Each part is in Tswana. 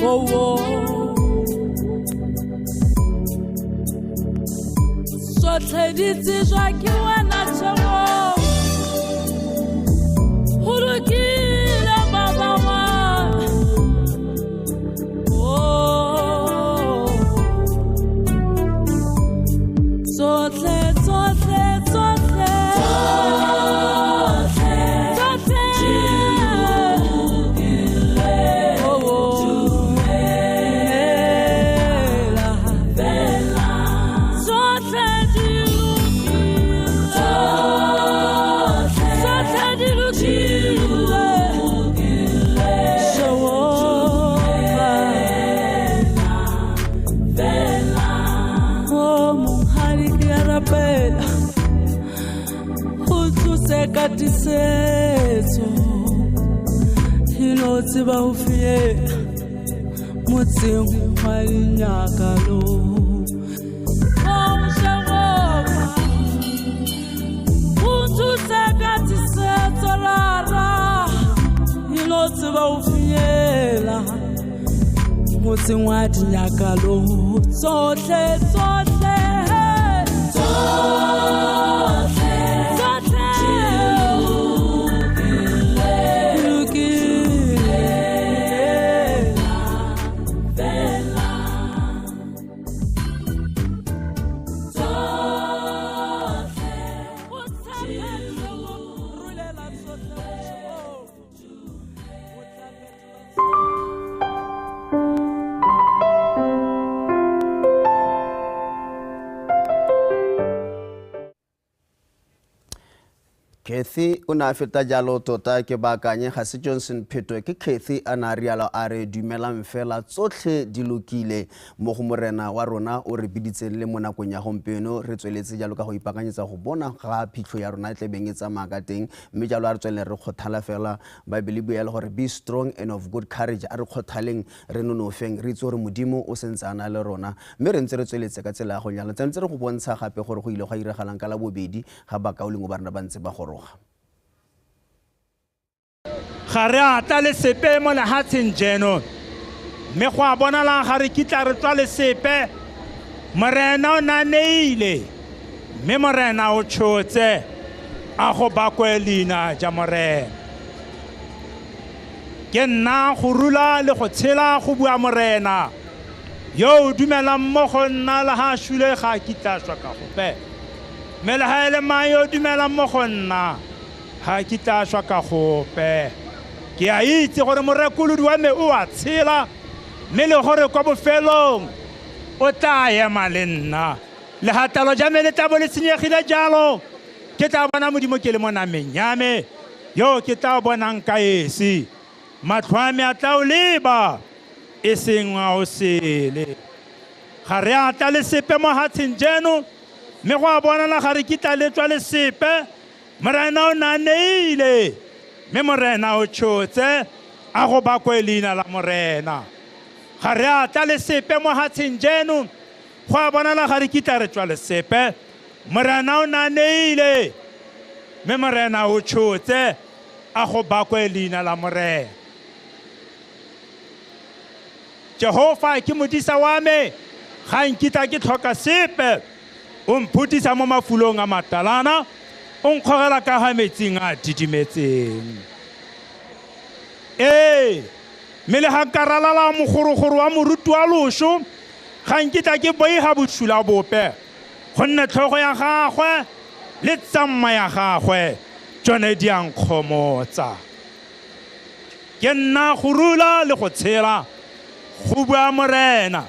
Oh, oh. Tsotlhe di tsejwa ke wena Jehova. Ho lokile baba wa. Oh. Tsotlhe, tsotlhe, tsotlhe. Tsotlhe. Oh, oh. Dumela. Tsotlhe di lokile. Tsotlhe di lokile. Jehova. Oh, monghadi ke a rapela o tlose ka tiisetso e no tseba ho fiela motseng wa dinyakalo. Oh, Jehova, o nthuse ka tiisetso rara e no tseba ho fiela motseng wa dinyakalo. Tsotlhe, tsotlhe, tsotlhe, tsotlhe lokile. Kathy o ne a feta jalo tota ke baakanye ga se Johnson Pheto ke Kathy a ne a rialo a re dumelang fela tsotlhe di lokile mo go morena wa rona o re biditseng le mo nakong ya gompieno re tsweletse jalo ka go ipaakanyetsa go bona ga phitlho ya rona e tlebeng e tsamaya ka teng mme jalo a re tswelele re kgothala fela Bible e bua le gore be strong and of good courage a re kgothaleng re nonofeng re itse gore modimo o sentse a na le rona mme re ntse re tsweletse ka tsela ya go nyala ntse re go bontsha gape gore go ile go iragalang ka la bobedi ga bakaulengwe ba rona ba ntse ba goroga. Ga re a tla le sepe mo lehatsheng jeno, mme go a bonala ga re kitla re tswa le sepe. Morena o na neile, mme Morena o tshotse, a go bakwe leina ja Morena. Ke nna go rula le go tshela go bua Morena, yo o dumelang mo go nna le ha a šule ga a kitla šwa ka gope. Mme le ha e le mang yo o dumelang mo go nna ga a kitla šwa ka gope. Ke a itse gore morekolodi wa me o a tshela, mme le gore kwa bofelong o tla ema le nna. Lehatalo ja me le tla bo le senyegile jalo, ke tla bona Modimo ke le mo nameng ya me, yo ke tla bonang ka esi. Matlho a me a tla o leba, e seng a o sele. Ga re a tla le sepe mo hatsheng jeno, mme go a bonala ga re kitla le tswa le sepe. Morena o na neile, mme Morena o tshotse, a go bakwe leina la Morena. Ga re a tla le sepe mo hatsheng jeno, go a bonala ga re kitla re tswa le sepe. Morena o na neile, mme Morena o tshotse, a go bakwe leina la Morena. Jehova ke modisa wa me, ga nkitla ke tlhoka sepe. O mphutisa mo mafulong a matalana, o nkgogela ka ga metsing a didimetseng. Ee, mme le ga nka ralala mogorogoro wa moruti wa loso, ga nkitla ke boiga bosula bope, gonne tlhogo ya gagwe le tsamma ya gagwe tsone di a nkgomotsa. Ke nna go rula le go tshela, go bua Morena,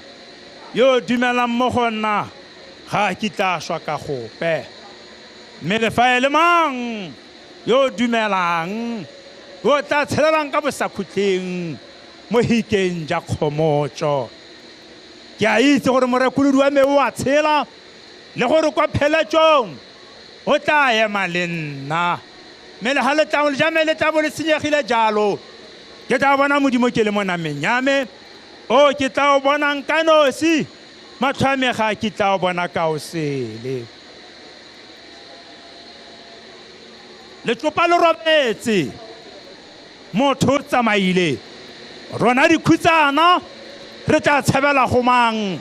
yo dumelang mo go nna ga a kitla šwa ka gope. Mme le fa e le mang yo dumelang, yo tla tshelelang ka bosakhutleng mo hikeng ja kgomotso. Ke a itse gore morekolodi wa me o a tshela, le gore kwa pheletsong o tla ema le nna. Mme le ha letlalo ja me le tla bo le senyegile jalo, ke tla bona Modimo ke le mo nameng ya me, o ke tla o bonang ka nosi, matlho a me ga a kitla o bona ka o sele. Letsopa le robetse, motho o tsamaile, rona dikhutsana Re tla tshabela go mang?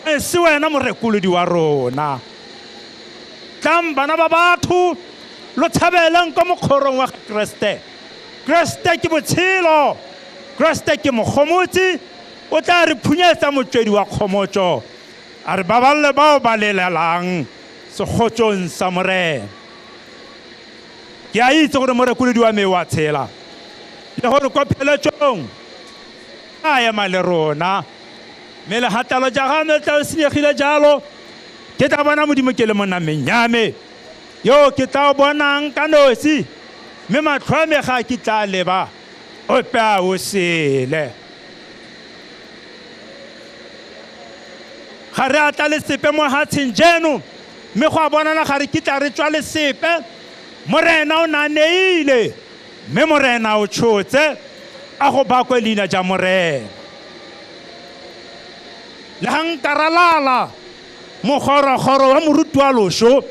E se wena morekolodi wa rona. Tlang bana ba batho, lo tshabeleng ko mokgorong wa Kreste. Kreste ke botshelo, Kreste ke mogomotsi, o tla re phunyetsa motswedi wa kgomotso. A re baballe bao ba lelelang segotsong sa Morena. Ke a itse gore morekolodi wa me wa tshela, le gore kwa pheletsong a ema le rona. Mme legatalo ja ga me tla senyegile jalo, ke tla bona Modimo ke le mo nameng ya me, yo ke tla bonang ka nosi, mme matlho a me ga ke tla leba ope a o sele. Ga re a tla le sepe mo hatsheng jeno, mme go a bonala ga re kitla re tswa le sepe. Morena o na neile, mme Morena o tshotse, a go bakwe leina ja Morena. Le ga nka ralala mogorogoro wa moruti wa loso,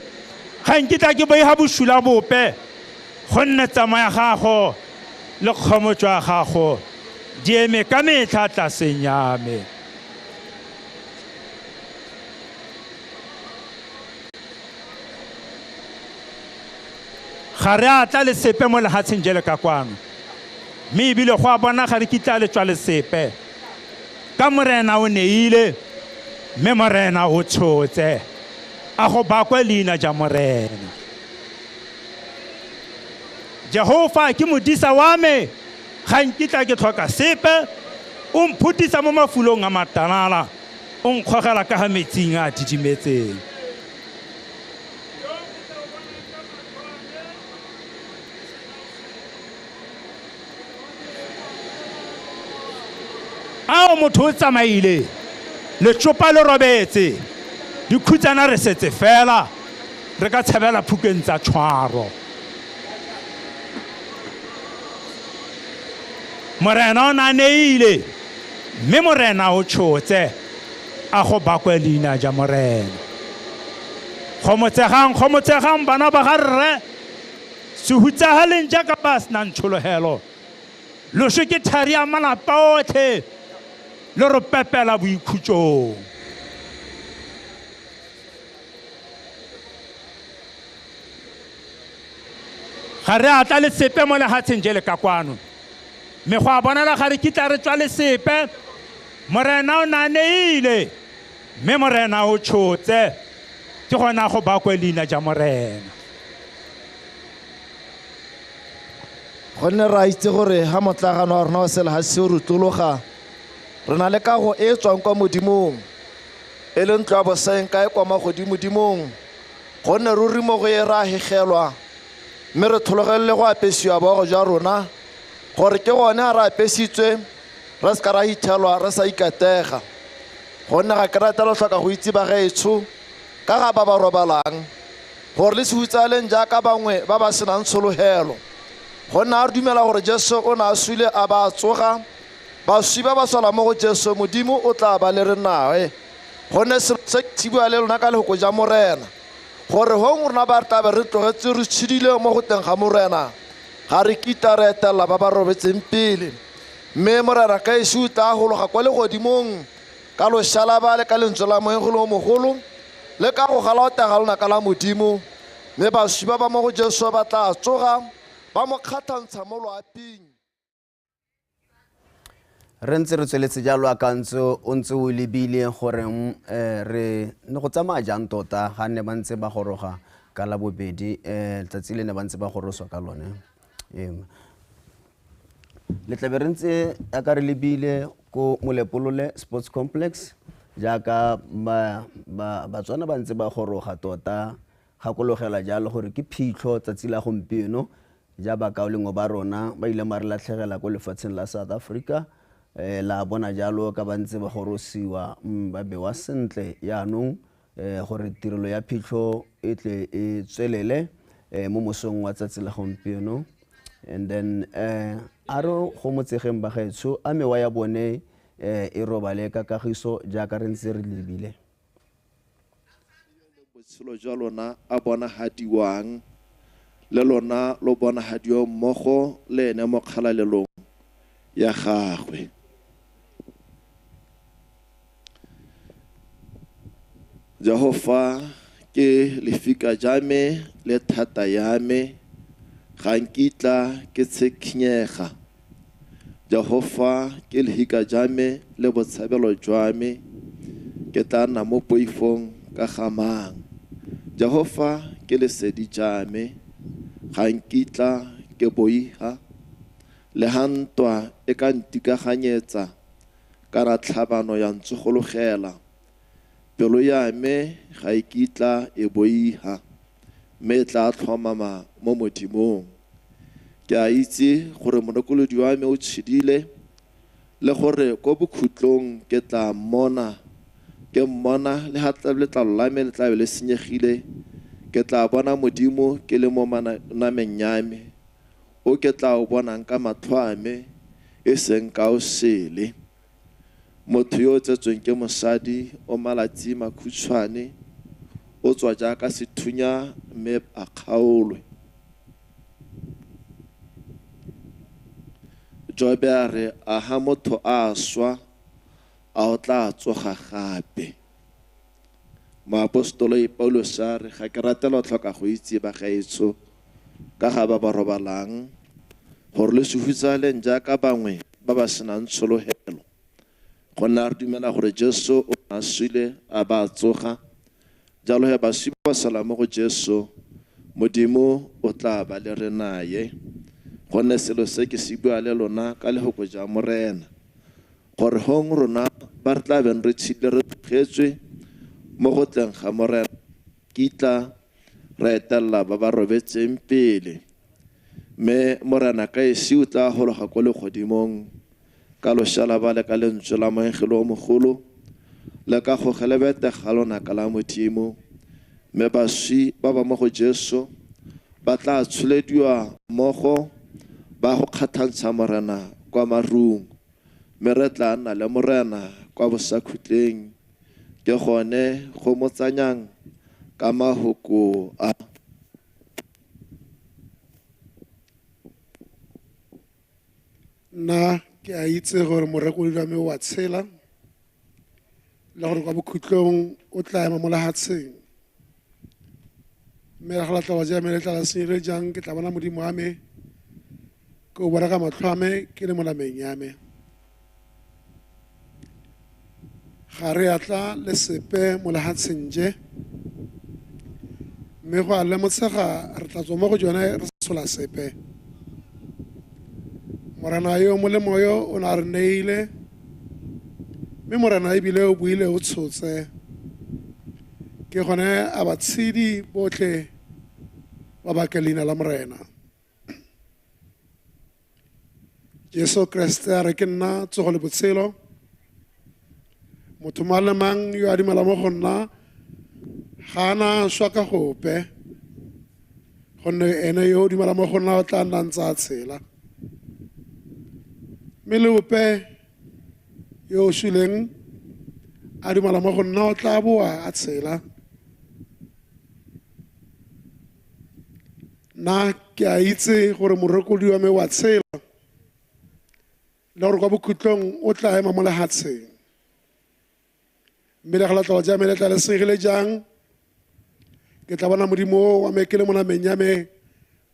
ga nkitla ke boiga bosula bope, gonne tsamaya gago le kgomotso ya gago di eme ka metlha tlaseng ya me. Ga re a tla le sepe mo lehatsheng jele ka kwano, mme ebile go a bona ga re kitla le tswa le sepe. Ka Morena o neile, mme Morena o tshotse, a go bakwe leina ja Morena. Jehova ke modisa wa me, ga nkitla ke tlhoka sepe. O mphutisa mo mafulong a matalala, o nkgogela ka ga metsing a didimetseng. Ao motho o tsamaile, letsopa le robetse, dikhutsana re setse fela, re ka tshabela phukeng tsa tshwaro. Morena o na neile, mme Morena o tshotse, a go bakwe leina ja Morena. Gomotsegang, gomotsegang bana ba ga rre, se hutsagaleng jaaka ba senang tshologelo. Loso ke thari ya malapa otlhe, le re pepela boikhutsong. Ga re a tla le sepe mo lehatsheng jele ka kwano, mme go a bonala ga re kitla re tswa le sepe. Morena o na neile, mme Morena o tshotse, ke gona go bakwe leina ja Morena. Gonne re a itse gore ha motlagano wa rona wa selehatshe o rutlologa, re na le kago e e tswang kwa Modimong, e le ntlo ya bosenka e kwa magodimodimong. Gonne ruri mo go e re a hegelwa, mme re tlhologelele go apesiwa boago jwa rona, gore ke gone a re apesitswe, re se ka ra hithelwa re sa ikatega. Gonne ga ke rata lo tlhoka go itse bagaetsho ka ga ba ba robalang, gore le se hutsaleng jaaka bangwe ba ba senang tshologelo. Gonne a re dumela gore Jesu o ne a sule a ba a tsoga, baswi ba ba swela mo go Jesu, Modimo o tla ba le re nae. Gonne selo se ke bua le lona ka lehoko ja Morena, gore hong rona ba re tla be re tlogetse re tshedile mo go teng ga Morena, ga re kitla re etelela ba ba robetseng pele. Mme Morena ka esi o tla gologa kwa legodimong ka loshalaba le ka lentswe la moengele o mogolo, le ka go galaotega lonaka la Modimo, mme baswi ba ba mo go Jesu ba tla tsoga, ba mo kgathantsha mo loaping. Re ntse re tsweletse jalo akantse o ntse o lebile gore re ne go tsamaya jang tota ga ne ba ntse ba goroga ka la bobedi, letsatsi le ne ba ntse ba goroswa ka lone. Le tlabe re ntse aka re lebile ko Molepolole Sports Complex jaaka Batswana ba ntse ba goroga tota. Gakologela jalo gore ke phitlho tsatsi la gompieno, ja bakaulengwe ba rona ba ile ba re latlhegela ko lefatsheng la South Africa. La bona jalo ka ba ntse ba gorosiwa, ba bewa sentle yaanong, gore tirelo ya phitlho e tle e tswelele mo mosong wa tsatsi la gompieno. And then a re go motsegeng ba gaetsho, a mewa ya bone e robale ka kagiso jaaka re ntse re lebile. Botshelo jwa lona a bonagadiwang, le lona lo bonagadiwa mmogo le ene mo kgalalelong ya gagwe. Jehofa ke lefika ja me le thata ya me, ga nkitla ke tshekhinyega. Jehofa ke lefika ja me le botshabelo jwa me, ke tla nna mo poifong ka ga mang? Jehofa ke lesedi ja me, ga nkitla ke boiha. Le ha ntwa e ka ntikaganyetsa, kana tlhabano ya ntsogologela, pelo ya me ga e kitla e boiha, mme e tla tlhomama mo Modimong. Ke a itse gore morekolodi wa me o tshedile, le gore ko bokhutlong ke tla mmona, ke mmona le ha letlalo la me le tla be le senyegile, ke tla bona Modimo ke le mo nameng ya me, o ke tla o bonang ka matlho a me, e seng ka o sele. Motho yo o tsetsweng ke mosadi o malatsi makhutshwane, o tswa jaaka sethunya mme a kgaolwe. Jobe a re, a ha motho a swa, a o tla tsoga gape? Moapostoloi Paulus a re, ga ke rate lo tlhoka go itse bagaetsho ka ga ba ba robalang, gore le se hutsaleng jaaka bangwe ba ba senang tshologelo. Gonne a re dumela gore Jesu o ne a sule a ba a tsoga, jalo he baswi ba ba sala mo go Jesu, Modimo o tla ba le re naye. Gonne selo se ke se bua le lona ka lehoko ja Morena, gore hong rona ba re tla beng re tshedile re tlogetswe mo go tleng ga Morena, kitla re etella ba ba robetseng pele. Mme Morena ka esi o tla gologa ko legodimong ka lošala ba le ka lentswe la moengele o mogolo, le ka gogelebete ga lonaka la Modimo, mme baswi ba ba mo go Jesu ba tla tsholediwa mmogo ba go kgathantsha Morena kwa marung, mme re tla nna le Morena kwa bosakhutleng. Ke gone go mo tsanyang ka mahoko a. Nna ke a itse gore morekolodi wa me o a tshela, le gore kwa bokhutlong o tla ema mo lefatsheng. Mme ga letlalo ja me le tla senyegile jang, ke tla bona Modimo wa me, ke o bona ka matlho a me ke le mo nameng ya me. Ga re a tla le sepe mo lefatsheng je, mme go a lemotshega re tla tswa mo go jone re sa tshola sepe. Morena yo molemo yo o ne a re neile, mme Morena ebile o buile o tshotse. Ke gone a batshedi botlhe ba bake leina la Morena. Jesu Kriste a re ke nna tsogo le botshelo. Motho mang le mang yo a dumelang mo go nna ga a na swa ka gope, gonne ene yo o dumelang mo go nna o tla nna ntse a tshela. Mme le ope yo o suleng a dumela mo go nna o tla boa a tshela. Nna ke a itse gore morekolodi wa me wa tshela, le gore kwa bokhutlong o tla ema mo lefatsheng. Mme le ga letlalo ja me le tla le senyegile jang, ke tla bona Modimo wa me ke le mo nameng ya me,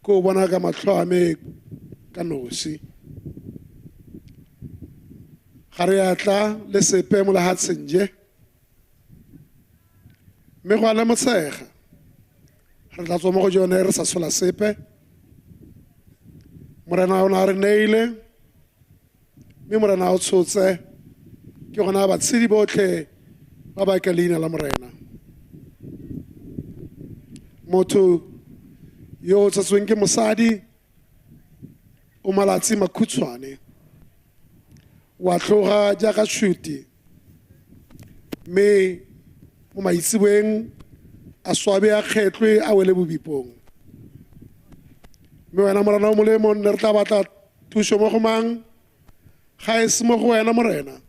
ke o bona ka matlho a me ka nosi. Ga re a tla le sepe mo lefatsheng je, mme go a lemotshega re tla tswa mo go jone re sa tshola sepe. Morena o ne a re neile, mme Morena o tshotse. Ke gona batshedi botlhe ba ba ka leina la Morena. Motho yo o tsetsweng ke mosadi o malatsi makhutshwane, wa tloga jaaka tšhuti, mme mo maitseboeng a swabe a kgetlwe a wele bobipong. Mme wena Morena o molemo, nne re tla batla thuso mo go mang ga e se mo go wena Morena,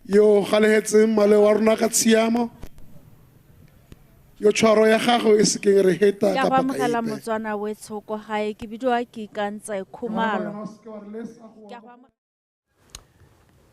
yo galegetseng maleo wa rona ka tshiamo, yo tshwaro ya gago e sekeng re heta Ke a go ka paka amogela epe. Motswana wetsho ko gae, ke bidiwa ke Ikantse Khumalo. Ke a go amogela.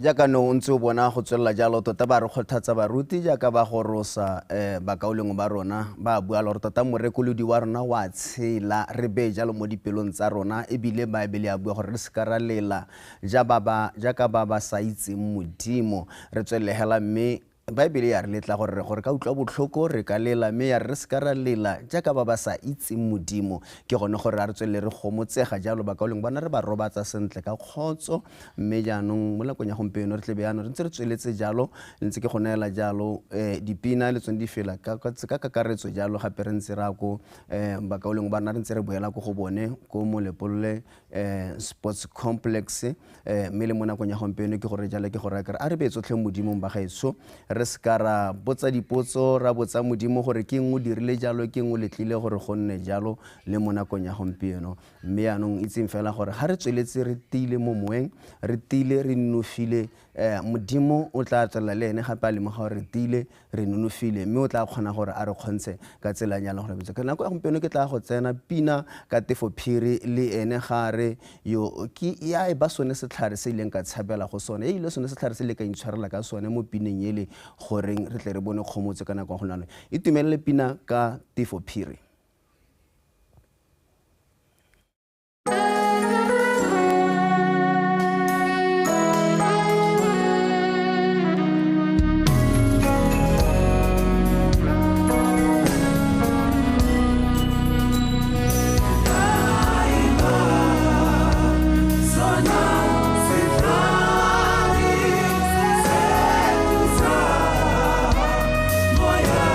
Jaaka no o ntse o bona go tswelela jalo, tota ba re kgothatsa baruti jaaka ba gorosa bakaulengwe ba rona, ba bua le gore tota morekolodi wa rona wa tshela, re bee jalo mo dipelong tsa rona. Ebile Baebele ya bua gore re seka ra lela jaaka ba ba sa itseng Modimo, re tswelele hela. Mme Baebele ya re letla gore gore ka utlwa botlhoko re ka lela, mme ya re re seka ra lela jaaka ba ba sa itseng Modimo. Ke gone gore a re tswelele re gomotsega jalo, bakaulengwe bana, re ba robatsa sentle ka kgotso. Mme jaanong mo nakong ya gompieno re tlebe jaanong re ntse re tsweletse jalo, ntse ke go neela jalo dipina le tsone di fela ka kakaretso jalo. Gape re ntse re ya ko bakaulengwe bana, re ntse re boela ko go bone ko Molepolole Sports Complex. Mme le mo nakong ya gompieno ke gore jalo ke gore a re bee tsotlhe Modimong ba gaetsho, re seka ra botsa dipotso, ra botsa Modimo gore ke eng o dirile jalo, ke eng o letlile gore go nne jalo le mo nakong ya gompieno. Mme yaanong itseng fela gore ga re tsweletse re tiile mo moeng, re tiile re nonofile, Modimo o tla tswelela le ene gape a lemoga gore re tiile re nonofile, mme o tla kgona gore a re kgontshe ka tsela ya gore bitsa. Ka nako ya gompieno ke tla go tsena pina ka Tefo Phiri, le ene ga re yo ke ya e ba sone setlhare se ileng ka tshabela go sone, e ile sone setlhare se le ka intshwarela ka sone mo pineng ele, goreng re tle re bone kgomotso ka nako ya gona. Itumelele pina ka Tefo Phiri. Moya,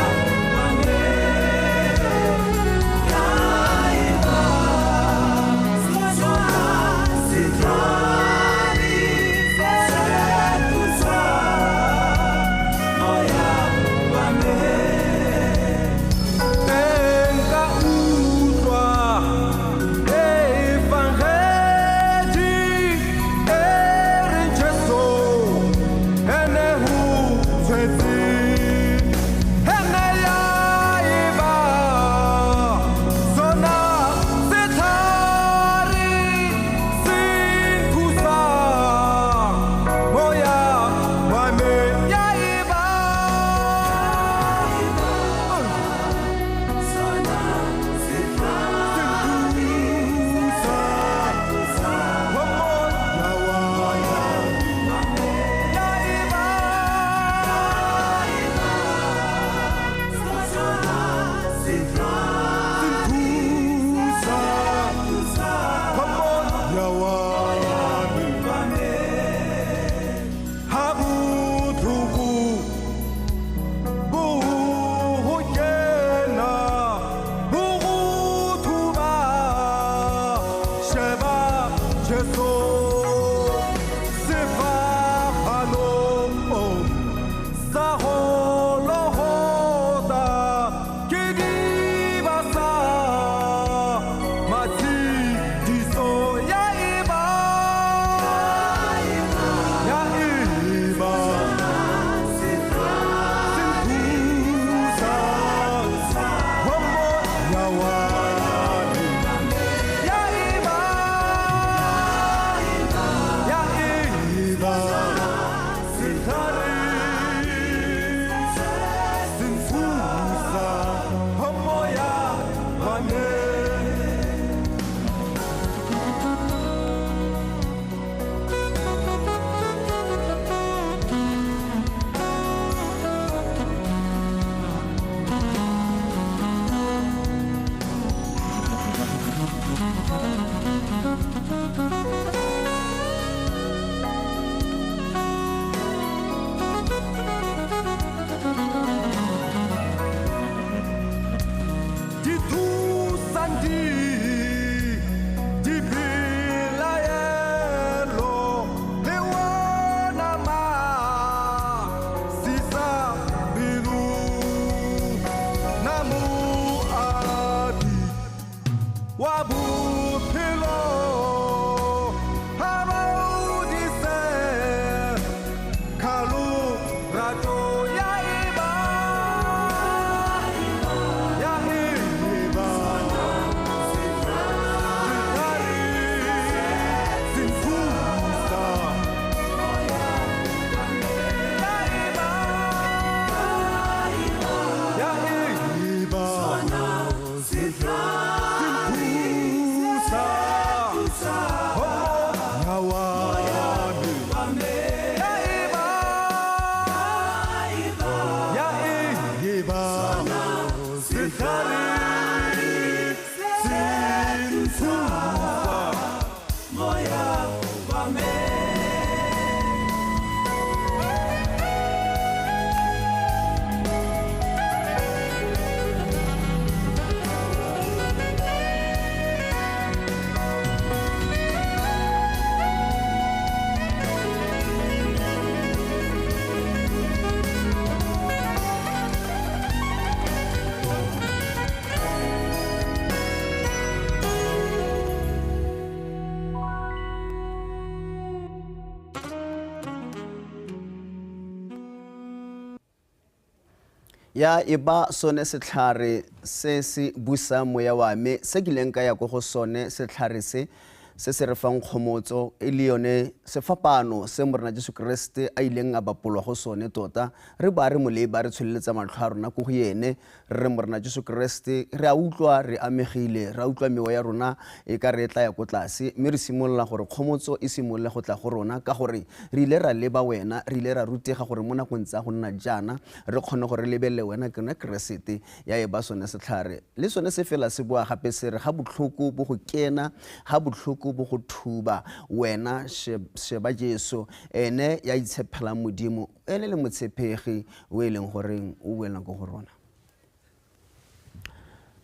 Ya e ba sone setlhare se se busang moya wa me se kileng ka ya ko go sone setlhare se se se re fang kgomotso e le yone sefapano se Morena Jesu Kriste a ileng a bapolwa go sone tota re ba re moleba re tsholeletsa matlho a rona ko go ene re re Morena Jesu Kriste re a utlwa re amegile re a utlwa mewa ya rona e ka re e tla ya ko tlase mme re simolola gore kgomotso e simolole go tla go rona ka gore re ile ra leba wena re ile ra rutega gore mo nakong tsa go nna jaana re kgone gore re lebelele wena ke yone Keresete ya e ba sone setlhare le sone se fela se boa gape se re ga botlhoko bo go kena ga botlhoko bo go thuba wena sheba Jesu ene ya itshepelang Modimo ene le motshepegi o e leng goreng o boelang ko go rona.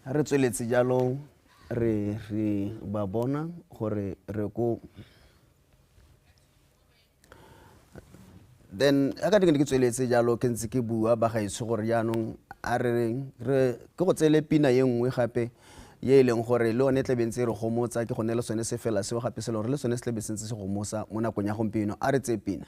Re tsweletse jalo re ba bona gore re ko then a ka ke tsweletse jalo ke ntse ke bua ba gaetsho gore jaanong a re reng re ke go tseele pina ye nngwe gape ye e leng gore le yone e tlabe ntse e re gomotsa ke gone le sone se fela seo gape se le gore le sone se tlabe se ntse se gomosa mo nakong ya gompieno a re tseye pina.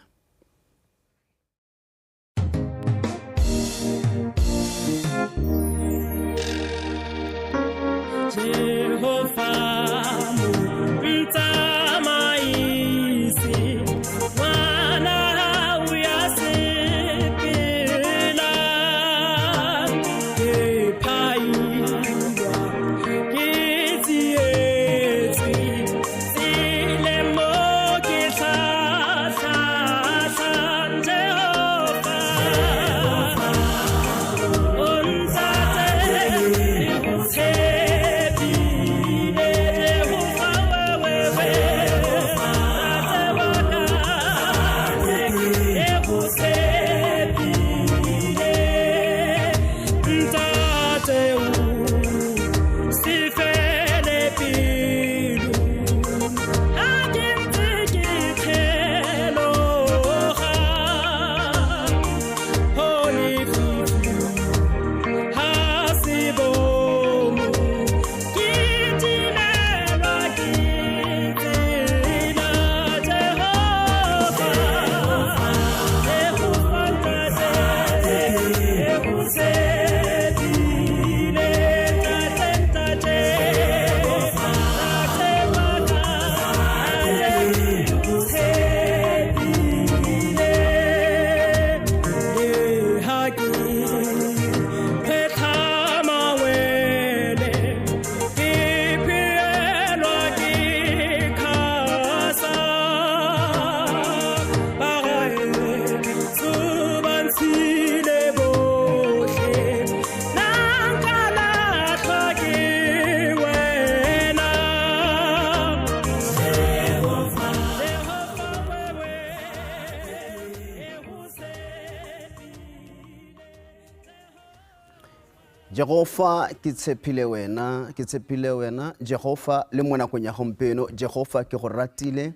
Jehofa ke tshepile wena, ke tshepile wena Jehofa le mo nakong ya gompieno Jehofa ke go ratile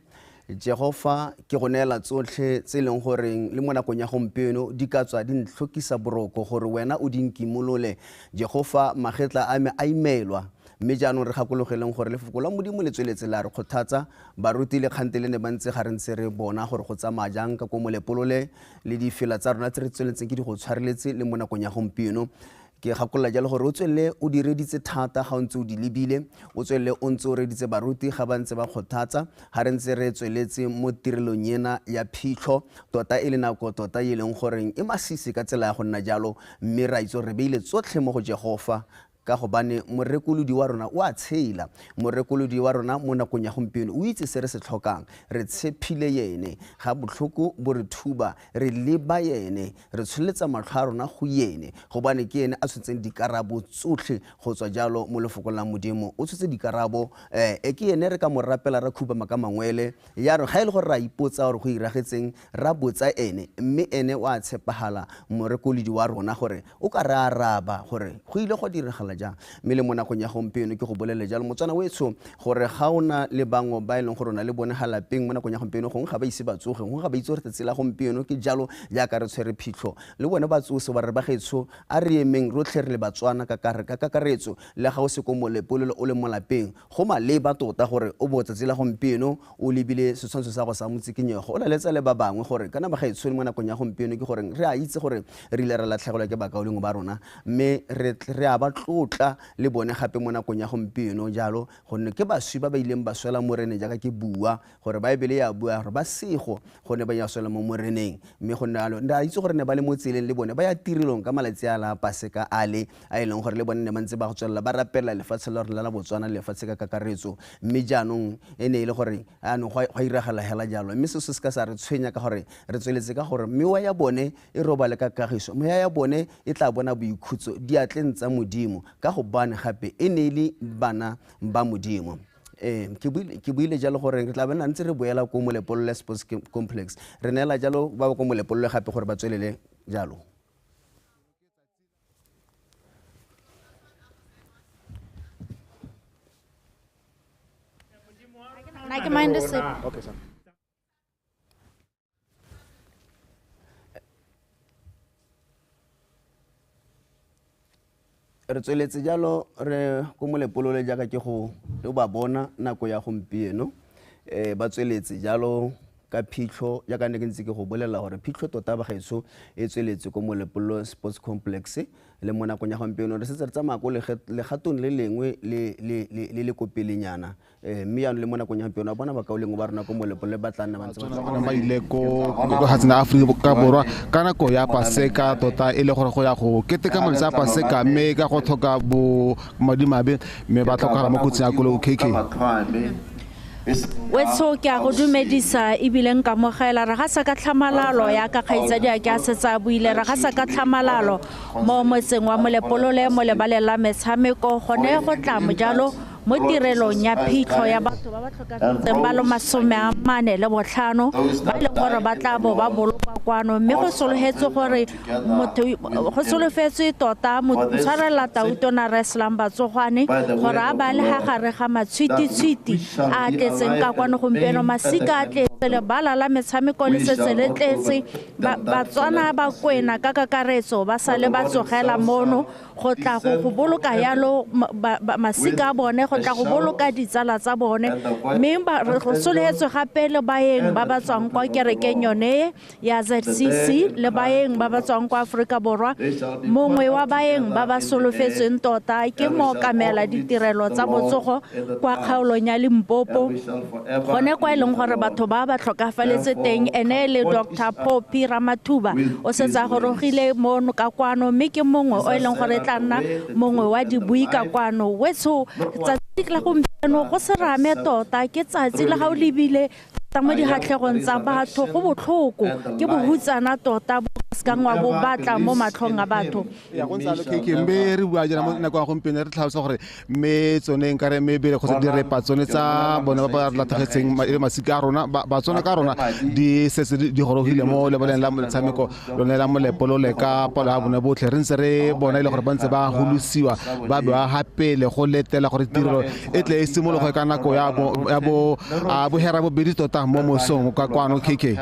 Jehofa ke go neela tsotlhe tse e leng goreng le mo nakong ya gompieno di ka tswa di ntlhokisa boroko gore wena o di nkimolole Jehofa magetla a me a imelwa mme jaanong re gakologeleng gore lefoko la Modimo le tsweletse la re kgothatsa baruti le kgante le ne ba ntse ga re ntse re bona gore go tsamaya jang ka ko Molepolole le difela tsa rona tse re tsweletseng ke di go tshwareletse le mo nakong ya gompieno. Ke gakolola jalo gore o tswelele o direditse thata ga o ntse o di lebile o tswelele o ntse o reditse baruti ga ba ntse ba kgothatsa ga re ntse re tsweletse mo tirelong ena ya phitlho tota e le nako tota e leng goreng e masisi ka tsela ya go nna jalo mme ra itse re beile tsotlhe mo go Jehofa ka gobane morekolodi wa rona o a tshela morekolodi wa rona mo nakong ya gompieno o itse se re se tlhokang re tshepile yene ga botlhoko bo re thuba re leba yene re tsholetsa matlho a rona go yene gobane ke ene a tshotseng dikarabo tsotlhe go tswa jalo mo lefokong la Modimo o tshotse dikarabo e ke ene re ka mo rapela ra khubama ka mangwele ya re ga e le gore ra ipotsa gore go iragetseng ra botsa ene mme ene o a tshepagala morekolodi wa rona gore o ka re araba gore go ile go diragala jang. Mme le mo nakong ya gompieno ke go bolele jalo Motswana wetsho gore ga ona le bangwe ba e leng gore o na le bone ga lapeng mo nakong ya gompieno, gongwe ga ba ise ba tsoge, gongwe ga ba itse gore tsatsi la gompieno ke jalo jaaka re tshwere phitlho, le bone ba tsose ba re bagaetsho a re emeng rotlhe re le Batswana ka kakaretso. Le ga o se ko Molepolole o le mo lapeng, go maleba tota gore o bo tsatsi la gompieno o lebile setshwantsho sa go sa motsikinyego, o laletsa le ba bangwe gore kana bagaetsho mo nakong ya gompieno ke gore re a itse gore re ile ra latlhegelwa ke bakaulengwe ba rona, mme re a ba tlotla le bone gape mo nakong ya gompieno jalo, gonne ke baswi ba ba ileng ba swela moreneng jaaka ke bua gore Baebele ya bua gore ba sego gonne ba ya swela mo moreneng. Mme gonne alo re a itse gore ne ba le mo tseleng le bone ba ya tirelong ka malatsi a la Paseka ale a e leng gore le bone ne ba ntse ba go tswelela ba rapela lefatshe la rona la Botswana, lefatshe ka kakaretso. Mme jaanong e ne e le gore anong go a iragala hela jalo, mme seo se se ka sa re tshwenya ka gore re tsweletse ka gore mewa ya bone e robale ka kagiso, moya ya bone e tla bona boikhutso diatleng tsa Modimo, ka gobane gape e ne e le bana ba Modimo. Ke buile jalo gore re tla be ntse re boela ko Molepolole Sports Complex, re neela jalo ba ba ko Molepolole gape gore ba tswelele jalo. Nna ke mind sepe. Okay, sir. Re tsweletse jalo re ko Molepolole jaaka ke go le ba bona nako ya gompieno. Ba tsweletse jalo ka phitlho jaaka ne ke ntse ke go bolela gore phitlho tota bagaetsho e tsweletse ko Molepolole Sports Complex. Le mo nakong ya gompieno re setse re tsamaya ko legatong le lengwe le le ko pelenyana. Mme jaanong le mo nakong ya gompieno ba bona bakaulengwe ba rona ko Molepolole ba tla nna ba ntse ba ile ko lefatsheng la Aforika Borwa ka nako ya Paseka, tota e le gore go ya go keteka malatsi a Paseka, mme ka go tlhoka bo madimabe mme ba tlhokagala mo kotsing ya koloi. KK Wetsho ke a go dumedisa ebile nka mogela re gasa ka tlhamalalo ya ka kgaitsadi a ke a setse a buile, re gasa ka tlhamalalo mo motseng wa Molepolole mo lebaleng la metshameko gone go tla mo jalo mo tirelong ya phitlho ya batho ba ba tlhokafetseng ba le 45 ba e leng gore ba tla bo ba bolokwa kwano. Mme go solofetswe gore motho go solofetswe tota motshwarela tautona Reslam Batsogwane gore a ba le ga gare ga matshwititshwiti a tletseng ka kwano gompieno, masika a tletse, lebala la metshameko le setse le tletse, Batswana ba Kwena ka kakaretso ba sale ba tsogela mono go tla go boloka yalo masika a bone, go tla go boloka ditsala tsa bone. Mme go solofetswe gape le baeng ba ba tswang kwa kerekeng yone ya ZCC le baeng ba ba tswang kwa Aforika Borwa. Mongwe wa baeng ba ba solofetsweng tota ke mookamela ditirelo tsa botsogo kwa kgaolong ya Limpopo, gone kwa e leng gore batho ba ba tlhokafaletse teng, ene le Dr. Poppy Ramathuba o setse a gorogile mono ka kwano, mme ke mongwe o e leng gore tla nna mongwe wa dibui ka kwano. Wetsho tsatsi la gompieno go serame tota, ke tsatsi le ga o lebile tota mo digatlhegong tsa batho, go botlhoko, ke bohutsana tota bo sekang wa bo batla mo matlhong a batho. Ya go ntse KK, mme re bua jaana mo nakong ya gompieno re tlhalosa gore mme tsone nkare mme bele kgotsa direpa tsone tsa bone ba ba latlhegetseng e le masika a rona, Batswana ka rona di setse di gorogile mo lebaleng la metshameko lone la Molepolole ka palo ya bone botlhe. Re ntse re bona e le gore ba ntse ba holosiwa ba bewa ga pele go letela gore tirelo e tle e simologe ka nako ya bohera bobedi tota mo mosong ka kwano. KK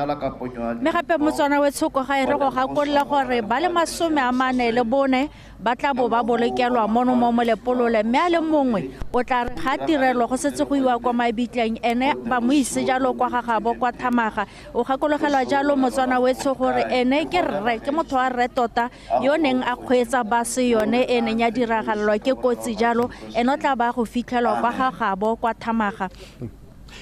Mme gape Motswana wetsho ga e re go gakolola gore ba le 44 ba tla bo ba bolokelwa mono mo Molepolole, mme a le mongwe o tla re ga tirelo go setse go iwa kwa mabitleng ene ba mo ise jalo kwa ga gabo kwa Thamaga. O gakologelwa jalo Motswana wetsho gore ene ke rre, ke motho wa rre tota yo neng a kgweetsa base yone e neng ya diragalelwa ke kotsi jalo, ene o tla ba go fitlhelwa kwa ga gabo kwa Thamaga.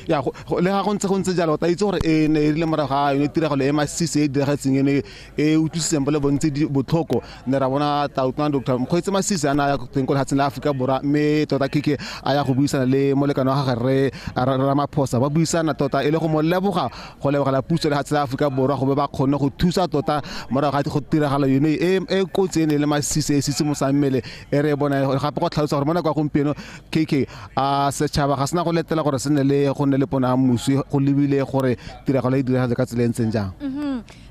Ya le ga go ntse jalo ta itse gore e ne e rile morago ga yone tiragalo e masisi e diragetseng ene e utlwisitseng bo le bontsi botlhoko, ne ra bona tautona Dr. Mokgweetsi Masisi a na ya teng ko lefatsheng la Aforika Borwa, mme tota KK a ya go buisana le molekane wa gagwe Rre Ramaphosa, ba buisana tota e le go mo leboga go lebogela puso lefatshe la Aforika Borwa go be ba kgonne go thusa tota morago ga go tiragalo yone e kotsi e ne le masisi e sisimosang mmele e re bona. Gape go tlhalosa gore mo nako ya gompieno KK a setšhaba ga sena go letela gore se nne le go nne le pono ya moswi go lebile gore tiragalo e diragetse ka tsela e ntseng jang.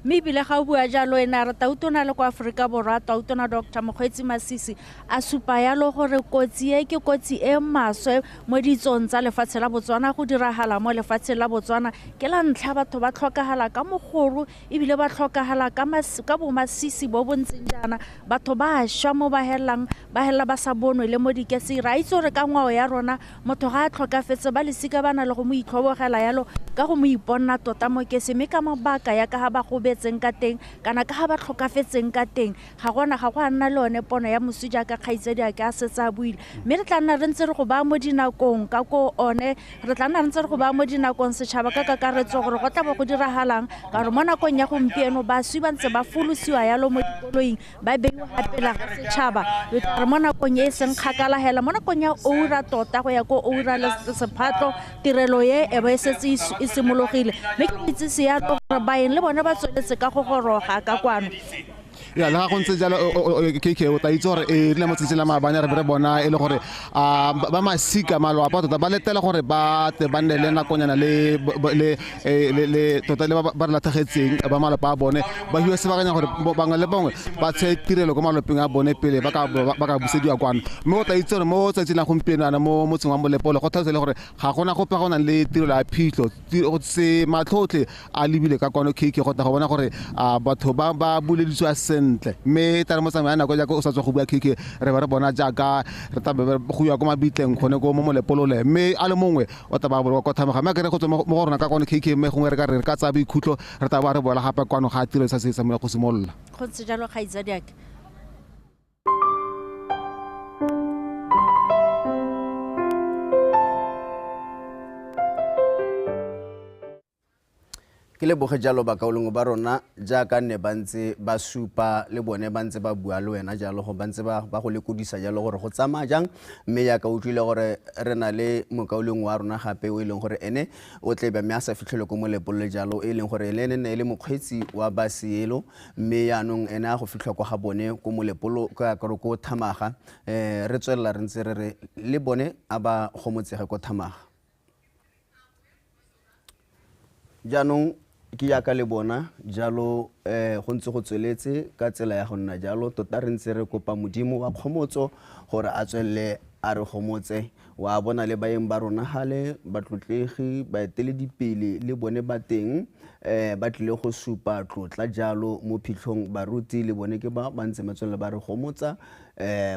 Mme ebile ga o bua jalo ena re tautona le kwa Aforika Borwa tautona Dr Mokgweetsi Masisi a supa yalo gore kotsi e ke kotsi e maswe mo ditsong tsa lefatshe la Botswana go diragala mo lefatsheng la Botswana ke la ntlha batho ba tlhokagala ka mogoro ebile ba tlhokagala ka bomasisi bo bo ntseng jaana batho ba šwa mo ba helelang ba helela ba sa bonwe le mo dikeseng. Re a itse gore ka ngwao ya rona motho ga a tlhokafetse ba lesika ba na le go mo itlhobogela yalo ka go mo iponna tota mo keseng mme ka mabaka ya ka ga ba gobetseng ka teng kana ka ga ba tlhokafetseng ka teng ga gona ga go a nna le one pono ya moswi jaaka kgaitsadi a ke a setse a buile. Mme re tla nna re ntse re go baya mo dinakong ka ko one re tla nna re ntse re go baya mo dinakong setšhaba ka kakaretso gore go tla bo go diragalang ka gore mo nakong ya gompieno baswi ba ntse ba folosiwa yalo mo dikoloing ba beiwa ga pele ga setšhaba. Re tla re mo nakong e e seng kgakala hela mo nakong ya oura tota go ya ko oura le sephatlo tirelo e e ba e setse e simologile mme ke itsise ya gore baeng le bone ba tsweletse ka go goroga ka kwano. Ya le ga go ntse jalo KK o tla itse gore e rile mo tsatsing la maabane re be re bona e le gore ba masika malwapa tota ba letela gore ba tle ba nne le nakonyana le tota le ba re latlhegetseng ba malapa a bone ba fiwe sebakanyana gore bangwe le bangwe ba tseye tirelo ko malapeng a bone pele ba ka busediwa kwano. Mme o tla itse gore mo tsatsing la gompieno ana mo motseng wa Molepolo go tlhalosa le gore ga gona gope go nang le tirelo ya phitlho se matlhotlhe a lebile ka kwano KK go tla go bona gore batho ba buledisiwa sentle. Mme tla re mo tsamaya nako jaaka o sa tswa go bua KK re ba re bona jaaka re tla be go ya ko mabitleng gone ko mo Molepolole mme a le mongwe o tla ba boloka kwa Thamaga. Mme a kere go tswa mo go rona ka kwano KK mme gongwe re ka re ka tsaya boikhutlo re tla ba re boela gape kwano ga tiro sa se go simolola. Go ntse jalo kgaitsadiake. Ke leboge jalo bakaulengwe ba rona jaaka nne ba ntse ba supa le bone ba ntse ba bua le wena jalo go ba ntse ba go lekodisa jalo gore go tsamaya jang. Mme jaaka utlwile gore re na le mokaulengwe wa rona gape o e leng gore ene o tlebe mme a sa fitlhele ko Molepolole jalo e leng gore le ene ne e le mokgweetsi wa base elo mme yaanong ene a go fitlhwa kwa ga bone ko Molepolo ka ko Thamaga. Re tswelela re ntse re re le bone a ba gomotsege ko Thamaga. Jaanong ke jaaka le bona jalo go ntse go tsweletse ka tsela ya go nna jalo tota re ntse re kopa Modimo wa kgomotso gore a tswelele a re gomotse. Wa bona le baeng ba rona gale batlotlegi baeteledipele le bone ba teng ba tlile go supa tlotla jalo mo phitlhong. Baruti le bone ke ba ba ntse ba tswelela ba re gomotsa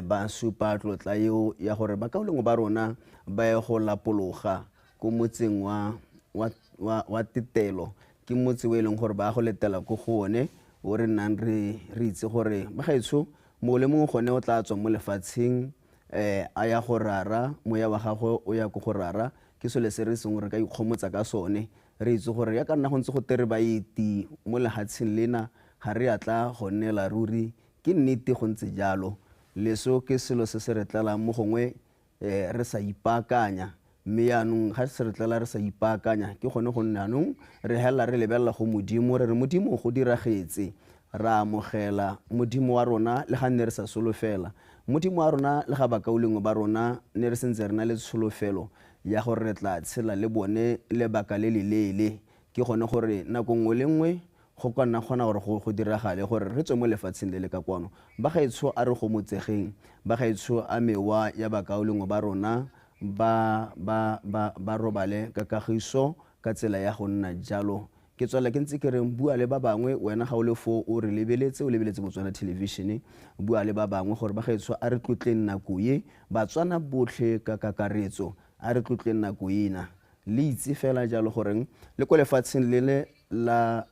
ba supa tlotla eo ya gore bakaulengwe ba rona ba ye go lapologa ko motseng wa Tetelo. Ke motse o e leng gore ba go letela ko go one o re nnang re itse gore bagaetsho mongwe le mongwe gone o tla tswa mo lefatsheng a ya go rara moya wa gagwe o ya ko go rara. Ke selo se re sengwe re ka ikgomotsa ka sone re itse gore ya ka nna go ntse go tere baeti mo lefatsheng lena ga re a tla go nnela ruri. Ke nnete go ntse jalo leso ke selo se se re tlalang mo gongwe re sa ipaakanya. Mme yaanong ga se re tlela re sa ipaakanya ke gone go nne anong re hela re lebelela go Modimo re re Modimo go diragetse ra amogela Modimo wa rona le ga nne re sa solofela Modimo wa rona le ga bakaulengwe ba rona ne re sentse re na le tsholofelo ya gore re tla tshela le bone lebaka le le leele. Ke gone gore nako nngwe le nngwe go ka nna kgona gore go diragale gore re tswe mo lefatsheng le le ka kwano. Bagaetsho a re gomotsegeng, bagaetsho a mewa ya bakaulengwe ba rona ba robale ka kagiso ka tsela ya go nna jalo. Ke tswela ke ntse ke reng bua le ba bangwe wena ga o le foo o re lebeletse o lebeletse Botswana Television bua le ba bangwe gore bagaetsho a re tlotleng nako ye Batswana botlhe ka kakaretso a re tlotleng nako ena le itse fela jalo goreng le ko lefatsheng le la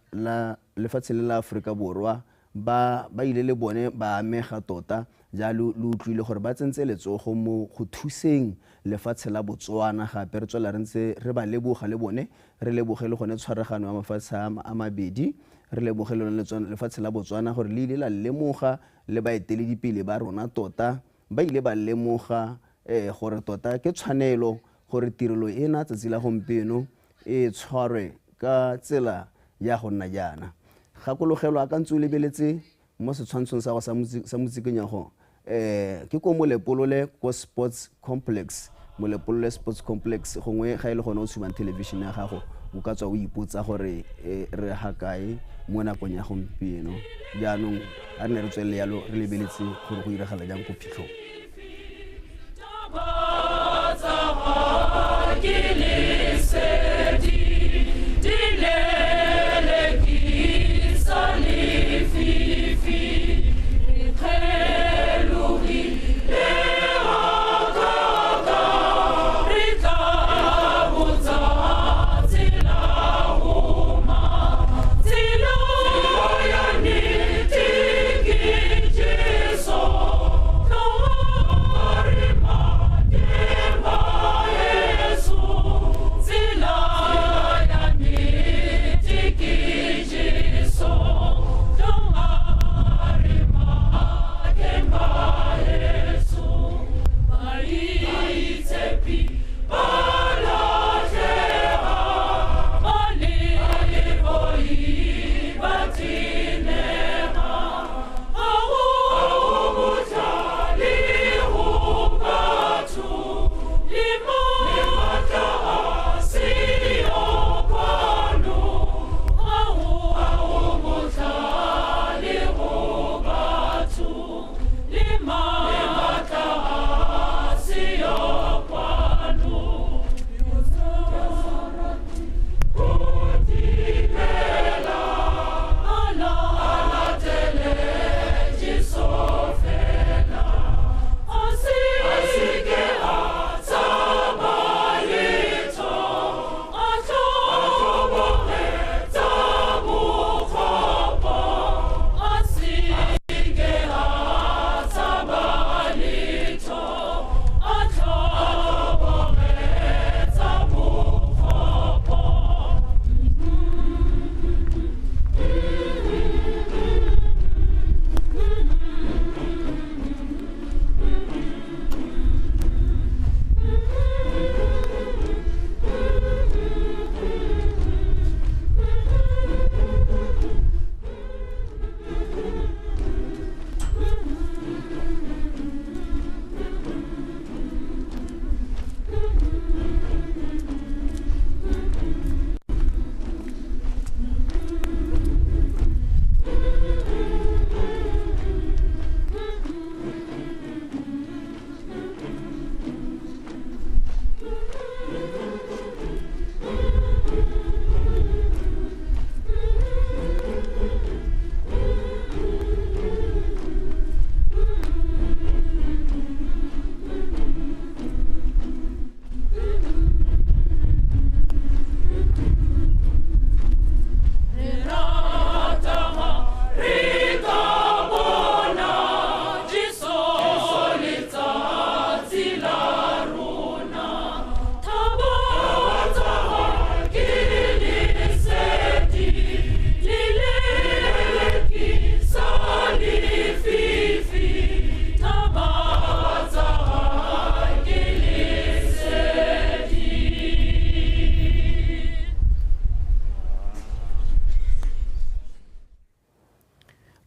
lefatsheng le la Aforika Borwa ba ile le bone ba amega tota jalo le utlwile gore ba tsentse letsogo mo go thuseng lefatshe la Botswana. Gape re tswela re ntse re ba leboga le bone re leboge le gone tshwaragano ya mafatshe a mabedi re leboge le lefatshe la Botswana gore le ile la lemoga le baeteledipele ba rona tota ba ile ba lemoga gore tota ke tshwanelo gore tirelo ena tsatsi la gompieno e tshwarwe ka tsela ya go nna jaana. Gakologelwa ka ntse o lebeletse mo setshwantshong sa go sa motsikinyago ke ko Molepolole ko Sports Complex Molepolole Sports Complex gongwe ga e le gone o tshubang television ya gago o ka tswa o ipotsa gore re ga kae mo nakong ya gompieno. Jaanong a re ne re tswelele yalo re lebeletse gore go iragala jang ko phitlhong.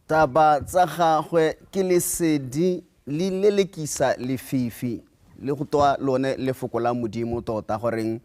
Taba tsa gagwe ke lesedi le lelekisa lefifi le go toa lone lefoko la Modimo tota goreng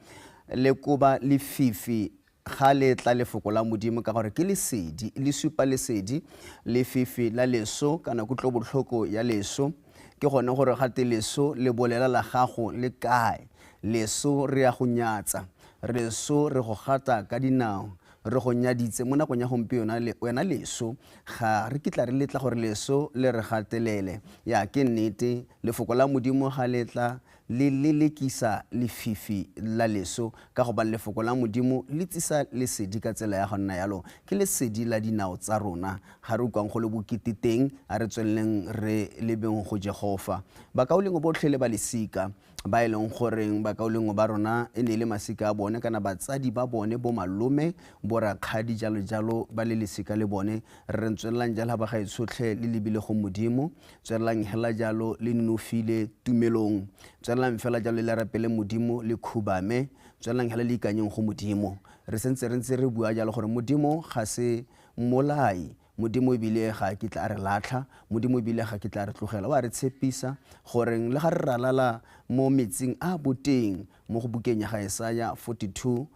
le koba lefifi ga le tla lefoko la Modimo ka gore ke lesedi le supa lesedi lefifi la leso kana kutlobotlhoko ya leso ke gone gore gate leso le bolela la gago le kae leso re ya go nyatsa leso re go gata ka dinao re go nyaditse mo nakong ya gompieno wena leso ga re kitla re letla gore leso le re gatelele ya ke nnete lefoko la Modimo ga letla le lelekisa lefifi la leso ka gobane lefoko la Modimo le tsisa lesedi ka tsela ya go nna yalo ke lesedi la dinao tsa rona ga re utlwang go le bokete teng a re tsweleleng re lebeng go Jehofa. Bakaulengwe botlhe le ba lesika ba e leng goreng bakaulengwe ba rona e ne e le masika a bone kana batsadi ba bone bo malome bo rakgadi jalo jalo ba le lesika le bone re tswelelang jalo ba gaetshotlhe le lebile go Modimo tswelelang hela jalo le nonofile tumelong tswelelang fela jalo le rapele Modimo le khubame tswelelang hela le ikanyeng go Modimo re sentse re ntse re bua jalo gore Modimo ga se mmolai. Modimo ebile ga ke tla re latlha, Modimo ebile ga ke tla re tlogela. Wa re tshepisa goreng le ga re ralala mo metsing a boteng mo go bukeng ya ga Isaiah 42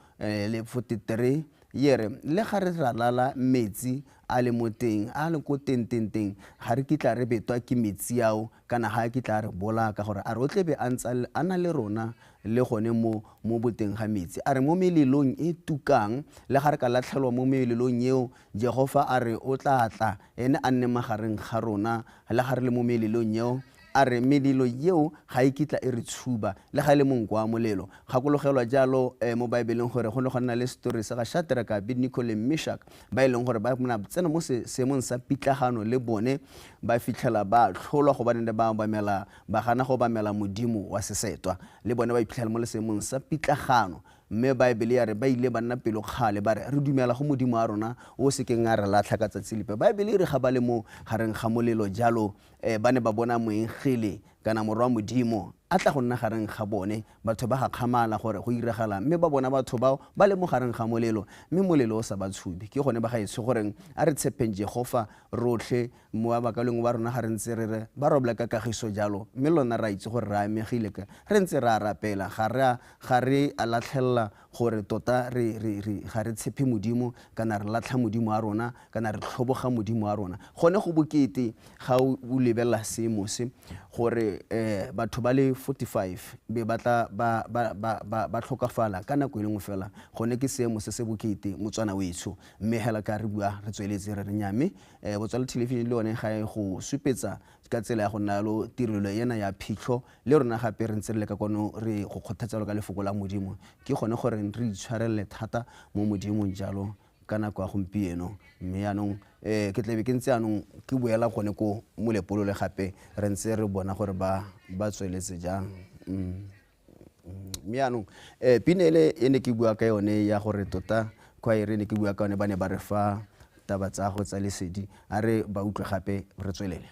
le 43 yere le ga re ralala metsi a le mo teng a le ko teng teng teng ga re kitla re betwa ke metsi ao kana ga ke tla re bola ka gore a re o tlebe a ntse a na le rona le gone mo mo boteng ga metsi. A re mo melelong e tukang le ga re ka latlhelwa mo melelong eo Jehova a re o tla tla ene a nne magareng ga rona le ga re le mo melelong eo. A re melelo eo ga e kitla e re tshuba le ga e le monko wa molelo. Gakologelwa jalo mo Baebeleng gore go ne go nna le story sa ga Shadrach, Abednego le Meshach ba e leng gore ba tsena mo seemong sa pitlagano le bone ba fitlhela ba tlholwa gobane ne ba obamela ba gana go obamela modimo wa sesetwa, le bone ba iphitlhela mo seemong sa pitlagano. Mme Baebele ya re ba ile ba nna pelokgale ba re re dumela go modimo wa rona o sekeng a re latlha ka tsatsi lepe. Baebele e re ga ba le mo gareng ga molelo jalo ba ne ba bona moengele kana morwa modimo a tla go nna gareng ga bone. Batho ba gakgamala gore go iragala mme ba bona batho bao ba le mo gareng ga molelo mme molelo o sa ba tshubi. Ke gone ba gaetsho goreng a re tshepeng Jehova rotlhe mo bakaleng ba rona ga re ntse re re ba robla ka kagiso jalo, mme lona ra itse gore re amegile ka re ntse re a rapela ga re a latlhella gore tota re ga re tshepe modimo kana re latlha modimo wa rona kana re tlhoboga modimo wa rona. Gone go bokete ga o lebelela seemo se gore batho ba le 45 be ba tla ba tlhokafala ka nako e lengwe fela. Gone ke seemo se se bokete motswana wetsho, mme hela ka re bua re tsweletse re re nyame. Botswana Television le yone ga e go supetsa ka tsela ya go nna lo tirelo ena ya phitlho le rona gape re ntse re le ka kwano re go kgothatsa ka lefoko la modimo. Ke gone gore re itshwarelele thata mo modimong jalo ka nako ya gompieno. Mme yaanong ke tlabe ke ntse yaanong ke boela gone ko Molepolole gape re ntse re bona gore ba tsweletse jang. Mme yaanong pina ele e ne ke bua ka yone ya gore tota choir e ne ke bua ka yone ba ne ba re fa taba tsa go tsa lesedi, a re ba utlwe gape re tswelele.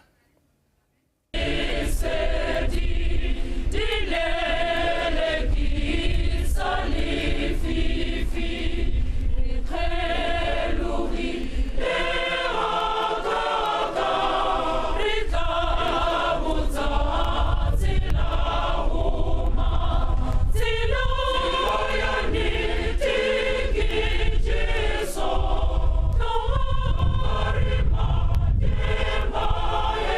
Oh,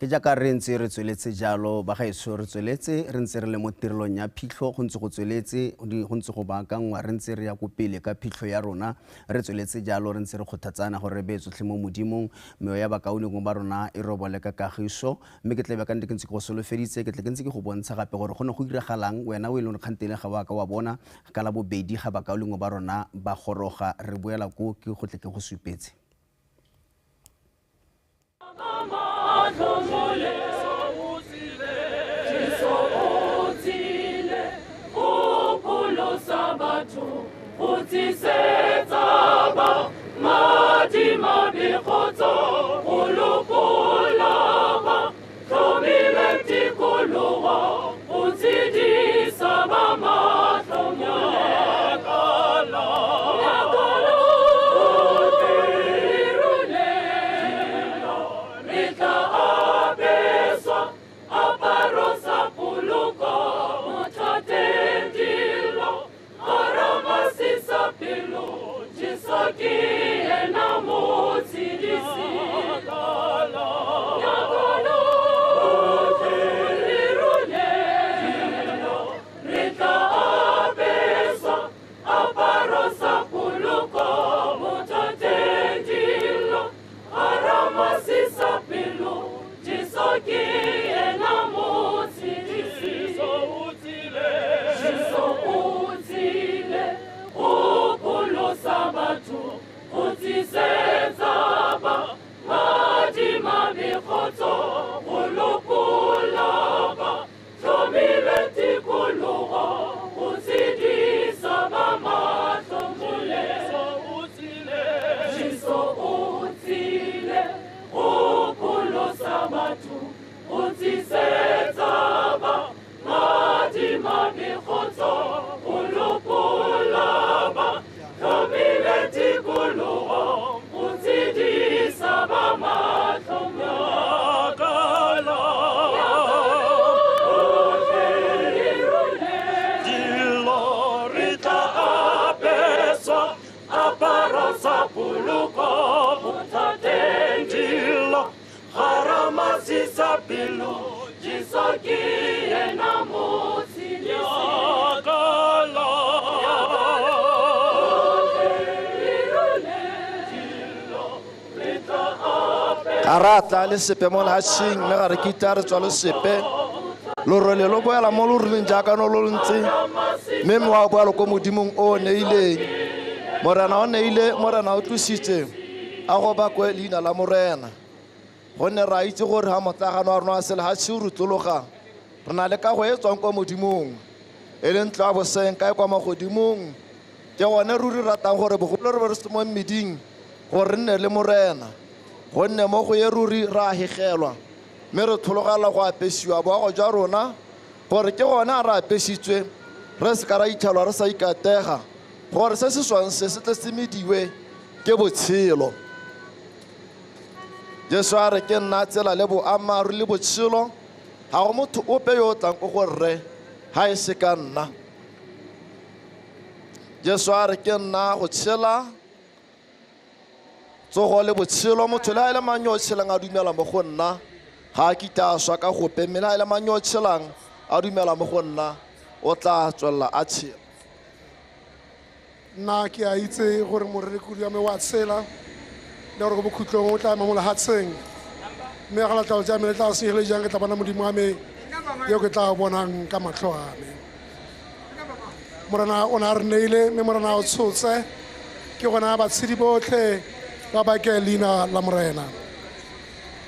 Ke jaaka re ntse re tsweletse jalo bagaetsho, re tsweletse re ntse re le mo tirelong ya phitlho, go ntse go tsweletse go ntse go baakangwa, re ntse re ya ko pele ka phitlho ya rona, re tsweletse jalo re ntse re kgothatsana gore re beye tsotlhe mo modimong, meoya ya bakaulengwe ba rona e robole ka kagiso. Mme ke tlabe ka nnete ke ntse ke go solofeditse, ke tle ke ntse ke go bontsha gape gore go ne go diragalang wena o e leng gore kgantele ga wa ka wa bona ka la bobedi ga bakaulengwe ba rona ba goroga, re boela ko ke go tle ke go supetse. Ga re a tla le sepe mo lefatsheng, mme ga re kitla re tswa le sepe. Lorole lo boela mo lo rileng jaaka no lo ntse, mme mowa o boela ko modimong o o neileng. Morena o neile, Morena o tlositse, a go bakwe leina la Morena. Gonne re a itse gore ga motlagano wa rona wa selefatshe o rutlologa, re na le kago e tswang kwa modimong, e leng ntlo ya boseng kae kwa magodimong. Ke gone ruri ratang gore bogolo re be re se mo mmeding gore re nne le Morena. Gonne mo go ye ruri re a hegelwa, mme re tlhologela go apesiwa boago jwa rona, gore ke gone a re apesitswe, re se ka ra itlhelwa re sa ikatega, gore se se swang se se tle se mediwe ke botshelo. Jesu a re ke nna tsela le boammaaruri le botshelo, ga go motho ope yo o tlang ko go rre ga e se ka nna. Jesu a re ke nna go tshela, tsogo le botshelo, motho le ha e le mang yo o tshelang a dumela mo go nna ga a kitla a swa ka gope, mme le ha e le mang yo o tshelang a dumela mo go nna o tla tswelela a tshela. Nna ke a itse gore morekodi wa me wa tshela, le gore ko bokhutlong o tla ema mo lefatsheng, mme ga letlalo tsa me le tla senyegile jang, ke tla bona modimo wa me yo ke tla bonang ka matlho a me. Morena o ne a re neile, mme Morena o tshotse, ke gona batshedi botlhe ba bake leina la Morena.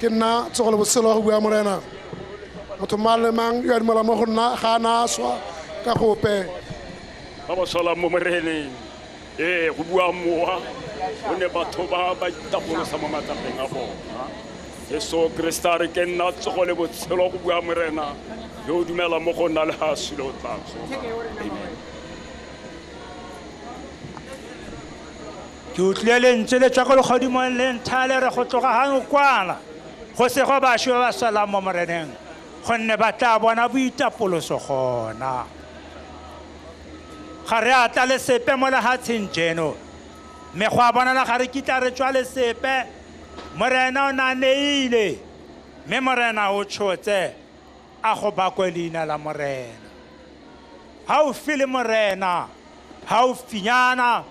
Ke nna tsogo le botshelo go bua Morena. Motho mang le mang yo a dumelang mo go nna ga a na a swa ka gope. Ba ba solang mo Moreneng, ee, go bua mowa, gonne batho ba ba itapolosa mo matsapeng a bona. Jesu Kriste a re ke nna tsogo le botshelo go bua Morena, yo o dumelang mo go nna le ga a sule o tla tsoga. Amen. Ke utlwile lentswe le tswa ko legodimong le ntha le re go tloga gang kwana, go se go bašwi ba ba salang mo Moreneng, gonne ba tla bona boitapoloso gona. Ga re a tla le sepe mo lefatsheng jeno, mme go a bonala ga re kitla re tswa le sepe. Morena o na neile, Mme Morena o tshotse a go bakwe leina la Morena. Gaufi le Morena, gaufinyana,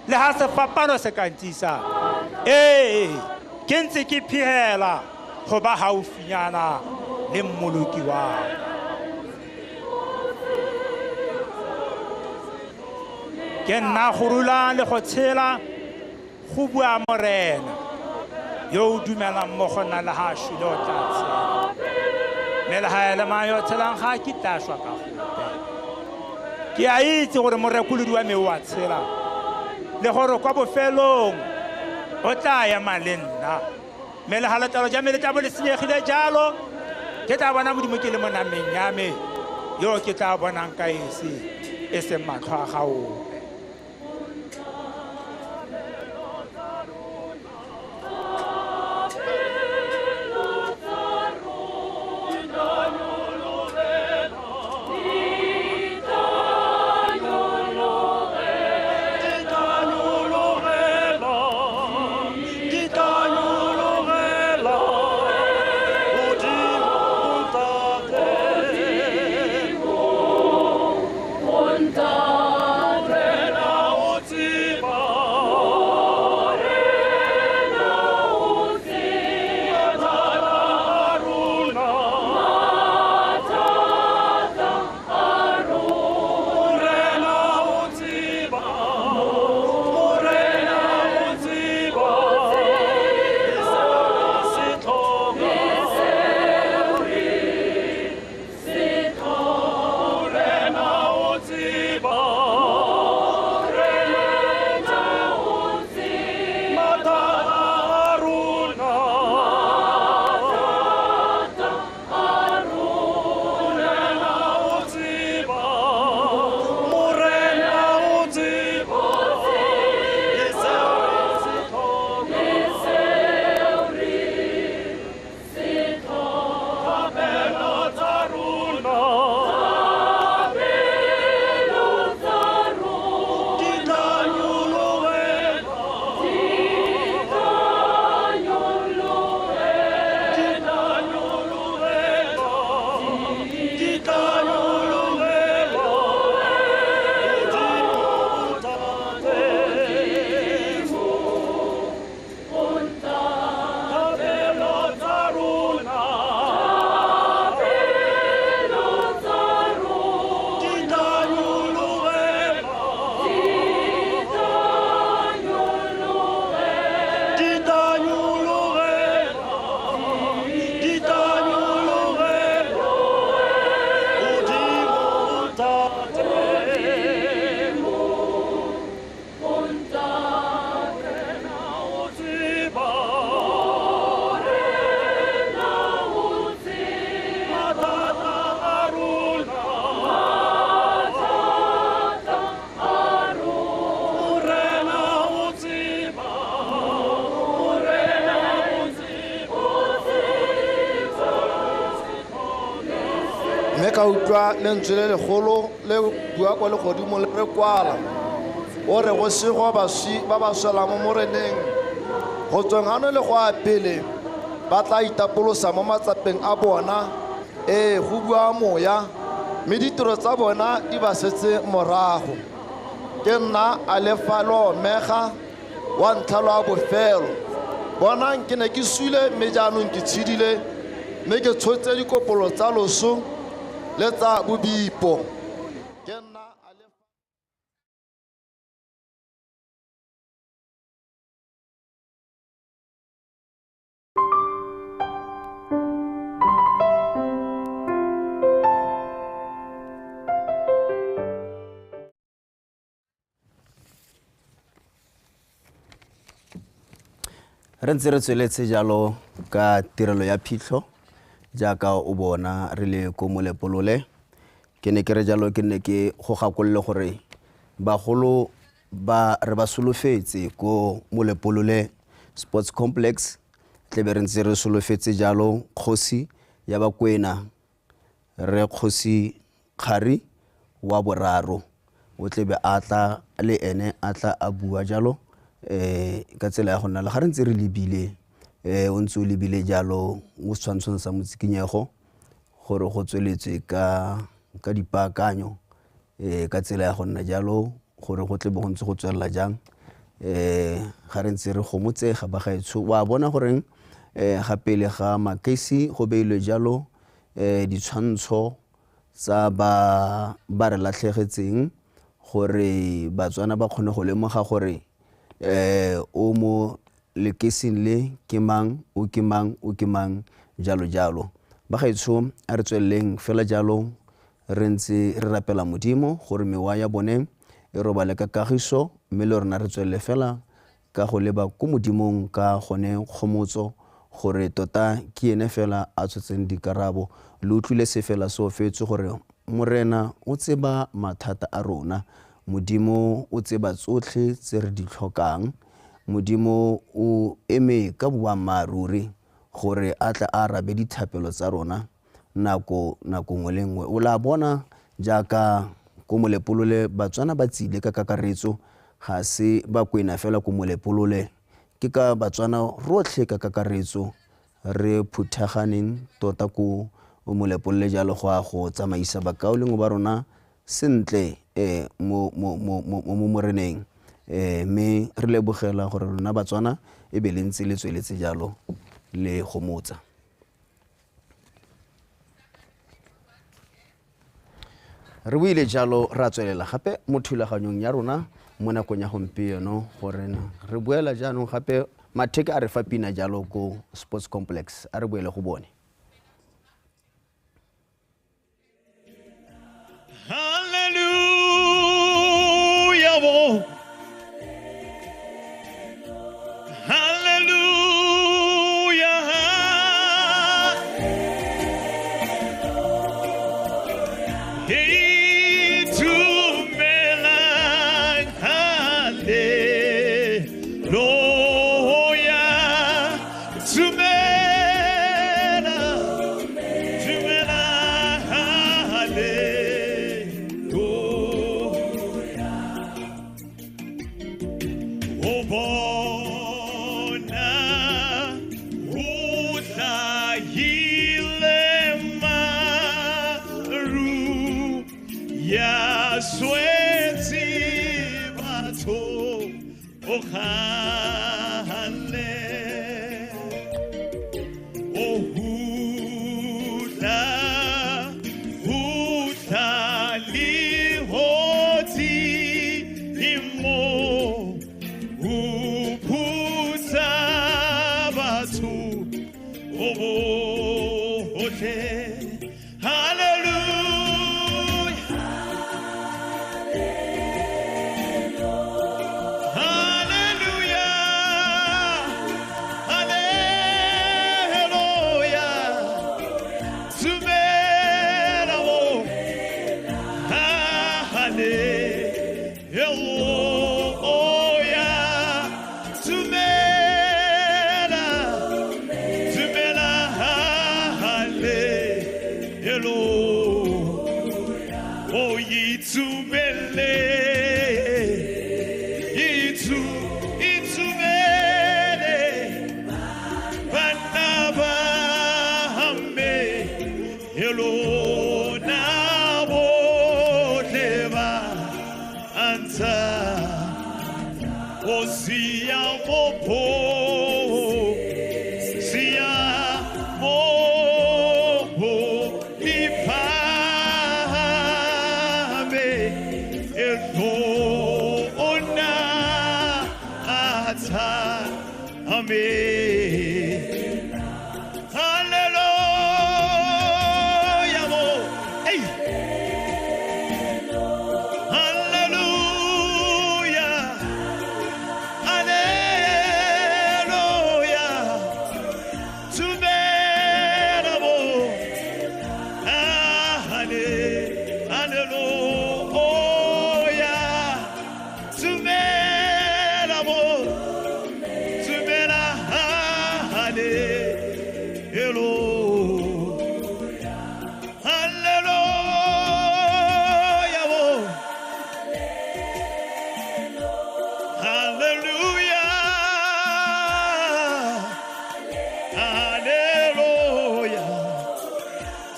le ga sefapano se ka ntisa. Ee, ke ntse ke phihela go ba gaufinyana le Mmoloki wa ka. Ke nna go rula le go tshela, go bua Morena, yo o dumelang mo go nna le ga a šwele o tla tshela. Mme le ga e le mang yo o tshelang ga a kitla a šwa ka gope. Ke a itse gore morekolodi wa me o a tshela, le gore kwa bofelong o tla ema le nna. Mme le ga letlalo ja me le tla bo le senyegile jalo, ke tla bona Modimo ke le mo nameng ya me, yo ke tla bonang ka esi, e seng matlho a ga ope. Ka utlwa lentswe le legolo le bua kwa legodimo le re kwala, o re go sego baswi ba ba swelang mo Moreneng, go tsweng gano le go a pele ba tla itapolosa mo matsapeng a bona. Ee, go bua moya, mme ditiro tsa bona di ba setse morago. Ke nna Alefa le Omega, wa ntlha le wa bofelo. Bonang, ke ne ke sule, mme jaanong ke tshedile, mme ke tshotse dikopolo tsa loso le tsa bobipo. Ke nna Alefa. Re ntse re tsweletse jalo ka tirelo ya phitlho jaaka o bona re le ko Molepolole. Ke ne ke re jalo, ke ne ke go gakolole gore bagolo ba re ba solofetse ko Molepolole Sports Complex, tlebe re ntse re solofetse jalo kgosi ya Bakwena, re kgosi Kgari wa boraro, o tlebe a tla le ene a tla a bua jalo ka tsela ya go nna le ga re ntse re lebile O ntse o lebile jalo mo setshwantshong sa motsikinyego gore go tsweletswe ka dipaakanyo ka tsela ya go nna jalo gore go tle bo go ntse go tswelela jang. Ga re ntse re gomotsega bagaetsho, wa bona goreng ga pele ga makesi go beilwe jalo ditshwantsho tsa ba re latlhegetseng gore Batswana ba kgone go lemoga gore o mo lekesing le ke mang, o ke mang, o ke mang, jalo jalo. Bagaetsho, a re tsweleleng fela jalo re ntse re rapela Modimo gore mewa ya bone e robale ka kagiso, mme le rona re tswelele fela ka go leba ko Modimong ka gone kgomotso gore tota ke ene fela a tshotseng dikarabo. Le utlwile se fela se ofetse gore Morena o tseba mathata a rona, Modimo o tseba tsotlhe tse re di tlhokang, Modimo o eme ka boammaaruri gore a tla a arabe dithapelo tsa rona nako nngwe le nngwe. O la bona jaaka ko Molepolole Batswana ba tsile ka kakaretso, ga se Bakwena fela ko Molepolole, ke ka Batswana rotlhe ka kakaretso re phuthaganeng tota ko Molepolole jalo go a go tsamaisa bakaulengwe ba rona sentle mo moreneng. Mme re lebogela gore rona Batswana e be le ntse le tsweletse jalo le gomotsa. Re buile jalo ra tswelela gape mo thulaganyong ya rona mo nakong ya gompieno gore re buela jaanong gape Matheka a re fa pina jalo ko sports complex, a re buele go bone. Hallelujah, hallelujah. Hallelujah.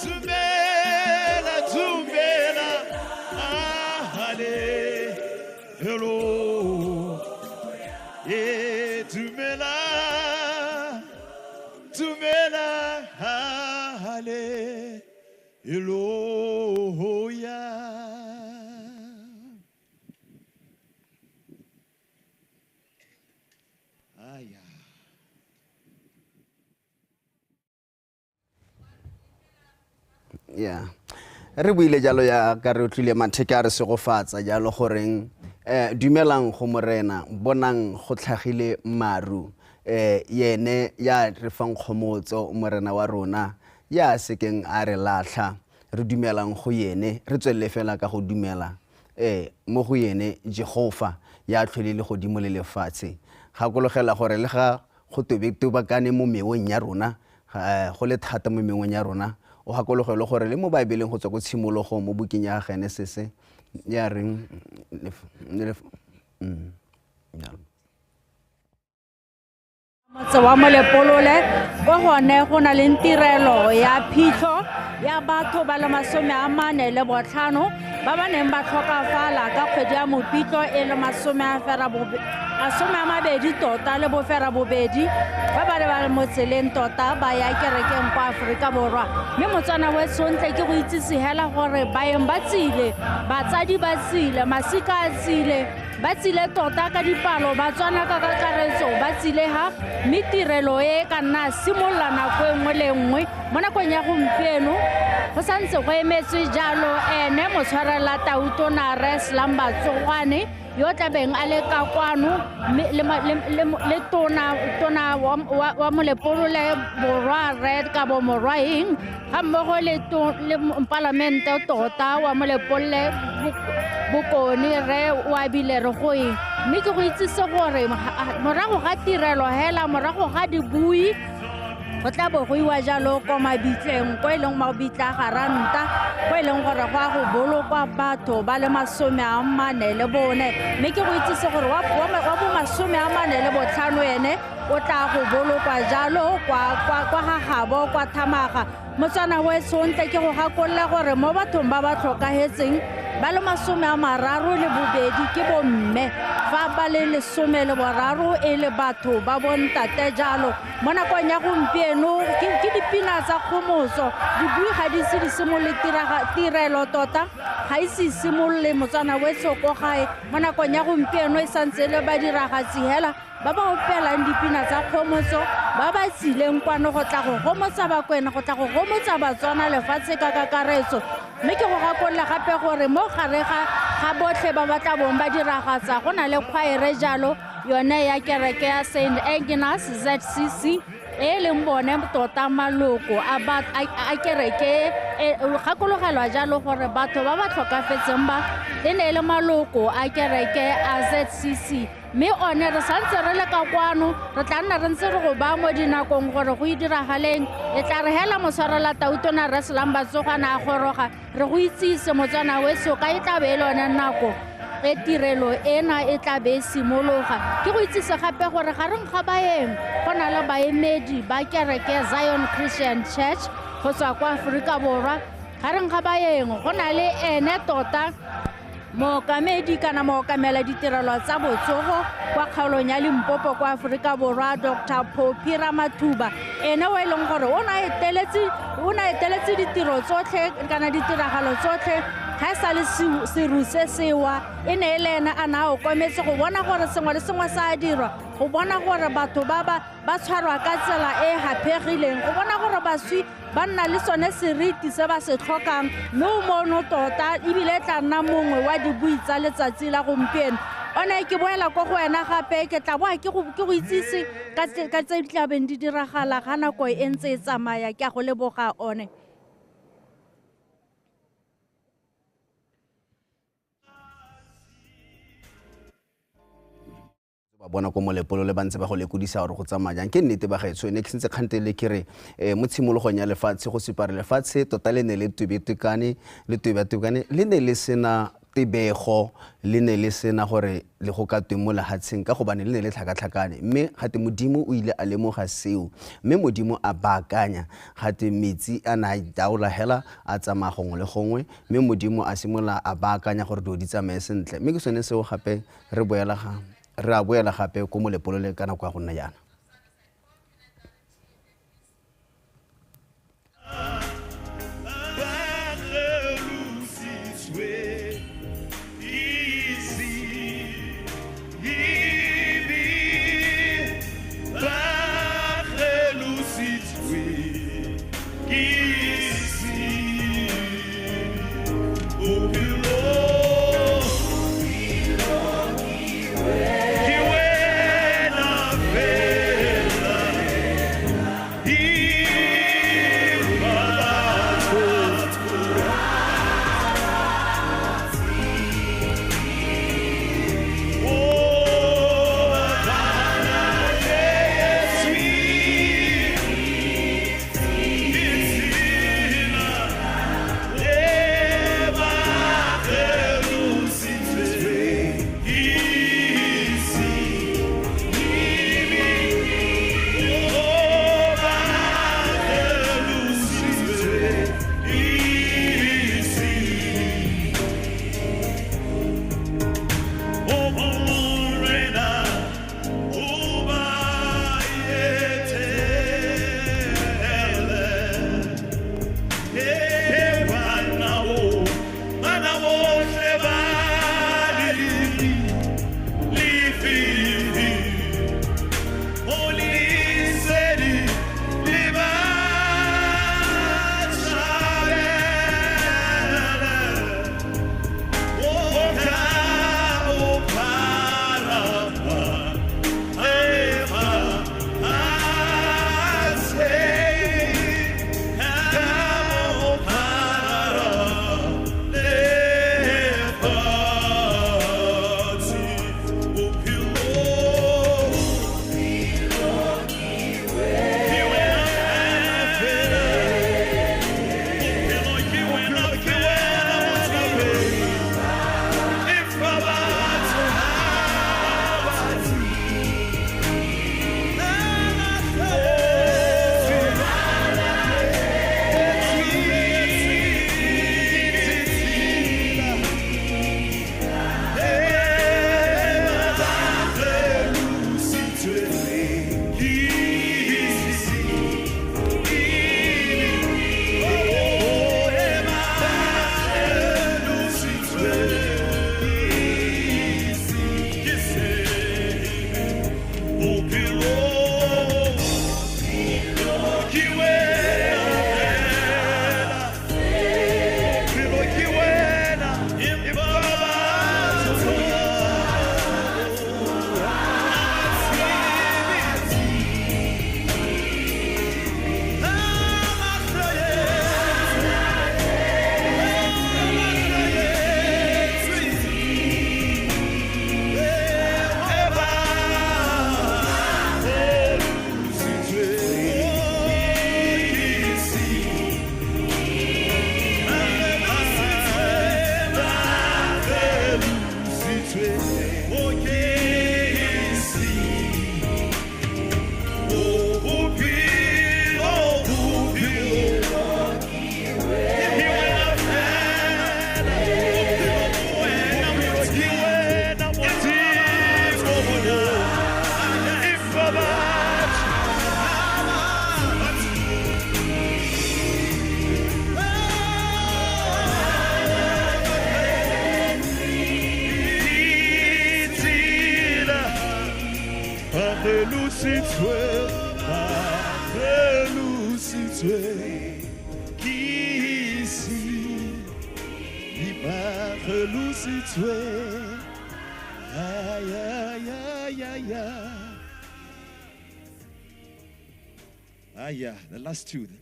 Dumela, dumela, hallelujah. Yeah, dumela, dumela, hallelujah. Aya. Yeah, re buile jalo ya ka re utlwile Matheke a re segofatsa jalo goreng dumelang go Morena, bonang go tlhagile maru, yene ya re fang kgomotso, Morena wa rona ya sekeng a re latlha. Re dumelang go yene, re tswelele fela ka go dumela mo go yene Jehova ya tlhole le godimo le lefatshe. Gakologela gore le ga go tobetobakane mo meweng ya rona, go le thata mo meweng ya rona, o gakologelwe gore le mo Baebeleng go tswa ko tshimologong mo bukeng ya Genesis ya reng jalo. Motse wa Molepolole ko gone go na le tirelo ya phitlho ya batho ba le 45 ba ba neng ba tlhokafala ka kgwedi ya Mopitlo e le 28 ba ba le ba le mo tseleng tota ba ya kerekeng kwa Aforika Borwa. Mme Motswana weso ntle ke go itsise hela gore baeng ba tsile, batsadi ba tsile, masika a tsile, ba tsile tota ka dipalo, Batswana ka kakaretso ba tsile ha, mme tirelo e ka nna simolola nako e nngwe le nngwe. Mo nakong ya gompieno go santse go emetswe jalo ene motshwarela tautona Rre Slumber Tsogwane yo tlabeng a le ka kwano, mme le tona wa Molepolole Borwa Rre Kabo Morwaeng ga mmogo le palamente tota wa Molepolole Bokone Rre Oabile Regoeng. Mme ke go itsise gore morago ga tirelo hela, morago ga dibui, go tla bo go iwa jalo ko mabitleng, ko e leng mabitla a garanta, ko e leng gore go a go bolokwa batho ba le 44. Mme ke go itsise gore wa bo 45 ene o tla go bolokwa jalo kwa ga gabo kwa Thamaga. Motswana weso ntle ke go gakolola gore mo bathong ba ba tlhokahetseng ba le 32 ke bomme, fa ba le 13 e le batho ba bontate jalo. Mo nakong ya gompieno ke dipina tsa kgomotso, dibui ga di ise di simolole tirelo tota, ga ise e simolole Motswana weso ko gae. Mo nakong ya gompieno e santse e le badiragatsi hela ba ba opelang dipina tsa kgomotso, ba ba tsileng kwano go tla go gomotsa Bakwena, go tla go gomotsa Batswana lefatshe ka kakaretso. Mme ke go gakolola gape gore mo gare ga botlhe ba ba tla bong ba diragatsa go na le khwaere jalo yone ya kereke ya Saint Agnes ZCC e leng bone tota maloko a kereke. Gakologelwa jalo gore batho ba ba tlhokafetseng ba e ne e le maloko a kereke a ZCC. Mme one re santse re le ka kwano, re tla nna re ntse re go baya mo dinakong gore go e diragaleng. E tla re hela motshwarela tautona Rre Slumber Tsogwane a goroga, re go itsise Motswana weso ka e tla be e le yone nako e tirelo ena e tla be e simologa. Ke go itsise gape gore gareng ga baeng go na le baemedi ba kereke Zion Christian Church go tswa kwa Aforika Borwa. Gareng ga baeng go na le ene tota mookamedi kana mookamela ditirelo tsa botsogo kwa kgaolong ya Limpopo kwa Aforika Borwa, Dr. Phophi Ramathuba, ene o e leng gore o ne a eteletse ditiro tsotlhe kana ditiragalo tsotlhe ga e sa le seru se sewa. E ne e le ene a na a okometse go bona gore sengwe le sengwe sa dirwa, go bona gore batho ba ba tshwarwa ka tsela e haphegileng, go bona gore baswi ba nna le sone seriti se ba se tlhokang. Mme o mono tota ebile e tla nna mongwe wa dibui tsa letsatsi la gompieno. One ke boela ko go wena gape, ke tla boa ke go itsise ka tse di tlabeng di diragala ga nako e ntse e tsamaya. Ke a go leboga one. Ba bona ko Molepolole ba ntse ba go lekodisa gore go tsamaya jang. Ke nnete ba gaetsho, ne ke sentse kgantele ke re mo tshimologong ya lefatshe go supare lefatshe tota le ne le tobetekane, le tobetekane le ne le sena tebego le ne le sena gore le go ka tweng mo lehatsheng ka gobane le ne le tlhakatlhakane, mme gate Modimo o ile a lemoga seo, mme Modimo a baakanya gate metsi a na a itaola hela a tsamaya gongwe le gongwe, mme Modimo a simolola a baakanya gore dilo di tsamaye sentle. Mme ke sone seo gape re boela re a boela gape ko Molepolole ka nako ya go nna jaana. Yeah, the last two then.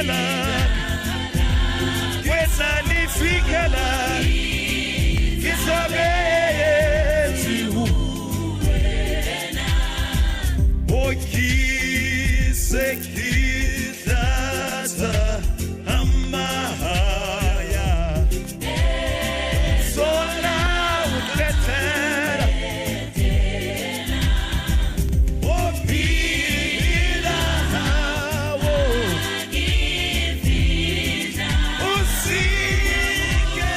la, wena lefika la, ke sabetse ho wena. O ke se ke tla amaya, sola o tletela, o phila wo, o sike,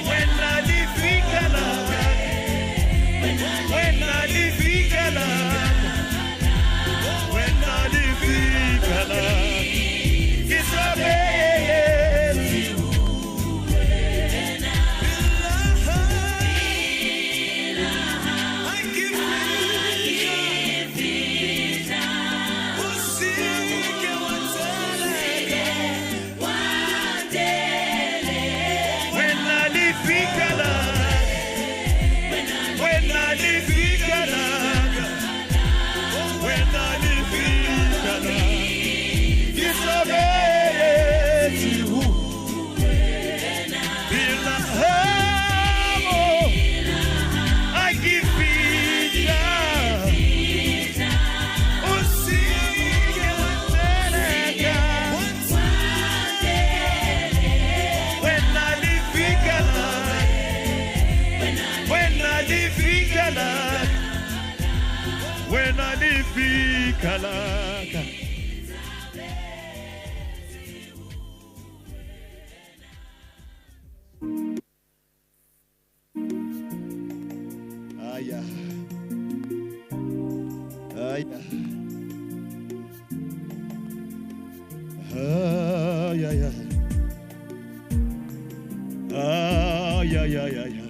wena lefika la, wena lefika la, wena lefika la, ke sabetse ho wena. Wena lefika la, wena lefika la, wena lefika la, ke sabetse ho wena. Pela hao a ke fihla, o seke wa nteleka. Wena lefika la, wena lefika la, wena lefika la ka. Aya. Aya. Ay, ay, ay. Ay, ay, ay, ay, ay.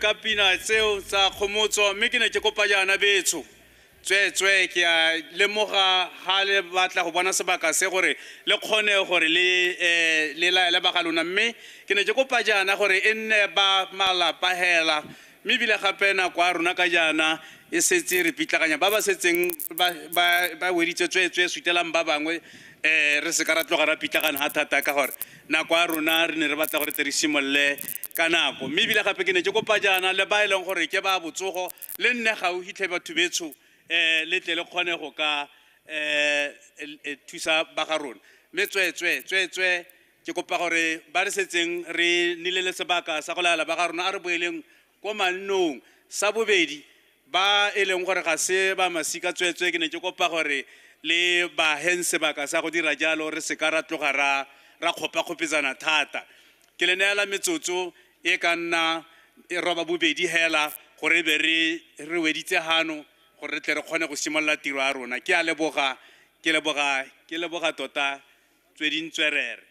Ka pina tseo tsa kgomotso mme ke ne ke kopa jaana betsho tsweetswe ke a lemoga ga le batla go bona sebaka se gore le kgone gore le laele ba ga lona mme ke ne ke kopa jaana gore e nne ba malapa hela mme ebile gape nako ya rona ka jaana e setse re pitlaganya ba ba setseng ba weditse tsweetswe sutelang ba bangwe re se ka ra tloga ra pitlagana ga thata ka gore nako ya rona re ne re batla gore tle re simolole ka nako mme ebile gape ke ne ke kopa jaana le ba e leng gore ke ba botsogo le nne gaufi tlhe batho betsho le tle le kgone go ka thusa ba ga rona mme tsweetswe ke kopa gore ba re setseng re nnile le sebaka sa go laela ba ga rona a re boeleng ko mannong. Sa bobedi ba e leng gore ga se ba masika tsweetswe ke ne ke kopa gore le ba heng sebaka sa go dira jalo re se ka ra tloga ra kgopakgopetsana thata. Ke le neela metsotso e ka nna e roba bobedi hela gore be re weditse hano gore re tle re kgone go simolola tiro ya rona. Ke a leboga, ke leboga, ke leboga tota tsweding tswerere.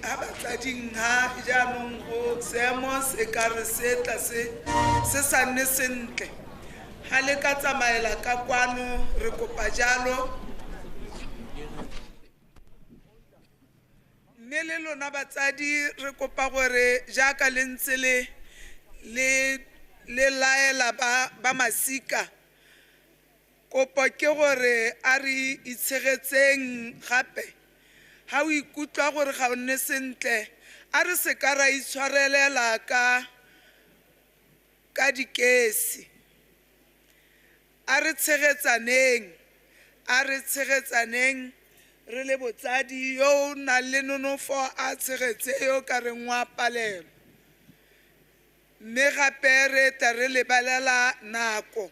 ha batsading ha jaanong go seemo se ka re se tla se sa nne sentle. Ha le ka tsamaela ka kwano re kopa jalo. Mme le lona batsadi re kopa gore jaaka le ntse le laela ba masika, kopo ke gore a re itshegetseng gape. Ha o ikutlwa gore ga o nne sentle, a re se ka ra itshwarelela ka dikesi. A re tshegetsaneng, re le botsadi yo o nang le nonofo a tshegetse yo ka reng wa palelwa. Mme gape re tla re lebelela nako.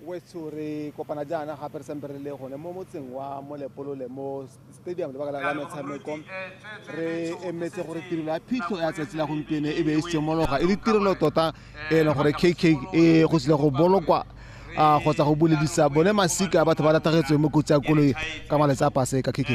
Wetso re kopana jaana gape re sampe re le gone mo motseng wa Molepolole mo stadium lebaka la metshameko. Re emetse gore tirelo ya phitlho ya tsatsi la gompieno e be e simologa e le tirelo tota e leng gore KK e go tsile go bolokwa kgotsa go buledisa bone masika a batho ba latlhegetsweng mo kotsi ya koloi ka malatsi a Paseka. KK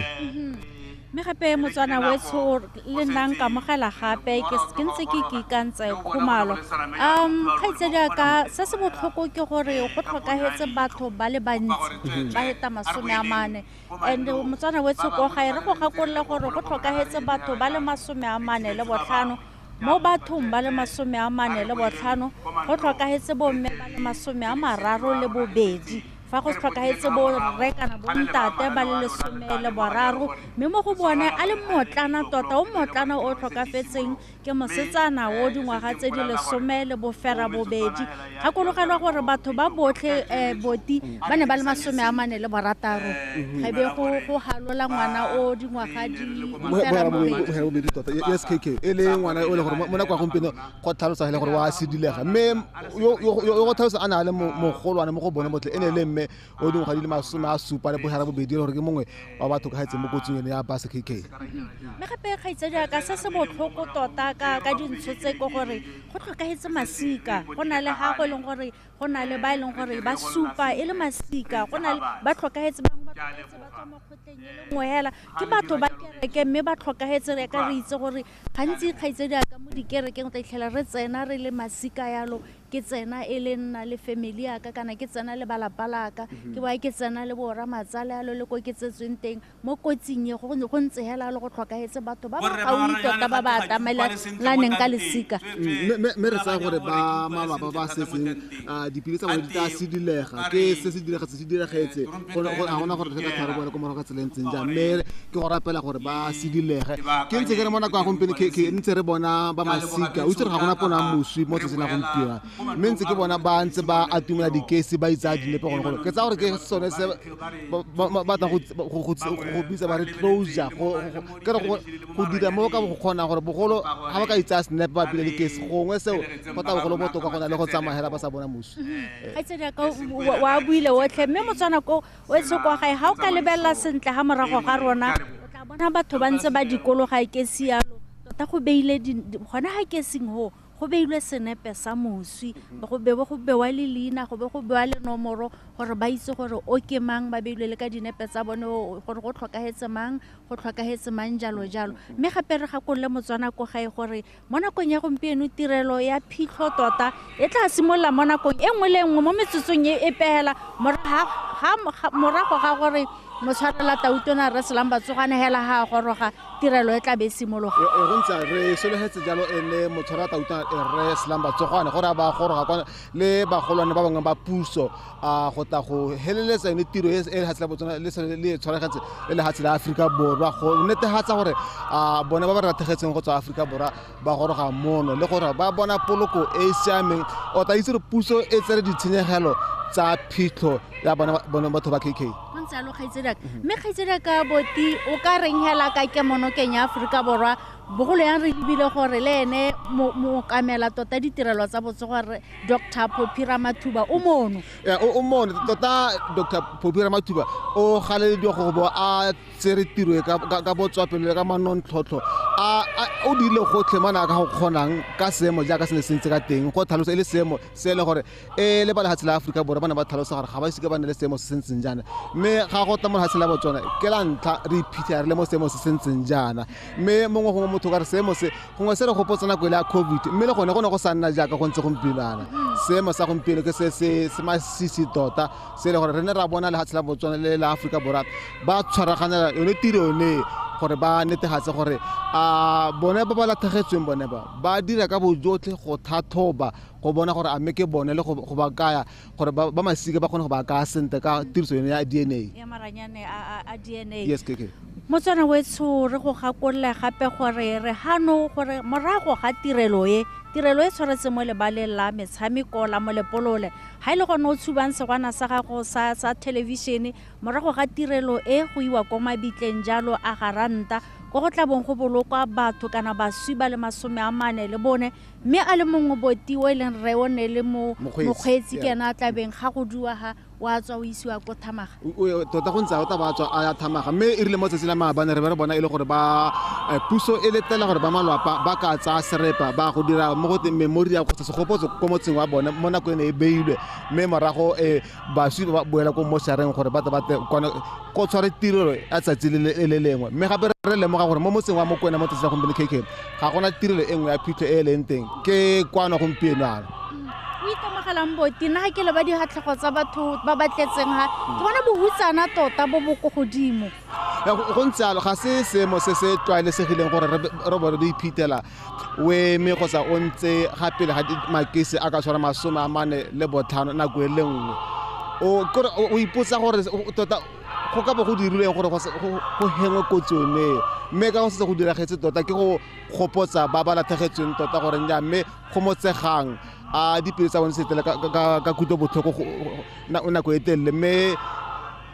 mme gape motswana wetsho le nna nkamogela gape ke ntse ke ikantse Khumalo. Kgaitsedi ka se se botlhoko ke gore go tlhokahetse batho ba le bantsi ba heta 40, and motswana wetsho ko gae re go gakolole gore go tlhokahetse batho ba le 45. Mo bathong ba le 45 go tlhokahetse bomme ba le 32, fa go tlhokahetse bo rre kana bo ntate ba le 13, mme mo go bone a le motlana tota o motlana o tlhokafetseng ke mosetsana o dingwaga tse di 18. Gakologelwa gore batho ba botlhe boti ba ne ba le 46, ga be go halola ngwana o dingwaga di 82 tota. Yes KK e le ngwana o le gore mo nako ya gompieno go tlhalosa le gore wa sedilega, mme yo go tlhalosa a na le mogolwane mo go bone botlhe e ne le mme o dingwaga di le 78 gore ke mongwe wa batho ka gaetseng mo kotsing ene ya bus. KK mme gape kgaitsedi ka se se botlhoko tota ka dintsho tse ke gore go tlhokahetse masika. Go na le ga go e leng gore go na le ba e leng gore ba supa e le masika, go na le ba tlhokahetse bangwe ba tlhokahetse ba tswa mo kgotleng e le nngwe hela ke batho ba kereke, mme ba tlhokahetse re ka re itse gore gantsi kgaitsedi ka mo dikerekeng o tla itlhela re tsena re le masika yalo, ke tsena e le nna le family ya ka kana ke tsena le balapa la ka, ke ba ke tsena le bo ramatsala yalo le ko ke tsetsweng teng. Mo kotsing e go ntse hela le go tlhokahetse batho ba ba gaufi tota ba ba atamelaneng ka lesika. Mme re tsaya gore ba malapa ba setseng dipilo tsa bone di tla sedilega ke se se diragetse se diragetse, ga gona gore re ka tlhare bone ko morago ka tsela e ntseng jang, mme ke go rapela gore ba sedilege. Ke ntse ke re mo nako ya gompieno ke ntse re bona ba masika o itse gore ga gona pono ya moswi mo tsatsing la gompieno, mme ntse ke bona ba ntse ba atumela dikesi ba itsaya dinepe gone gore ke tsaya gore ke sone se ba batlang go bitsa ba re closure, ke re go dira mo ka go kgonang gore bogolo ga ba ka itsaya senepe ba pile dikesi gongwe seo go tla bogolo botoka go na le go tsamaya hela ba sa bona moswi. Kgaitsedi ka wa buile otlhe, mme motswana ko o etse kwa gae ga o ka lebelela sentle ga morago ga rona o tla bona batho ba ntse ba dikologa kesi yalo tota go beile gone ga kesing ho go beilwe senepe sa moswi, go be go bewa le leina, go be go bewa le nomoro gore ba itse gore o ke mang, ba beilwe le ka dinepe tsa bone gore go tlhokahetse mang, go tlhokahetse mang jalo jalo. Mme gape re gakolole motswana ko gae gore mo nakong ya gompieno tirelo ya phitlho tota e tla simolola mo nakong e nngwe le nngwe mo metsotsong e pehela morago ga gore motshwarela tautona re Selang Batsogane hela ha goroga tirelo e tla be simologa. Go ntse re sologetse jalo e le motshwarela tautona re Selang Batsogane gore ba goroga kwa le bagolwane ba bangwe ba puso go tla go heleletsa yone tiro e lehatshe la Botswana le le tshwaragetse le lehatshe la Aforika Borwa go netefatsa gore bone ba ba rathegetseng go tswa Aforika Borwa ba goroga mono le gore ba bona poloko e e siameng. O tla itse gore puso e tsere ditshenyegelo tsa phitlho ya bone batho ba KK. Ntse lo kgaitsedi mme kgaitsedi ka boti o ka reng hela ka kemonokeng ya Aforika Borwa bogolo yang re lebile gore le ene mookamela tota ditirelo tsa botsogo re Dr. Phophi Ramathuba o mono. O mono tota Dr. Phophi Ramathuba o galelediwa go bo a tsere tiro e ka botswapelo le ka manontlhotlho. o dirile gotlhe mo a ka go kgonang ka seemo jaaka se ne se ntse ka teng go tlhalosa e le seemo se e le gore e le ba lefatshe la Aforika Borwa ba ne ba tlhalosa gore ga ba ise ba ne le seemo se se ntseng jaana mme ga go tla mo lefatsheng la Botswana ke la ntlha re iphitlhela re le mo seemo se se ntseng jaana mme mongwe gongwe motho ka re seemo se gongwe se re gopotsa nako e le ya COVID mme le gone go ne go sa nna jaaka go ntse gompieno ana seemo sa gompieno ke se se masisi tota se e le gore re ne ra bona lefatshe la Botswana le la Aforika Borwa ba tshwaraganela yone tiro yone gore ba netefatse gore a bone ba ba latlhegetsweng bone ba dira ka bojotlhe go tlhatlhoba go bona gore a mme ke bone le go ba kaya gore ba masika ba kgone go ba kaya sentle ka tiriso yone ya DNA ya maranyane a DNA. Yes, KK. Motswana wetsho re go gakolola gape gore re hano gore morago ga tirelo e tshwaretse mo lebaleng la metshameko la Molepolole ga e le gone o tshubang segwana sa gago sa thelebišene morago ga tirelo e go iwa ko mabitleng jalo a garanta ko go tla bong go bolokwa batho kana baswi ba le 44 mme a le mongwe boti o e leng rre o ne le mokgweetsi ke ena a tlabeng ga go dua ga wa tswa o isiwa ko Thamaga. Tota go ntse o tla ba tswa a ya Thamaga mme e rile mo tsatsing la maabane re be re bona e le gore ba puso e letela gore ba malwapa ba ka tsaya serepa ba go dira mo go teng memorial kgotsa segopotso ko motseng wa bone mo nako ene e beilwe mme morago baswi ba boela ko mošareng gore ba tle go tshware tirelo ya tsatsi le lengwe mme gape re lemoga gore mo motseng wa Mokwena mo tsatsing la gompieno KK ga gona tirelo e nngwe ya phitlho e e leng teng ke kwano gompieno ana. O itemogelang boti nna ga ke leba dihatlhego tsa batho ba ba tletseng ga ke bona bohutsana tota bo bo ko godimo. Go ntse jalo ga se seemo se se tlwaelesegileng gore re bo re iphitela o eme kgotsa o ntse ga pele ga makese a ka tshwara 45 nako e le nngwe o ipotsa gore tota go ka bo go dirilweng gore go hengwe kotsi yone mme ka go setse go diragetse tota ke go gopotsa ba ba latlhegetsweng tota gore nnyaa mme go motsegang a dipelo tsa bone setele ka kutlobotlhoko nako e telele mme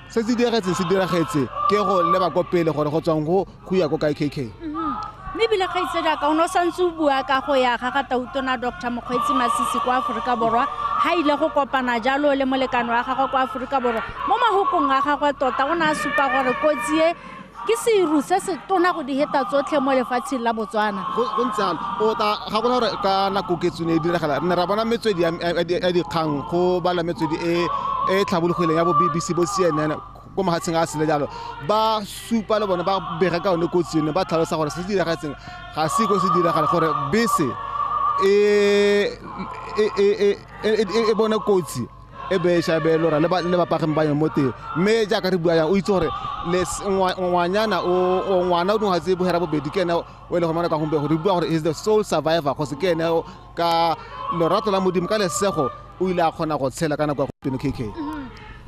se se diragetseng se diragetse ke go leba ko pele gore go tswang go ya ko kae KK. Mme ebile kgaitsedi ka o ne o santse o bua ka go ya ga ga Tautona Dr Mokgweetsi Masisi kwa Aforika Borwa ga ile go kopana jalo le molekane wa gagwe kwa Aforika Borwa mo mahokong a gagwe tota o ne a supa gore kotsi e ke seru se se tona go di heta tsotlhe mo lefatsheng la Botswana. Go ntse jalo o ta gakola gore ka nako ketso ne e diragala re ne ra bona metswedi ya dikgang go bala metswedi e e tlhabologileng ya bo BBC bo CNN ko mafatsheng a sele jalo ba supa le bone ba bega ka yone kotsi yone ba tlhalosa gore se se diragetseng ga se ko se diragala gore bese e bone kotsi e be e shabe lora le bapagami ba yone mo teng mme jaaka re bua yang o itse gore ngwanyana o ngwana o dingwaga tse bohera bobedi ke ene o e le gore mo nako ya gompieno re bua gore is the sole survivor kgotsa ke ene ka lorato la Modimo ka lesego o ile a kgona go tshela ka nako ya gompieno KK.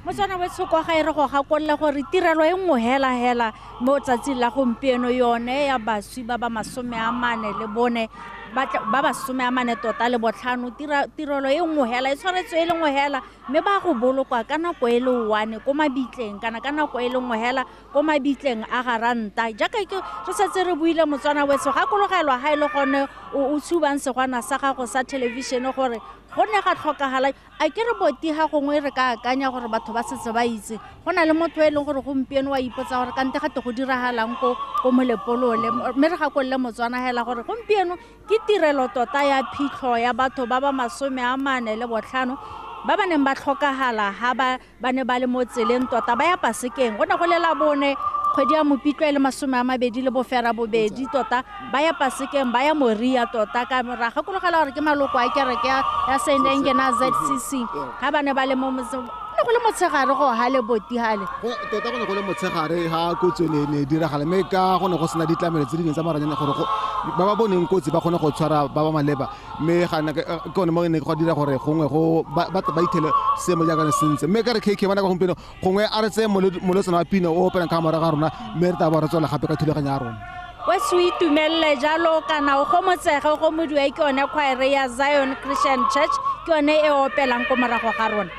Motswana wetsho kwa gae re go gakolola gore tirelo e nngwe hela-hela mo tsatsing la gompieno yone ya baswi ba ba 44 ba 45 tota le botlhano tirelo e nngwe hela e tshwanetse e le nngwe hela mme ba go bolokwa ka nako e le 1 ko mabitleng kana ka nako e le nngwe hela ko mabitleng a garanta jaaka ke re setse re buile motswana wetsho gakologelwa ga e le gone o tshubang segwana sa gago sa thelebišene gore go ne ga tlhokagala a ke re boti ga gongwe re ka akanya gore batho ba setse ba itse go na le motho e leng gore gompieno wa ipotsa gore kante gate go diragalang ko Molepolole mme re gakolole motswana hela gore gompieno ke tirelo tota ya phitlho ya batho ba ba 45 ba ba neng ba tlhokagala ga ba ne ba le mo tseleng tota ba ya pasekeng go ne go le la bone kgwedi ya Mopitlo e le 28 tota ba ya pasekeng ba ya Moria tota ka ra gakologela gore ke maloko a kereke ya Saint Engena ZCC ga ba ne ba le mo motseng ne go le motshegare go hale boti hale tota go ne go le motshegare ga kotsi ne e diragala mme ka go ne go sena ditlamelo tse dingwe tsa maranyane gore ba ba boneng kotsi ba kgone go tshwara ba ba maleba mme ke one mo ne go dira gore gongwe go ba ithele seemo jaaka ne se ntse mme ka re KK ba nako gompieno gongwe a re tseye moletsana wa pina o opelang ka morago ga rona mme re tla bo re tswela gape ka thulaganyo ya rona. Wetso itumelele jalo kana o gomotsege o gomodiwa ke yone choir ya Zion Christian Church ke yone e opelang ko morago ga rona.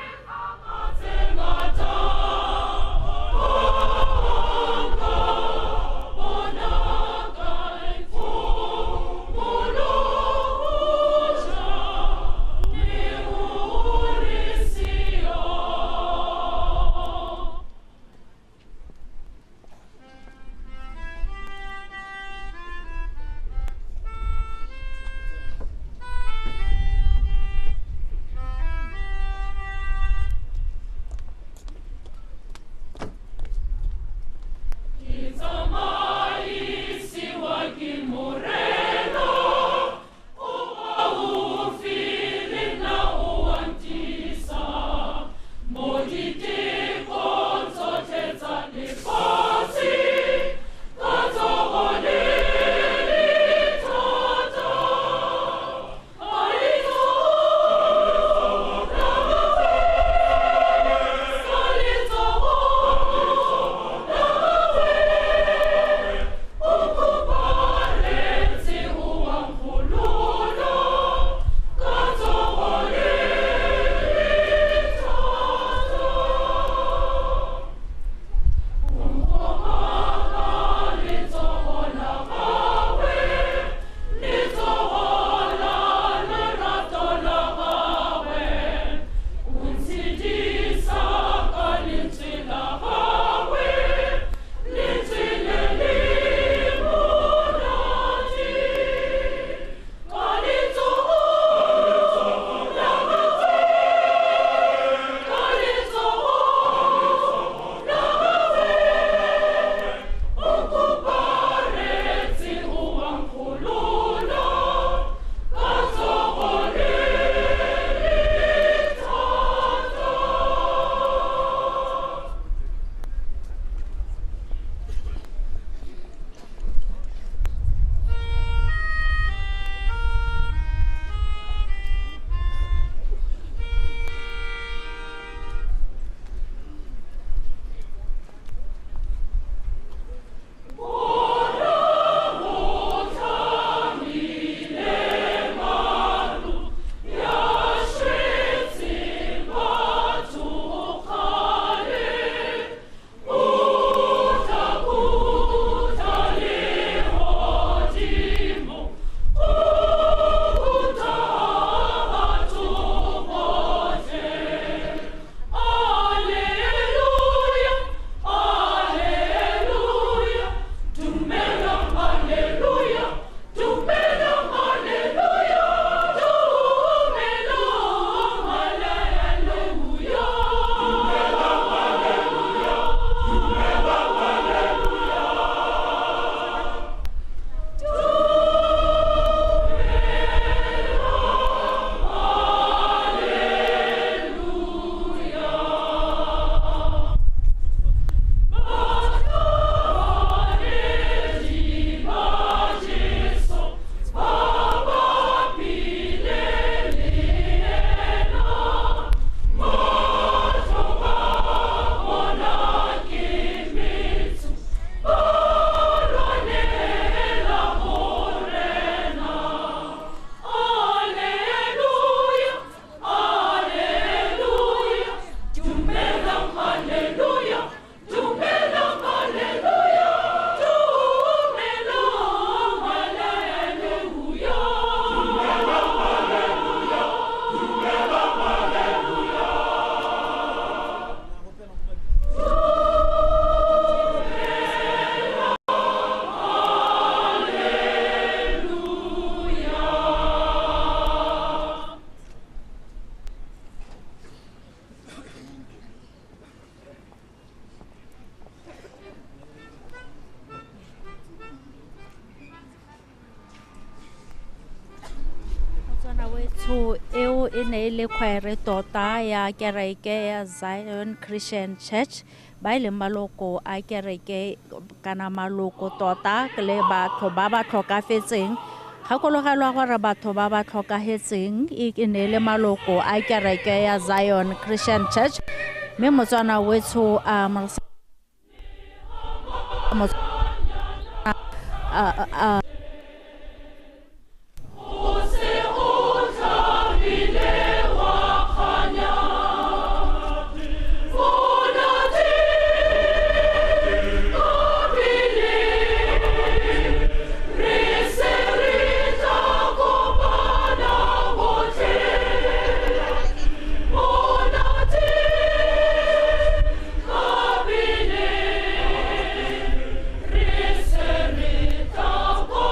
E ne e le khwaere tota ya kereke ya Zion Christian Church ba e leng maloko a kereke kana maloko tota le batho ba ba tlhokafetseng. Gakologelwa gore batho ba ba tlhokahetseng e ne e le maloko a kereke ya Zion Christian Church, mme Motswana wetsho a Re se re tla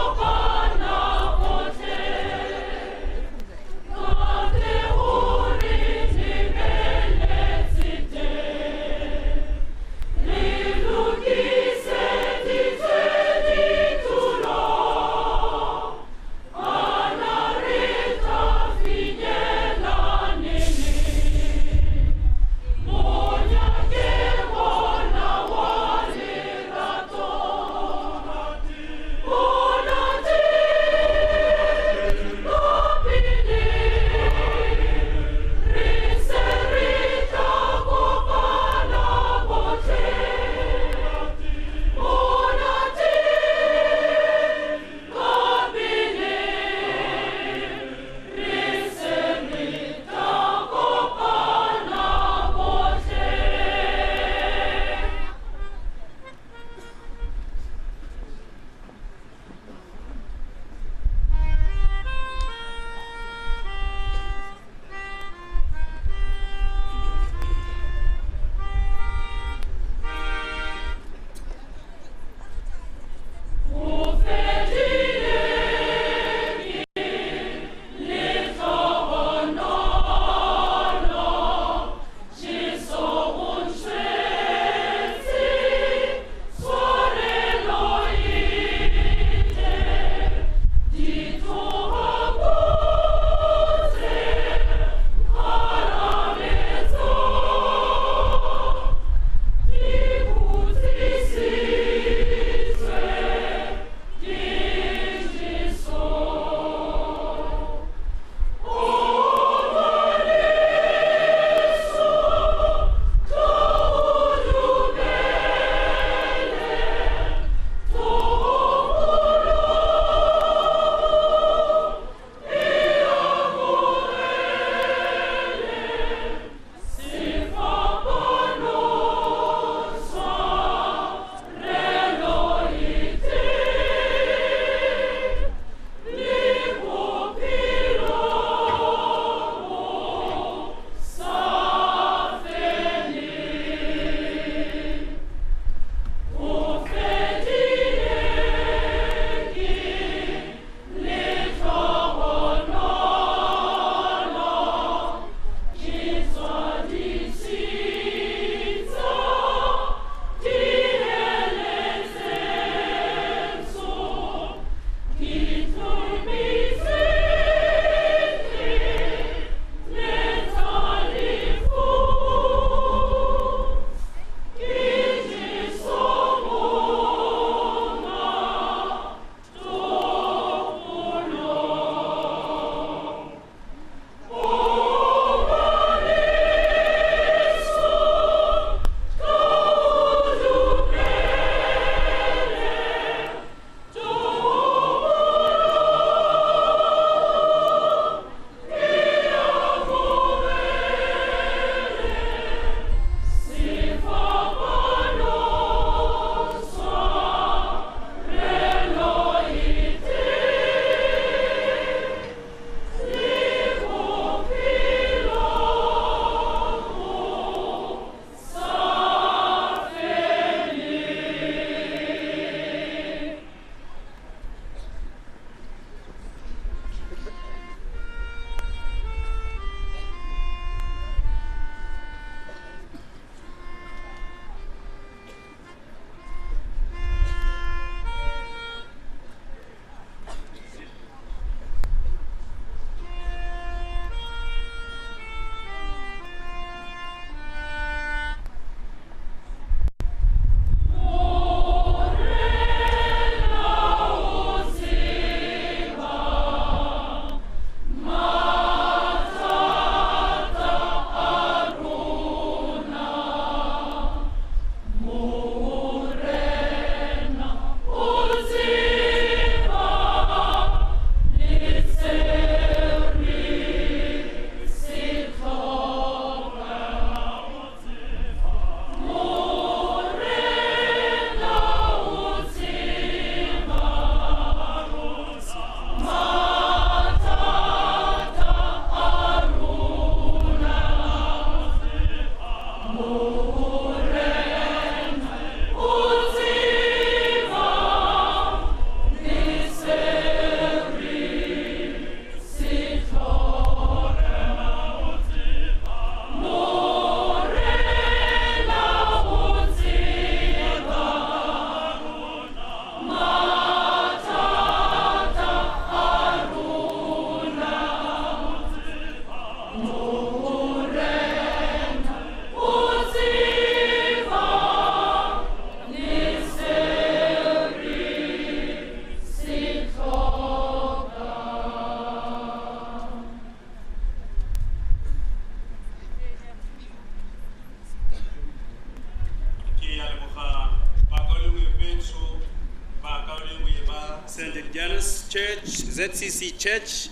Janus Church, ZCC Church,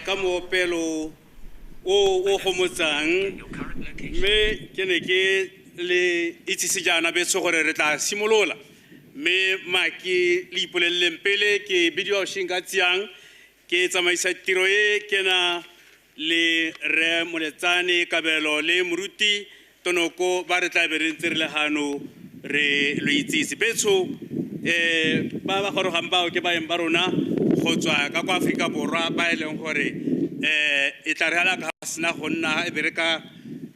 ka moopelo o gomotsang. Mme ke ne ke le itsise jaana betsho gore re tla simolola. Mme maki le ipoleleleng pele ke bidiwa Oshinga Tsiang, ke tsamaisa tiro e ke na le Rre Moletsane Kabelo le Moruti Tonoko ba re tla be re ntse re le gano re lo itsise. Betsho, ba ba gorogang bao ke baeng ba rona go tswa ka kwa Aforika Borwa ba e leng gore e tla re hala ka sena go nna e be re ka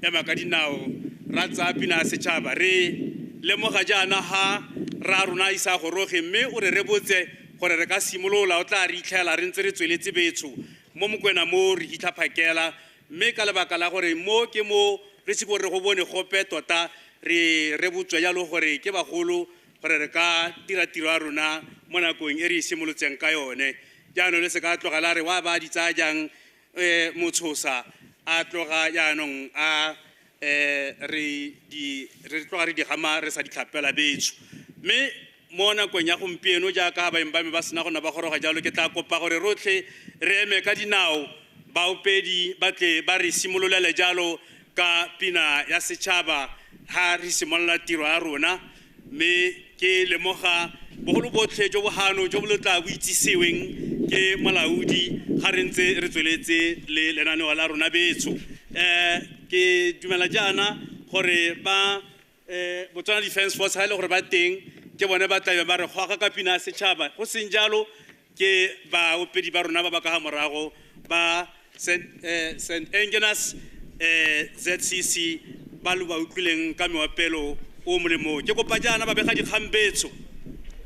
ema ka dinao ra tsaya pina ya setšhaba. Re lemoga jaana ha ra rona isa goroge mme o re rebotse gore re ka simolola, o tla re itlhela re ntse re tsweletse betsho mo Mokwena mo re hitlha phakela, mme ka lebaka la gore mo ke mo re se gore go bone gope tota re rebotswe jalo gore ke bagolo gore re ka dira tiro ya rona mo nakong e re e simolotseng ka yone. Jaanong le se ka tloga la re wa ba di tsaya jang, motshosa a tloga jaanong a re tloga re di gama re sa di tlhapela betsho. Mme mo nakong ya gompieno jaaka baeng ba me ba sena go nna ba goroga jalo, ke tla kopa gore rotlhe re eme ka dinao, baopedi ba tle ba re simololele jalo ka pina ya setšhaba ha re simolola tiro ya rona. Mme ke lemoga bogolo botlhe jo bo gano jo bo lo tla bo itsiseweng ke molaodi ga re ntse re tsweletse le lenaneo la rona betsho. Ke dumela jaana gore ba Botswana Defence Force ha e le gore ba teng ke bone ba tlabe ba re goga ka pina ya setšhaba, go seng jalo ke baopedi ba rona ba ba ka ga morago ba St Engenas ZCC ba lo ba utlwileng ka meopelo o molemo. Ke kopa jaana ba bega dikgang betsho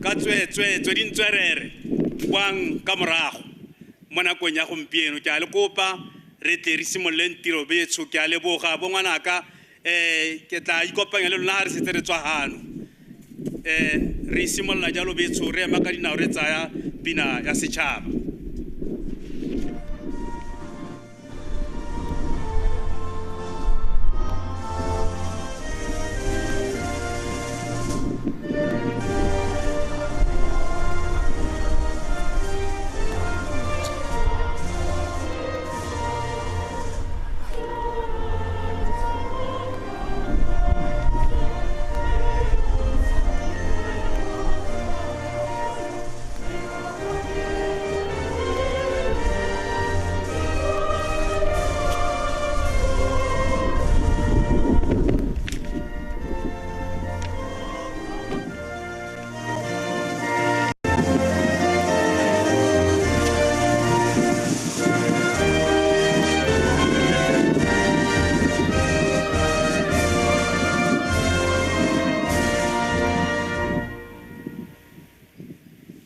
ka tswetswe tse di ntswerere kwang ka morago mo nakong ya gompieno. Ke a le kopa re tle re simololeng tiro betsho. Ke a leboga bo ngwanaka, ke tla ikopanya le lona ha re setse re tswa gano. Re simolola jalo betsho, re ema ka dinao re tsaya pina ya setšhaba.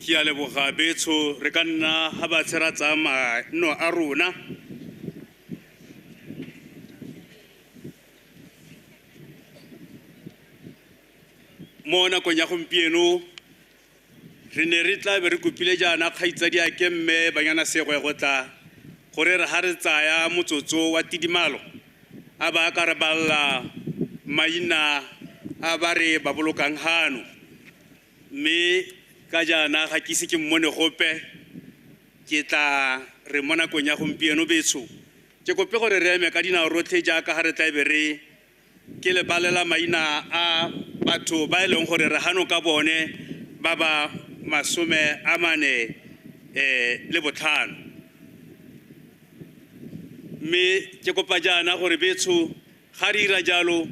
Ke a leboga betsho, re ka nna ha ba tshera tsa manno a rona. Mo nakong ya gompieno re ne re tla be re kopile jaana kgaitsadiake mme Banyana Segwe go tla gore re ha re tsaya motsotso wa tidimalo a ba ka re balla maina a ba re ba bolokang gano. Mme ka jaana ga ke ise ke mmone gope, ke tla re mo nakong ya gompieno betsho ke kope gore re eme ka dinao rotlhe jaaka ga re tla be re ke lebalela maina a batho ba e leng gore re gano ka bone ba ba 45. Mme ke kopa jaana gore betsho ga re ira jalo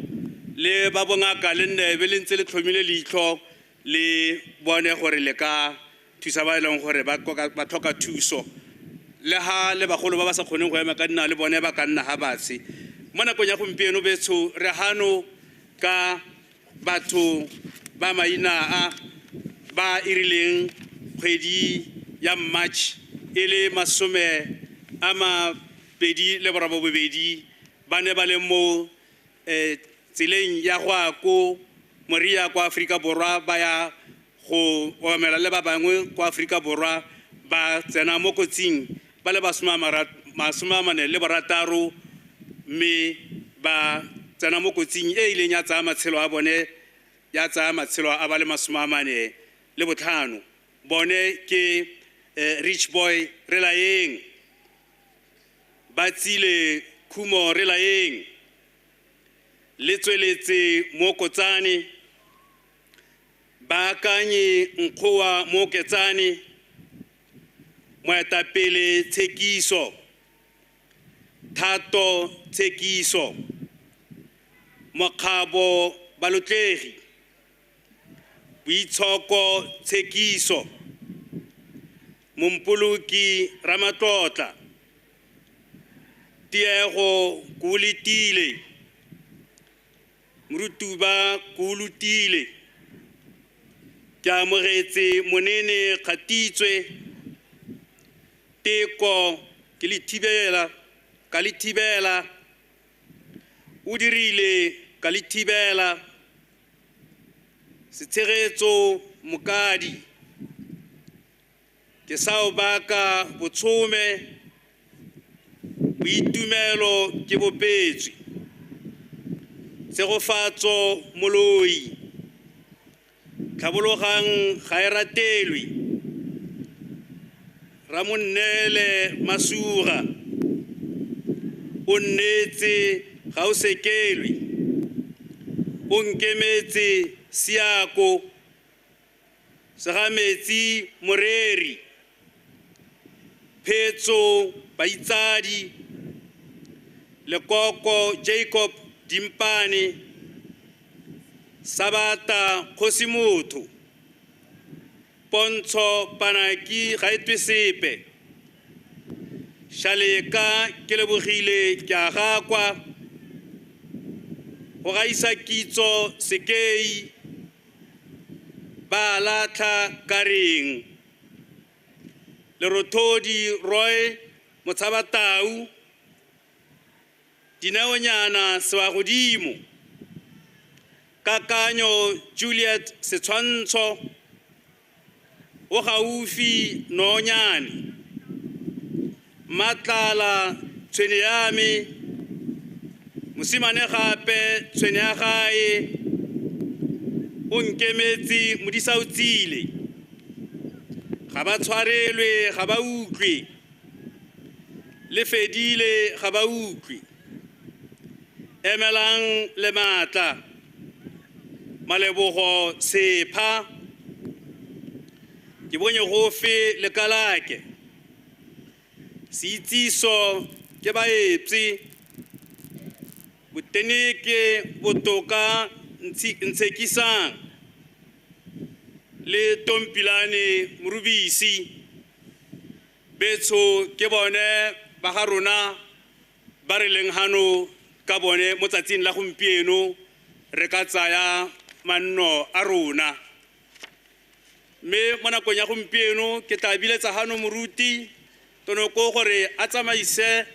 le ba bongaka le nne be le ntse le tlhomile leitlho le bone gore le ka thusa ba e leng gore ba tlhoka thuso, le ha le bagolo ba ba sa kgoneng go ema ka dinao le bone ba ka nna ha batshe. Mo nakong ya gompieno betsho re gano ka batho ba maina a ba irileng kgwedi ya March e le 28 ba ne ba le mo tseleng ya go ya ko Moria kwa Aforika Borwa, ba ya go obamela le ba bangwe kwa Aforika Borwa, ba tsena mo kotsing ba le 46, mme ba tsena mo kotsing e ileng ya tsaya matshelo a bone, ya tsaya matshelo a ba le 45. Bone ke Rich Boy re laeng, Batsile Khumo re laeng, le tsweletse mo Kotsane, Baakanye Nkgowa mo Ketsane, Moetapele Tshekiso, Thato Tshekiso, Mokgabo Balotlegi, Boitshoko Tshekiso, Mompoloki Ramatlotla, Tiego Kuletile, Morutuba Kulutile, Ke amogetse Monene Kgatitswe, Teko ke le thibela, ka le thibela, o dirile ka le thibela, Setshegetso Mokadi, ke sa o baka botshome, boitumelo ke bopetswe, Tshegofatso Moloi, Tlhabologang ga e ratelwe, Ramonnele Masuga, o nnetse ga o sekelwe, o nkemetse Siako, Segametsi Moreri, Phetso Baitsadi, Lekoko Jacob Dimpane, Sabata Kgosimotho, Pontsho Panaki ga e twe sepe, Shaleka ke lebogile ke a gakwa, go gaisa kitso sekei, ba latlha kareng, Lerothodi Roy Motshabatau, Dineonyana Sewagodimo, Kakanyo Juliet Setshwantsho, o gaufi Nonyane, Matlala Tshwene ya me, Mosimane gape Tshwene ya gae, o nkemetse Modisa o tsile, ga ba tshwarelwe ga ba utlwe, le fedile ga ba utlwe, Emelang le matla, Malebogo Sepha, ke bonye gofe le kalake, Seitsiso ke baepse, Boteneke botoka Ntshekisang, le Tompilane Morubisi, Betsho ke bone ba ga rona ba re leng hano ka bone mo tsatsing la gompieno re ka tsaya manno a rona. Mme mo nakong ya gompieno ke tla biletsa hano moruti Tonoko gore a tsamaise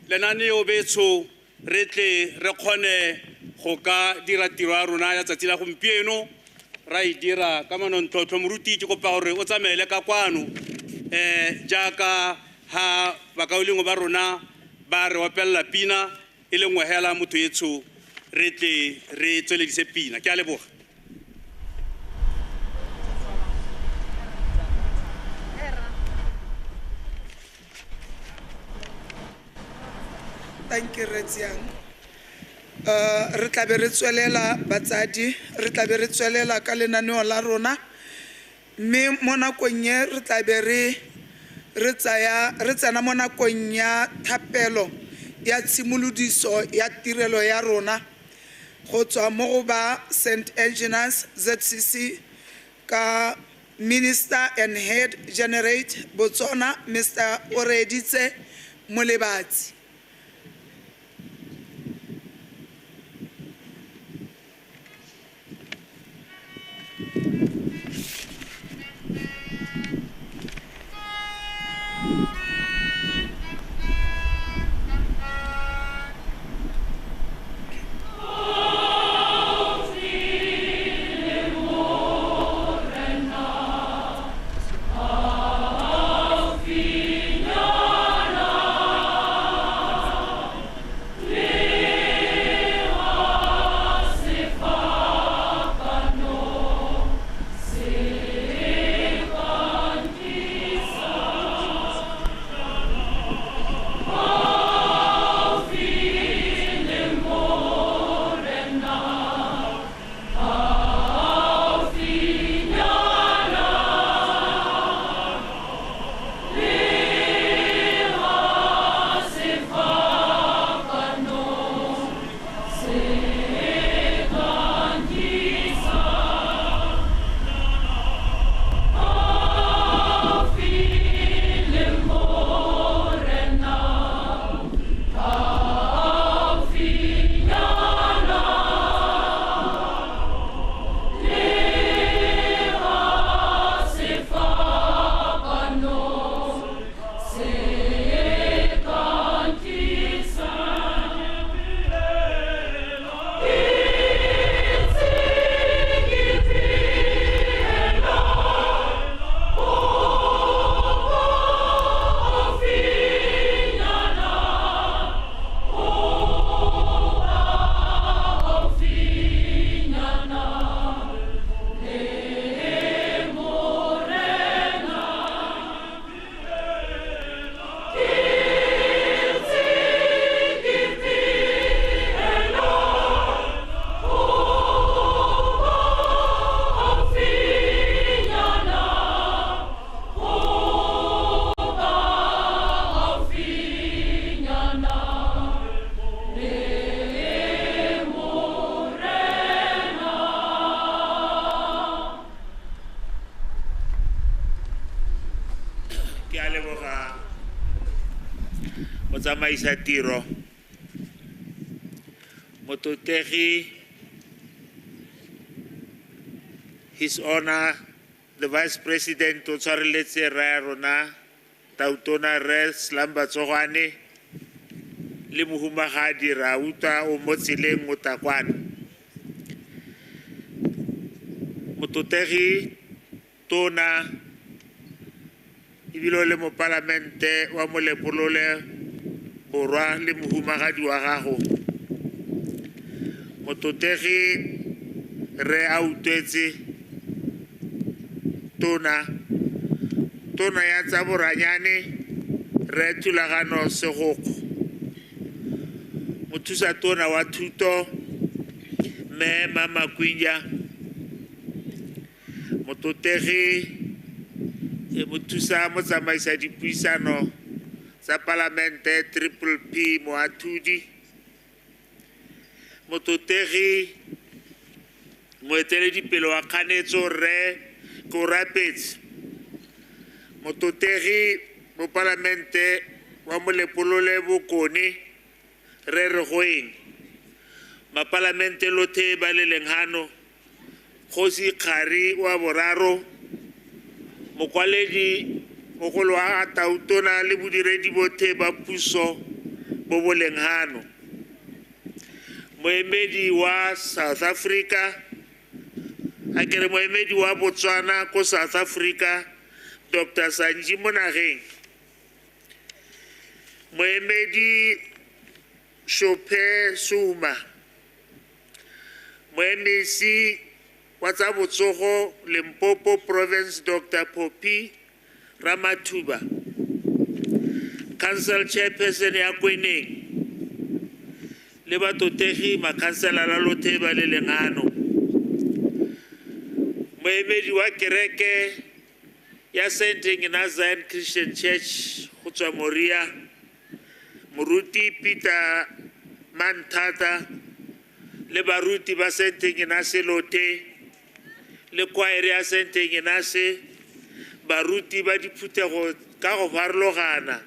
lenaneo betsho re tle re kgone go ka dira tiro ya rona ya tsatsi la gompieno ra e dira ka manontlhotlho. Moruti ke kopa gore o tsamaele ka kwano jaaka ha bakaulengwe ba rona ba re opelela pina e le nngwe hela motho etsho re tle re tsweledise pina. Ke a leboga. Thank you, Retsiang. Re tla be re tswelela batsadi, re tla be re tswelela ka lenaneo la rona, mme mo nakong e re tla be re tsaya re tsena mo nakong ya thapelo ya tshimolodiso ya tirelo ya rona go tswa mo go ba St Engineers ZCC ka Minister and Head Generate Botswana Mr Oreditse Molebatsi. Fignana. Motsamaisa tiro, Motlotlegi His Honor the Vice President o tshwareletse rra ya rona Tautona Rre Slumber Tsogwane le mohumagadi ra utlwa o mo tseleng o tla kwano. Motlotlegi Tona ebile o le mopalamente wa Molepolole Borwa le mohumagadi wa gago. Motlotlegi Rre Autlwetse Tona, Tona ya tsa boranyane Rre Thulagano Segokgo, mothusa tona wa thuto Mme Mama Kwinya, motlotlegi mothusa motsamaisa dipuisano tsa palamente Triple P Moathudi, motlotlegi moeteledipele wa kganetso Rre Korapetse, motlotlegi mopalamente wa Molepolole Bokone Rre Regoeng, mapalamente lothe ba le leng hano, Kgosi Kgari wa boraro, mokwaledi mogolo wa Tautona le bodiredi bothe ba puso bo bo leng hano, moemedi wa South Africa, a ke re moemedi wa Botswana ko South Africa Dr. Sanji Monageng, moemedi Shophe Suma, moemisi wa tsa botsogo Limpopo Province Dr. Poppy Ramatuba, Council Chairperson ya Kweneng le batotegi makhanselara lothe ba le leng hano, moemedi wa kereke ya St. Nazarene Christian Church go tswa Moria, Moruti Peter Manthata le baruti ba St. Ignatius lothe le kwaere ya St. Ignatius, baruti ba diphuthego ka go farologana,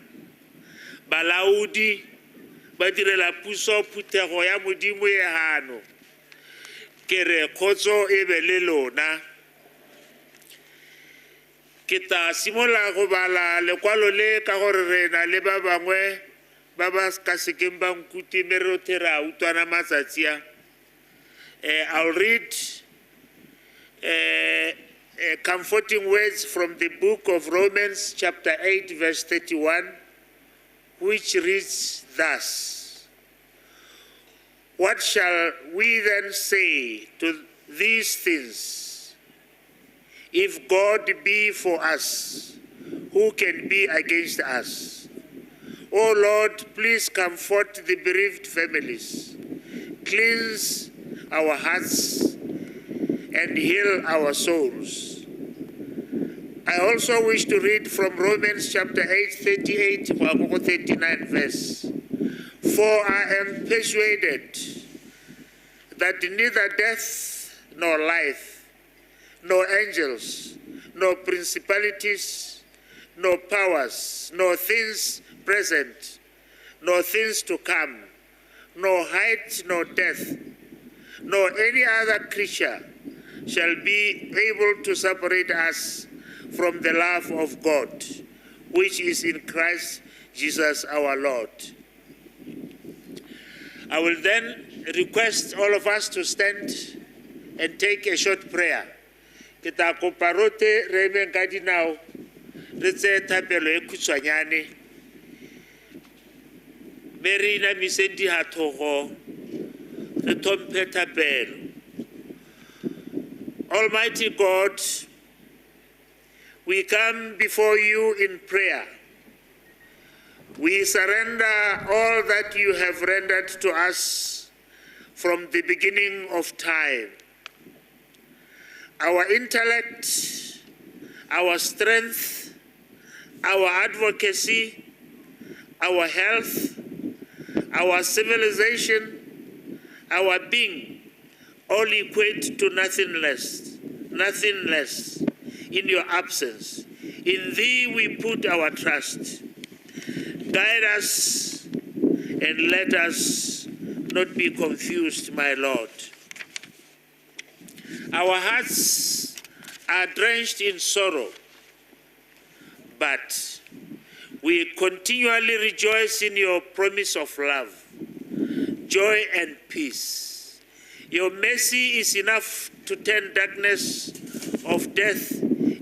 balaodi ba direla puso phuthego ya Modimo e hano. Ke re kgotso e be le lona. Ke tla simolola go bala lekwalo le ka gore re na le ba bangwe ba ba ka sekeng ba nkute mme rotlhe re a utlwana matsatsi a. I'll read comforting words from the book of Romans chapter 8 verse 31, which reads thus: What shall we then say to these things? If God be for us, who can be against us? O Lord, please comfort the bereaved families, cleanse our hearts, and heal our souls. I also wish to read from Romans chapter 8, 38 to 39 verse. For I am persuaded that neither death nor life, nor angels, nor principalities, nor powers, nor things present, nor things to come, nor height, nor depth, nor any other creature shall be able to separate us from the love of God, which is in Christ Jesus our Lord. I will then request all of us to stand and take a short prayer. Ke tla kopa rotlhe re emeng ka dinao re tseye thapelo e khutshwanyane mme re inamiseng dihathogo re tlhomphe thapelo. Almighty God, we come before you in prayer. We surrender all that you have rendered to us from the beginning of time. Our intellect, our strength, our advocacy, our health, our civilization, our being, all equate to nothing less in your absence. In thee we put our trust. Guide us and let us not be confused, my Lord. Our hearts are drenched in sorrow, but we continually rejoice in your promise of love, joy, and peace. Your mercy is enough to turn darkness of death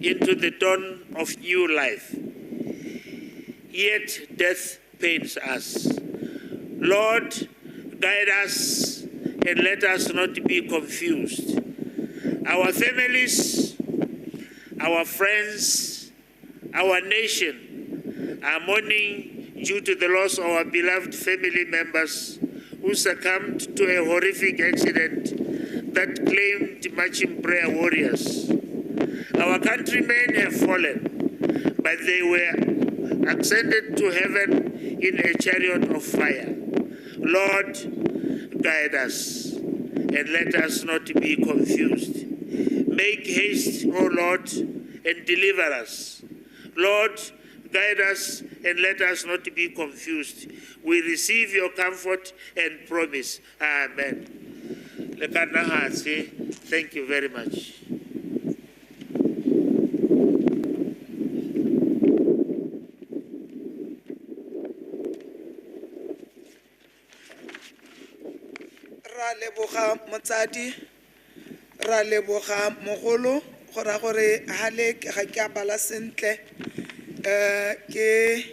into the dawn of new life. Yet death pains us. Lord, guide us and let us not be confused. Our families, our friends, our nation are mourning due to the loss of our beloved family members who succumbed to a horrific accident that claimed marching prayer warriors. Our countrymen have fallen, but they were ascended to heaven in a chariot of fire. Lord, guide us and let us not be confused. Make haste, O Lord, and deliver us. Lord, guide us and let us not be confused. We receive your comfort and promise. Amen. Thank you very much. Ra leboga motsadi, ra leboga mogolo, go ra gore hale ga ke a bala sentle. Ke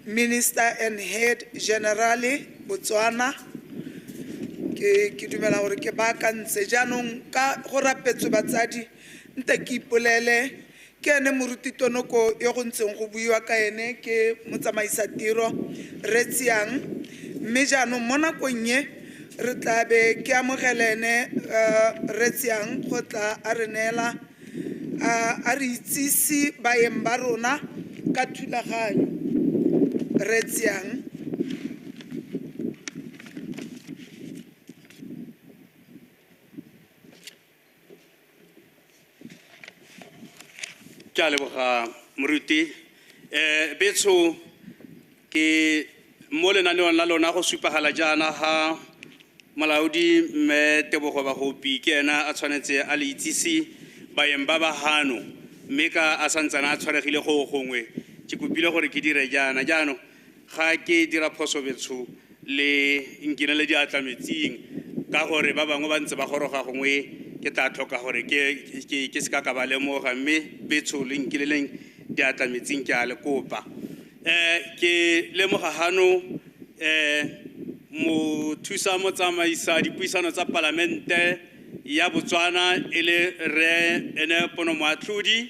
Minister and Head Generale Botswana. Ke dumela gore ke baakantse jaanong ka go rapetswe batsadi nte ke ipolele ke ene moruti Tonoko yo go ntseng go buiwa ka ene ke motsamaisa tiro re tsiang mme jaanong mo nakong e re tla be ke amogele ene re tsiang go tla a re neela a re itsise baeng ba rona ka thulaganyo re tsiang. Ke a leboga moruti. Betsho ke mo lenaneong la lona go supagala jaana ga molaodi mme Tebogo Bagopi ke ena a tshwanetse a le itsise baeng ba ba hano mme ka a santsane a tshwaregile go gongwe ke kopile gore ke dire jaana. Jaanong ga ke dira phoso betsho le nkinele diatla metsing ka gore ba bangwe ba ntse ba goroga gongwe ke tla tlhoka gore ke se ka ka ba lemoga mme betsho le nkileleng diatla metsing ke a le kopa. Ke lemoga hano mothusa motsamaisa dipuisano tsa palamente ya Botswana e le re ene Pono Moatlhodi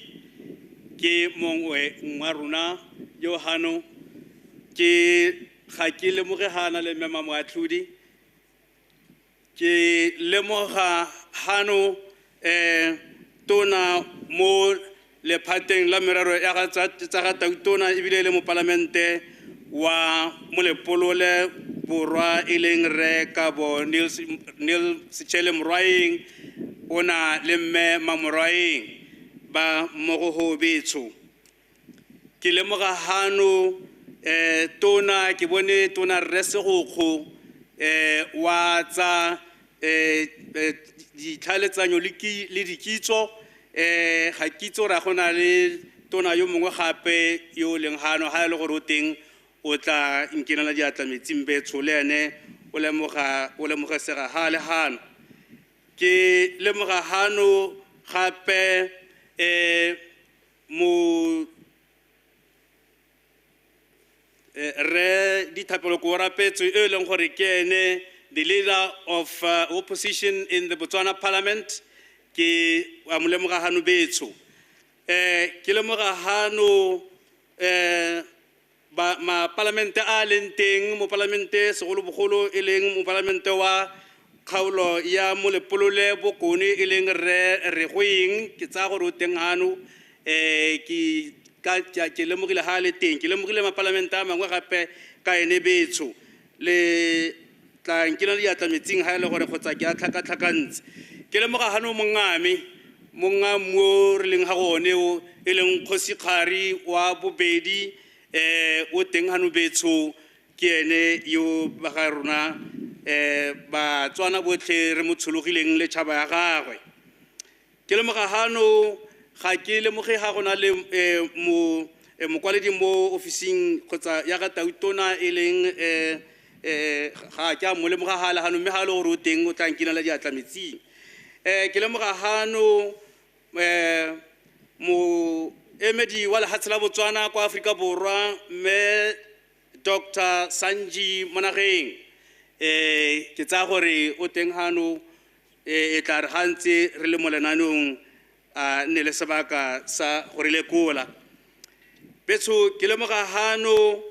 ke mongwe wa rona yo hano ke ga ke lemoge hana le mme Moatlhodi ke lemoga hano tona mo lephateng la merero ya tsa ga Tautona ebile le mopalamente wa Molepolole Borwa e leng re Kabo Neil Sechele Morwaeng o na le mme Mamorwaeng ba mmogo betsho. Ke lemoga hano tona ke bone tona rre Segokgo wa tsa ditlhaeletsanyo le dikitso ga kitso ra go na le tona yo mongwe gape yo o leng hano ga e le gore o teng o tla nkinela diatla metsing betsho le ene o lemogesega ga le hano. Ke lemoga hano gape mo re Dithapelo Koorapetswe e leng gore ke ene the leader of opposition in the Botswana parliament ke a mo lemoga hano betsho. Ke lemoga hano mapalamente a leng teng mopalamente segolobogolo e leng mopalamente wa kgaolo ya Molepolole Bokone e leng re Regoeng ke tsaya gore o teng hano ke lemogile ga le teng ke lemogile mapalamente a mangwe gape ka ene betsho le tla nkile diatla metsing ga e le gore kgotsa ke a tlhakatlhakantse. Ke lemoga hano mongame monga mo re leng ga gone o e leng Kgosi Kgari wa bobedi o teng hano betsho Ke ene yo ba ga rona Batswana botlhe re mo tshologileng le tšhaba ya gagwe. Ke lemoga hano ga ke lemoge ga go na le mokwaledi mo ofising kgotsa ya ga Tautona e leng ga ke a mo lemoga ga le hano, mme ga e le gore o teng o tla nkinela diatla metsing. Ke lemoga hano moemedi wa lehatshe la Botswana kwa Aforika Borwa mme Dr. Sanji Monageng. Ke tsaya gore o teng hano, e tla re ga ntse re le mo lenaneong a nne le sebaka sa go re lekola. Betsho ke lemoga hano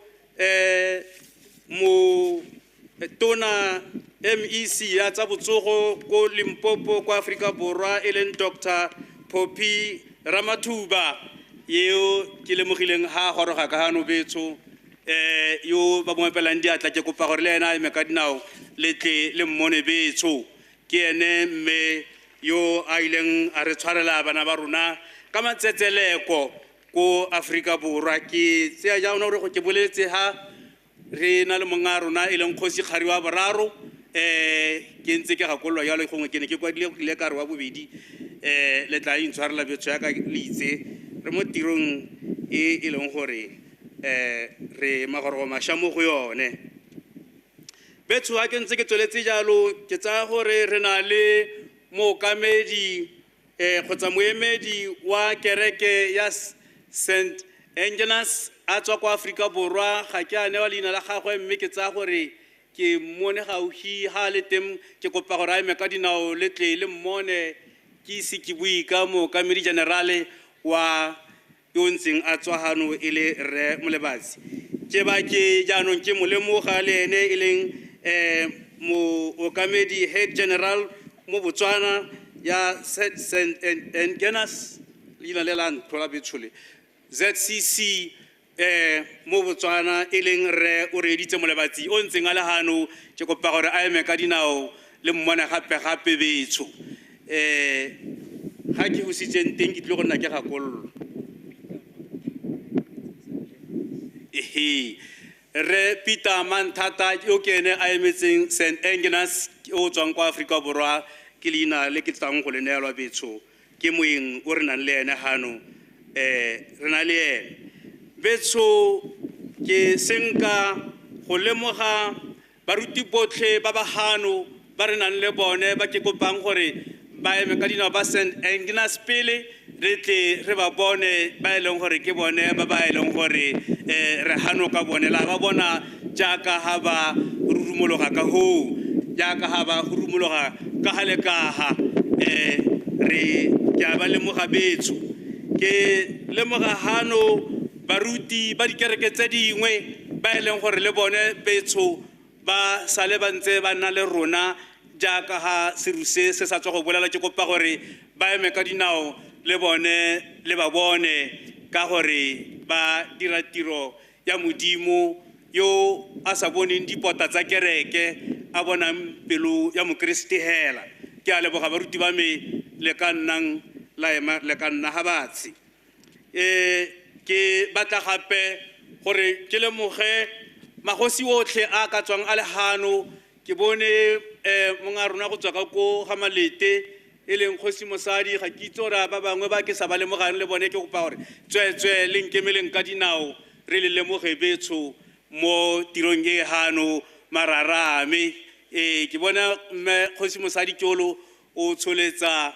mo tona MEC ya tsa botsogo ko Limpopo kwa Aforika Borwa e leng Dr. Phophi Ramathuba, eo ke lemogileng ha goroga ka hano betsho, yo ba mo epelang diatla ke kopa gore le ena a eme ka dinao le tle le mmone betsho. Ke ene mme yo a ileng a re tshwarela bana ba rona ka matsetseleko ko Aforika Borwa. Ke tseya jaana gore ke boletse ha re na le monga rona e leng Kgosi Kgari wa boraro, ke ntse ke gakololwa jalo gongwe ke ne ke kwadile go ile ka re wa bobedi, le tla intshwarela betsho yaka le itse re mo tirong e e leng gore re magorogo mašwa mo go yone. Betsho ha ke ntse ke tsweletse jalo ke tsaya gore re na le mookamedi kgotsa moemedi wa kereke ya St. Angelas a tswa kwa Aforika Borwa, ga ke a newa leina la gagwe mme ke tsaya gore ke mmone gaufi ha a le teng, ke kopa gore a eme ka dinao le tle le mmone, ke ise ke bue ka mookamedi generale wa yo ntseng a tswa hano e le Rre Molebatsi. Ke ba ke jaanong ke mo lemoga le ene e leng mookamedi head general mo Botswana ya St. Angelas, leina le la ntlhola betshole ZCC mo Botswana e leng Rre o reeditse Molebatsi o ntseng a le hano, ke kopa gore a eme ka dinao le mmone gape gape betsho. Ga ke hositseng teng ke tlile go nna ke gakololwa. Ehe, Rre Peter Manthata yo ke ene a emetseng St. Agnes o tswang kwa Aforika Borwa, ke leina le ke tlang go le neelwa betsho, ke moeng o re nang le ene hano, re na le ene. Betsho ke senka go lemoga baruti botlhe ba ba hano ba re nang le bone ba ke kopang gore ba eme ka dinao ba St. Agnes pele re tle re ba bone ba e leng gore ke bone ba ba e leng gore re hano ka bone, la ba bona jaaka ha ba rurumologa ka hoo, jaaka ha ba rurumologa ka ha le ka ha, re ke a ba lemoga betsho. Ke lemoga hano baruti ba dikereke tse dingwe ba e leng gore le bone betsho ba sale ba ntse ba nna le rona jaaka ha seruse se sa tswa go bolela, ke kopa gore ba eme ka dinao le bone le ba bone ka gore ba dira tiro ya Modimo yo a sa boneng dipota tsa kereke a bonang pelo ya Mokeresete hela. Ke a leboga baruti ba me le ka nnang la ema le ka nna ga batshe. Ke batla gape gore ke lemoge magosi otlhe a ka tswang a le hano, ke bone monga rona go tswa ka ko ga Malete e leng Kgosi Mosadi, ga ke itse gore ba bangwe ba ke sa ba lemogang le bone, ke kopa gore tsweetswee le nkemeleng ka dinao re le lemoge betsho mo tirong e hano mararame. Ke bona mme Kgosi Mosadi Kyolo o tsholetsa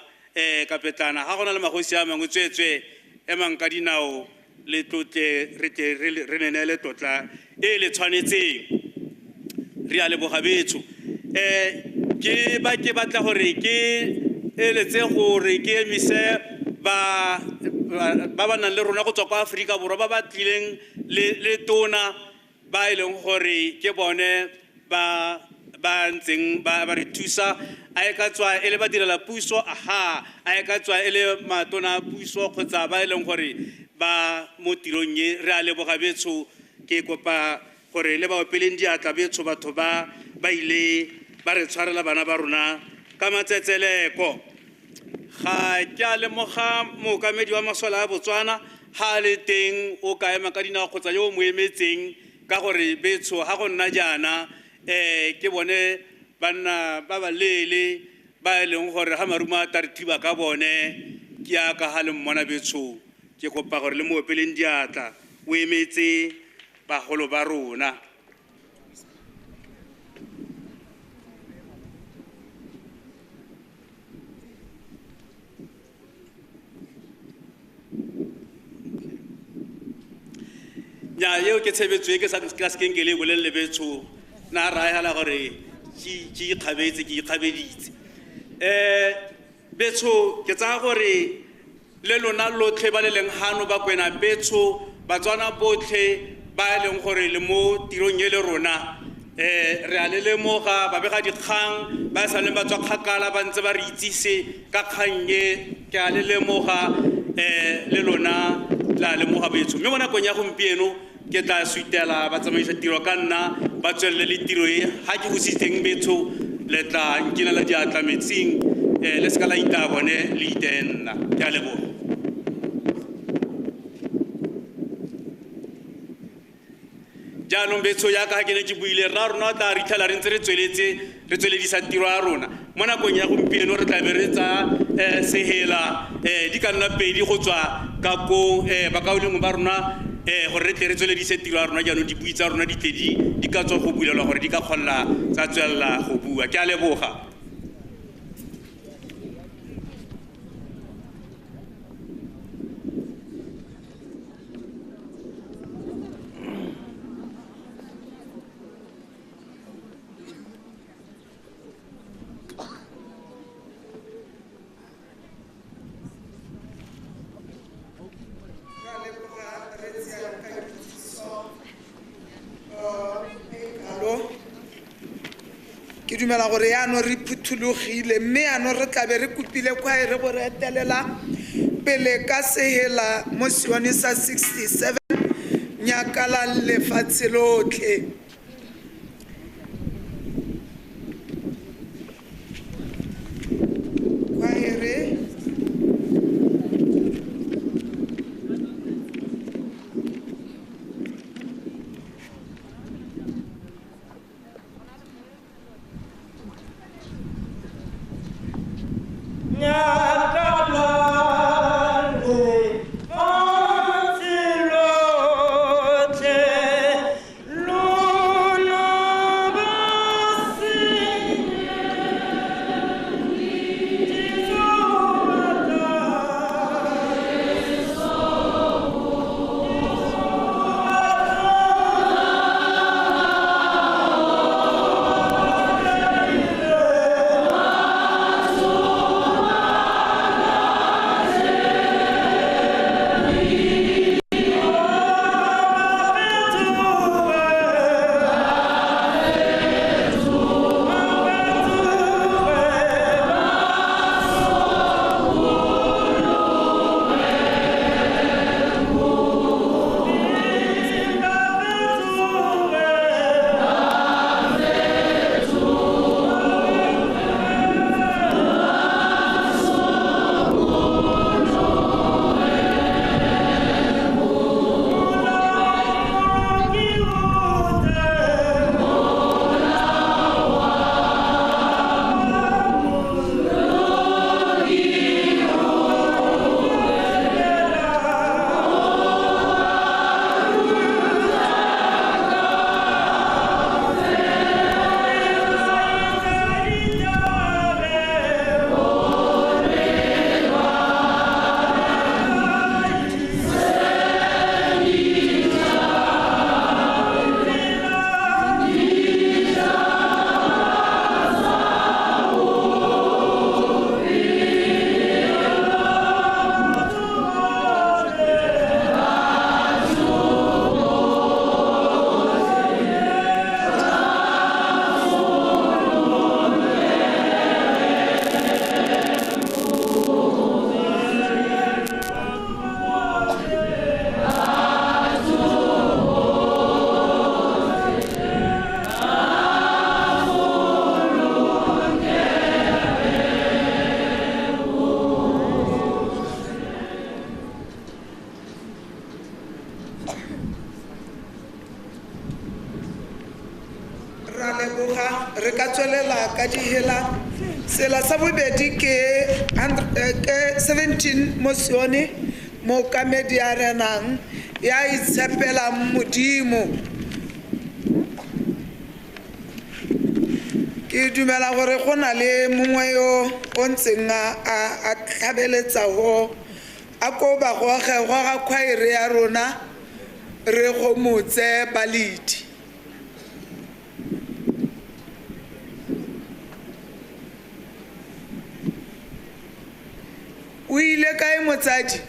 kapetlana, ga gona le magosi a mangwe tsweetswee emang ka dinao le tlotle re tle re le neele tlotla e le tshwanetseng. Re a leboga betsho. Ke ba ke batla gore ke eletse gore ke emise ba ba nang le rona go tswa kwa Aforika Borwa ba ba tlileng le tona ba e leng gore ke bone ba ba ntseng ba re thusa, a e ka tswa e le badirela puso, aha, a e ka tswa e le matona a puso kgotsa ba e leng gore ba mo tirong e. Re a leboga betsho, ke kopa gore le ba opeleng diatla betsho batho ba ba ile ba re tshwarela bana ba rona ka matsetseleko. Ga ke a lemoga mookamedi wa masole a Botswana ha a le teng o ka ema ka dinao kgotsa yo o mo emetseng Ka gore betsho ga go nna jaana ke bone banna ba ba leele ba e leng gore ga marumo a tla re thiba ka bone ke yaka ga le mmona betsho ke kopa gore le mo opeleng diatla o emetse bagolo ba rona. Nya eo ke tshebetso e ke sa ka sekeng ke le bolelele betsho na raegela gore ke ikgabetse ke ikgabeditse. Betsho ke tsaya gore le lona lotlhe ba le leng hano ba Kwena betsho Batswana botlhe ba e leng gore le mo tirong e le rona re a le lemoga babega dikgang ba sa leng ba tswa kgakala ba ntse ba re itsise ka kgang e ke a le lemoga le lona la lemoga betsho. Mme mo nakong ya gompieno ke tla suitela ba tsamaisa tiro ka nna ba tswelele le tiro e ga ke busitseng betsho le tla nkinela diatla metsing le seka la itaya bone le iteye nna. Ke a leboga. Jaanong betsho yaka ga ke ne ke buile rra rona o tla re itlhela re ntse re tsweletse re tsweledisa tiro ya rona. Mo nakong ya gompieno re tla be re tsaya sehela di ka nna pedi go tswa ka ko bakaulengwe ba rona gore re tle re tsweledise tiro ya rona. Jaanong dibui tsa rona di tle di ka tswa go bulelwa gore di ka kgona tsa tswelela go bua. Ke a leboga. Ke dumela gore yaanong re phuthologile mme yaanong re tlabe re kopile khwaere gore etelela pele ka sehela mo sione sa 67 nyakalang lefatshe lotlhe. Khwaere Lo re ka tswelela ka dihela. Sela sa bobedi ke 17 Mosione, mookamedi a renang ya itshepelang Modimo. Ke dumela gore go na le mongwe yo o ntseng a tlhabeletsa go a ko ba goge goga khwaere ya rona re gomotse baledi. O ile kae motsadi?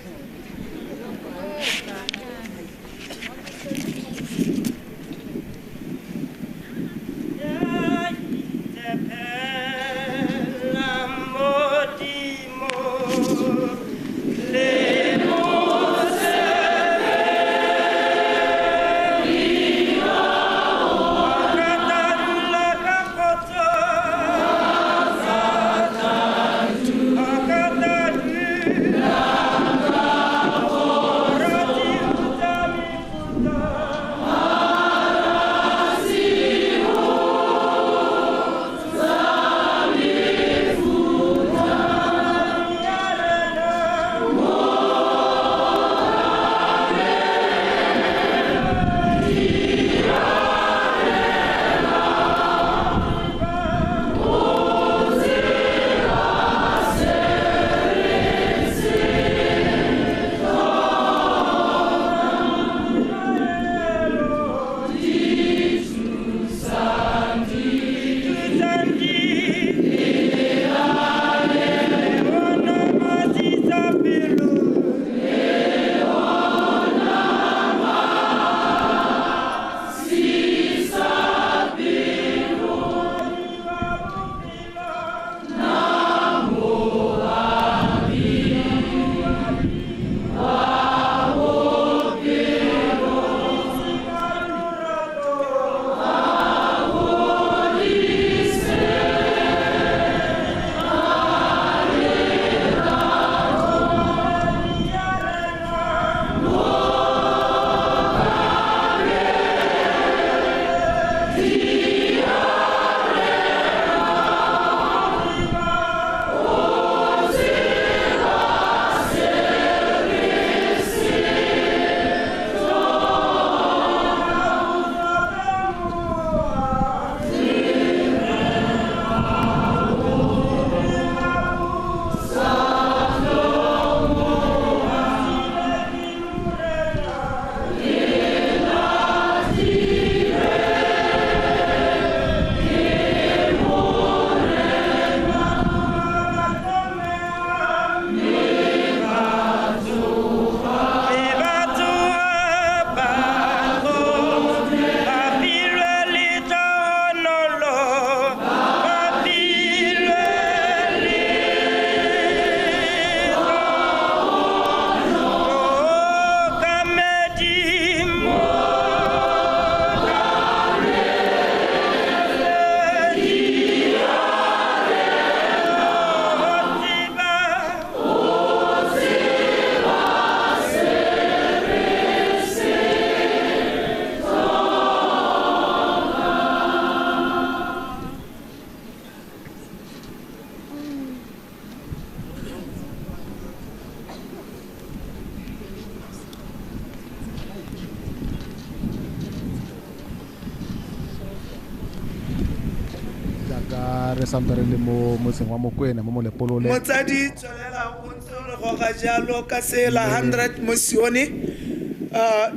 Re santse re le mo motseng wa Mokwena mo Molepolole. Motsadi tswelela o ntse o re goga jalo ka sela 100 Mosione.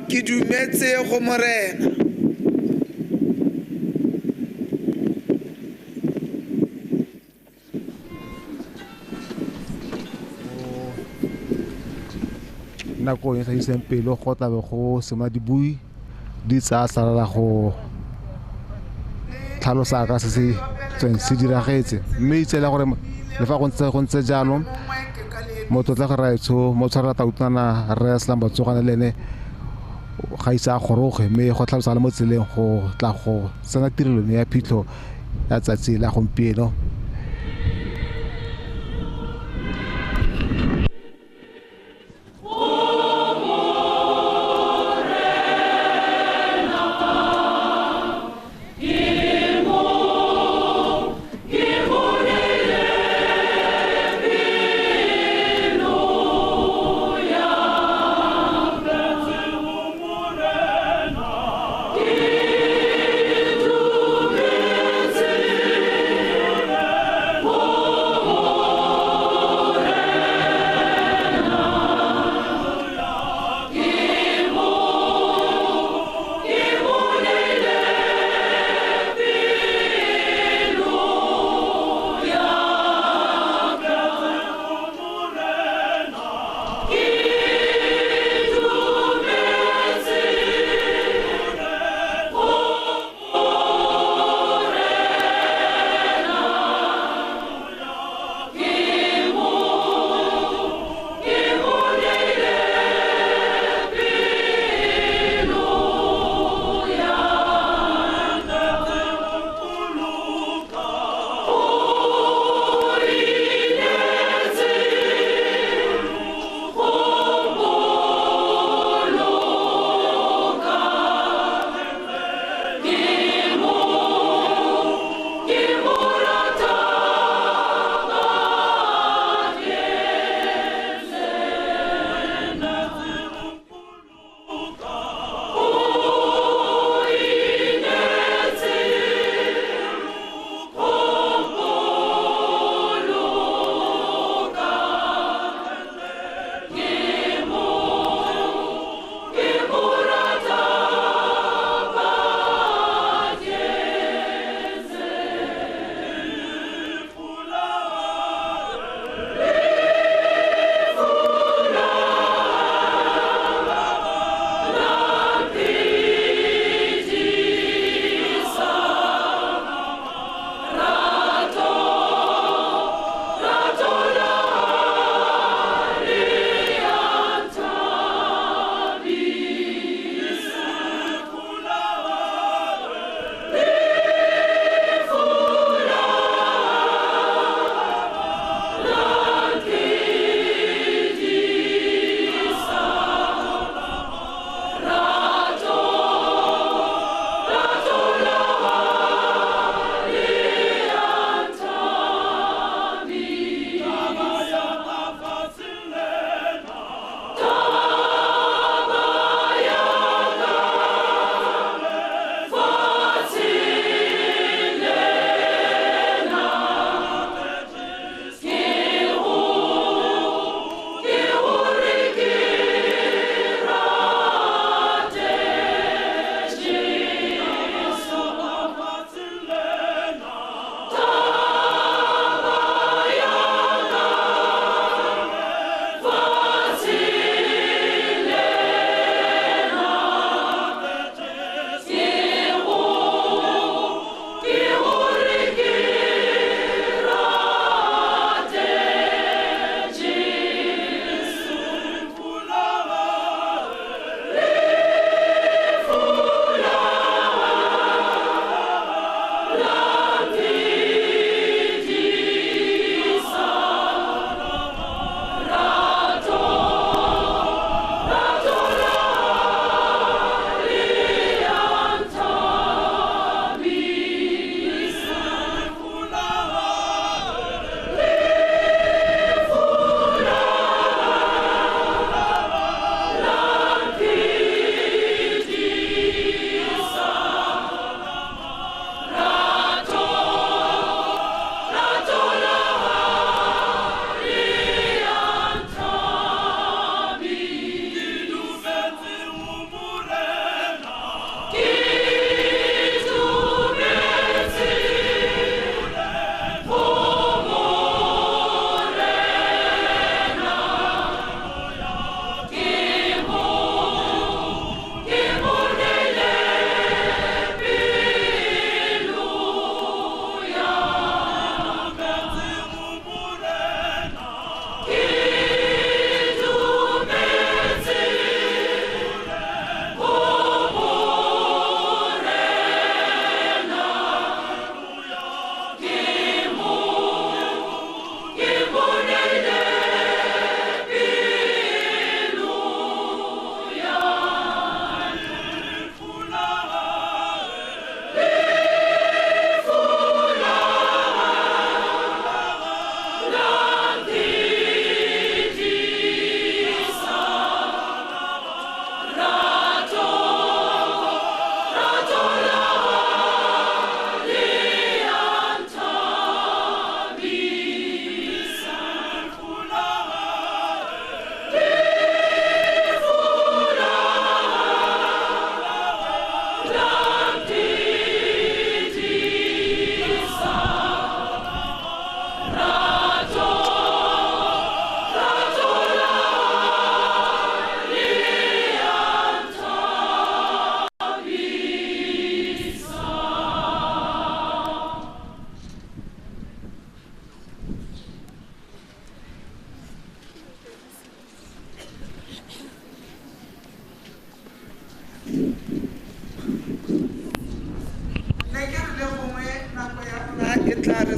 Ke dumetse go Morena. Nako e sa iseng pelo go tlabe go sema dibui di tsaya salala go tlhalosa ka se se tsweng se diragetse, mme itsela gore le fa go ntse jalo motlotlegi raetsho mo tshwarela tautana re Selang Batsogane le ene ga ise a goroge, mme go tlhalosa le mo tseleng go tla go tsena tirelong ya phitlho ya tsatsi la gompieno.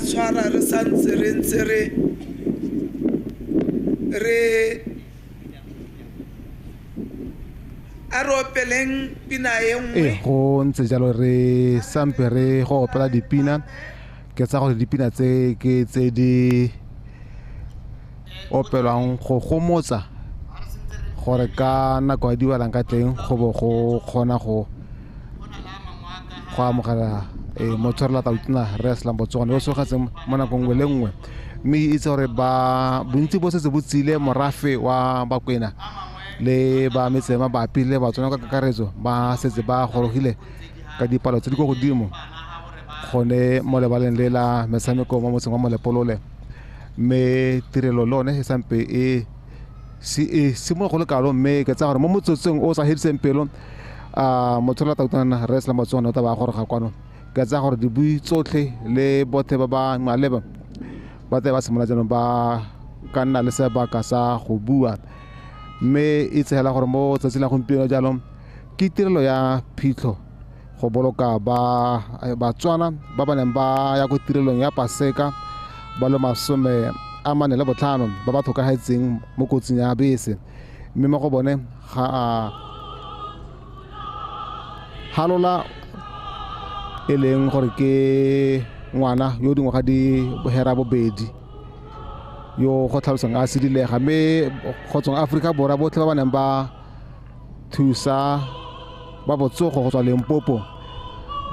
tshwara re santse re ntse re a re opeleng pina e nngwe. Go ntse jalo re sampe re go opela dipina, ke tsa gore dipina tse ke tse di opelwang go gomotsa gore ka nako a di welang ka teng go bo go kgona go amogela motshwarela tautona Rre Slumber Tsogwane yo o sogetseng mo nakong nngwe le nngwe. Mme itse gore ba bontsi bo setse bo tsile morafe wa Bakwena le ba metse mabapi le Batswana ka kakaretso ba setse ba gorogile ka dipalo tse di kwa godimo gone mo lebaleng le la metshameko mo motseng wa Molepolole. Mme tirelo le one e sampe e simolola go le kalo, mme ke tsaya gore mo motsotsong o sa hediseng pelo motshwarela tautona Rre Slumber Tsogwane o tla ba goroga kwano. Ke tsaya gore dibui tsotlhe le bothe ba ba maleba ba tla ba simolola jaanong ba ka nna le sebaka sa go bua. Mme e tsegela gore mo tsatsing la gompieno jaanong ke tirelo ya phitlho go boloka ba Batswana ba ba neng ba ya ko tirelong ya Paseka ba le 45 ba ba tlhokagetseng mo kotsing ya bese. Mme mo go bone ga a halola e leng gore ke ngwana yo dingwaga di 82 yo go tlhalosang a sedilega, mme go tswang Aforika Borwa botlhe ba ba neng ba thusa ba botsogo go tswa Limpopo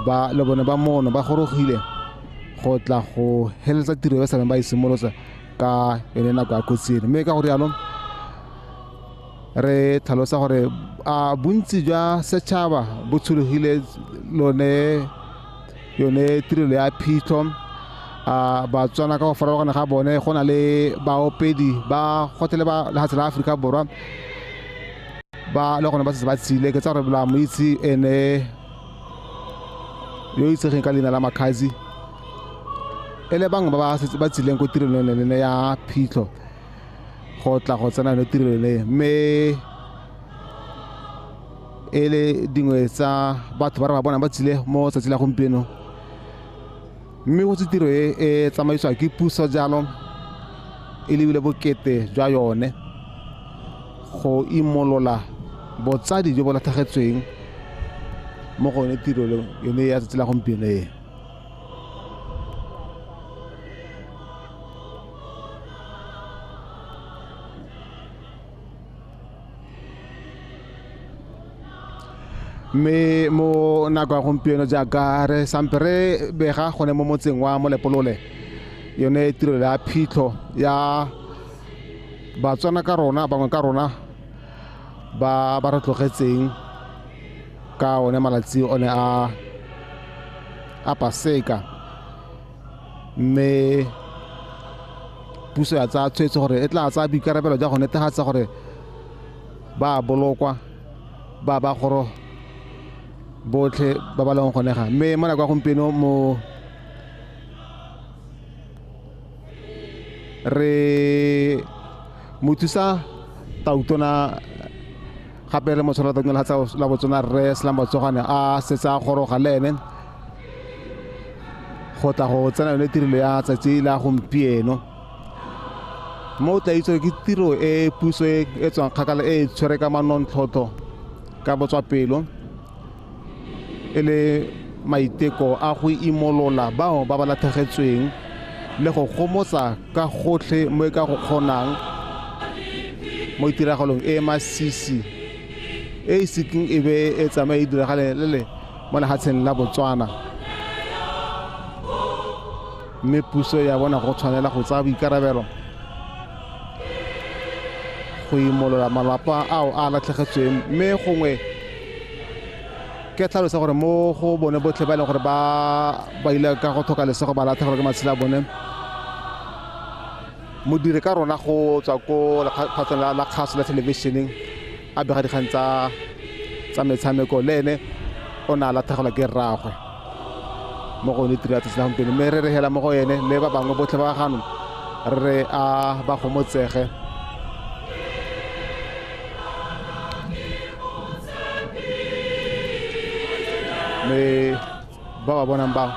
ba le bone ba mono ba gorogile go tla go heletsa tiro e sa ba e simolotsa ka yone nako ya kotsi eno. Mme ka gore jaanong re tlhalosa gore a bontsi jwa setšhaba bo tshologile lone yone tirelo ya phitlho. Batswana ka go farologana ga bone go na le baopedi ba gotlhe le ba lefatshe la Aforika Borwa ba le gone ba setse ba tsile. Ke tsa gore la mo itse ene yo itsegeng ka leina la Makhazi e le bangwe ba ba setse ba tsileng ko tirelong lene ya phitlho go tla go tsena yone tirelo le. Mme e le dingwe tsa batho ba re ba bonang ba tsile mo tsatsi la gompieno. Mme go tse tiro e e tsamaisiwa ke puso jalo e lebile bokete jwa yone go imolola botsadi jo bo latlhegetsweng mo go yone tirelo yone ya tsatsi la gompieno e. Mme mo nako ya gompieno jaaka re sampe re bega gone mo motseng wa Molepolole yone tirelo ya phitlho ya Batswana ka rona bangwe ka rona ba ba re tlogetseng ka one malatsi one a Paseka. Mme puso ya tsaya tshwetso gore e tla tsaya boikarabelo jwa go netefatsa gore ba bolokwa ba ba goro botlhe ba ba leng gone ga. Mme mo nako ya gompieno mo re mothusa tautona gape le motshwarela tautona la Botswana Rre Slumber Tsogwane a setse a goroga le ene go tla go tsena yone tirelo ya tsatsi la gompieno. Mo o tla itse ke tiro e puso e tswang kgakala e tshwere ka manontlhotlho ka botswapelo e le maiteko a go imolola bao ba ba latlhegetsweng le go gomotsa ka gotlhe mo e ka go kgonang mo tiragalong e masisi e e sekeng e be e tsamaye e diragale le mo lefatsheng la Botswana. Mme puso ya bona go tshwanela go tsaya boikarabelo go imolola malapa ao a latlhegetsweng. Mme gongwe ke tlhalosa gore mo go bone botlhe ba e leng gore ba ile ka go tlhoka lesego ba latlhegelwa ke matshelo a bone, modiri ka rona go tswa ko lekgatlhong la kgaso la thelebišeneng a bega dikgang tsa metshameko le ene o ne a latlhegelwa ke rraagwe mo go yone tiro ya tsatsi la gompieno. Mme re re hela mo go ene le ba bangwe botlhe ba gano re a ba gomotsege. Mme ba ba bonang bao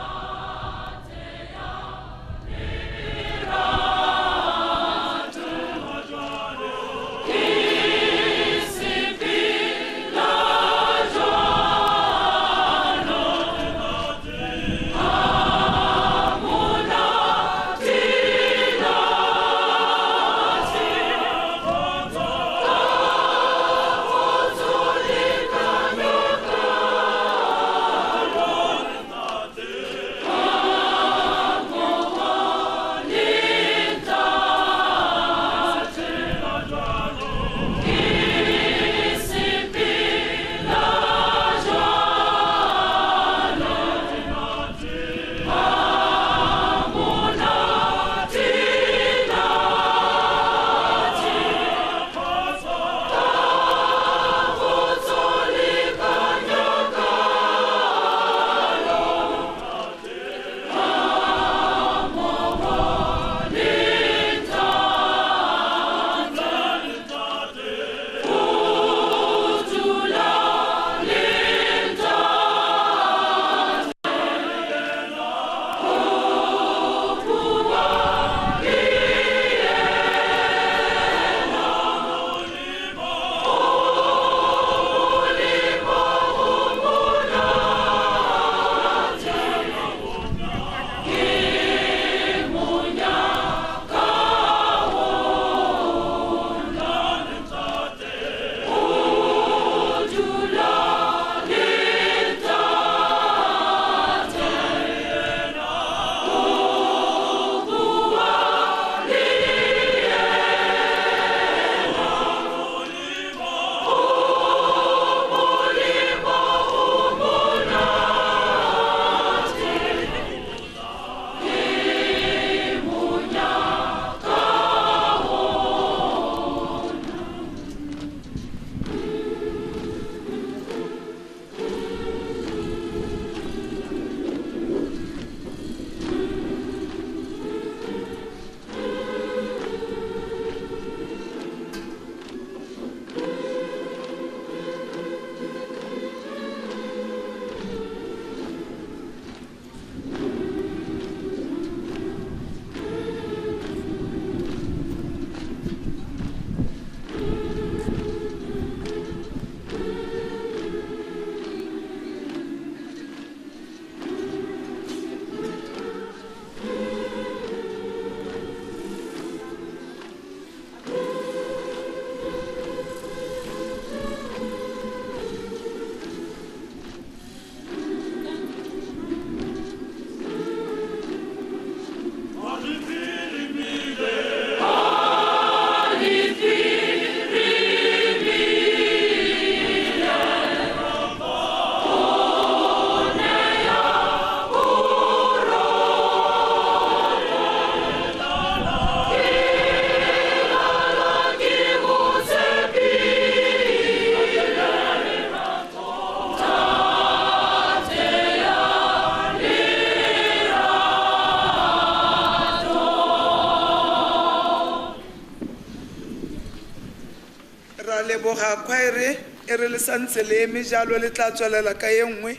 Ra leboga khwaere e re le santse le eme jalo le tla tswelela ka e nngwe.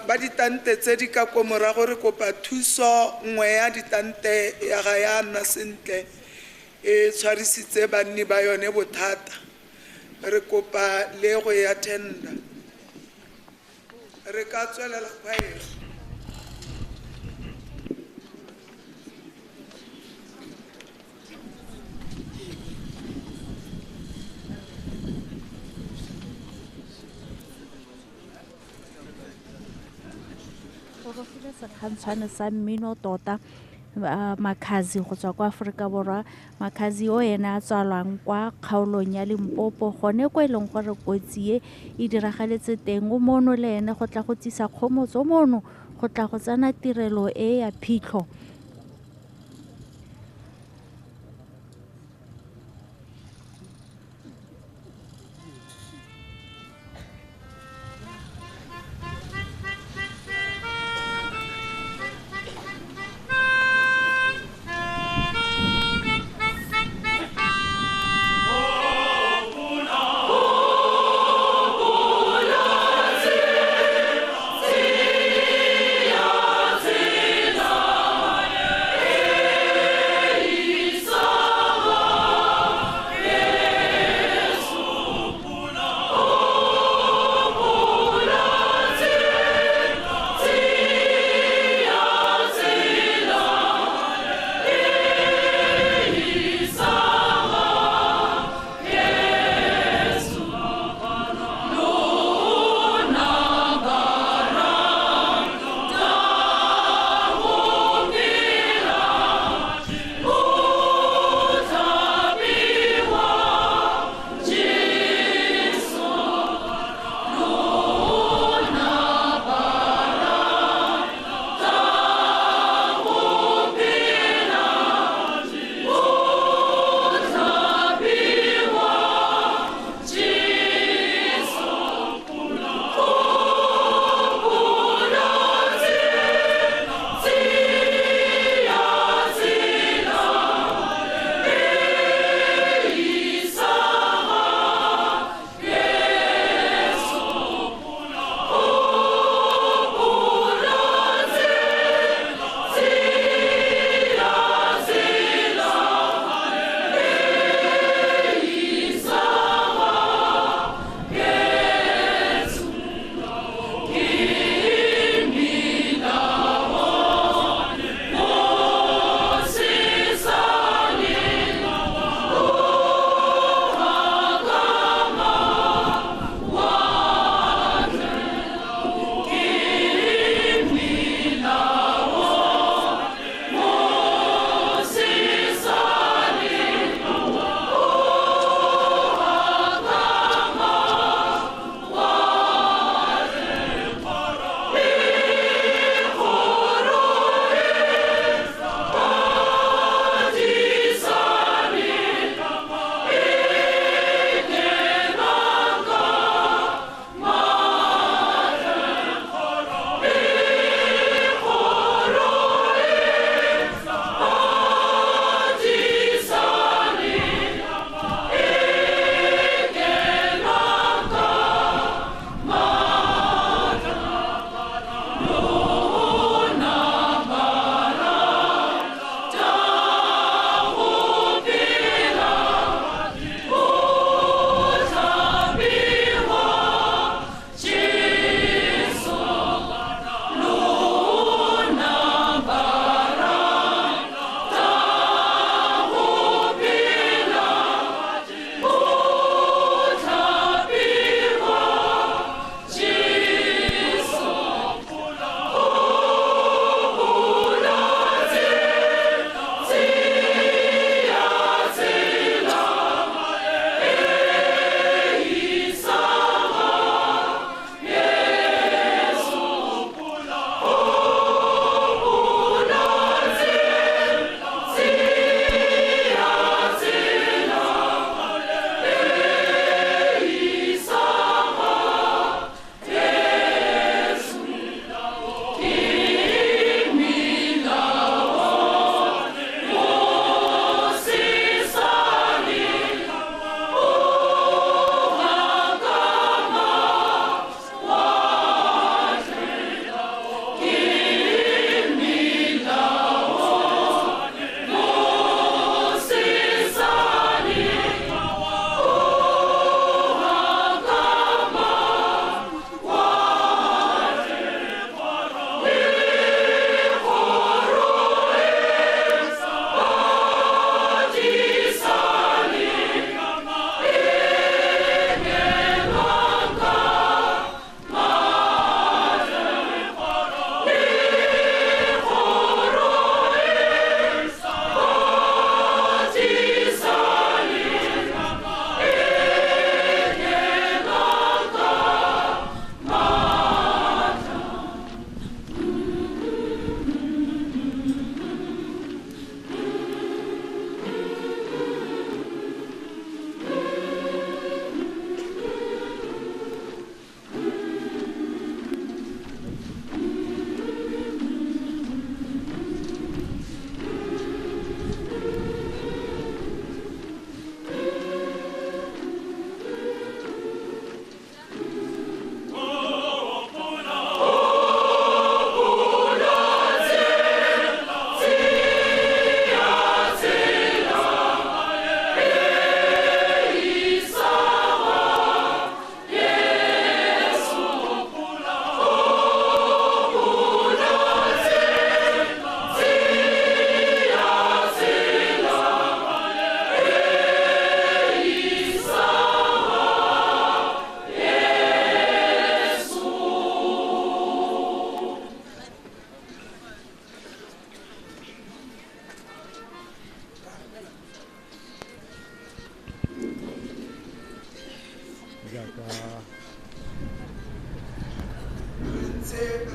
Ba ditante tse di ka ko morago re kopa thuso nngwe ya ditante ya ga ya nna sentle e tshwarisitse banni ba yone bothata. Re kopa le go ya tender. Re ka tswelela khwaere. Gorogile sekgantshwane sa mmino tota Makhadzi go tswa kwa Aforika Borwa. Makhadzi o ene a tswalwang kwa kgaolong ya Limpopo gone ko e leng gore kotsi e e diragaletse teng. O mono le ene go tla go tsisa kgomotso mono go tla go tsena tirelo e ya phitlho.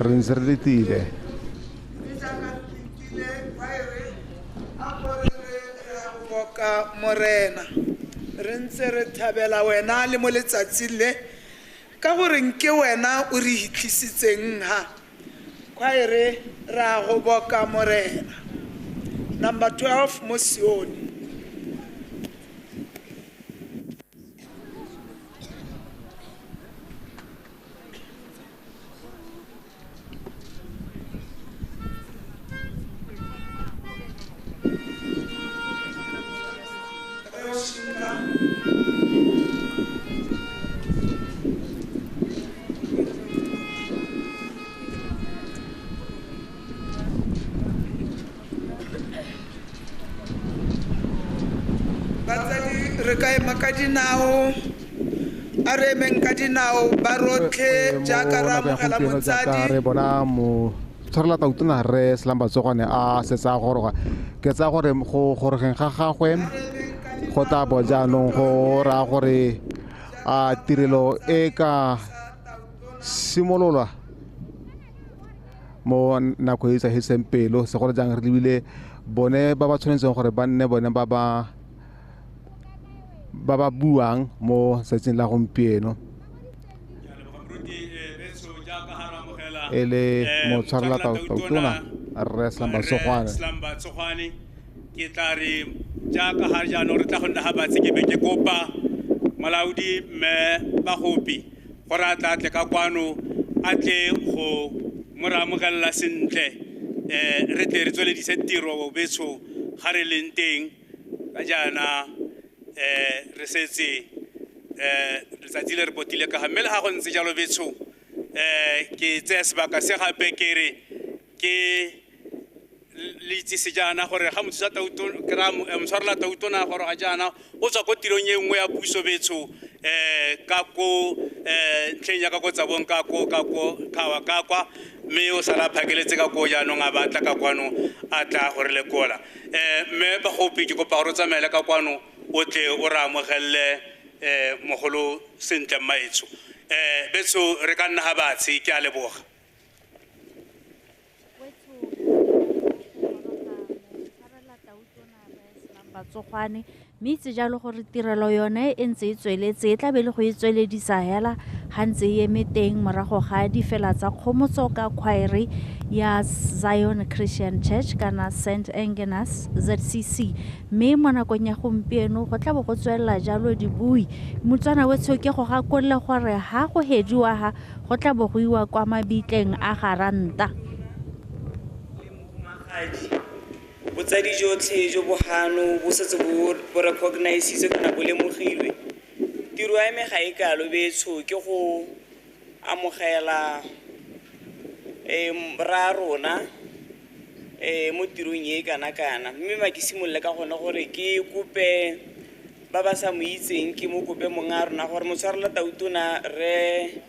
Re ntse re letile. Boka morena re ntse re thabela wena le mo letsatsing le ka gore nke wena o re hitlisitseng ha khwaere ra go boka morena. Number 12 Mosione. Re ka ema ka dinao, a re emeng ka dinao ba rotlhe jaaka re amogela motsadi. Re bona mo tshwarela tautona re Slumber Tsogwane a setse a goroga. Ke tsaya gore go gorogeng ga gagwe go tla bo jaanong go raya gore a tirelo e ka simololwa mo nako e sa heseng pelo, segolo jang re lebile bone ba ba tshwanetseng gore ba nne bone ba ba buang mo tsatsing la gompieno. E le motshwarela tautona rre Slumber Tsogwane. Slumber Tsogwane ke tla re jaaka ga jaanong re tla go nna ga batse ke be ke kopa molaodi mme Bagopi gore a tla tle ka kwano a tle go mo re amogelela sentle, re tle re tsweledise tiro betsho ga re leng teng ka jaana re setse letsatsi le re potile ka ga mme le ga go ntse jalo betsho ke tsaya sebaka se gape ke re ke le itsise jaana gore ga motshwarela tautona goroga jaana o tswa ko tirong e nngwe ya puso betsho ka ko ntlheng ya ka ko Tsabong ka ko Khawa ka kwa, mme o sala phakeletse ka ko jaanong a batla ka kwano a tla gore lekola. Mme Bagopi ke kopa gore o tsamaele ka kwano o tle o re amogelele mogolo sentle mmaetsho. Betsho re ka nna ga batshe, ke a leboga. Tsogwane mme itse jalo gore tirelo yone e ntse e tsweletse, e tla be le go e tsweledisa hela ga ntse e eme teng morago ga difela tsa kgomotso ka khwaere ya Zion Christian Church kana St Agnes ZCC. Mme mo nakong ya gompieno go tla bo go tswelela jalo dibui. Motswana wetsho ke go gakolola gore ha go hediwa ha go tla bo go iwa kwa mabitleng a Garanta. Botsadi jotlhe jo bo gano bo setse bo recognisitswe kana bo lemogilwe. Tiro ya me ga e kalo betsho ke go amogela rra rona mo tirong e kana-kana, mme ma ke simolole ka gone gore ke kope ba ba sa mo itseng, ke mo kope mong a rona gore motshwarela tautona re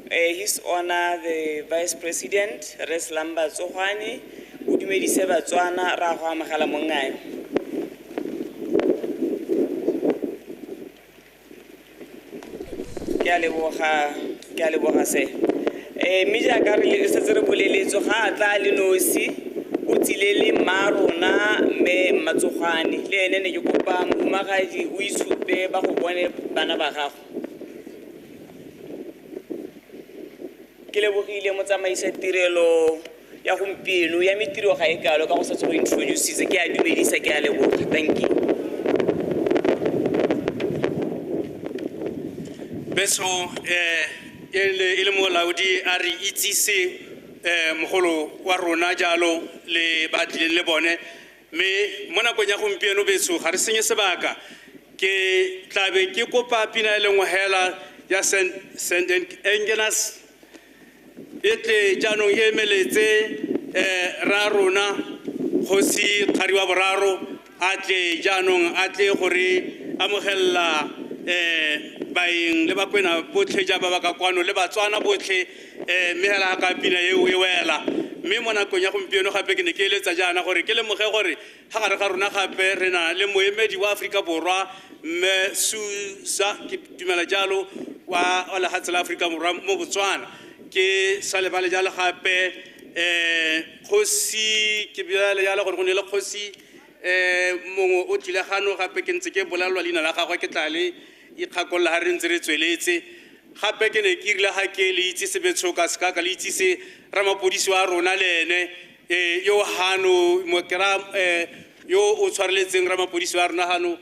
His Honor the Vice President re Slumber Tsogwane o dumedise Batswana ra go amogela mongae. Ke a leboga se. Mme jaaka re setse re boleletswe ga a tla le nosi o tsile le mma rona mme Mmatsogwane, le ene ne ke kopa mohumagadi o itshupe ba go bone bana ba gago. Ke lebogile motsamaisa tirelo ya gompieno ya metiro ga e kalo ka go setse go introducitse, ke a dumedisa, ke a leboga. Thank you. Beso e le molaodi a re itsise mogolo wa rona jalo le ba tlileng le bone, mme mo nakong ya gompieno betso ga re senye sebaka, ke tlabe ke kopa pina e le nngwe hela ya St Agnes e tle jaanong e emeletse ra rona kgosi Kgari wa Boraro a tle jaanong a tle gore amogelela baeng le bakwena botlhe ja ba ba ka kwano le Batswana botlhe, mme hela ka pina eo e wela Mme mo nakong ya gompieno gape ke ne ke eletsa jaana gore ke lemoge gore ga gare ga rona gape re na le moemedi wa Aforika Borwa mme Susa, ke dumela jalo, wa lehatshe la Aforika Borwa mo Botswana. Ke sa lebale jalo gape kgosi, ke bjale jalo gore go ne le kgosi mongwe o tlile gano gape, ke ntse ke bolelelwa leina la gagwe, ke tla le ikgakolola ga re ntse re tsweletse. Gape ke ne ke rile ga ke le itse sebetsho ka seka ka le itse se ramapodisi wa rona le ene yo hano mokera yo o tshwareletseng ramapodisi wa rona hano,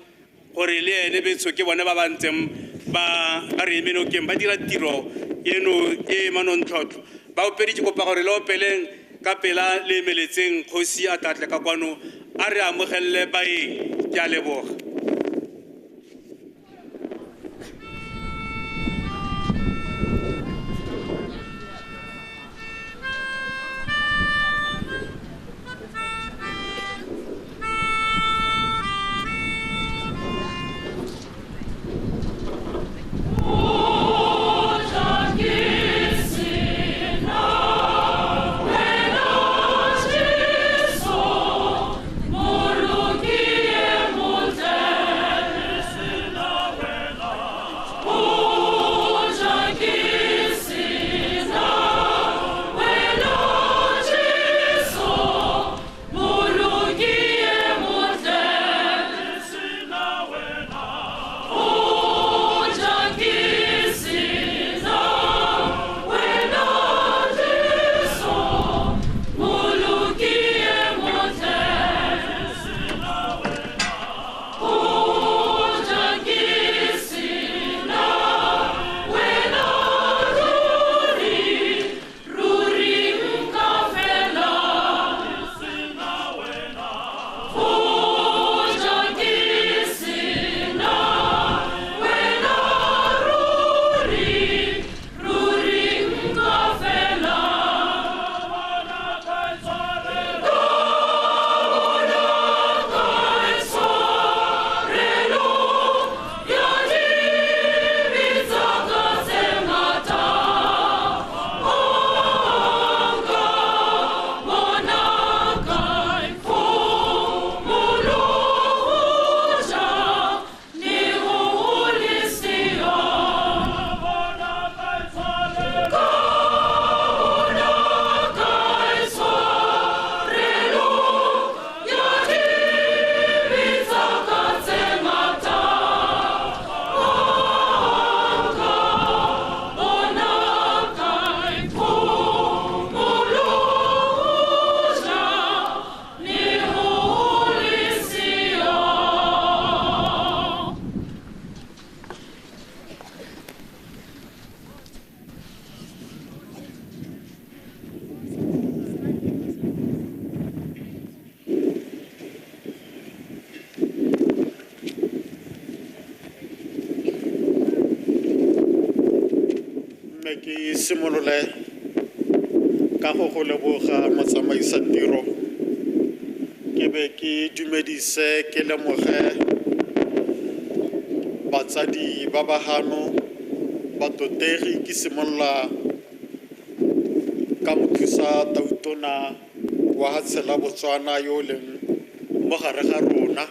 gore le ene betsho ke bone ba ba ntseng ba re eme nokeng ba dira tiro eno e manontlhotlho. Baopedi ke kopa gore le opeleng ka pela le emeletseng kgosi a tlatle ka kwano a re amogelele baeng. Ke a leboga. Ke simolole ka go go leboga motsamaisa tiro, ke be ke dumedise ke lemoge batsadi ba ba hano batotegi. Ke simolola ka mothusa tautona wa hatshe la Botswana yo o leng mo gare ga rona,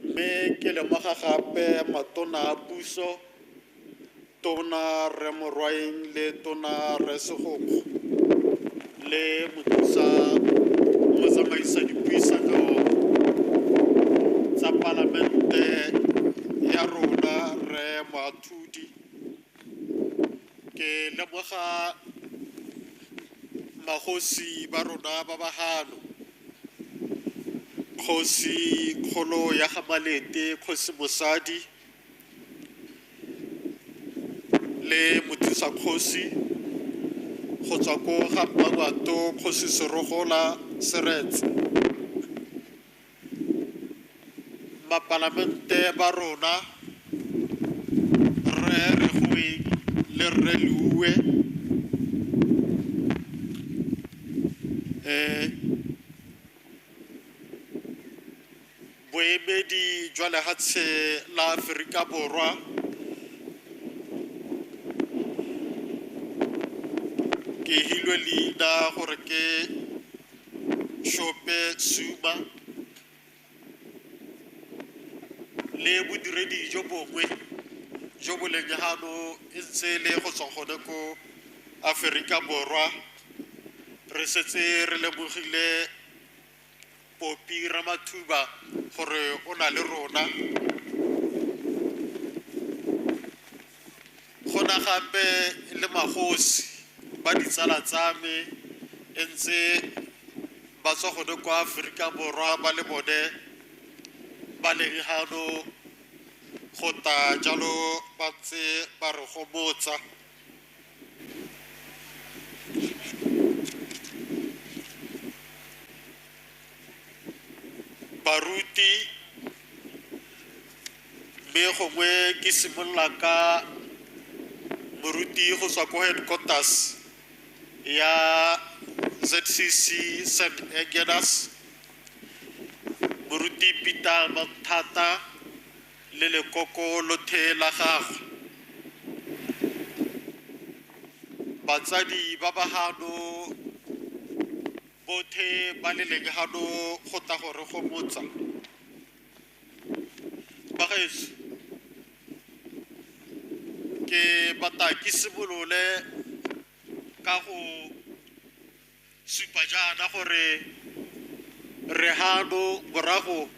mme ke lemoga gape matona a puso, tona Rre Morwaeng le tona Rre Segokgo le mothusa motsamaisa dipuisano tsa palamente ya rona Rre Moathudi. Ke lemoga magosi ba rona ba ba hano, kgosi kgolo ya ga Malete, kgosi mosadi le mothusa kgosi go tswa ko ga Mmangwato, kgosi Serogola Seretse. Mapalamente ba rona Rre Regoeng le Rre Leuwe, boemedi jwa lehatshe la Aforika Borwa. Ke Ke hilwe leina gore ke Shope Suma le bodiredi jo bongwe jo bo leng hano e ntse le go tswa gone ko Aforika Borwa. Re setse re lemogile Popi Ramathuba gore o na le rona. Go na gape le magosi ba ditsala tsa me e ntse ba tswa gone kwa Aforika Borwa ba le bone ba leng hano go ta jalo ba ntse ba re gomotsa. Baruti mme gongwe ke simolola ka moruti go tswa ko headquarters ya ZCC St. Agnes, moruti Peter Mathata le lekoko lothe la gagwe. Batsadi ba ba hano bothe ba le leng hano go tla go re gomotsa. Bagaetsho, ke batla ke simolole ka go supa jaana gore re hano morago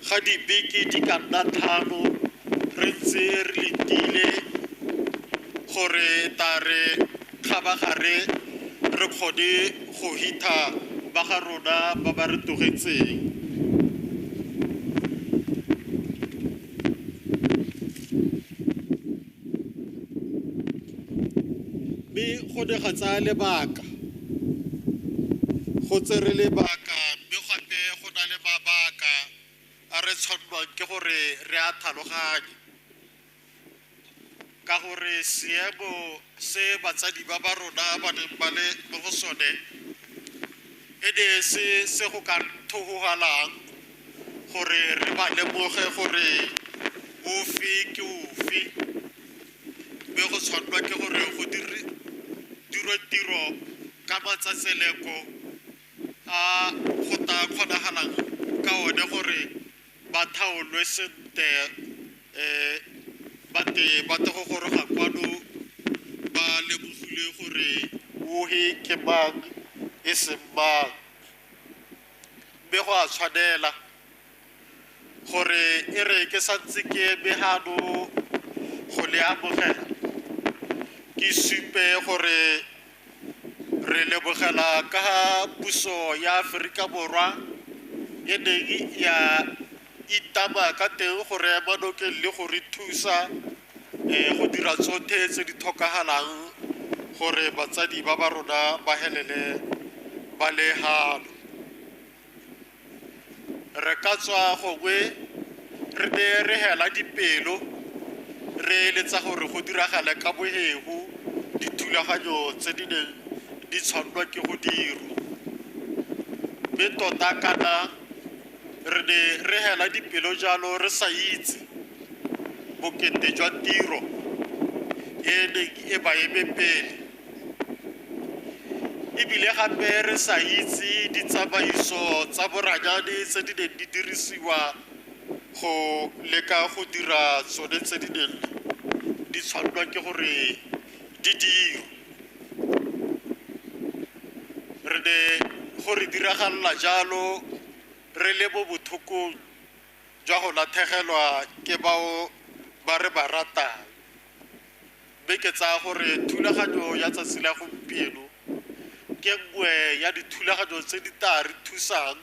ga dibeke di ka nna 5 re ntse re letile gore ta re kgabagare re kgone go hitha ba ga rona ba ba re tlogetseng. Mme go ne ga tsaya lebaka, go tsere lebaka, mme gape go na le mabaka a re tshwanelwang ke gore re a tlhaloganye, ka gore seemo se batsadi ba ba rona ba neng ba le mo go sone e ne se se go ka thohogalang gore re ba lemoge gore ofe ke ofe, mme go tshwanelwa ke gore go dirwe tiro ka matsatseleko a go ta kgonagalang ka one gore ba thaolwe sentle, ba te ba te go goroga kwano ba lemogile gore ohe ke mang e seng mang. Mme go a tshwanela gore e re ke santse ke eme hano go le amogela, ke supe gore re lebogela ka puso ya Aforika Borwa e neng ya itama ka teng gore ema nokeng le go re thusa go dira tsotlhe tse di tlhokagalang gore batsadi ba ba rona ba helele ba le hano. Re ka tswa gongwe re ne re hela dipelo re eletsa gore go diragale ka bohego dithulaganyo tse di neng di tshwanelwa ke go dirwa, mme tota kana re ne re hela dipelo jalo re sa itse bokete jwa tiro e neng e ba eme pele, ebile gape re sa itse ditsamaiso tsa boranyane tse di neng di dirisiwa go leka go dira tsone tse di neng di tshwanelwa ke gore di dirwe. Re ne go re diragalela jalo re le mo bothokong jwa go latlhegelwa ke bao ba re ba ratang, mme ke tsaya gore thulaganyo ya tsatsi la gompieno ke nngwe ya dithulaganyo tse di tla re thusang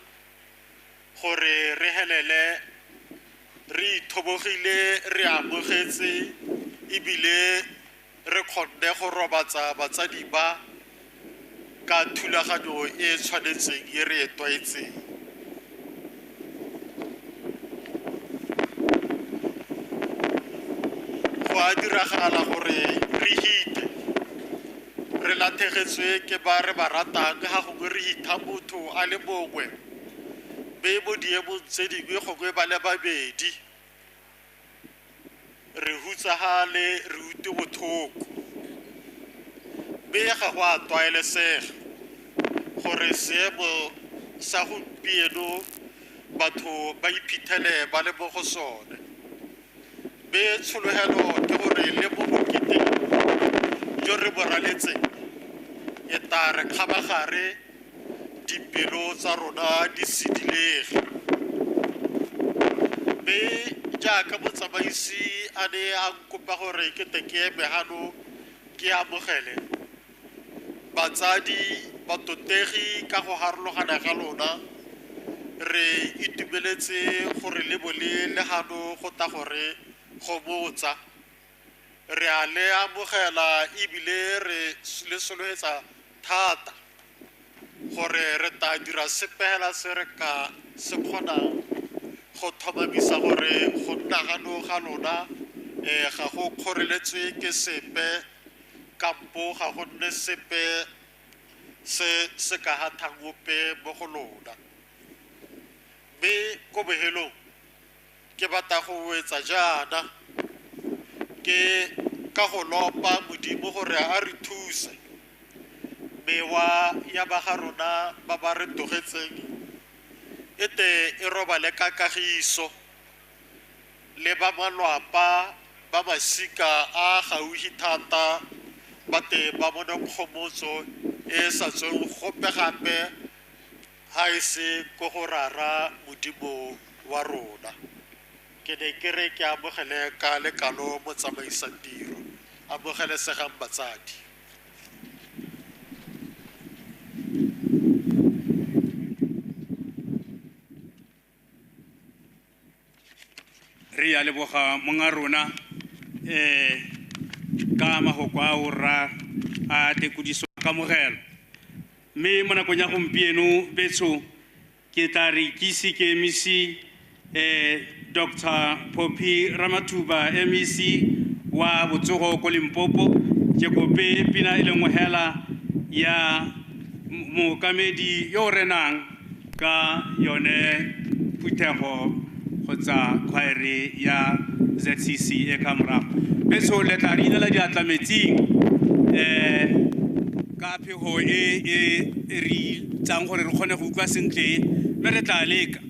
gore re helele re ithobogile, re amogetse ebile re kgonne go robatsa batsadi ba ka thulaganyo e tshwanetseng e re e tlwaetseng. Go a diragala gore re hite re latlhegetswe ke ba re ba ratang, ga gongwe re hitha motho a le mongwe mme mo diemong tse dingwe gongwe ba le babedi, re hutsagale, re utlwe botlhoko. Mme ga go a tlwaelesega gore seemo sa gompieno batho ba iphitlhele ba le mo go sone. Mme tshologelo ke gore le mo boketeng jo re bo raletseng e tla re kgabagare dipelo tsa rona di sedilege. Mme jaaka motsamaisi a ne a nkopa gore ke te ke eme gano ke amogele batsadi, batotegi ka go harologana ga lona, re itumeletse gore le bo le le gano go tla gore gomotsa. Re a le amogela ebile re le soloetsa thata gore re tla dira sepe hela se re ka se kgonang go tlhomamisa gore go nna gano ga lona ga go kgoreletswe ke sepe kampo ga go nne sepe se se ka hathang ope mo go lona. Mme ko bohelong ke batla go etsa jaana ke ka go lopa Modimo gore a re thuse mewa ya ba ga rona ba ba re tlogetseng e te e robale ka kagiso le ba malwapa ba masika a gaufi thata ba te ba bone kgomotso e sa tsweng gope gape ha e se ko go rara Modimo wa rona. Ke ne ke re ke amogele ka lekalo motsamaisa tiro. Amogelesegang batsadi. Re a leboga monga rona ka mahoko a o rra a tekodiso kamogelo. Mme mo nakong ya gompieno betsho ke tla re ikise ke emise Dr. Phophi Ramathuba MEC wa botsogo ko Limpopo. Ke kope pina e le nngwe hela ya mookamedi yo o renang ka yone phuthego kgotsa khwaere ya ZCC e ka morago. Betsho le tla re inela diatla metsing ka phego e e re tsang gore re kgone go utlwa sentle, mme re tla leka.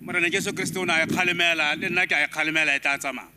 Morena Jesu Kriste o ne a e kgalemela, le nna ke a e kgalemela e tla tsamaya.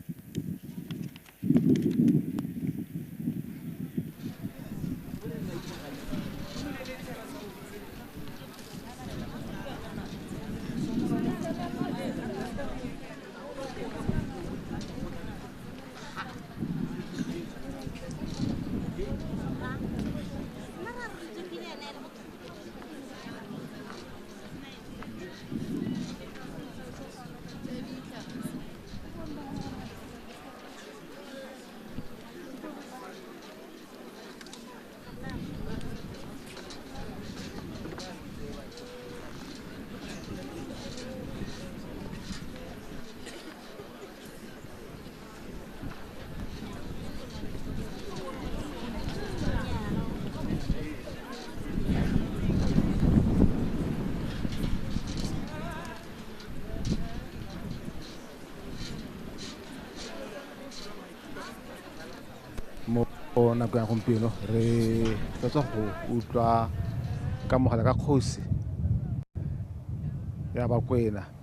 Mo nakong ya gompieno re tla go utlwa ka mogala ka kgosi ya Bakwena.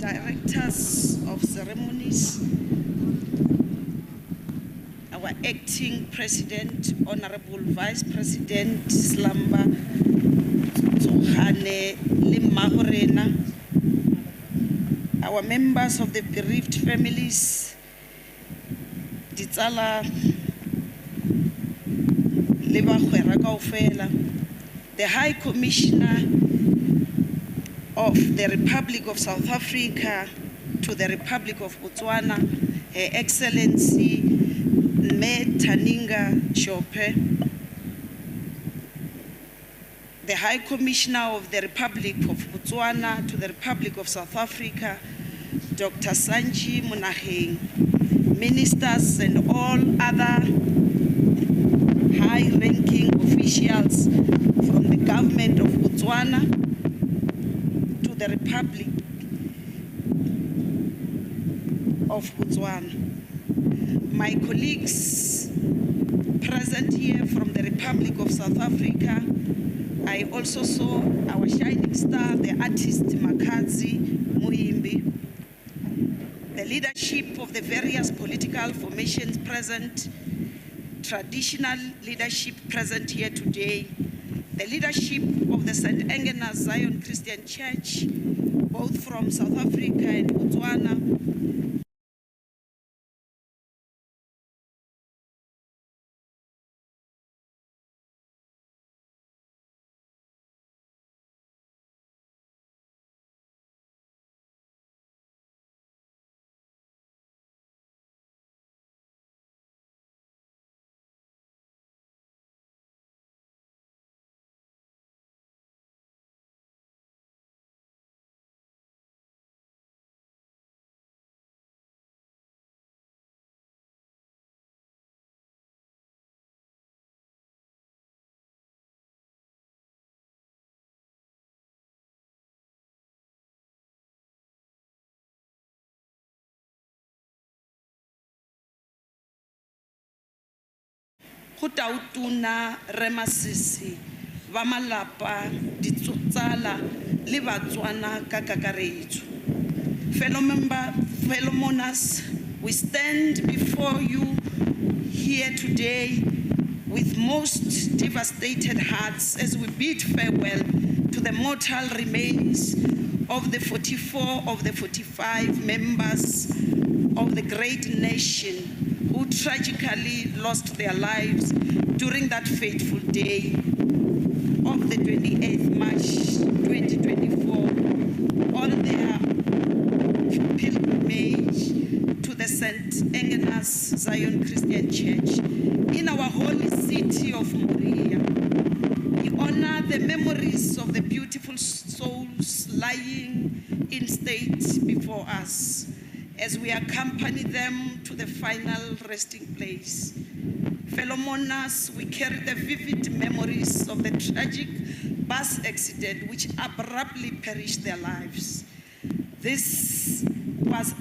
Directors of ceremonies, our Acting President, Honorable Vice President Slumber Tsohane le mmagorena, our members of the bereaved families, ditsala le bagwera kaofela, the High Commissioner of the Republic of South Africa to the Republic of Botswana, Her Excellency Mme Taninga Shope, the High Commissioner of the Republic of Botswana to the Republic of South Africa, Dr. Sanji Monageng, ministers and all other high-ranking officials from the government of Botswana to the Republic of Botswana. My colleagues present here from the Republic of South Africa, I also saw our shining star, the artist Makhadzi Muimbi, the leadership of the various political formations present, traditional leadership present here today, the leadership of the St. Engenas Zion Christian Church, both from South Africa and Botswana, go tautona Rre Masisi ba malapa ditsala le Batswana ka kakaretso. Fellow mourners, we stand before you here today with most devastated hearts as we bid farewell to the mortal remains of the 44 of the 45 members of the great nation who tragically lost their lives during that fateful day of the 28th March 2024 on their pilgrimage to the St. Engenas Zion Christian Church in our holy city of Moria. We honor the memories of the beautiful souls lying in state before us as we accompany them to the final resting place. Fellow mourners, we carry the vivid memories of the tragic bus accident which abruptly perished their lives. This was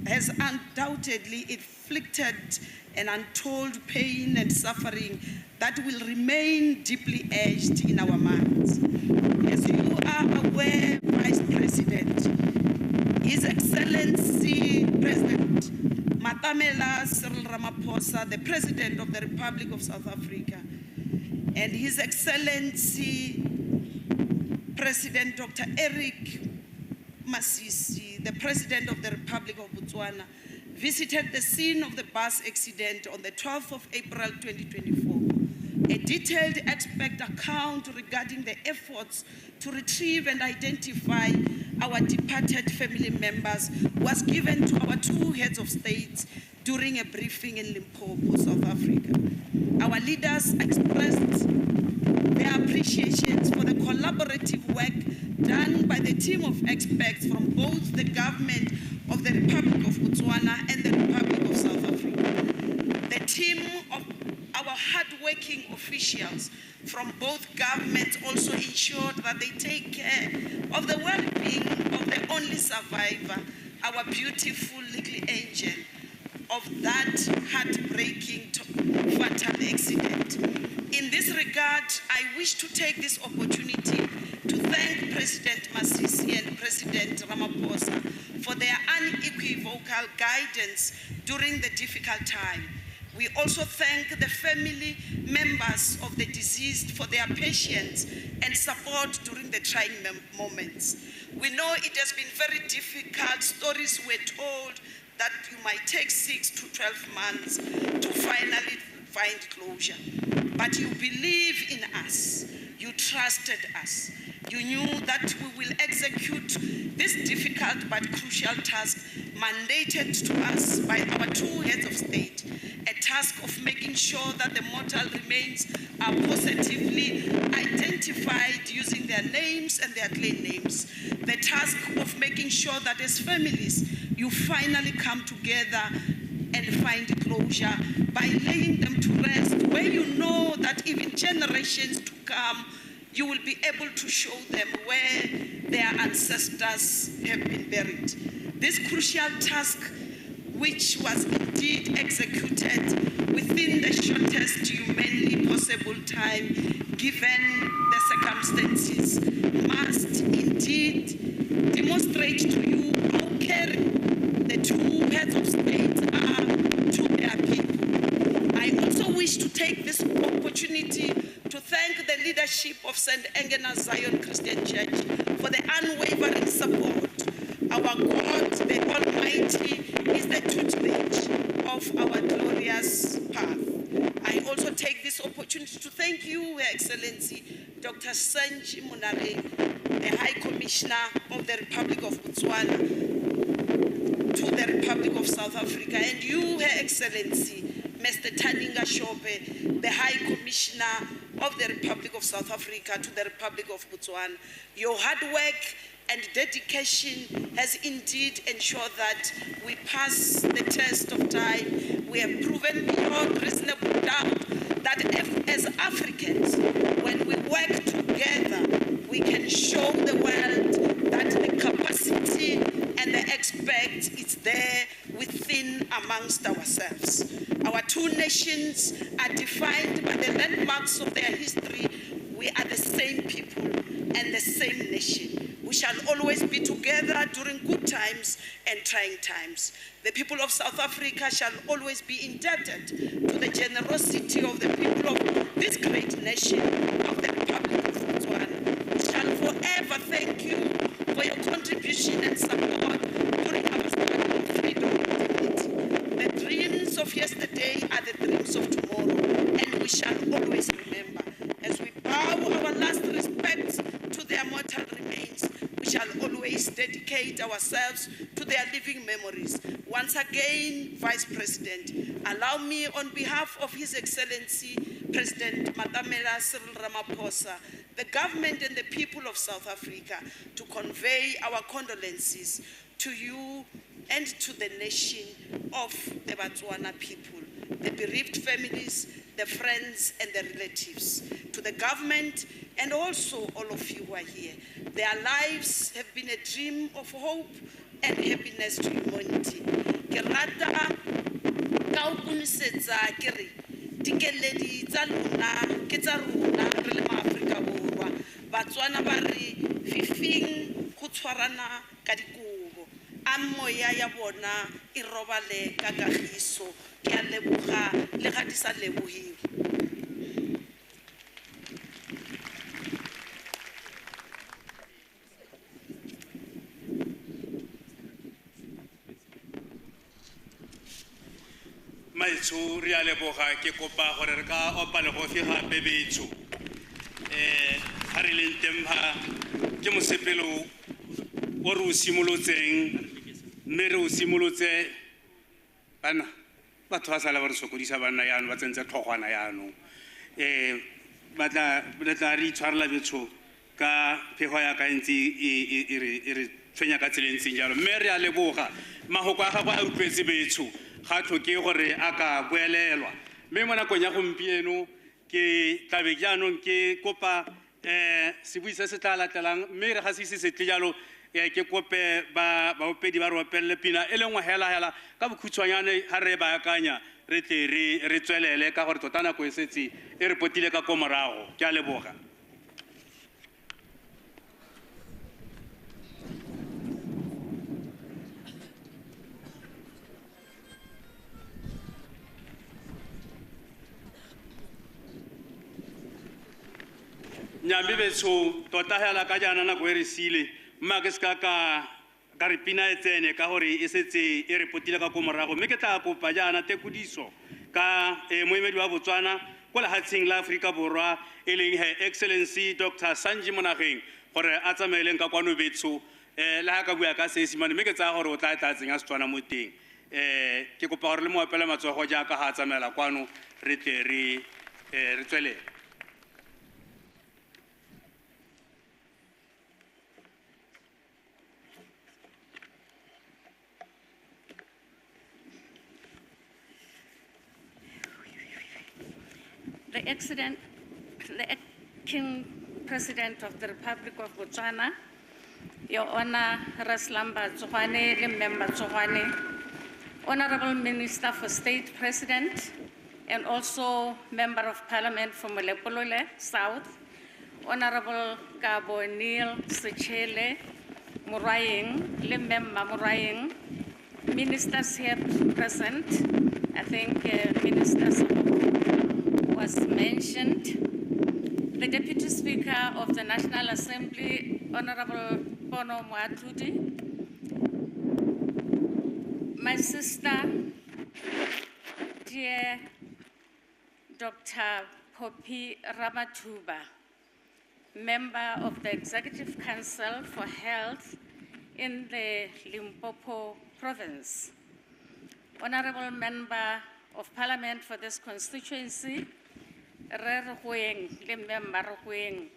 has undoubtedly inflicted an untold pain and suffering that will remain deeply etched in our minds. As you are aware, Vice President, His Excellency President Matamela Cyril Ramaphosa, the President of the Republic of South Africa, and His Excellency President Dr. Eric Masisi, the President of the Republic of Botswana, visited the scene of the bus accident on the 12th of April 2024. A detailed expert account regarding the efforts to retrieve and identify our departed family members was given to our two heads of state during a briefing in Limpopo, South Africa. Our leaders expressed their appreciations for the collaborative work done by the team of experts from both the government of the Republic of Botswana and the Republic of South Africa. The team of our hardworking officials from both governments also ensured that they take care of the well-being of the only survivor, our beautiful little angel, of that heartbreaking fatal accident. In this regard, I wish to take this opportunity to thank President Masisi and President Ramaphosa for their unequivocal guidance during the difficult time. We also thank the family members of the deceased for their patience and support during the trying moments. We know it has been very difficult. Stories were told that you might take 6 to 12 months to finally find closure. But you believe in us. You trusted us. You knew that we will execute this difficult but crucial task mandated to us by our two heads of state, a task of making sure that the mortal remains are positively identified using their names and their clan names, the task of making sure that as families, you finally come together and find closure by laying them to rest, where you know that even generations to come, you will be able to show them where their ancestors have been buried. This crucial task, which was indeed executed within the shortest humanly possible time, given the circumstances, must indeed demonstrate to you how caring the two heads of state are to their people. I also wish to take this opportunity to thank the leadership of St. Engena Zion Christian Church for the unwavering support. Our God, the Almighty, is the tutelage of our glorious path. I also take this opportunity to thank you, Your Excellency, Dr. Sanji Monareng, the High Commissioner of the Republic of Botswana to the Republic of South Africa, and you, Her Excellency, Mr. Taninga Shope, the High Commissioner of the Republic of South Africa to the Republic of Botswana. Your hard work and dedication has indeed ensured that we pass the test of time. We have proven beyond reasonable doubt that as Africans, when we work together, we can show the world that the capacity and the expect is there within amongst ourselves. Our two nations are defined by the landmarks of their history. We are the same people and the same nation. We shall always be together during good times and trying times. The people of South Africa shall always be indebted to the generosity of the people of this great nation of the Republic of Botswana. We shall forever thank you for your contribution and support during our struggle of freedom and dignity. The dreams of yesterday are the dreams of tomorrow, and we shall always remember. As we bow our last respects to their mortal remains, we shall always dedicate ourselves to their living memories. Once again, Vice President, allow me on behalf of His Excellency President Matamela Cyril Ramaphosa, the government and the people of South Africa, to convey our condolences to you and to the nation of the Botswana people, the bereaved families, the friends and the relatives, to the government and also all of you who are here. Their lives have been a dream of hope and happiness to humanity. Ke rata ka o konosetsa ke re dikeledi tsa lona ke tsa rona re le maAfrika Borwa. Batswana ba re fifing go tshwarana ka dikobo. A moya ya bona e robale ka kagiso. Ke a leboga le ga di sa lebogiwe. Maitsho re a leboga, ke kopa gore re ka opa legofi gape betsho. Ga re leng teng fa ke mosepelo o re o simolotseng, mme re o simolotse bana batho ba sala ba re sokodisa banna jaanong ba tsentse tlhogwana jaanong. Ba tla re tla re itshwarela betsho ka phego ya ka ntse e re tshwenya ka tsela e ntseng jalo, mme re a leboga mafoko a gagwe a utlwetse betsho, ga tlhoke gore a ka boelelwa. Mme mo nakong ya gompieno ke tlabe jaanong ke kopa sebui se se tla latelang, mme re ga se ise se tle jalo ke kope baopedi ba re opelele pina e le nngwe hela hela ka bokhutshwanyane ga re baakanya re tle re tswelele ka gore tota nako e setse e re potile ka ko morago. Ke a leboga. Nyambe betsho tota hela ka jaana nako e re siile mma ke seka ka re pina e tsene ka gore e setse e re potile ka ko morago mme ke tla kopa jaana tekodiso ka moemedi wa Botswana ko lehatsheng la Aforika Borwa e leng Her Excellency Dr. Sanji Monageng gore a tsamaeleng ka kwano betsho le ha ka bua ka Seesimane mme ke tsaya gore o tla tsenya Setswana mo teng. Ke kopa gore le mo opele matsogo jaaka ha a tsamaela kwano re tle re tswelele. The King President of the Republic of Botswana, Your Honor Raslamba Tsogwane le Mmemba Tsogwane, Honorable Minister for State President, and also Member of Parliament for Molepolole South, Honorable Kabo Neil Sechele Morwaeng le Mmemba Morwaeng, ministers here present, I think Minister was mentioned, the Deputy Speaker of the National Assembly, Honorable Pono Moatlhodi, my sister, dear Dr. Phophi Ramathuba, member of the Executive Council for Health in the Limpopo Province, Honorable Member of Parliament for this constituency, Re Regoeng le Mme Mmaregoeng,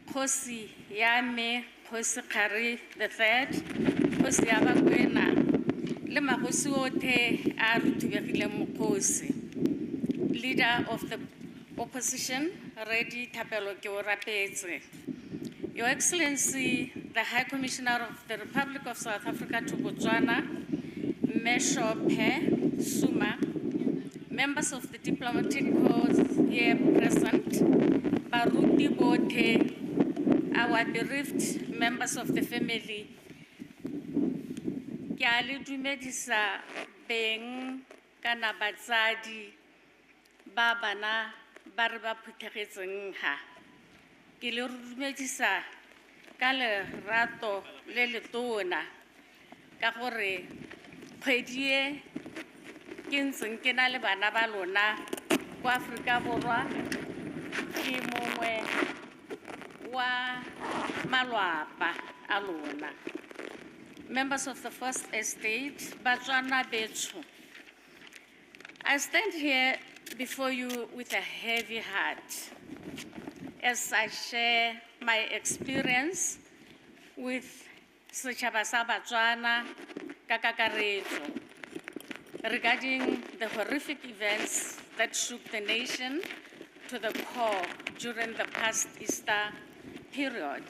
Kgosi ya me, Kgosi Kgari the Third, Kgosi ya Bakwena, le magosi otlhe a ruthubegileng mokgosi. Leader of the opposition, Redi Thapelo Keorapetse. Your Excellency, the High Commissioner of the Republic of South Africa to Botswana, Meshope Suma, members of the diplomatic corps here present, Baruti Bote, our bereaved members of the family, ke a le dumedisa beng kana batsadi ba bana ba re ba phuthegetseng ha. Ke le dumedisa ka lerato le letona ka gore kgwedi e ke ntseng ke na le bana ba lona kwa Afrika Borwa ke mongwe wa malwapa a lona. Members of the First Estate, Batswana Betsho, I stand here before you with a heavy heart as I share my experience with setšhaba sa Batswana ka kakaretso regarding the horrific events that shook the nation to the core during the past Easter period.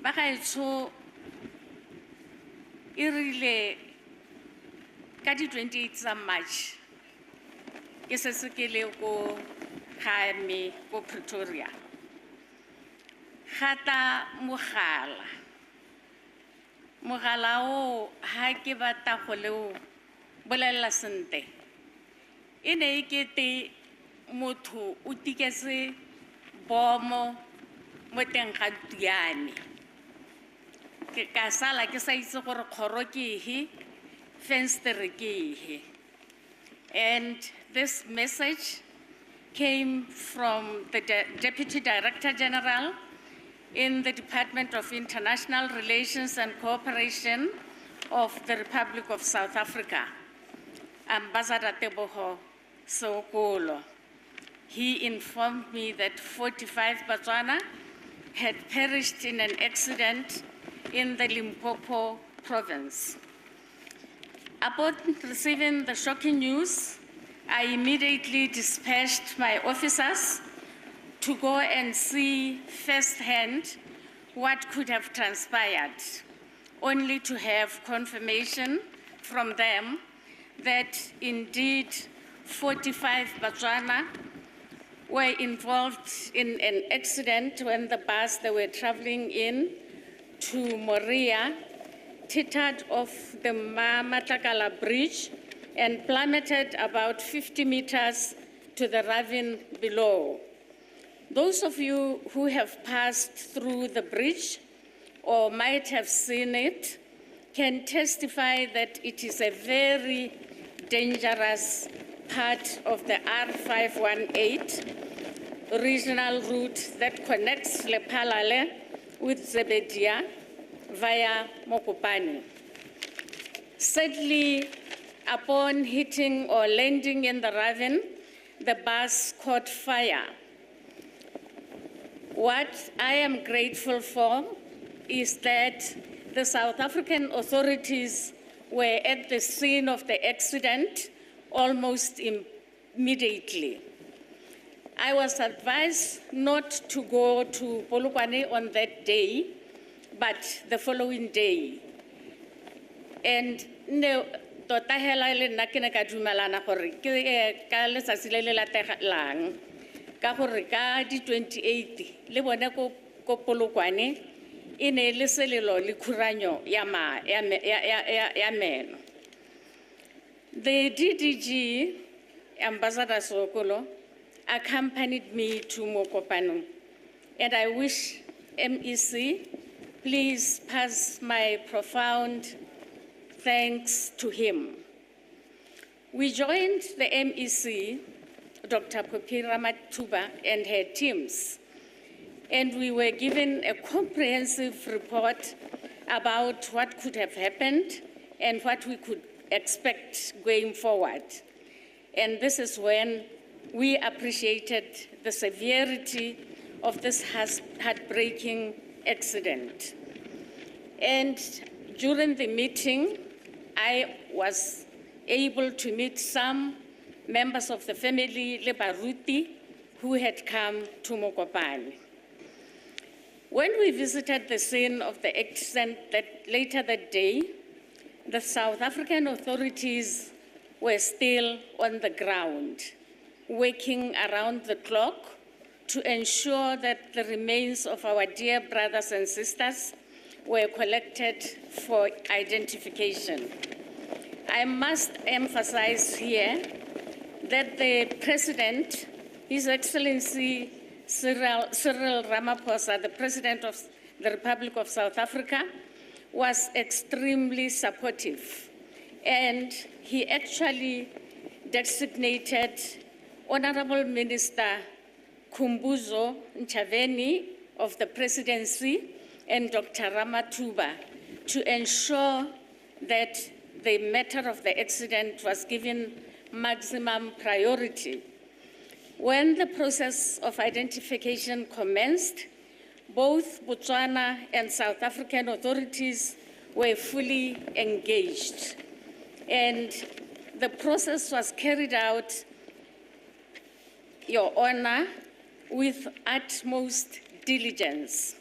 Bagaetsho e rile ka di 28 tsa March ke setse ke le ko gae me ko Pretoria. Gata mogala. Mogala o ha ke batla go le o bolelela sentle. E ne e kete motho o tiketse bomo mo teng ga ntlo ya me. Ke ka sala ke sa itse gore kgoro ke efe, fensetere ke efe. And this message came from the Deputy Director General in the Department of International Relations and Cooperation of the Republic of South Africa, Ambassador Teboho Seokolo. He informed me that 45 Botswana had perished in an accident in the Limpopo province. Upon receiving the shocking news, I immediately dispatched my officers to go and see firsthand what could have transpired, only to have confirmation from them that indeed 45 Botswana were involved in an accident when the bus they were traveling in to Moria teetered off the Mamatlakala Bridge and plummeted about 50 meters to the ravine below. Those of you who have passed through the bridge or might have seen it can testify that it is a very dangerous part of the R518 regional route that connects Lephalale with Zebedia via Mokopane. Sadly, upon hitting or landing in the ravine, the bus caught fire. What I am grateful for is that the South African authorities were at the scene of the accident almost immediately. I was advised not to go to Polokwane on that day, but the following day. And ne tota hela le nna ke ne ka dumelana gore ke ka letsatsi le le latelang, ka gore ka di 28 le bone ko Polokwane e ne le selelo le khuranyo ya ma, ya me, ya, ya, ya, ya meno. The DDG, Ambassador Sokolo, accompanied me to Mokopane, and I wish MEC, please pass my profound thanks to him. We joined the MEC, Dr. Phophi Ramathuba, and her teams, and we were given a comprehensive report about what could have happened and what we could expect going forward. And this is when we appreciated the severity of this heartbreaking accident. And during the meeting, I was able to meet some members of the family, le baruti, who had come to Mokopane. When we visited the scene of the accident later that day, the South African authorities were still on the ground, working around the clock to ensure that the remains of our dear brothers and sisters were collected for identification. I must emphasize here that the President, His Excellency Cyril Ramaphosa, the President of the Republic of South Africa, was extremely supportive. And he actually designated Honorable Minister Khumbudzo Ntshavheni of the Presidency and Dr. Ramathuba to ensure that the matter of the accident was given maximum priority. When the process of identification commenced, both Botswana and South African authorities were fully engaged. And the process was carried out, Your Honor, with utmost diligence.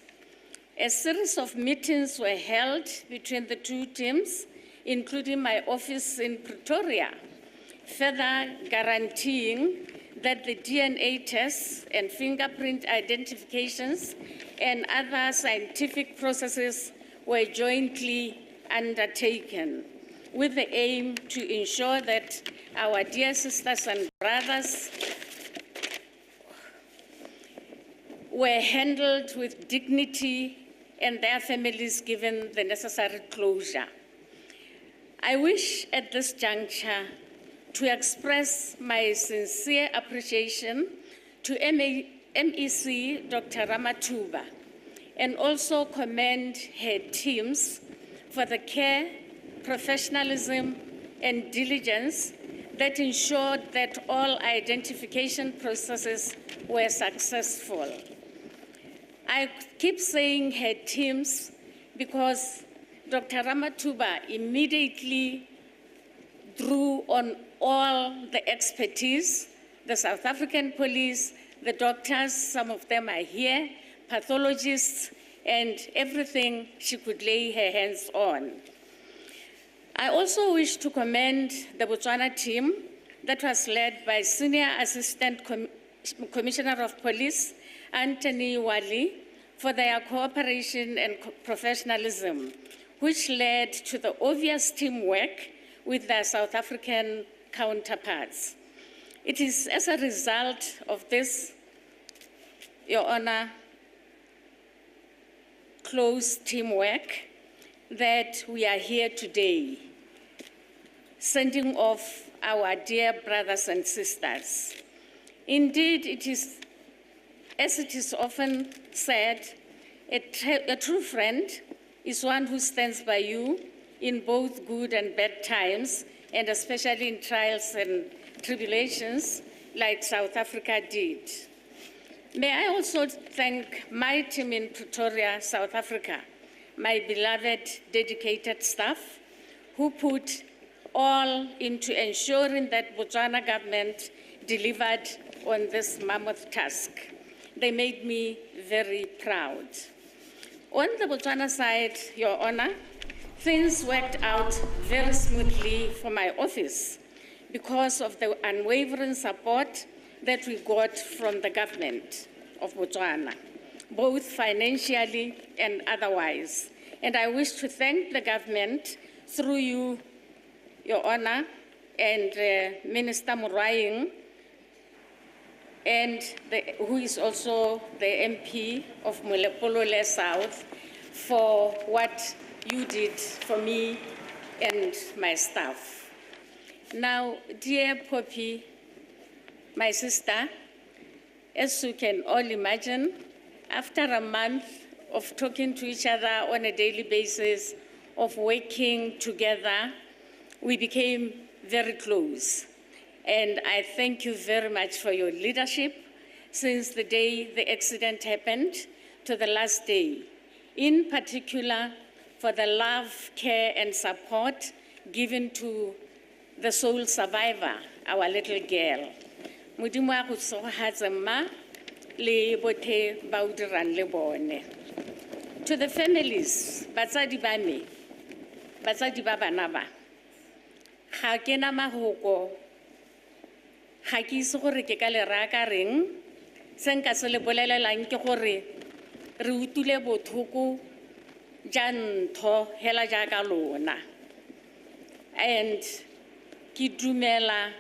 A series of meetings were held between the two teams, including my office in Pretoria, further guaranteeing that the DNA tests and fingerprint identifications and other scientific processes were jointly undertaken, with the aim to ensure that our dear sisters and brothers were handled with dignity and their families given the necessary closure. I wish at this juncture to express my sincere appreciation to MEC Dr. Ramathuba, and also commend her teams for the care, professionalism, and diligence that ensured that all identification processes were successful. I keep saying her teams because Dr. Ramathuba immediately drew on all the expertise, the South African police, the doctors, some of them are here, pathologists, and everything she could lay her hands on. I also wish to commend the Botswana team that was led by Senior Assistant Commissioner of Police, Anthony Wali, for their cooperation and professionalism, which led to the obvious teamwork with their South African counterparts. It is as a result of this Your Honor, close teamwork that we are here today, sending off our dear brothers and sisters. Indeed, it is, as it is often said, a true friend is one who stands by you in both good and bad times, and especially in trials and tribulations like South Africa did. May I also thank my team in Pretoria, South Africa, my beloved dedicated staff who put all into ensuring that Botswana government delivered on this mammoth task. They made me very proud. On the Botswana side, Your Honor, things worked out very smoothly for my office because of the unwavering support that we got from the government of Botswana, both financially and otherwise. And I wish to thank the government through you, Your Honor, and Minister Morwaeng, and who is also the MP of Molepolole South, for what you did for me and my staff. Now, dear Poppy, my sister, as you can all imagine, after a month of talking to each other on a daily basis, of working together, we became very close. And I thank you very much for your leadership since the day the accident happened to the last day. In particular, for the love, care, and support given to the sole survivor, our little girl. Modimo a go tsogatse mma le bothe ba o dirang le bone. To the families, batsadi ba me, batsadi ba bana ba, ga ke na mahoko, ga ke itse gore ke ka le raya ka reng. Se nka se le bolelelang ke gore re utlwile botlhoko ja ntho hela jaaka lona. And ke dumela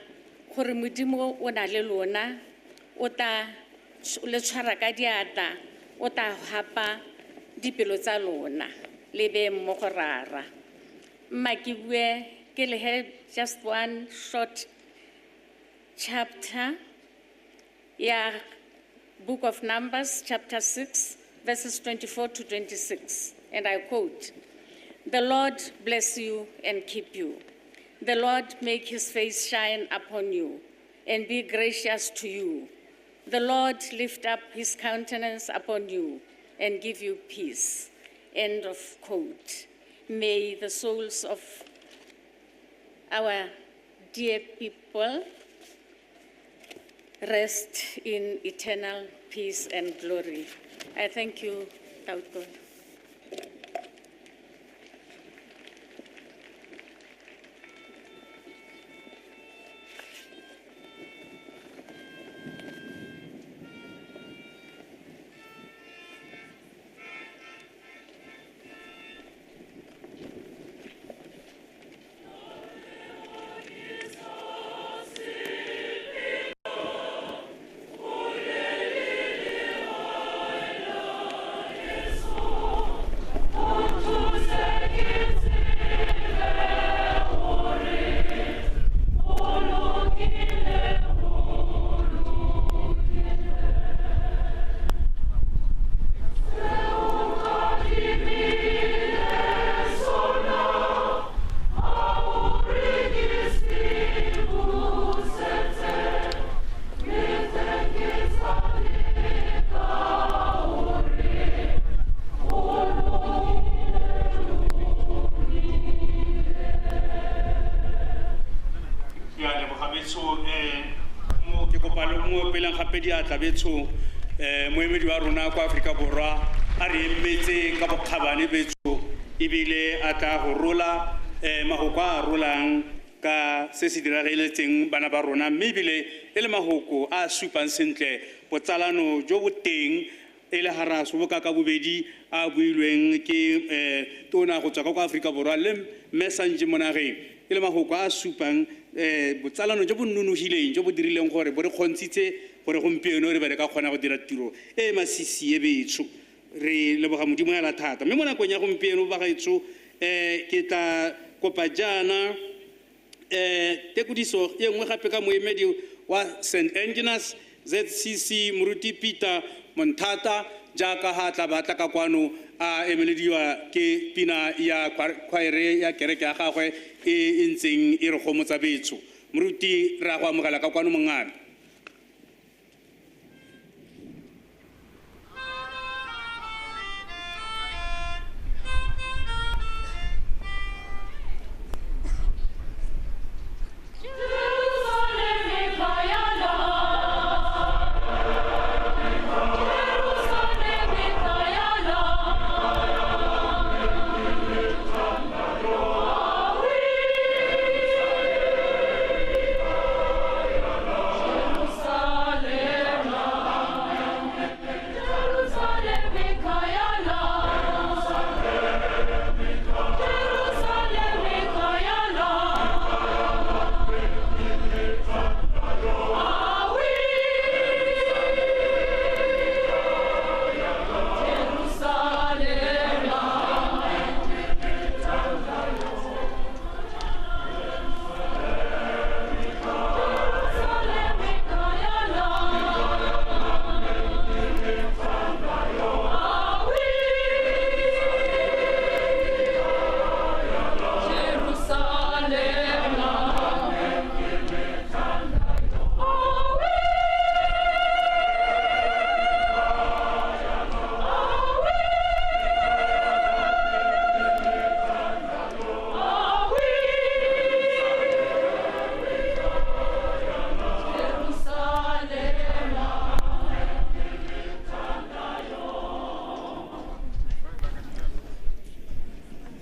gore Modimo o na le lona, o tla le tshwara ka diatla, o tla hapa dipelo tsa lona le be mmogo rara. Mma ke bue ke le he just one short chapter ya Book of Numbers, chapter 6, verses 24 to 26. And I quote, "The Lord bless you and keep you. The Lord make his face shine upon you and be gracious to you. The Lord lift up his countenance upon you and give you peace." End of quote. May the souls of our dear people rest in eternal peace and glory. I thank you, Tautona. Diatla betsho moemedi wa rona kwa Afrika Borwa a re emetse ka bokgabane betsho ebile a tla go rola mahoko a rolang ka se se dirageletseng bana ba rona, mme ebile e le mahoko a supang sentle botsalano jo bo teng e le hara soboka ka bobedi a builweng ke tona go tswa ka kwa Afrika Borwa le mme Sanji Monageng e le mahoko a supang botsalano jo bo nonogileng jo bo dirileng gore bo re kgontshitse gore gompieno re be re ka kgona go dira tiro e masisi e betsho re leboga Modimo ya la thata mme mo nakong ya gompieno ba gaetsho ke tla kopa jaana tekodiso e nngwe gape ka moemedi wa St Engineers ZCC Moruti Peter Monthata jaaka ha tla batla ka kwano a emelediwa ke pina ya khwaere ya kereke ya gagwe e ntseng e re gomotsa betsho. Moruti re a go amogela ka kwano mongame.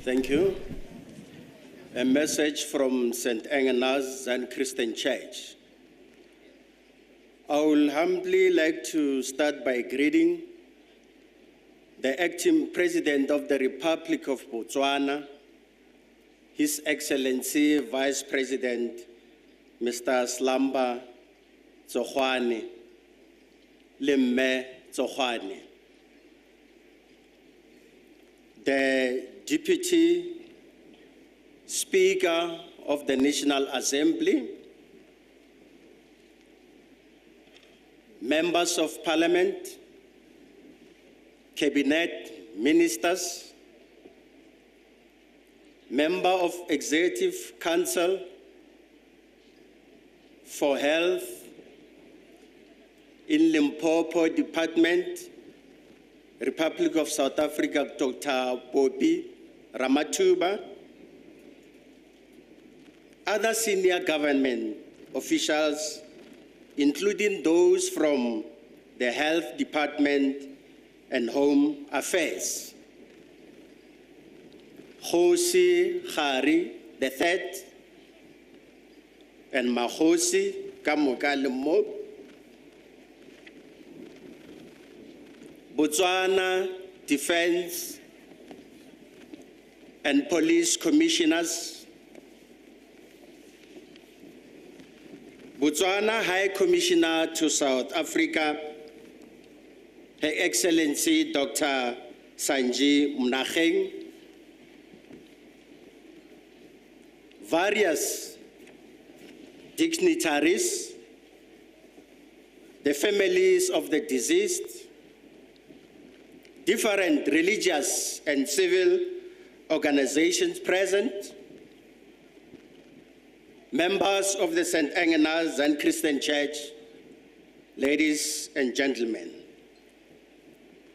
Thank you. A message from St. Engenas and Christian Church. I will humbly like to start by greeting the acting President of the Republic of Botswana, His Excellency Vice President, Mr. Slumber Tsogwane, Lemme Tsogwane, the Deputy Speaker of the National Assembly, members of Parliament, Cabinet Ministers, Member of Executive Council for Health in Limpopo Department, Republic of South Africa, Dr. Bobby Ramatuba, other senior government officials, including those from the Health Department and Home Affairs. Kgosi Kgari III and Magosi Kamoka le mo, Botswana Defense and Police Commissioners, Botswana High Commissioner to South Africa, Her Excellency Dr. Sanji Monageng, various dignitaries, the families of the deceased, different religious and civil organizations present, members of the St. Engenas and Christian Church, ladies and gentlemen.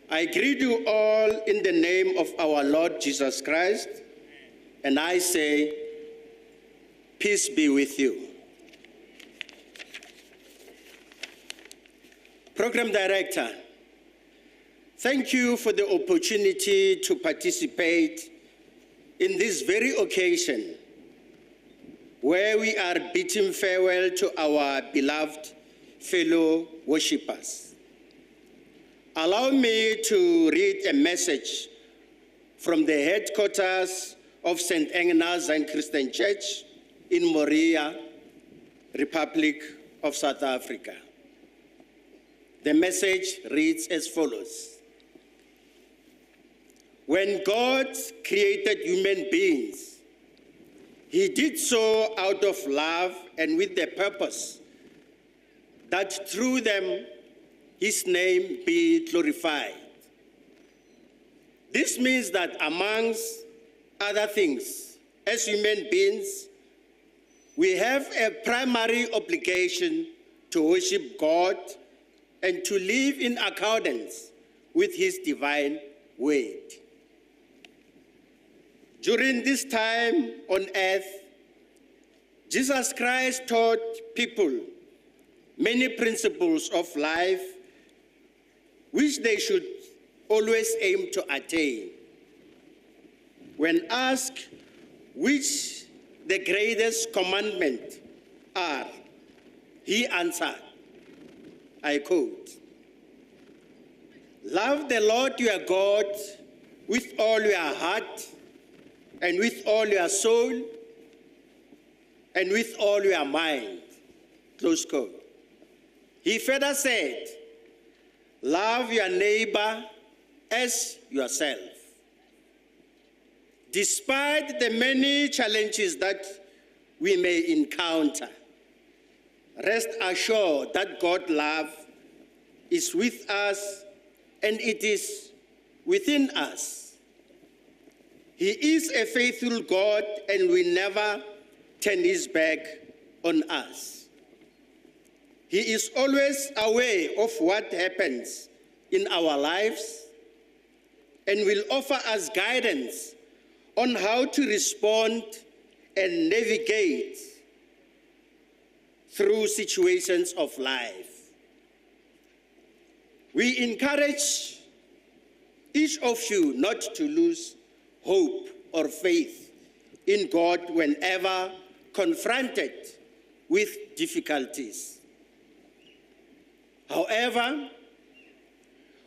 I greet you all in the name of our Lord Jesus Christ, and I say, peace be with you. Program Director, thank you for the opportunity to participate in this very occasion where we are bidding farewell to our beloved fellow worshippers. Allow me to read a message from the headquarters of St. Engena Zion Christian Church in Moria, Republic of South Africa. The message reads as follows. When God created human beings, he did so out of love and with the purpose that through them his name be glorified. This means that amongst other things, as human beings, we have a primary obligation to worship God and to live in accordance with his divine word. During this time on earth, Jesus Christ taught people many principles of life which they should always aim to attain. When asked which the greatest commandment are, he answered, I quote, "Love the Lord your God with all your heart and with all your soul and with all your mind." Close quote. He further said, "Love your neighbor as yourself." Despite the many challenges that we may encounter, rest assured that God's love is with us and it is within us. He is a faithful God and will never turn his back on us. He is always aware of what happens in our lives and will offer us guidance on how to respond and navigate through situations of life. We encourage each of you not to lose hope or faith in God whenever confronted with difficulties. However,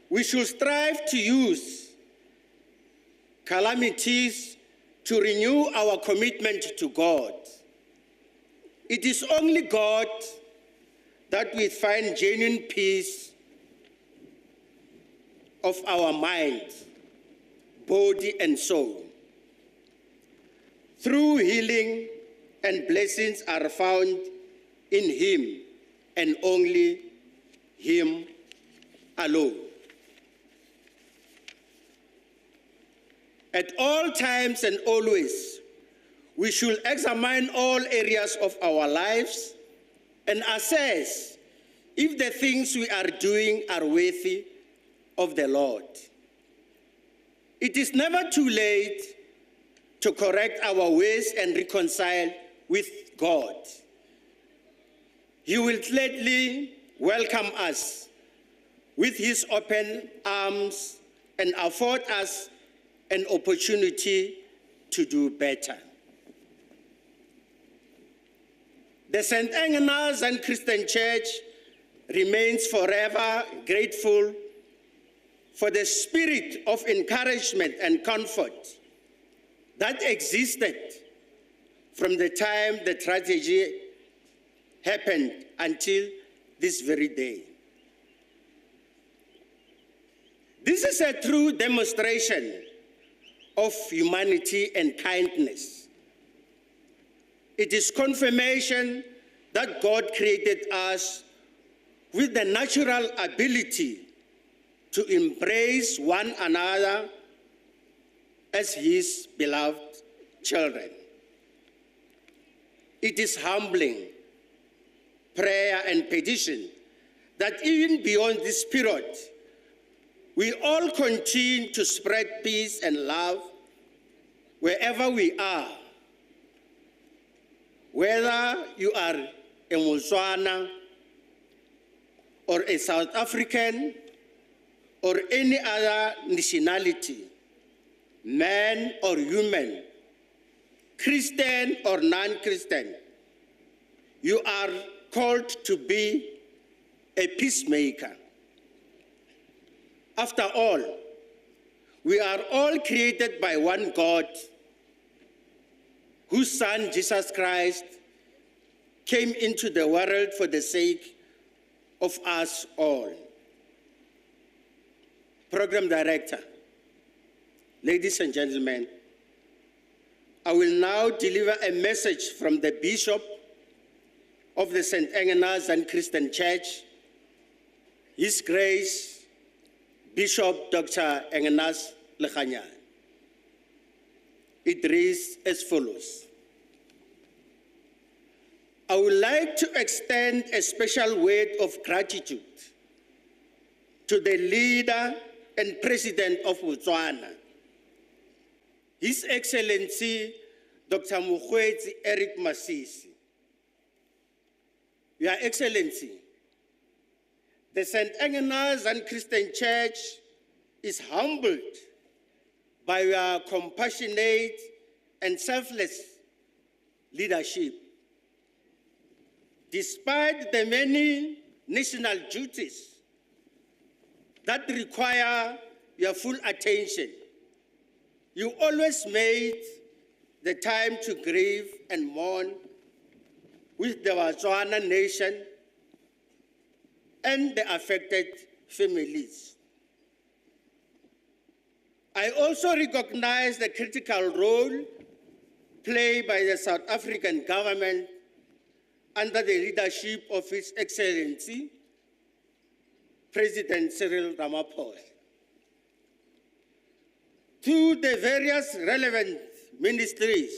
we should strive to use calamities to renew our commitment to God. It is only God that we find genuine peace of our mind, body, and soul. Through healing and blessings are found in him and only him alone. At all times and always, we should examine all areas of our lives and assess if the things we are doing are worthy of the Lord. It is never too late to correct our ways and reconcile with God. He will gladly welcome us with his open arms and afford us an opportunity to do better. The St. Engena Zion Christian Church remains forever grateful for the spirit of encouragement and comfort that existed from the time the tragedy happened until this very day. This is a true demonstration of humanity and kindness. It is confirmation that God created us with the natural ability to embrace one another as his beloved children. It is humbling prayer and petition that even beyond this period, we all continue to spread peace and love wherever we are. Whether you are a Motswana or a South African or any other nationality, man or human, Christian or non-Christian, you are called to be a peacemaker. After all, we are all created by one God, whose Son, Jesus Christ, came into the world for the sake of us all. Program Director, ladies and gentlemen, I will now deliver a message from the Bishop of the St. Engenas and Christian Church, His Grace, Bishop Dr. Engenas Lekganyane. It reads as follows. I would like to extend a special word of gratitude to the leader and president of Botswana, His Excellency Dr. Mokgweetsi Eric Masisi. Your Excellency, the St. Engenas and Christian Church is humbled by your compassionate and selfless leadership. Despite the many national duties that require your full attention, you always made the time to grieve and mourn with the Botswana nation and the affected families. I also recognize the critical role played by the South African government under the leadership of His Excellency, President Cyril Ramaphosa. Through the various relevant ministries,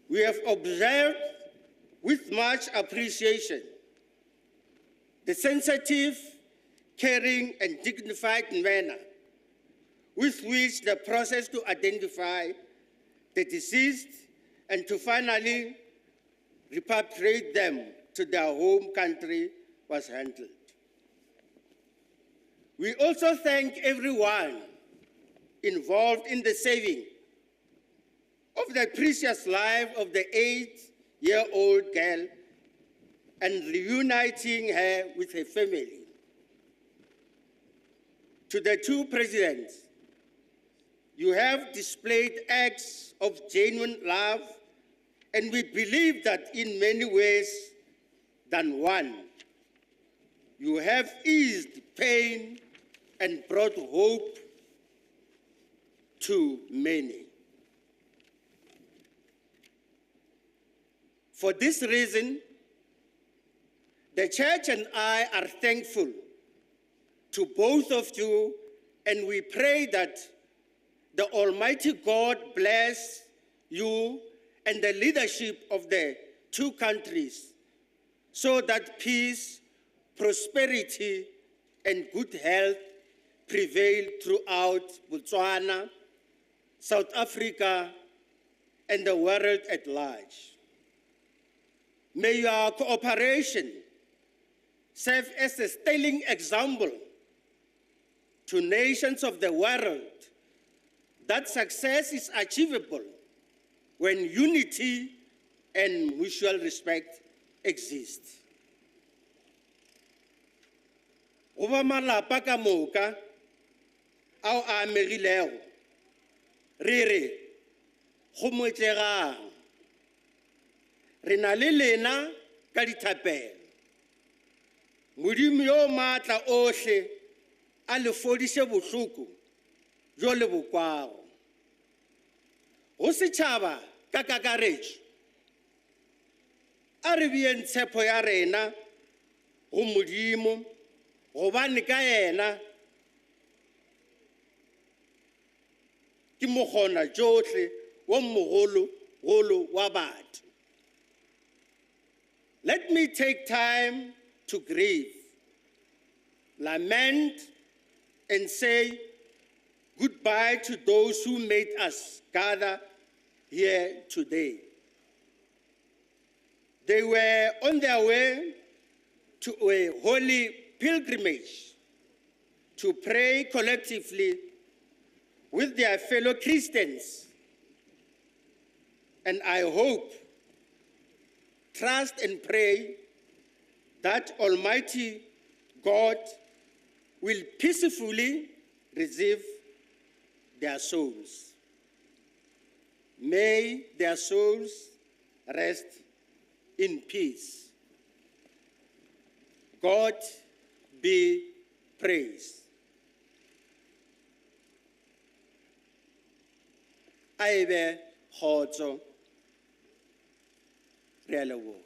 we have observed with much appreciation the sensitive, caring, and dignified manner with which the process to identify the deceased and to finally repatriate them to their home country was handled. We also thank everyone involved in the saving of the precious life of the 8-year-old girl and reuniting her with her family. To the two presidents, you have displayed acts of genuine love, and we believe that in many ways than one, you have eased pain and brought hope to many. For this reason, the church and I are thankful to both of you, and we pray that the Almighty God bless you and the leadership of the two countries so that peace, prosperity, and good health prevail throughout Botswana, South Africa, and the world at large. May your cooperation serve as a sterling example to nations of the world that success is achievable when unity and mutual respect exist. Go ba malapa ka moka ao a amegilego, re re gomotsegang. Re na le lena ka dithapelo. Modimo yo maatla ohle a le fodiše bohloko bjo le bo kwago. Go setšhaba ka kakaretšo, a re beeng tshepo ya rena go Modimo, gobane ka yena ke mokgona tšohle wo mogologolo wa batho. Let me take time to grieve, lament, and say goodbye to those who made us gather here today. They were on their way to a holy pilgrimage to pray collectively with their fellow Christians. And I hope, trust, and pray that Almighty God will peacefully receive their souls. May their souls rest in peace. God be praised. Aebe kgotso, re a leboga.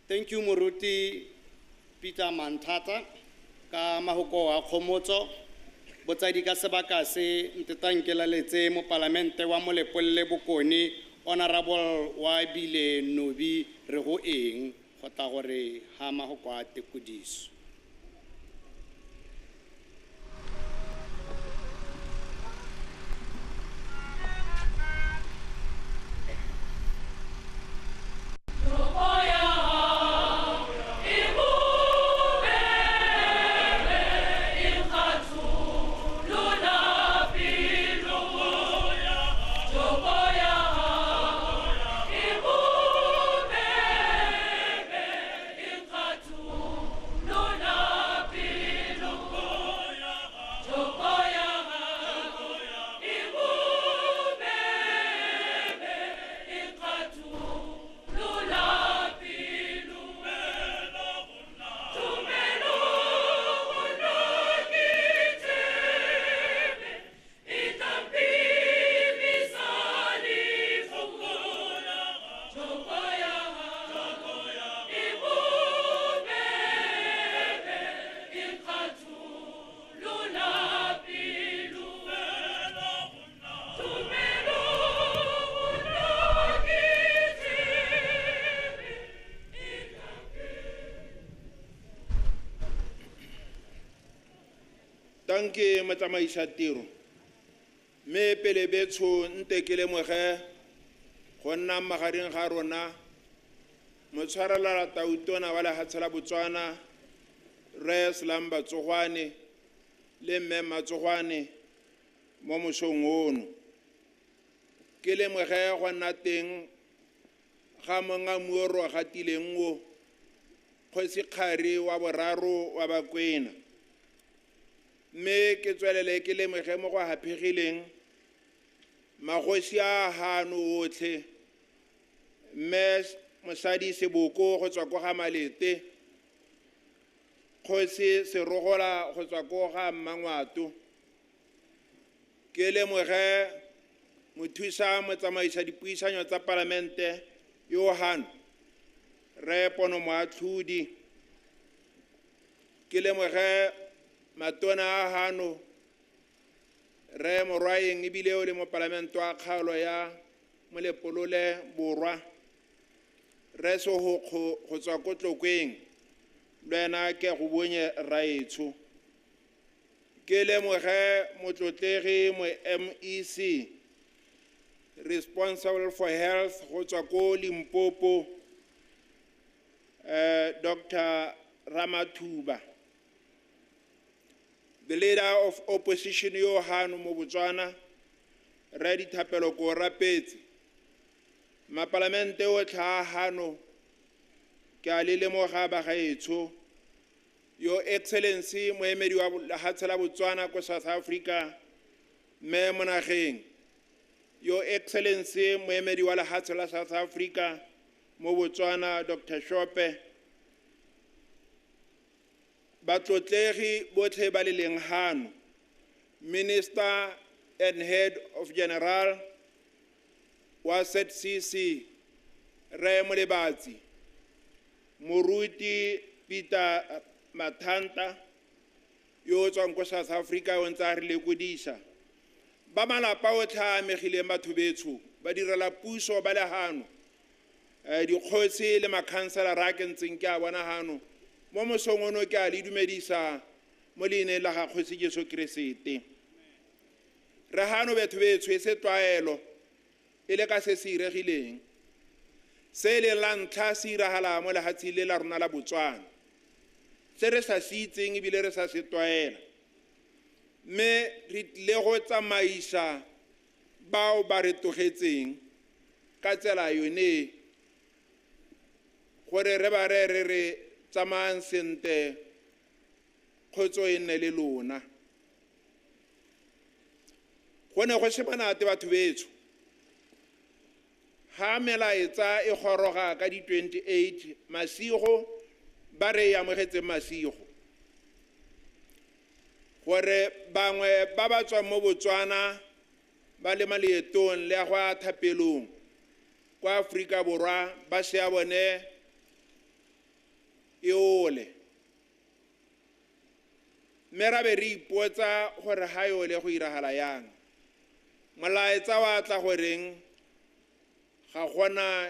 Thank you, Moruti Peter Manthata, ka mahoko a kgomotso. Botsadi ka sebaka se ntetang ke laletse mopalamente wa Molepolole Bokone, Honorable Oabile Nobi re go eng go tla gore ha mahoko a tekodiso. Danke motsamaisa tiro mme pele betsho nte ke lemoge go nna magareng ga rona motshwarelela tautona wa lehatshe la Botswana Rre Slumber Tsogwane le mme Matsogwane mo mosong ono. Ke lemoge go nna teng ga monga muoro a gatileng o Kgosi Kgari wa boraro wa Bakwena, mme ke tswelele ke lemoge mo go haphegileng magosi a hano otlhe mme mosadi Seboko go tswa ko ga Malete, Kgosi Serogola go tswa ko ga Mmangwato. Ke lemoge mothusa motsamaisa dipuisanyo tsa palamente yo hano Rre Pono Moatlhodi. Ke lemoge matona a hano Rre Morwaeng ebile o le mopalamente wa kgaolo ya Molepolole Borwa, Rre Sehokgo go tswa ko Tlokweng, le wena ke go bonye rraetsho. Ke lemoge motlotlegi mo MEC responsible for health go tswa ko Limpopo, Dr. Ramathuba. The leader of opposition yo hano mo Botswana, Rre Dithapelo Korapetse. Mapalamente otlhe a hano ke a le lemoga bagaetsho. Your Excellency moemedi wa lehatshe la Botswana ko South Africa, mme Monageng. Your Excellency moemedi wa lehatshe la South Africa mo Botswana, Dr. Shope. Batlotlegi botlhe ba le leng hano, Minister and Head of General wa ZCC, Re Molebatsi, Moruti Peter Mathanta yo o tswang ko South Africa o ntse a re lekodisa. Ba malapa otlhe a amegileng batho betsho ba direla puso ba le hano, dikgosi le makhanselara a ke ntseng ke a bona hano mo mosong ono, ke a le dumedisa mo leineng la ga Kgosi Jesu Keresete. Re hano batho betsho e se tlwaelo e le ka se se iregileng se e leng la ntlha se iragala mo lefatsheng le la rona la Botswana, se re sa se itseng ebile re sa se tlwaela, mme re tlile go tsamaisa bao ba re tlogetseng ka tsela yone gore re ba re re re tsamayang sentle, kgotso e nne le lona. Go ne go se monate batho betsho ha melaetsa e goroga ka di 28 masigo ba re e amogetseng masigo, gore bangwe ba ba tswang mo Botswana ba le maleetong le ya go ya thapelong kwa Aforika Borwa ba se ya bone e ole, mme ra be re ipotsa gore ha e ole go iragala yang. Molaetsa wa tla goreng ga gona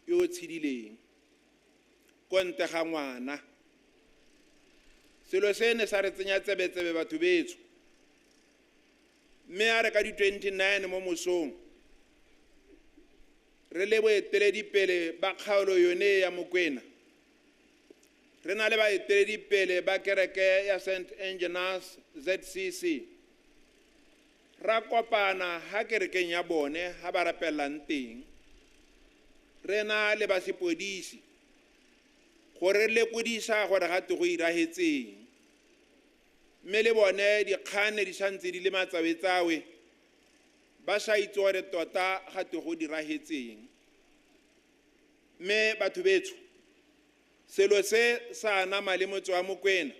yo o tshedileng ko ntle ga ngwana. Selo se ne sa re tsenya tsebetsebe batho betsho, mme a re ka di 29 mo mosong re le boeteledipele ba kgaolo yone ya Mokwena, re na le baeteledipele ba kereke ya St Engenas ZCC, ra kopana ha kerekeng ya bone ha ba rapelang teng, re na le ba sepodisi gore lekodisa gore ga te go irahetseng, mme le bone dikgane di santse di le matsawetsawe ba sa itse gore tota ga te go dirahetseng. Mme batho betsho, selo se sa nama le motse wa Mokwena,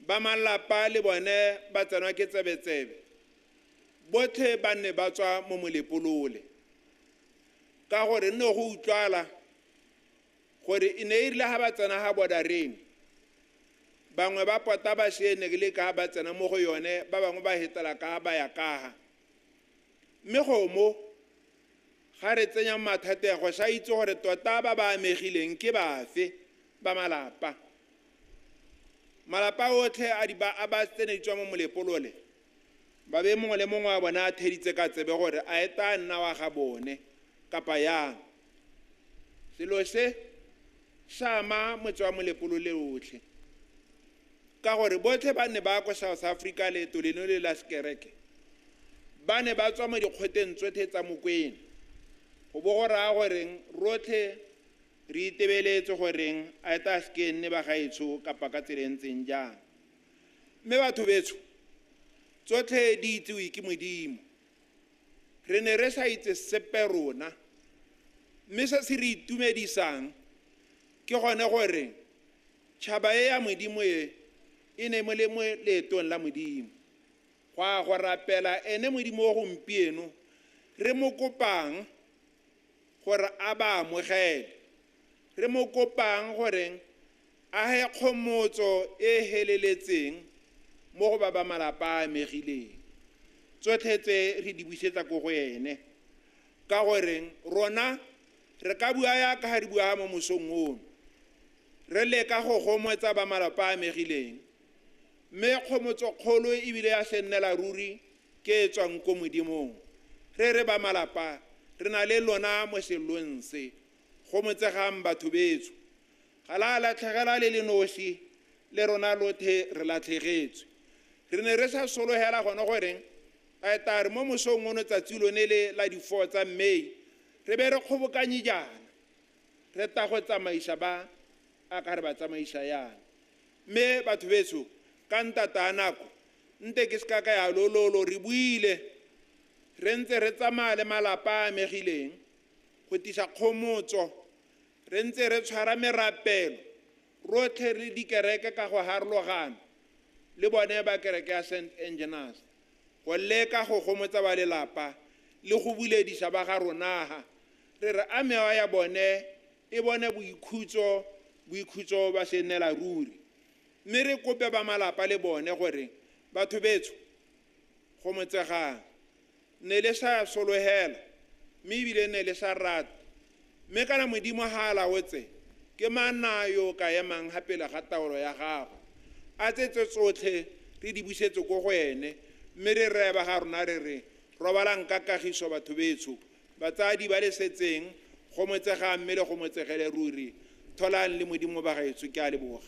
ba malapa le bone ba tsenwa ke tsebetsebe, botlhe ba ne ba tswa mo Molepolole, ka gore nne go utlwala gore e ne e rile ha ba tsena ha bordereng bangwe ba pota ba shene le ka ba tsena mo go yone, ba bangwe ba hetela ka ba ya kaha. Mme go mo ga re tsenya mathateng go sa itse gore tota ba ba amegileng ke bafe ba malapa. Malapa otlhe a di ba a ba tsenetswa mo Molepolole, ba be mongwe le mongwe wa bona a theditse ka tsebe gore a eta nna wa ga bone kapa yang. Selo se sa ama motse wa Molepolole otlhe, ka gore botlhe ba ne ba ko South Africa leeto leno le la sekereke, ba ne ba tswa mo dikgoteng tsotlhe tsa Mokwena. Go bo go raya goreng rotlhe re itebeletse goreng a eta se ke nne ba gaetsho kapa ka tsela e ntseng jang. Mme batho betsho, tsotlhe di itsewe ke Modimo, re ne re sa itse sepe rona, mme se se re itumedisang ke gone gore tšhaba e ya Modimo e e ne mo le mo leetong la Modimo, go a go rapela ene Modimo o gompieno re mo kopang gore a ba amogele, re mo kopang goreng a he kgomotso e heleletseng mo go ba ba malapa a amegileng. Tsotlhe tse re di busetsa ko go ene, ka goreng rona re ka bua yaka ga re bua mo mosong ono, re leka go gomotsa ba malapa a amegileng, mme kgomotso kgolo ebile ya se nnela ruri ke e tswang ko Modimong. Re re ba malapa re na le lona mo sellong se, gomotsegang batho betsho, ga la latlhegela le le nosi, le rona lothe re latlhegetswe. Re ne re sa sologela gone goreng a eta re mo mosong ono tsatsi lone le la di-4 tsa May re be re kgobokanye jaana, re ta go tsamaisa ba a ka re ba tsamaisa yang. Mme batho betsho, ka ntata a nako nte ke se ka ka ya lololo, re buile re ntse re tsamaya le malapa a amegileng go tisa kgomotso, re ntse re tshwara merapelo rotlhe re dikereke ka go harologana le bone ba kereke ya St Engenas go leka go gomotsa ba lelapa le go buledisa ba ga ronaga. Re re a mewa ya bone e bone boikhutso, boikhutso ba se nnela ruri. Mme re kope ba malapa le bone gore batho betsho go motsegang ne le sa sologela mme ebile ne le sa rata, mme kana Modimo ga a laotse ke manna yo ka emang ga pele ga taolo ya gago. A tsetse tsotlhe re di busetse ko go ene, mme re reba ga rona re re robalang ka kagiso batho betsho, batsadi ba le setseng go motsegang mme le go motsegele ruri. Tholang le Modimo ba gaetsho, ke a leboga.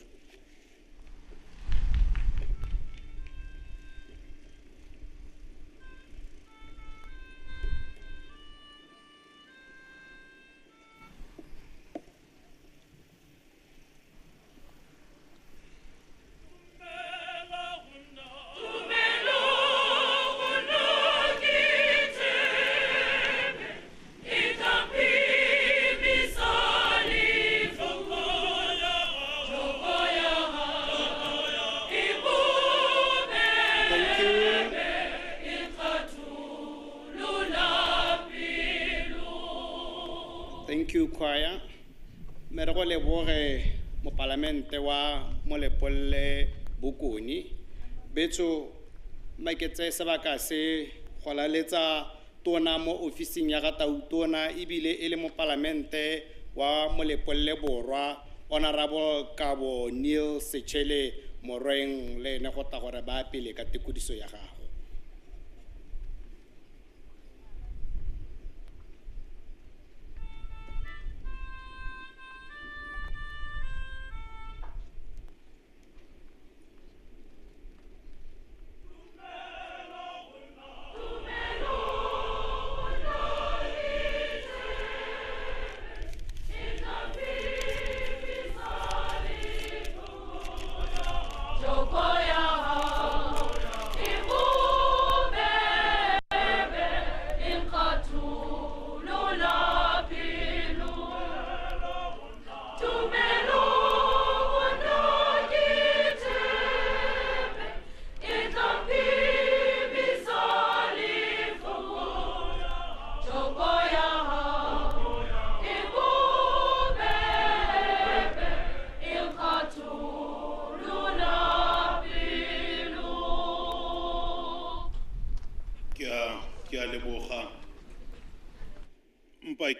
Thank you, choir. Mme re go leboge mopalamente wa Molepolole Bokone. Betso maketse sebaka se go laletsa tona mo ofising ya ga Tautona ebile e le mopalamente wa Molepolole Borwa, Honorable Kabo Neil Sechele Morweng, le ene go tla gore ba pele ka tekodiso ya gago.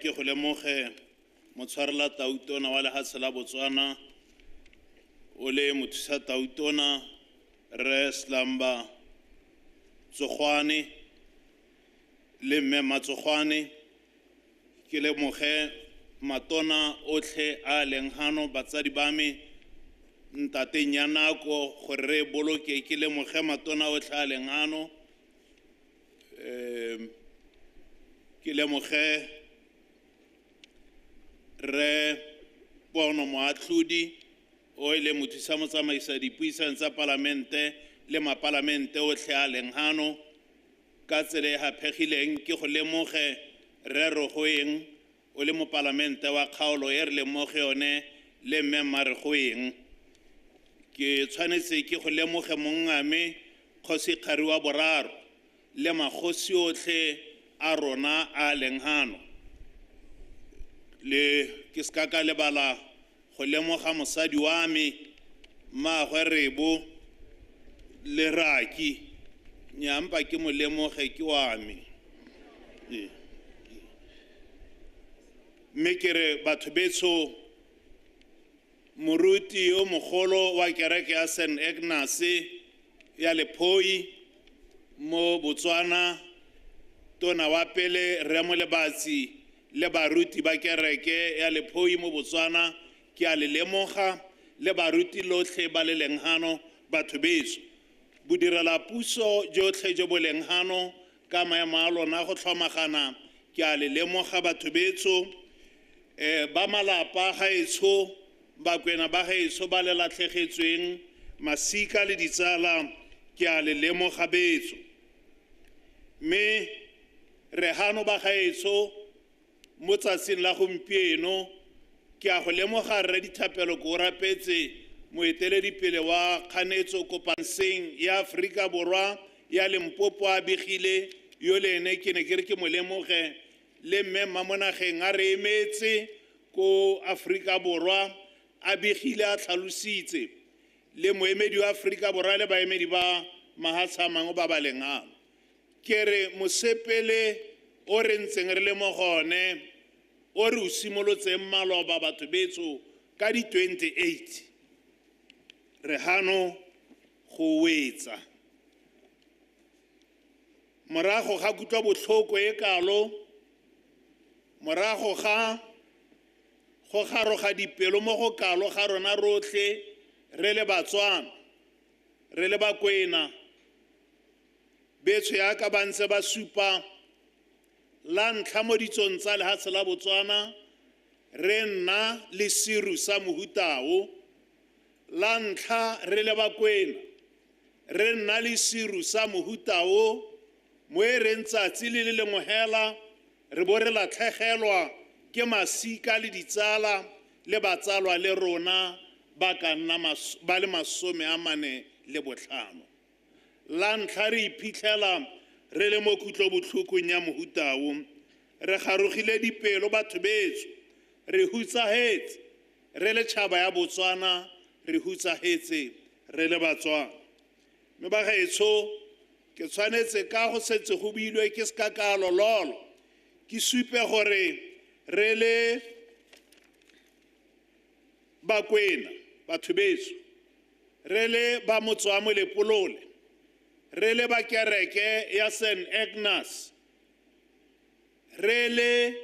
Ke go lemoge motshwarela tautona wa lehatshe la Botswana o le mothusa tautona Rre Slumber Tsogwane le mme Matsogwane. Ke lemoge matona otlhe a leng hano, batsadi ba me ntateng ya nako gore re boloke. Ke lemoge matona otlhe a leng hano, ke lemoge Rre Pono Moatlhodi o e le mothusa motsamaisa dipuisano tsa palamente le mapalamente otlhe a leng hano ka tsela e haphegileng. Ke go lemoge Rre Rogoeng o le mopalamente wa kgaolo e re leng mo go yone le mme Mmaregoeng. Ke tshwanetse ke go lemoge mongame Kgosi Kgari wa Boraro le magosi otlhe a rona a leng hano. Le ke se ka lebala go lemoga mosadi wa me mmaagwe Rebo le Raki, nyampa ke mo lemoge ke wa me. Mme ke re batho betsho, moruti yo mogolo wa kereke ya St Agnes ya Lephoi mo Botswana, tona wa pele Rre Molebatsi le baruti ba kereke ya Lephoi mo Botswana, ke a le lemoga le baruti lotlhe ba le leng hano. Batho betsho, bodirela puso jotlhe jo bo leng hano ka maemo a lona go tlhomagana, ke a le lemoga batho betsho. Ba malapa gaetsho, bakwena ba gaetsho ba le latlhegetsweng, masika le ditsala, ke a le lemoga betso. Mme re hano ba gaetsho mo tsatsing la gompieno, ke a go lemoga Rre Dithapelo ko rapetse moeteledipele wa kganetso kopanseng ya Aforika Borwa ya Limpopo a begile, yo le ene ke ne ke re ke mo lemoge le mme Mmamonageng a re emetse ko Aforika Borwa a begile a tlhalositse le moemedi wa Aforika Borwa le baemedi ba mahatshe a mangwe ba ba leng ano. Ke re mosepele o re ntseng re le mo gone o re o simolotseng maloba batho betsho ka di 28 re hano go wetsa. Morago ga kutlwa botlhoko e kalo, morago ga go garoga dipelo mo go kalo ga rona rotlhe re le Batswana, re le Bakwena, betsho yaka ba ntse ba supa la ntlha mo ditsong tsa lehatshe la Botswana re nna le seru sa mohutao, la ntlha re le Bakwena re nna le seru sa mohutao mo e reng tsatsi le le lengwe hela re bo re latlhegelwa ke masika le ditsala le batsalwa le rona ba ka nna ba le 45. La ntlha re iphitlhela re le mo kutlobotlhokong ya mohutao, re garogile dipelo batho betsho, re hutsahetse re le tšhaba ya Botswana, re hutsahetse re le Batswana. Mme bagaetsho, ke tshwanetse ka go setse go builwe ke se ka ka lololo, ke supe gore re le Bakwena batho betsho, re le ba motse wa Molepolole, re le ba kereke ya St Agnes, re le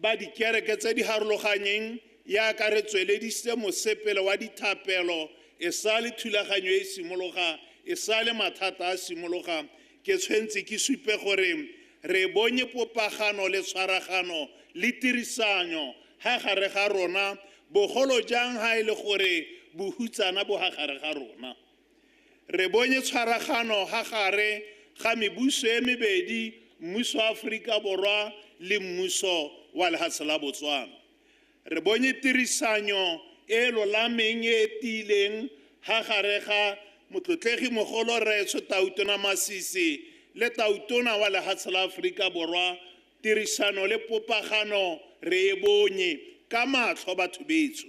ba dikereke tse di harologanyeng yaka re tsweledisitse mosepele wa dithapelo e sa le thulaganyo e simologa, e sa le mathata a simologa. Ke tshwentse ke supe gore re bonye popagano le tshwaragano le tirisanyo ha gare ga rona, bogolo jang ha e le gore bohutsana bo ha gare ga rona. Re bonye tshwaragano ha gare ga mebuso e mebedi, mmuso wa Aforika Borwa le mmuso wa lehatshe la Botswana. Re bonye tirisanyo e lolameng e tiileng ha gare ga motlotlegi mogolo Rraetsho Tautona Masisi le Tautona wa lehatshe la Aforika Borwa. Tirisano le popagano re e bonye ka matlho batho betsho.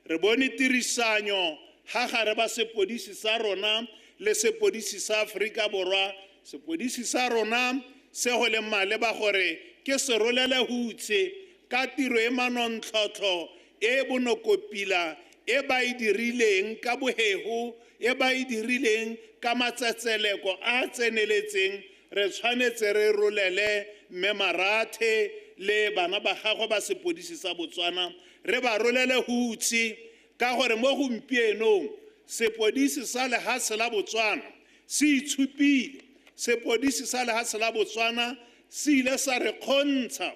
Re bone tirisanyo ha gare ba sepodisi sa rona le sepodisi sa Aforika Borwa. Sepodisi sa rona se go leng maleba gore ke se rolele hutshe ka tiro e manontlhotlho e bonokopila e ba e dirileng ka bohego, e ba e dirileng ka matsetseleko a tseneletseng. Re tshwanetse re rolele mme Marathe le bana ba gagwe ba sepodisi sa Botswana, re ba rolele hutshe ka gore mo gompienong sepodisi sa lehatshe la Botswana se itshupile. Sepodisi sa lehatshe la Botswana se ile sa re kgontsha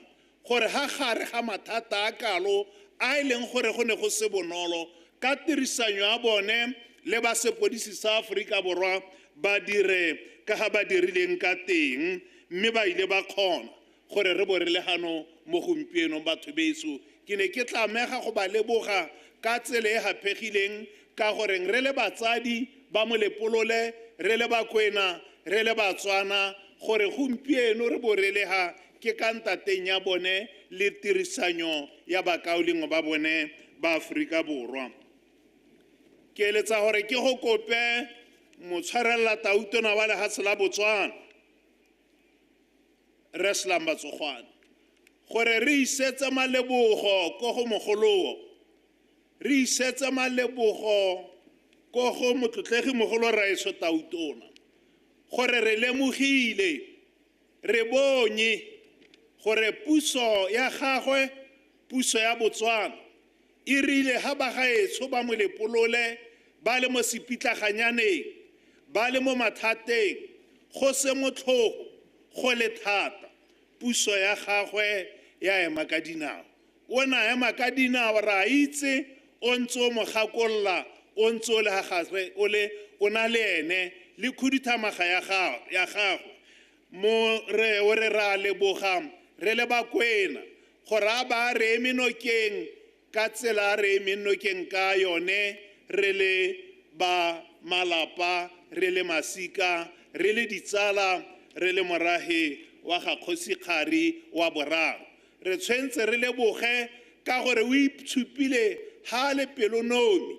gore ha gare ga mathata a kalo a e leng gore go ne go se bonolo, ka tirisanyo ya bone le ba sepodisi sa Aforika Borwa ba dire ka ga ba dirileng ka teng, mme ba ile ba kgona gore re bo re le gano mo gompienong batho betsho. Ke ne ke tlamega go ba leboga ka tsela e haphegileng ka goreng re le batsadi ba Molepolole, re le Bakwena, re le Batswana, gore gompieno re bo re le ha ke ka ntateng ya bone le tirisanyo ya bakaulengwe ba bone ba Aforika Borwa. Ke eletsa gore ke go kope motshwarelela Tautona wa lehatshe la Botswana Rre Slumber Tsogwane gore re isetse malebogo ko go mogoloo, re isetse malebogo ko go motlotlegi mogolo Rraetsho Tautona, gore re lemogile, re bonye gore puso ya gagwe, puso ya Botswana, e rile ha bagaetsho ba Molepolole ba le mo sepitlaganyaneng, ba le mo mathateng, go se motlhogo, go le thata, puso ya gagwe ya ema ka dinao. O na ema ka dinao, ra itse o ntse o mo gakolola, o ntse o le ha gagwe, o le o na le ene le khuduthamaga ya gagwe. Mo re o re ra leboga re le Bakwena gore a ba re eme nokeng ka tsela a re eme nokeng ka yone, re le ba malapa, re le masika, re le ditsala, re le morahe wa ga Kgosi Kgari wa boraro. Re tshwanetse re leboge ka gore o itshupile ha le pelonomi,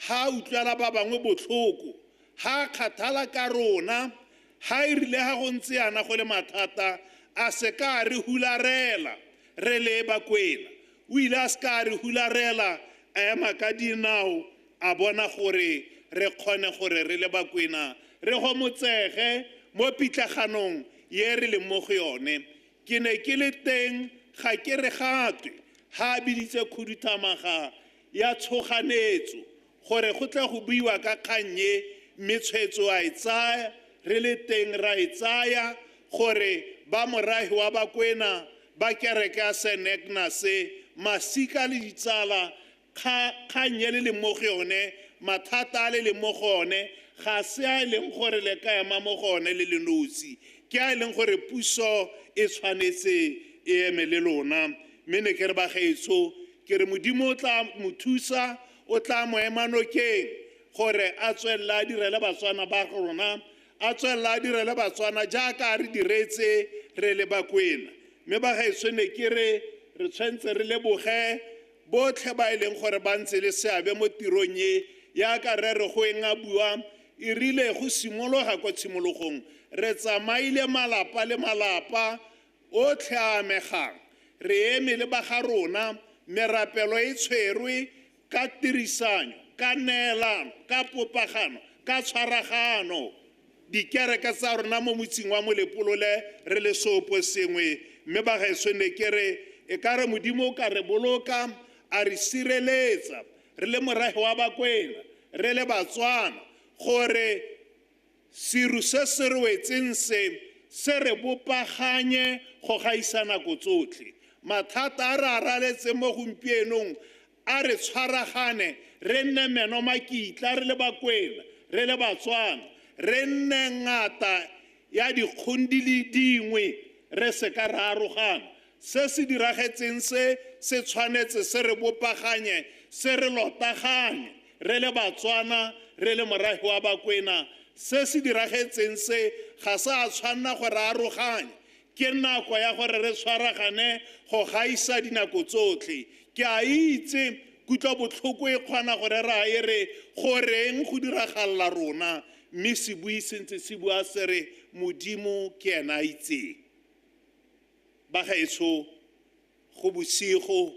ha utlwela ba bangwe botlhoko, ha kgathala ka rona, ha e rile ha go ntse yana go le mathata, a se ka a re hularela re le Bakwena. O ile a se ka a re hularela, a ema ka dinao, a bona gore re kgone gore re le Bakwena re gomotsege mo pitlaganong ye re leng mo go yone. Ke ne ke le teng, ga ke re gatwe ha a biditse khuduthamaga ya tshoganetso gore go tle go buiwa ka kgang e, mme tshwetso a e tsaya, re le teng ra e tsaya gore ba morahi wa Bakwena ba kereke ya St Agnes, masika le ditsala, kgang e le leng mo go yone, mathata a le leng mo go one, ga se a e leng gore le ka ema mo go one le le nosi, ke a e leng gore puso e tshwanetse e eme le lona. Mme ne ke re bagaetsho, ke re Modimo o tla mo thusa, o tla mo ema nokeng gore a tswelele a direle Batswana ba rona, a tswelele a direle Batswana jaaka a re diretse re le Bakwena. Mme bagaetsho, ne ke re re tshwanetse re leboge botlhe ba e leng gore ba ntse le seabe mo tirong e, jaaka re re goeng a bua, e rile go simologa ko tshimologong re tsamaile malapa le malapa otlhe a amegang, re eme le ba ga rona, merapelo e tshwerwe ka tirisanyo, ka neelano, ka popagano, ka tshwaragano. Dikereke tsa rona mo motseng wa Molepolole re le seopo sengwe. Mme bagaetsho, ne ke re e ka re Modimo o ka re boloka, a re sireletsa re le morahi wa Bakwena, re le Batswana, gore seru se se re wetseng se, se re bopaganye go gaisa nako tsotlhe. Mathata a re a raletseng mo gompienong a re tshwaragane, re nne meno makitla re le Bakwena, re le Batswana, re nne ngata ya dikgong di le dingwe, re se ka ra arogana. Se se diragetseng se, se tshwanetse se re bopaganye, se re lotaganye re le Batswana, re le morahi wa Bakwena. Se se diragetseng se ga se a tshwanna gore aroganye, ke nako ya gore re tshwaragane go gaisa dinako tsotlhe. Ke a itse kutlobotlhoko e kgona gore re a e re goreng go diragalla rona, mme sebui se ntse se bua se re Modimo ke ena a itseng. Bagaetsho, go bosigo,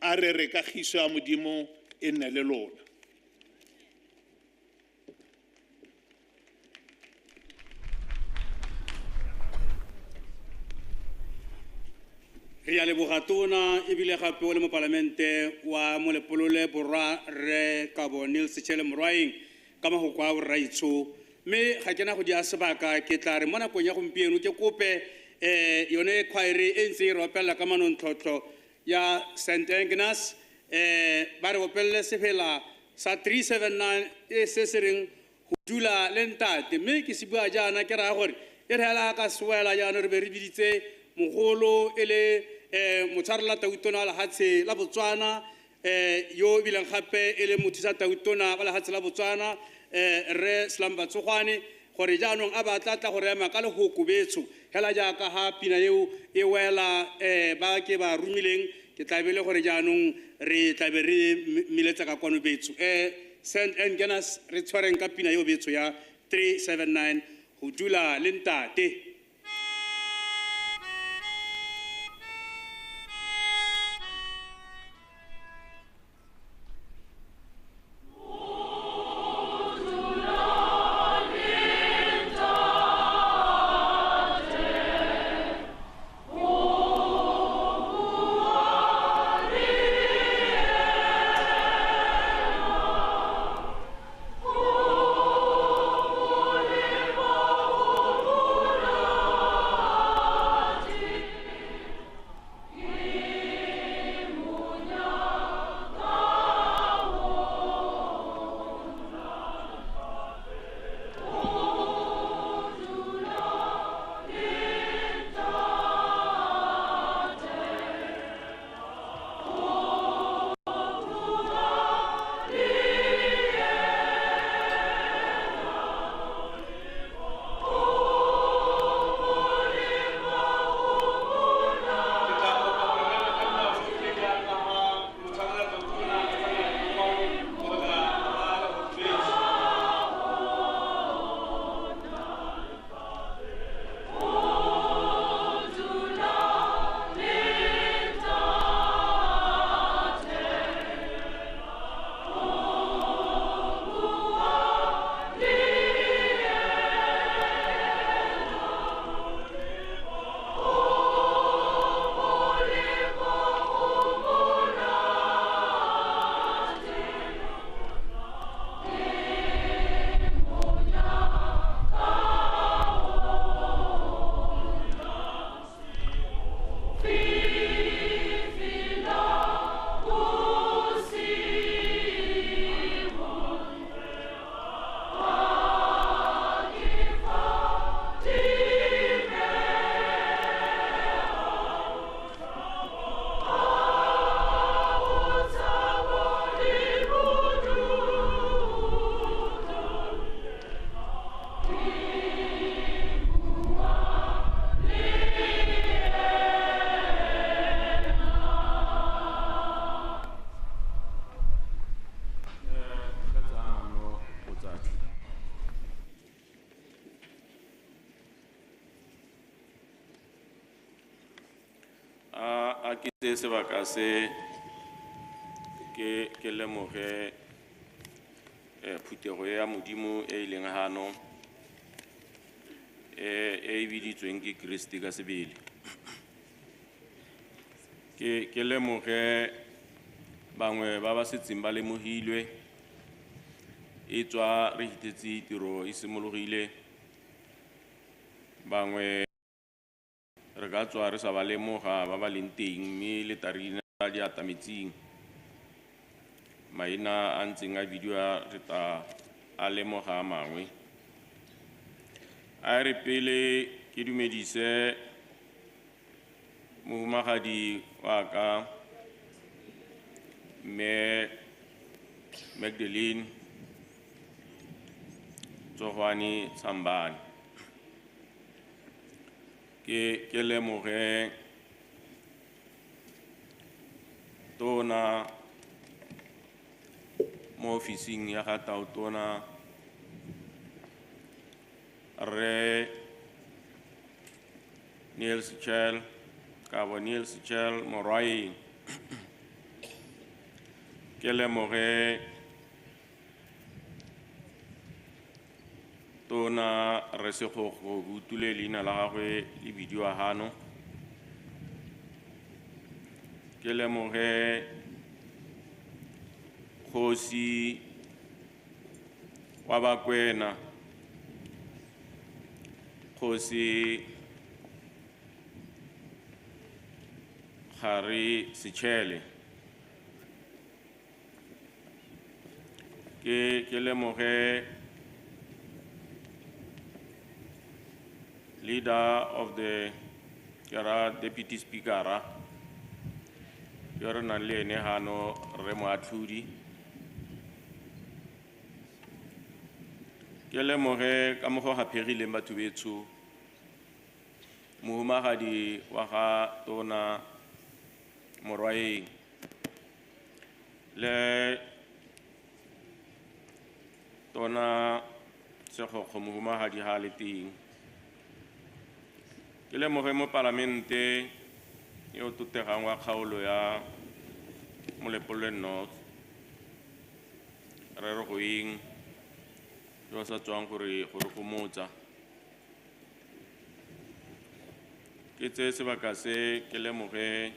a re re kagiso ya Modimo e nne le lona. Re a leboga tona ebile gape o le mopalamente wa Molepolole Borwa re Kabo Neil Sechele Morwaeng ka mahoko a borraitsho. Mme ga ke na go dia sebaka, ke tla re mo nakong ya gompieno ke kope yone choir e ntse e re opelela ka manontlhotlho ya St Agnes, ba re opelele sefela sa 379 e se se reng go dula le ntate. Mme ke se bua jaana ke raya gore e re hela ka sewela jaana re be re biditse mogolo e le motshwarela tautona wa lehatshe la Botswana, yo ebileng gape e le mothusa tautona wa lehatshe la Botswana, Rre Slumber Tsogwane, gore jaanong a ba tla tla go re ema ka lehoko betsho hela jaaka ha pina eo e wela, ba ke ba romileng, ke tla be le gore jaanong re tla be re miletsa ka kwano betsho. St Agnes re tshwareng ka pina eo betsho ya 379 go dula le ntate. Oh, A ke tseye sebaka se ke lemoge phuthego ya Modimo e e leng hano e e biditsweng ke Kriste ka sebele. Ke lemoge bangwe ba ba setseng ba lemogilwe e tswa re hitetse tiro e simologile, bangwe re ka tswa re sa ba lemoga ba ba leng teng mme le tarina di atametseng maina a ntseng a bidiwa re tla a lemoga a mangwe. A re pele ke dumedise mohumagadi wa ka mme Magdalene Tsogwane Tsambane. Ke lemoge tona mo ofising ya ga Tautona Rre Neil Sechele, Kabo Neil Sechele Morwaeng. Ke lemoge tona Rre Segokgo, ke utlwile leina la gagwe le bidiwa hano. Ke lemoge kgosi wa Bakwena, Kgosi Gare Sechele. Ke lemoge leader of the Kera Deputy Speaker yo re nang le ene hano Rre Moatlhodi. Ke lemoge ka mokgwa o haphegileng batho betsho mohumagadi wa ga Tona Morwaeng le Tona Segokgo mohumagadi ha le teng. Ke lemoge mo palamente yo totegang wa kgaolo ya Molepolole North Rre Regoeng yo sa tswang gore go re gomotsa. Ke tseye sebaka se ke lemoge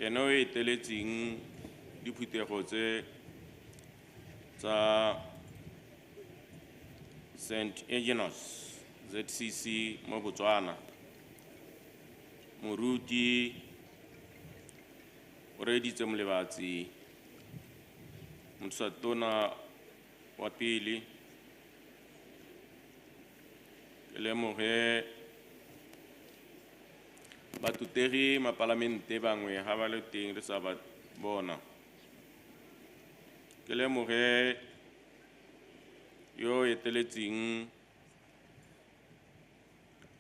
ene o eteletseng diphuthego tse tsa St. Agnes ZCC mo Botswana, Moruti o reeditse Molebatsi, Mothusa-Tona wa pele. Ke lemoge batotegi mapalamente bangwe ga ba le teng re sa ba bona. Ke lemoge yo eteletseng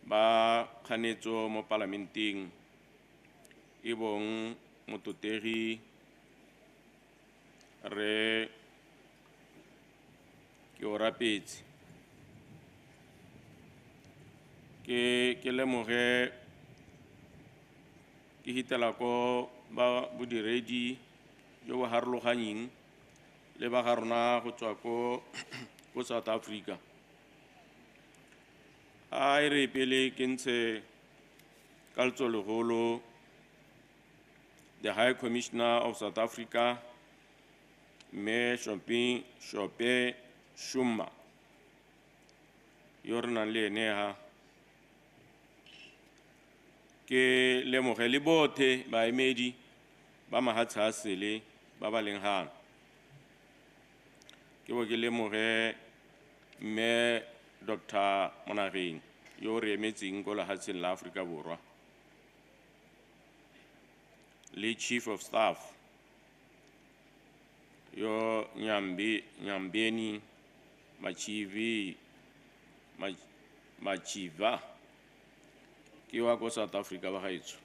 ba kganetso mo palamenteng e bong mototegi Rre Keorapetse. Ke lemoge ke hitela ko ba bodiredi jo bo harologanyeng le ba ga rona go tswa ko South Africa. A e re pele ke ntshe ka letsolegolo the High Commissioner of South Africa, Mme Shope Shuma, yo re nang le ene ha. Ke lemoge le bothe baemedi ba mahatshe a sele ba ba leng hano. Ke bo ke lemoge mme Dr. Monageng yo re emetseng ko lehatsheng la Afrika Borwa le Chief of Staff yo Nyambeni Machiva ke wa ko South Africa ba gaetsho.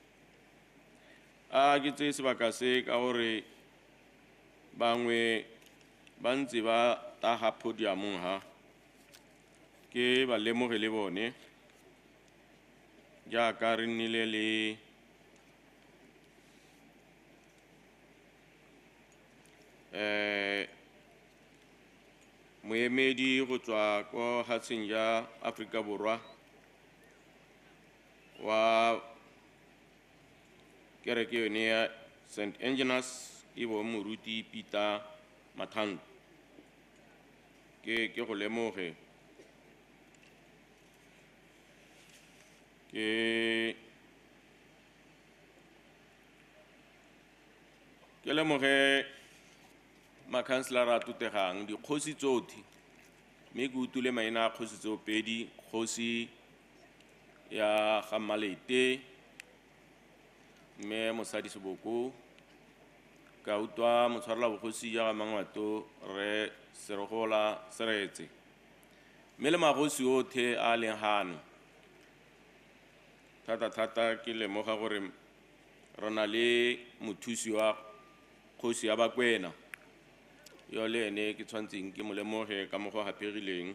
A ke tseye sebaka se ka gore bangwe ba ntse ba taga podiumong ha, ke ba lemoge le bone jaaka re nnile le Moemedi go tswa ko hatsheng ya Afrika Borwa wa kereke yone ya St. Agnes e bong Moruti Peter Mathando. Ke go lemoge ke lemoge makhanselara a totegang dikgosi tsotlhe, mme ke utlwile maina a kgosi tseo pedi, kgosi ya ga Mmalete mme mosadi Seboko, ka utlwa motshwarela bogosi ya ga Mangwato Rre Serogola Seretse, mme le magosi otlhe a leng gano. Thata-thata ke lemoga gore re na le mothusi wa kgosi ya Bakwena, yo le ene ke tshwantseng ke mo lemoge ka mokgwa o haphegileng,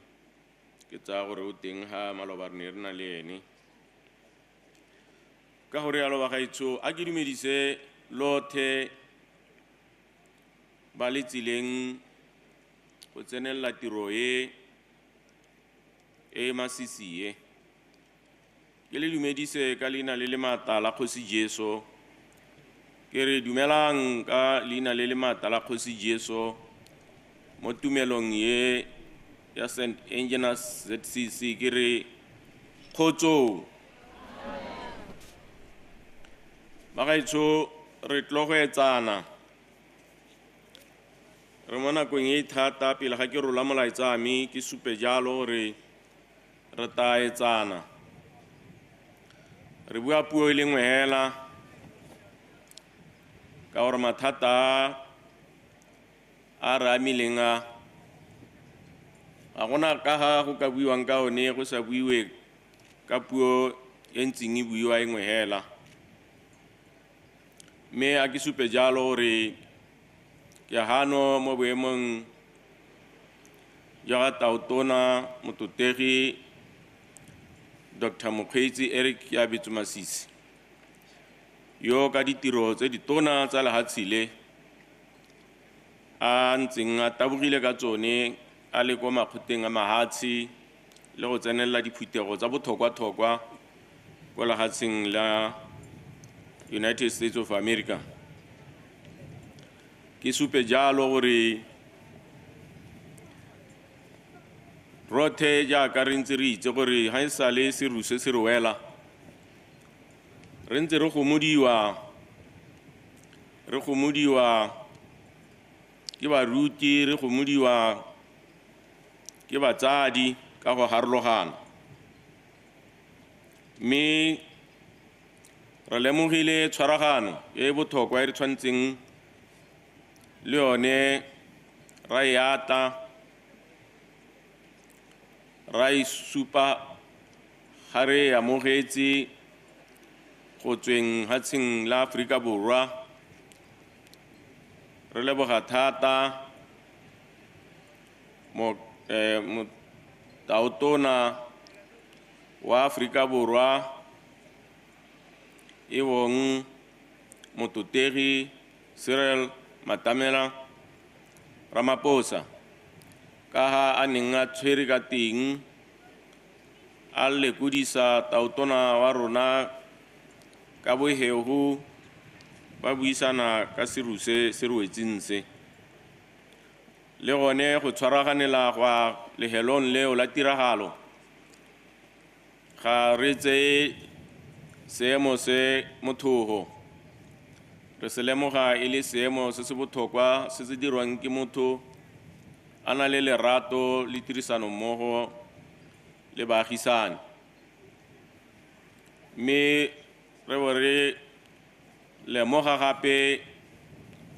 ke tsaya gore o teng ha maloba re ne re na le ene. Ka gore yalo bagaetsho, a ke dumedise lothe ba le tsileng go tsenelela tiro e e masisi e. Ke le dumedise ka leina le le maatla la Kgosi Jesu. Ke re dumelang ka leina le le maatla la Kgosi Jesu mo tumelong ye ya St. Agnes ZCC, ke re kgotso. Bagaetsho, re tlo go etsana. Re mo nakong e thata pele ga ke rola molaetsa wa me, ke supe jalo gore re tla etsana. Re bua puo e le nngwe hela ka gore mathata a re amileng a ga gona ka ga go ka buiwang ka one go sa buiwe ka puo e ntseng e buiwa e nngwe hela. Mme a ke supe jalo gore ke hano mo boemong jwa ga Tautona Mototegi Dr. Mokgweetsi Eric Keabetswe Masisi, yo ka ditiro tse ditona tsa lehatshe le a ntseng a tabogile ka tsone a le kwa makgoteng a mahatshe le go tsenelela diphuthego tsa botlhokwa-tlhokwa kwa lehatsheng la United States of America. Ke supe jalo gore rothe jaaka re ntse re itse gore ga e sale seru se se re wela, re ntse re gomodiwa ke baruti, re gomodiwa ke batsadi ka go harologana. Mme re lemogile tshwaragano e e botlhokwa e re tshwanetseng le yone ra e ata, ra e supa ga re e amogetse go tsweng hatsheng la Aforika Borwa. Re leboga thata Motautona wa Aforika Borwa e bong Mototegi Cyril Matamela Ramaphosa, ka ha a neng a tshwere ka teng a lekodisa Tautona wa rona ka bohego ba buisana ka seru se se re wetseng se, le gone go tshwaraganela gwa lehelong leo la tiragalo. Ga re tseye seemo se mothogo, re se lemoga e le seemo se se botlhokwa se se dirwang ke motho a na le lerato le tirisanommogo le baagisane. Mme re bo re lemoga gape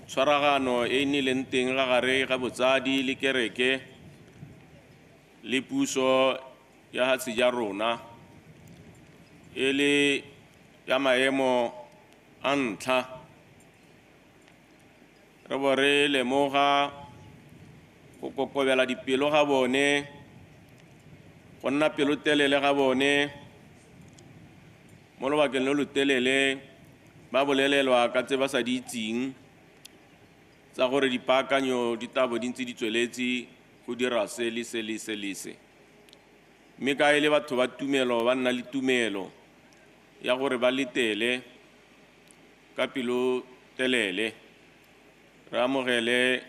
tshwaragano e e nnileng teng ga gare ga botsadi le kereke le puso ya hatshe ja rona e le ya maemo a ntlha. Re bo re lemoga go kokobela dipelo ga bone, go nna pelotelele ga bone mo lobakeng lo lo telele ba bolelelwa ka tse ba sa di itseng tsa gore dipaakanyo di tabo di ntse di tsweletse go dira se le se le se le se. Mme ka e le batho ba tumelo ba nna le tumelo ya gore ba letele ka pelo telele, re amogele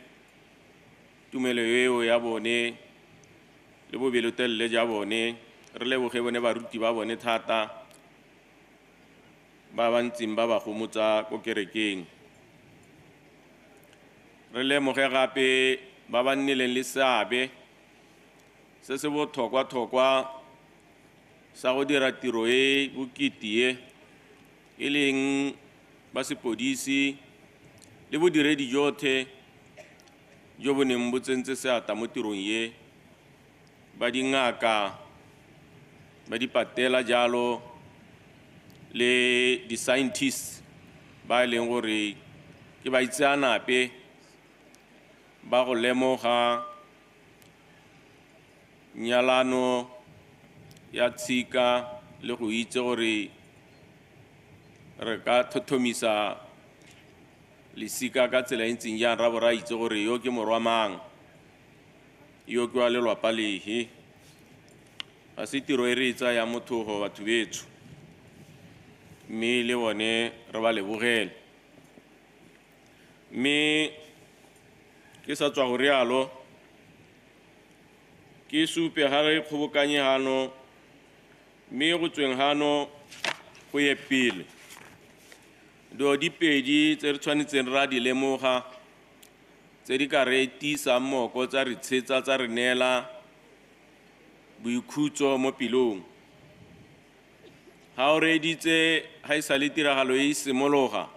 tumelo eo ya bone le bobelotelele ja bone, re leboge bone baruti ba bone thata ba ba ntseng ba ba gomotsa ko kerekeng. Re lemoge gape ba ba nnileng le seabe se se botlhokwa-tlhokwa sa go dira tiro e bokete e, e leng ba sepodisi le bodiredi jotlhe jo bo neng bo tsentse seatla mo tirong e, ba dingaka, ba dipatela jalo le di-scientists ba e leng gore ke baitseanape ba go lemoga nyalano ya tshika le go itse gore re ka tlhotlhomisa lesika ka tsela e ntseng jang, ra bo ra itse gore yo ke morwa mang, yo ke wa lelwapa lehe. Ga se tiro e re e tsayang mothogo batho betsho, mme le bone re ba lebogele. Mme ke sa tswa go rialo, ke supe ga re kgobokanye gano, mme go tsweng gano go ye pele. Dilo di pedi tse re tshwanetseng ra di lemoga, tse di ka re tiisang moko, tsa re tshetsa, tsa re neela boikhutso mo pelong. Ga o reeditse ga e sale tiragalo e simologa,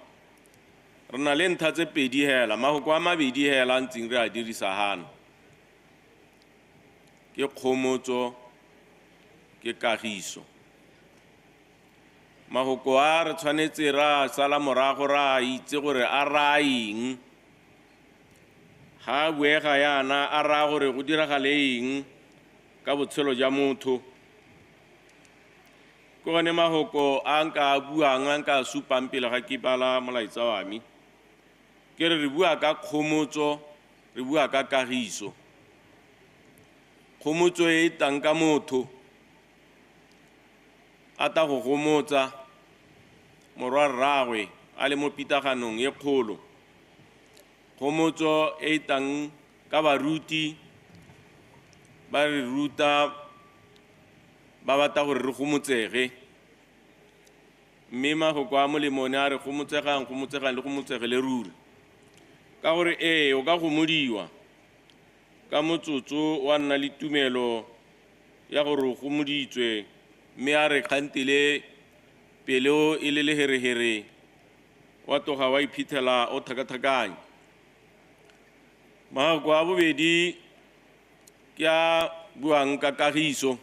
re na le ntlha tse pedi hela, mafoko a mabedi hela a ntseng re a dirisa gano, ke kgomotso, ke kagiso. Mafoko a re tshwanetse ra sala morago ra itse gore a raya eng. Ga a buega yana a raya gore go diragale eng ka botshelo jwa motho. Ke gone mafoko a nka a buang, a nka a supang pele ga ke bala molaetsa wa me. Ke re re bua ka kgomotso, re bua ka kagiso. Kgomotso e tlang ka motho a ta go gomotsa morwa rraagwe a le mo pitaganong e kgolo. Kgomotso e tlang ka baruti ba re ruta, ba batla gore re gomotsege, mme mafoko a molemo one a re gomotsegang, gomotsegang le gomotsegele ruri. Ka gore ee, o ka gomodiwa ka motsotso wa nna le tumelo ya gore o gomoditswe, mme a re kgantele pelo e le leherehere, wa tloga wa iphitlhela o tlhakatlhakanye. Mafoko a bobedi ke a buang ka kagiso.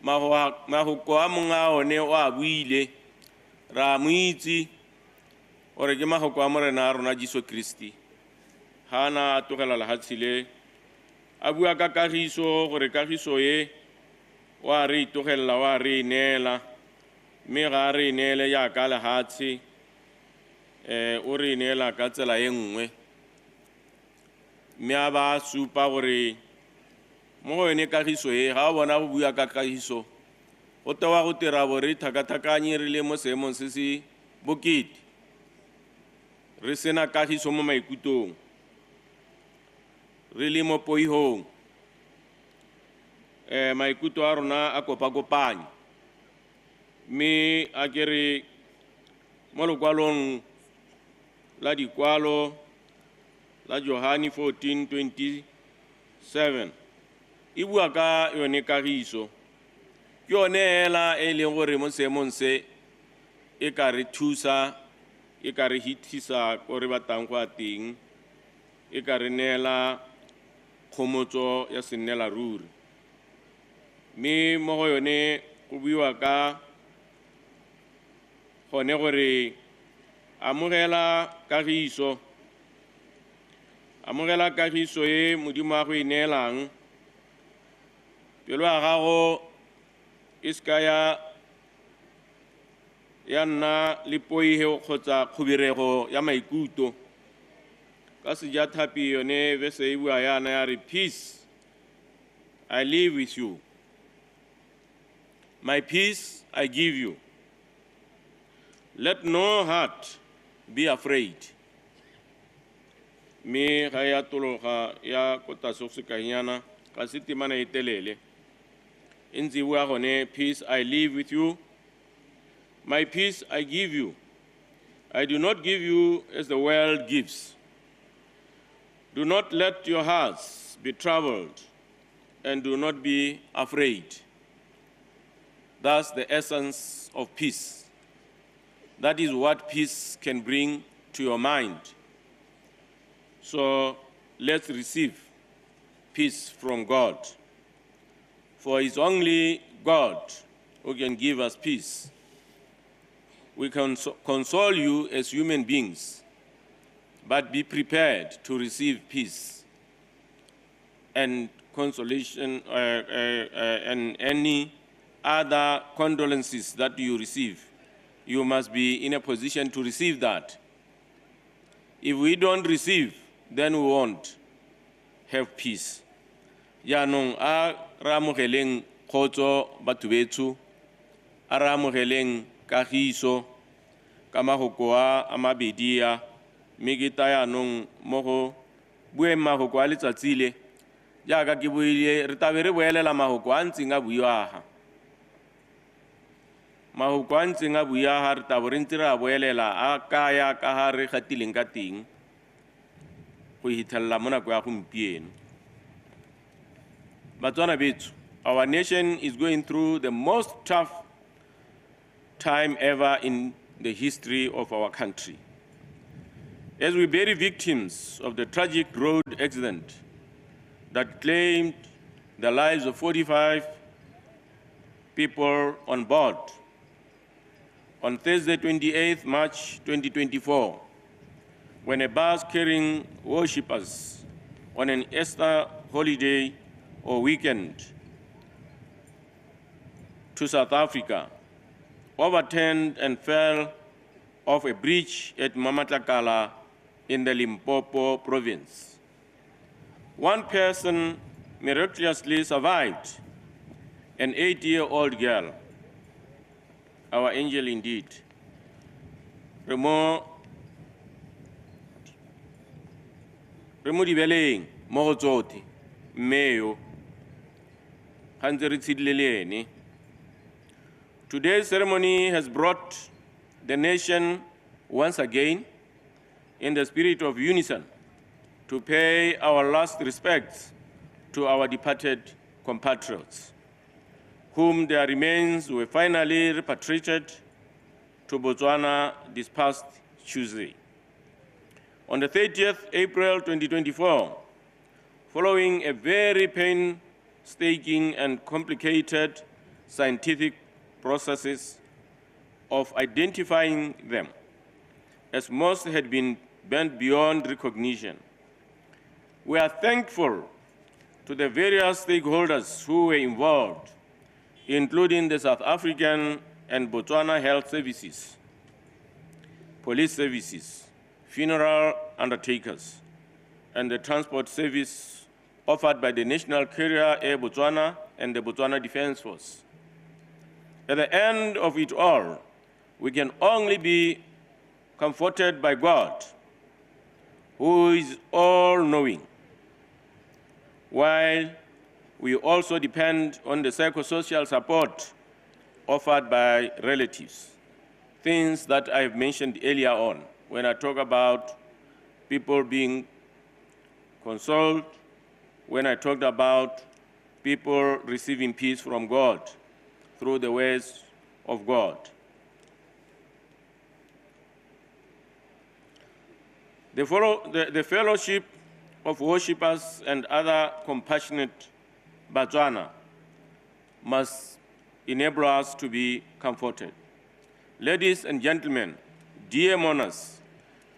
Mafoko a mongwe a one o a buile, ra mo itse gore ke mafoko a Morena a rona Jesu Kriste. Ga a na a tlogela lefatshe le, a bua ka kagiso, gore kagiso e o a re itlogelela, o a re e neela, mme ga a re e neele jaaka lefatshe, o re e neela ka tsela e nngwe. Mme a ba supa gore mo go yone kagiso e, ga o bona go bua ka kagiso, go tewa go dira bo re tlhakatlhakanye re le mo seemong se se bokete, re sena kagiso mo maikutlong, re le mo poihong, maikutlo a rona a kopakopanye. Mme a ke re mo lokwalong la dikwalo la Johane 14:27 e bua ka yone kagiso. Ke yone hela e leng gore mo seemong se e ka re thusa, e ka re hitlhisa ko re batlang go ya teng, e ka re neela kgomotso ya sennela ruri. Mme mo go yone go buiwa ka gone gore amogela kagiso, amogela kagiso e Modimo a go e neelang, pelo ya gago e seka ya nna le poigo kgotsa kgobirego ya maikutlo. Ka Sejatlhapi yone verse e bua yana ya re, peace I live with you, my peace I give you, let no heart be afraid. Mme ga ya tologa ya ko tlase go sekanyana ga se temana e telele e ntse e bua gone, peace I live with you, my peace I give you, I do not give you as the world gives. Do not let your hearts be troubled, and do not be afraid. That's the essence of peace. That is what peace can bring to your mind. So let's receive peace from God. For it's only God who can give us peace. We can console you as human beings, but be prepared to receive peace and consolation and any other condolences that you receive. You must be in a position to receive that. If we don't receive, then we won't have peace. Jaanong a re amogeleng kgotso batho betsho, a re amogeleng kagiso ka mahoko a a mabedi a, mme ke taya jaanong mo go bueng mahoko a letsatsi le. Jaaka ke buile, re tlabe re boelela mahoko a ntseng a buiwa ga. Mahoko a ntseng a buiwa ga, re tlabe re ntse re a boelela a kaya ka ga re gatileng ka teng go hithelela mo nako ya gompieno. Batswana betso, our nation is going through the most tough time ever in the history of our country. As we bury victims of the tragic road accident that claimed the lives of 45 people on board on Thursday, 28th March 2024, when a bus carrying worshippers on an Easter holiday or weekend to South Africa overturned and fell off a bridge at Mamatlakala in the Limpopo province. One person miraculously survived, an 8-year-old girl, our angel indeed. Re mo dibeleng mo go tsotlhe, mme yo ga ntse re tshedile le ene. Today's ceremony has brought the nation once again in the spirit of unison to pay our last respects to our departed compatriots, whom their remains were finally repatriated to Botswana this past Tuesday. On the 30th April 2024, following a very painstaking and complicated scientific processes of identifying them, as most had been bent beyond recognition. We are thankful to the various stakeholders who were involved, including the South African and Botswana Health Services, police services, funeral undertakers, and the transport service offered by the National Carrier Air Botswana and the Botswana Defense Force. At the end of it all, we can only be comforted by God, who is all-knowing, while we also depend on the psychosocial support offered by relatives, things that I've mentioned earlier on when I talk about people being consoled, when I talked about people receiving peace from God through the ways of God. The fellowship of worshippers and other compassionate Botswana must enable us to be comforted. Ladies and gentlemen, dear mourners,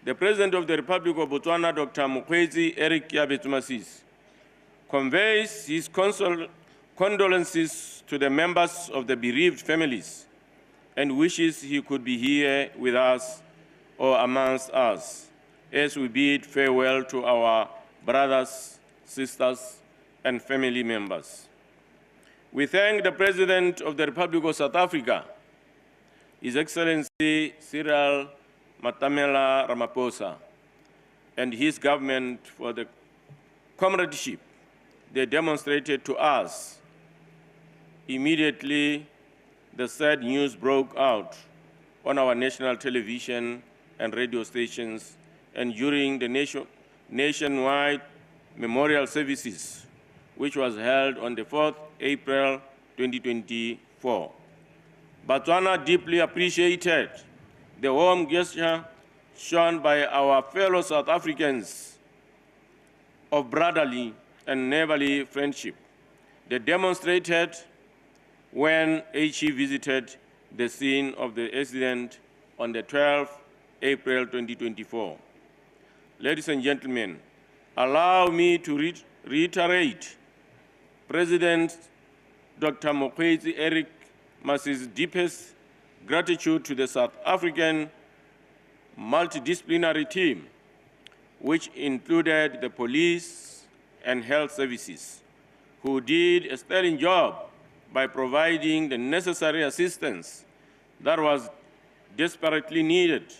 the President of the Republic of Botswana, Dr. Mokgweetsi Eric Keabetswe Masisi, conveys his condolences to the members of the bereaved families and wishes he could be here with us or amongst us as we bid farewell to our brothers, sisters, and family members. We thank the President of the Republic of South Africa, His Excellency Cyril Matamela Ramaphosa, and his government for the comradeship they demonstrated to us. Immediately, the sad news broke out on our national television and radio stations and during the nationwide memorial services, which was held on the 4th April 2024. Botswana deeply appreciated the warm gesture shown by our fellow South Africans of brotherly and neighborly friendship. They demonstrated when HE visited the scene of the accident on the 12th April 2024. Ladies and gentlemen, allow me to reiterate President Dr. Mokgweetsi Eric Masisi's deepest gratitude to the South African multidisciplinary team, which included the police and health services, who did a sterling job by providing the necessary assistance that was desperately needed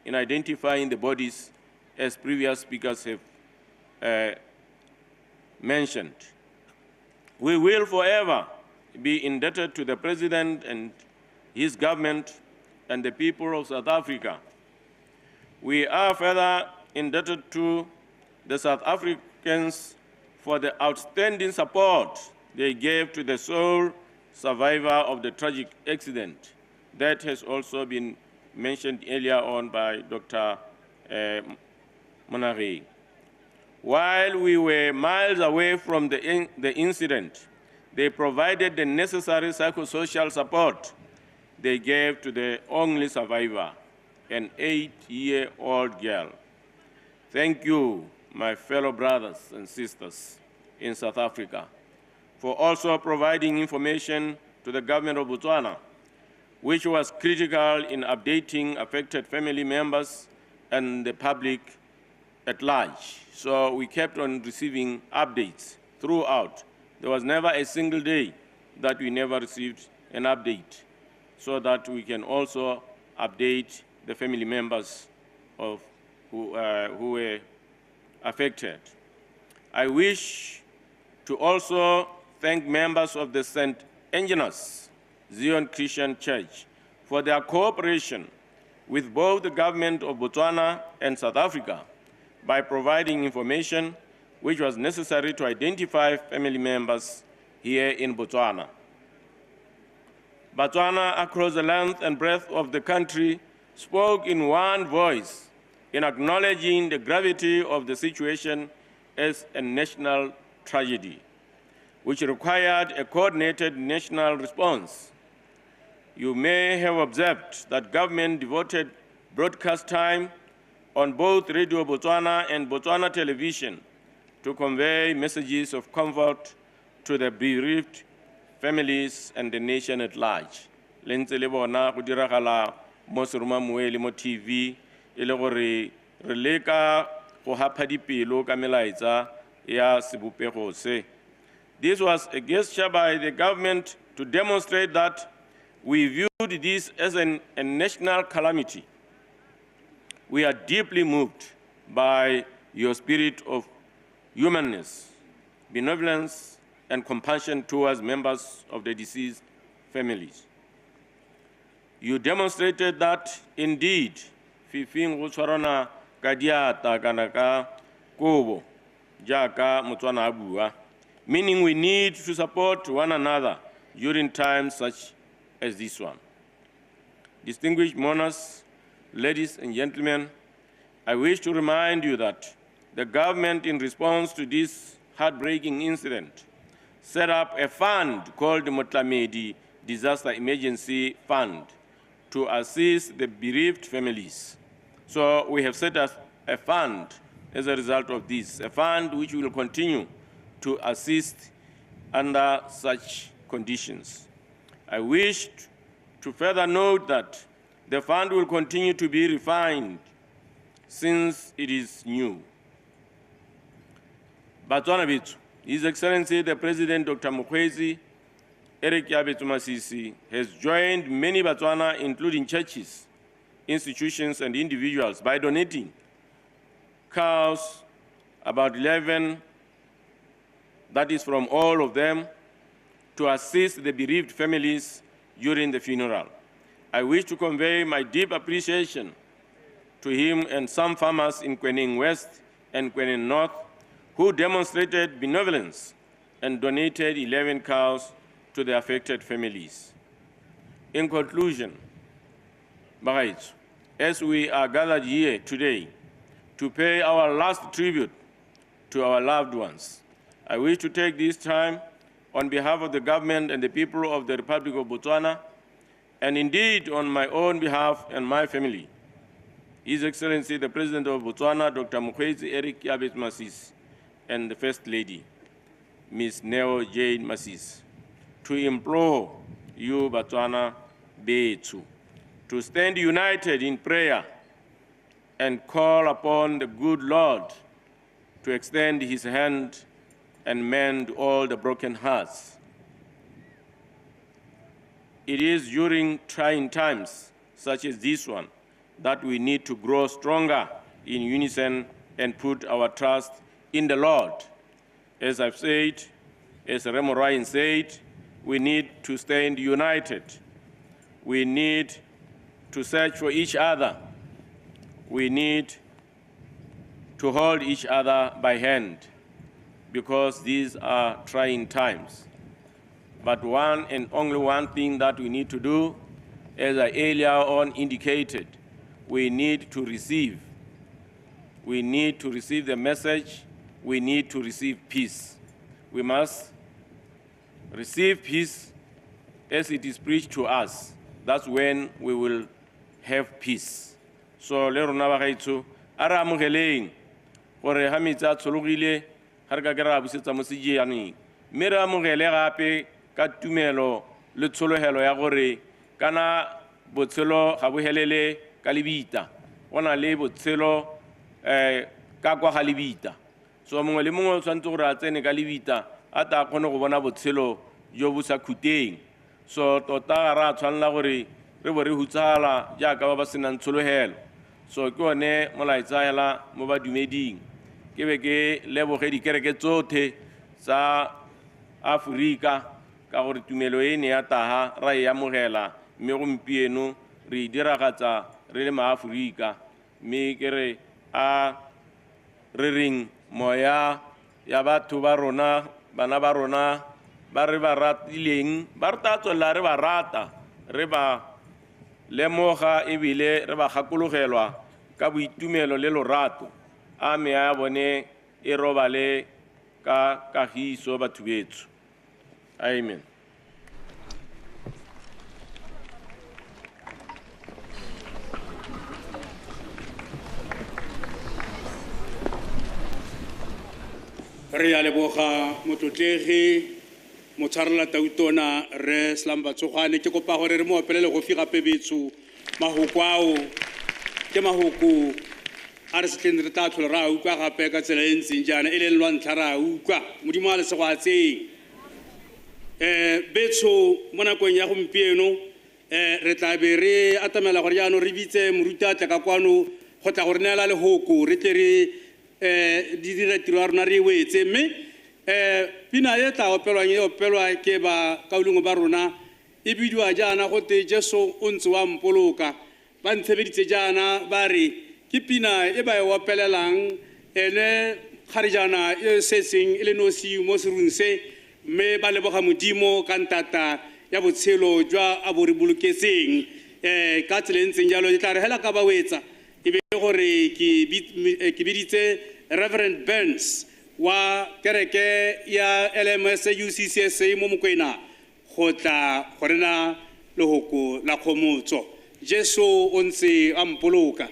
in identifying the bodies, as previous speakers have mentioned. We will forever be indebted to the President and his government and the people of South Africa. We are further indebted to the South Africans for the outstanding support they gave to the sole survivor of the tragic accident. That has also been mentioned earlier on by Dr. Monageng. While we were miles away from the incident, they provided the necessary psychosocial support they gave to the only survivor, an 8-year-old girl. Thank you, my fellow brothers and sisters in South Africa, for also providing information to the government of Botswana, which was critical in updating affected family members and the public at large. So we kept on receiving updates throughout. There was never a single day that we never received an update, so that we can also update the family members of who were affected. I wish to also thank members of the St. Engenas Zion Christian Church for their cooperation with both the government of Botswana and South Africa by providing information which was necessary to identify family members here in Botswana. Botswana, across the length and breadth of the country, spoke in one voice in acknowledging the gravity of the situation as a national tragedy, which required a coordinated national response. You may have observed that government devoted broadcast time on both Radio Botswana and Botswana Television to convey messages of comfort to the bereaved families and the nation at large. Le ntse le bona go diragala mo seromamoe le mo TV e le gore re leka go hapha dipelo ka melaetsa ya sebopego se. This was a gesture by the government to demonstrate that we viewed this as a national calamity. We are deeply moved by your spirit of humanness, benevolence, and compassion towards members of the deceased families. You demonstrated that indeed, fifing go tshwarana ka diatla kana ka kobo, jaaka Motswana a bua, meaning we need to support one another during times such as this one. Distinguished mourners, ladies and gentlemen, I wish to remind you that the government, in response to this heartbreaking incident, set up a fund called the Motlamedi Disaster Emergency Fund to assist the bereaved families. So we have set up a fund as a result of this, a fund which will continue to assist under such conditions. I wish to further note that the fund will continue to be refined since it is new. Batswana bethu, His Excellency the President Dr. Mokgweetsi Eric Keabetswe Masisi has joined many Batswana, including churches, institutions, and individuals, by donating cows, about 11, that is from all of them, to assist the bereaved families during the funeral. I wish to convey my deep appreciation to him and some farmers in Kweneng West and Kweneng North who demonstrated benevolence and donated 11 cows to the affected families. In conclusion, Bagaitsu, as we are gathered here today to pay our last tribute to our loved ones, I wish to take this time on behalf of the government and the people of the Republic of Botswana, and indeed on my own behalf and my family, His Excellency the President of Botswana, Dr. Mokgweetsi Eric Keabetswe Masisi, and the First Lady, Ms. Neo Jane Masisi, to implore you, Botswana Bethu, to stand united in prayer and call upon the good Lord to extend his hand and mend all the broken hearts. It is during trying times such as this one that we need to grow stronger in unison and put our trust in the Lord. As I've said, as Remo Ryan said, we need to stand united. We need to search for each other. We need to hold each other by hand, because these are trying times. But one and only one thing that we need to do, as I earlier on indicated, we need to receive. We need to receive the message. We need to receive peace. We must receive peace as it is preached to us. That's when we will have peace. So, le rona ba gaetsho, a re amogeleng gore ha metsi a tshologile, ga re ka ke ra busetsa mo sejaneng. Mme re amogele gape ka tumelo le tshologelo ya gore kana botshelo ga bo helele ka lebita. Go na le botshelo ka kwa ga lebita. So mongwe le mongwe o tshwanetse gore a tsene ka lebita a tla kgone go bona botshelo jo bo sa khuteng. So tota ga re a tshwanela gore re bo re hutsala jaaka ba ba senang tshologelo. So ke one molaetsa hela mo badumeding. Ke be ke leboge dikereke tsotlhe tsa Aforika ka gore tumelo e ne ya taha ra e amogela, mme gompieno re e diragatsa re le maAforika. Mme ke re a re reng moya ya batho ba rona, bana ba rona ba re ba ratileng, ba re tla tswelela re ba rata, re ba lemoga ebile re ba gakologelwa ka boitumelo le lorato. A meya ya bone e robale ka kagiso batho betsho. Amen. Re a leboga motlotlegi motshwarela tautona re Slumber Tsogwane. Ke kopa gore re mo opelele go figa pebetso mahoko ao ke mahoko a re setleng re tla tlhola re a utlwa gape ka tsela e ntseng jaana e leng lwa ntlha re a utlwa. Modimo a le sego a tseng. Betsho mo nakong ya gompieno re tla be re atamela gore jaanong re bitse moruti a tle ka kwano go tla go re neela lehoko re tle re di dira tiro ya rona re e wetse. Mme pina e tla opelwang e opelwa ke ba kaulengwe ba rona e bidiwa jaana gote Jesu o ntse wa mpoloka. Ba ntshebeditse jaana ba re ke pina e ba e opelelang ene kgarejana e setseng e le nosi mo serung se, mme ba leboga Modimo ka ntata ya botshelo jwa a bo re boloketseng. Ka tsela e ntseng jalo e tla re hela ka ba wetsa e be gore ke biditse Reverend Burns wa kereke ya LMS UCCSA mo Mokwena go tla go rena lehoko la kgomotso. Jesu o ntse a mpoloka.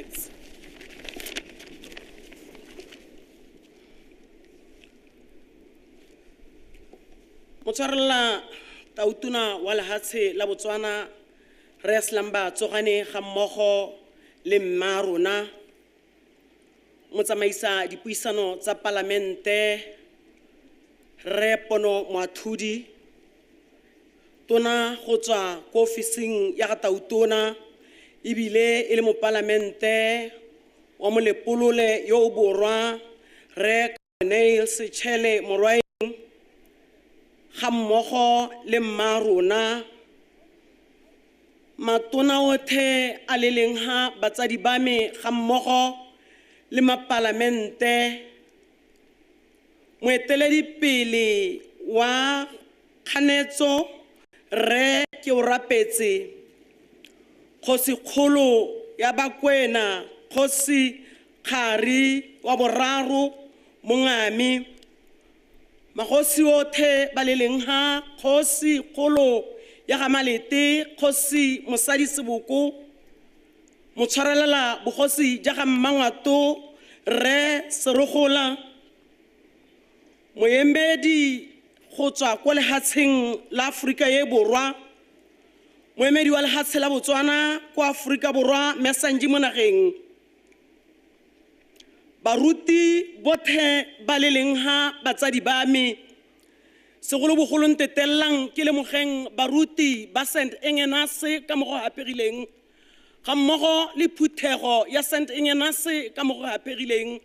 Thanks. Motshwarelela tautona wa lehatshe la Botswana re Slamba Tsogane ga mmogo le mma rona motsamaisa dipuisano tsa palamente re Pono Moathudi tona go tswa ko ofising ya ga tautona ebile e le mopalamente wa Molepolole yo o borwa re Cornel Sechele Morwaeng ga mmogo le mma rona matona othe a le leng ha batsadi ba me ga mmogo le mapalamente moeteledipele wa kganetso re ke o rapetse kgosikgolo ya Bakwena kgosi Kgari wa boraro Mongame magosi othe ba le leng ha kgosi kgolo ya ga Malete kgosi Mosadi Seboko motshwarelela bogosi ja ga Mmangwato re Serogola moemedi go tswa ko lehatsheng la Afrika e Borwa moemedi wa lehatshe la Botswana kwa Afrika Borwa Messanji mo nageng baruti bothe ba le leng ha batsadi ba me segolobogolo ntetellang ke lemogeng baruti ba St Engenas ka mo go aperileng ga mmogo le phuthego ya St Engenas ka mo go aperileng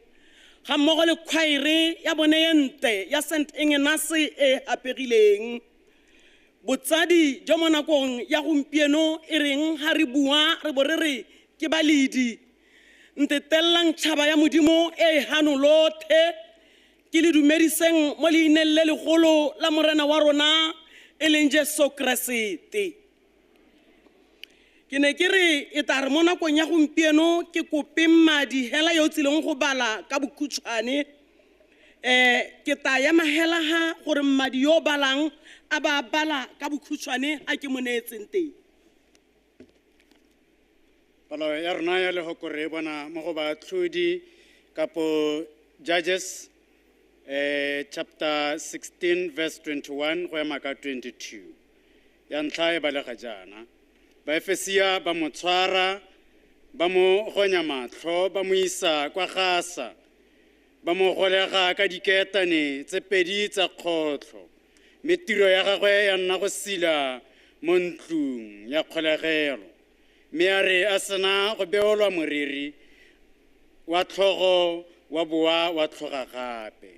ga mmogo le khwaere ya bone ye ntle ya St Engenas e aperileng botsadi jo mo nakong ya gompieno e reng ha re bua re bo re re ke baledi ntetellang tšhaba ya Modimo e hano lothe ke le dumediseng mo leineng le legolo la Morena wa rona e leng Jesu Keresete. Ke ne ke re e tla re mo nakong ya gompieno ke kope mmadi hela yo o tsileng go bala ka bokhutshwane ke tla ya mahela ha gore mmadi yo o balang a ba bala ka bokhutshwane a ke mo neetseng teng. Palo ya rona ya lehoko re e bona mo go Baatlhodi kapo Judges chapter 16 verse 21 go ema ka 22. Ya ntlha e balega jaana: Baefesia ba mo tshwara, ba mo gonya matlho, ba mo isa kwa Gasa, ba mo golega ka diketane tse pedi tsa kgotlho, mme tiro ya gagwe ya nna go sila mo ntlong ya kgolegelo. Mme a re a sena go beolwa moriri wa tlhogo wa boa wa tlhoga gape.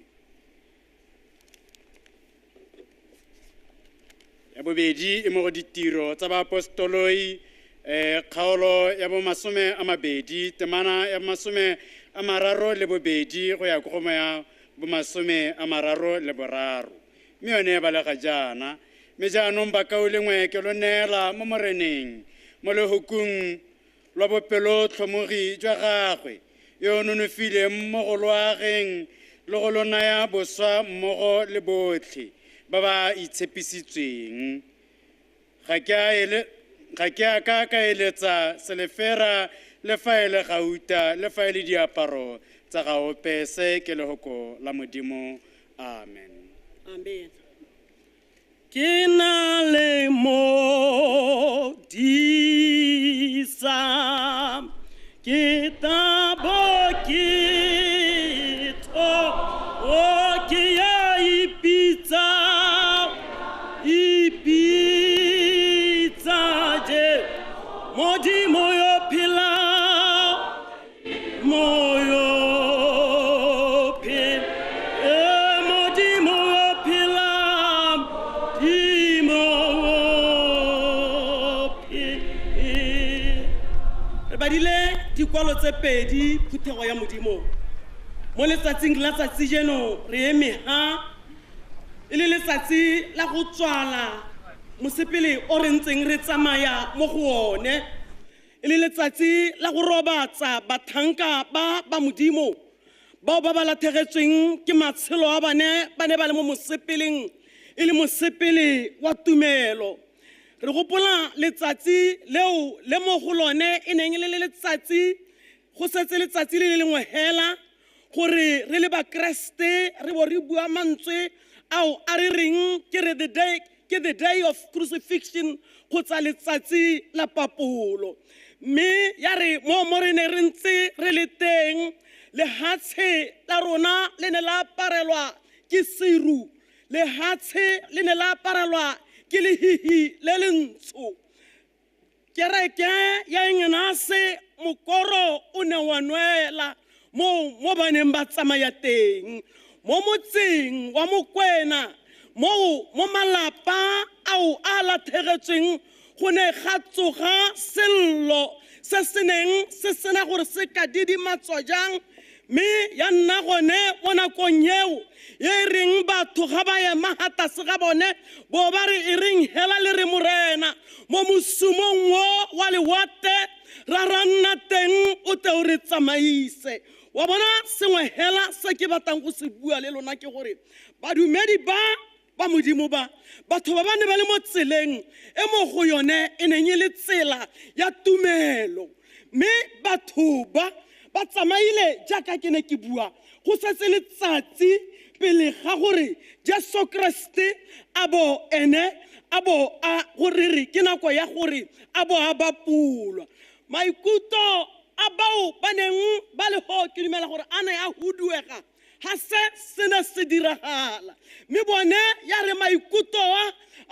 Ya bobedi e mo go Ditiro tsa Baapostoloi kgaolo ya bomasome a mabedi temana ya 32 go ya ko go ya bomasome a 33. Mme yone e balega jaana: mme jaanong bakaulengwe ke lo neela mo Moreneng mo lehokong lwa bopelotlhomogi jwa gagwe yo o nonofileng mo go lo ageng le go lo naya boswa mmogo le botlhe ba ba itshepisitsweng. Ga ke a ka ka eletsa selefera le fa e le gauta le fa e le diaparo tsa ga ope. Se ke lehoko la Modimo. Amen. Amen. Ke na le modisa, ke tabo ke tho, o ke ya ipitsa, ipitsa je, Modimo yo phela, moyo phela, Modimo yo phela, Modimo phela. Re badile dikwalo tse pedi phuthego ya Modimo mo letsatsing la tsatsi jeno re eme ha e le letsatsi la go tswala mosepele o re ntseng re tsamaya mo go one, e le letsatsi la go robatsa bathanka ba ba Modimo bao ba ba latlhegetsweng ke matshelo a bane ba ne ba le mo mosepeleng e le mosepele wa tumelo. Re gopola letsatsi leo le mo go lone e neng e le letsatsi Go setse letsatsi le le lengwe hela gore re le bakreste re bo re bua mantswe ao a re reng ke re the day ke the day of crucifixion kgotsa letsatsi la papolo. Mme ya re mo mo re ne re ntse re le teng, lehatshe la rona le ne la aparelwa ke seru, lehatshe le ne la aparelwa ke lehihi le lentsho. Kereke ya Engenase mokoro o ne wa nwela mo mo ba neng ba tsamaya teng, mo motseng wa Mokwena, mo mo malapa ao a latlhegetsweng go ne ga tsoga sello se se neng se sena gore se ka didimatswa jang. Mme ya nna gone mo nakong eo e reng batho ga ba ema ga tlase ga bone bo ba re e reng hela le re morena mo mosumong o wa lewatle ra ra nna teng o te o re tsamaise. Wa bona sengwe hela se ke batlang go se bua le lona ke gore badumedi ba ba modimo ba batho ba ba ne ba le mo tseleng e mo go yone e neng e le tsela ya tumelo, mme batho ba ba tsamaile jaaka ke ne ke bua go setse letsatsi pele ga gore Jesu Kriste a bo ene a bo a gore re ke nako ya gore a bo a bapolwa. Maikutlo a bao ba neng ba le ho ke dumela gore a ne a huduega ga se se ne se diragala, mme bone ya re maikutlo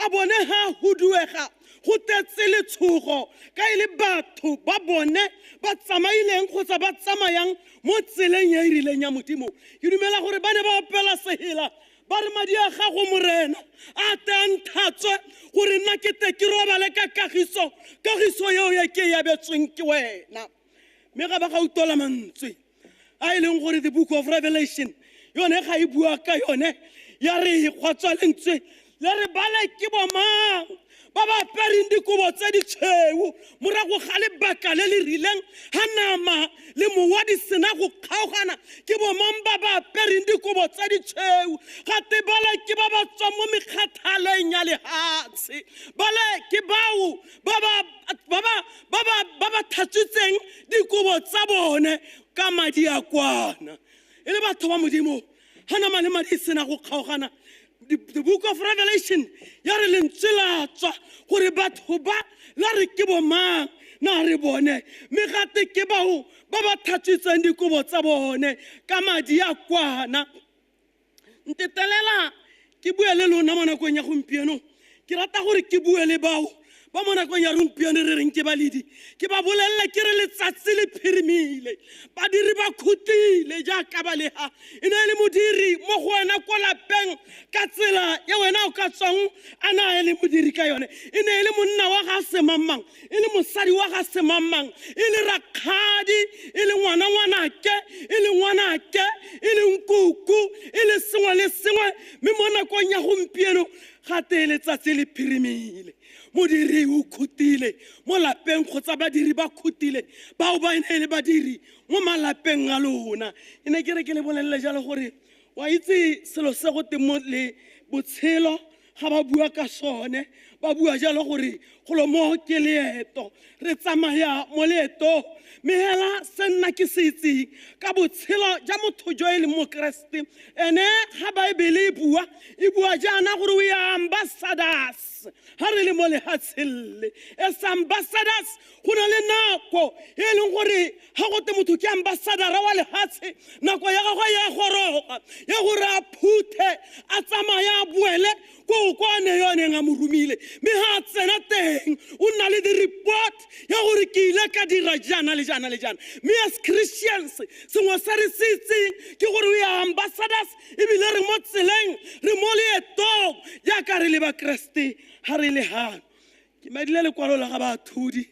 a bone ha huduega go tetse letshogo ka e le batho ba bone ba tsamaileng kgotsa ba tsamayang mo tseleng ya e rileng ya modimo. Ke dumela gore ba ne ba opela sehela ba re madi a gago morena a te a nthatswe gore nna ke te ke robale ka kagiso, kagiso eo ya ke e abetsweng ke wena. Mme ga ba ga utlwela mantswe a e leng gore the book of Revelation yone ga e bua ka yone ya re gwa tswa lentswe le re bale ke bomang ba ba apereng dikobo tse di tshweu morago ga lebaka le le rileng ga nama le mowa di sena go kgaogana, ke bomang ba ba apereng dikobo tse di tshweu. Gate bale ke ba ba tswang mo mekgathaleng ya lehatshe, bale ke bao ba ba tlhatswitseng dikobo tsa bone ka madi a kwana. E le batho ba modimo ga nama le madi sena go kgaogana, the book of Revelation ya re lentswe la tswa gore batho ba la re ke bomang na re bone, mme gate ke bao ba ba tlhatswitseng dikobo tsa bone ka madi a kwana. Ntetelela ke bue le lona mo nakong ya gompieno, ke rata gore ke bue le bao ba mo nakong ya gompieno re reng ke baledi, ke ba bolelele ke re letsatsi le phirimile, badiri ba khutile jaaka ba leha. E ne e le modiri mo go wena ko lapeng ka tsela ya wena o ka tswang a na e le modiri ka yone, e ne e le monna wa ga semangmang, e le mosadi wa ga semangmang, e le rakgadi, e le ngwana ngwanake, e le ngwanake, e le nkuku, e le sengwe le sengwe. Mme mo nakong ya gompieno gate letsatsi le phirimile, modiri o khutile mo lapeng kgotsa badiri ba khutile, bao ba ne le badiri mo malapeng a lona. E ne ke re ke le bolelele jalo gore wa itse selo se go teng mo le botshelo ga ba bua ka sone, ba bua jalo gore golo mo ke leeto, re tsamaya mo leetong. Mme hela se nna ke se itseng ka botshelo ja motho jo e leng mokeresete, ene ga Baebele e bua, e bua jaana gore we are ambassadors ga re le mo lehatsheng le. As ambassadors go na le nako e leng gore ga gote motho ke ambassadora wa lehatshe, nako ya gagwe ya goroga ya gore a phuthe a tsamaye a boele ko kwa ne yo a neng a mo romile. Mme ga a tsena teng o nna le di-report ya gore ke ile ka dira jaana le jaana le jaana. Mme as Christians sengwe se re se itseng ke gore we are ambassadors, ebile re mo tseleng, re mo leetong jaaka re le bakreste ga re le gano. Ke madile lekwalo la ga baathodi,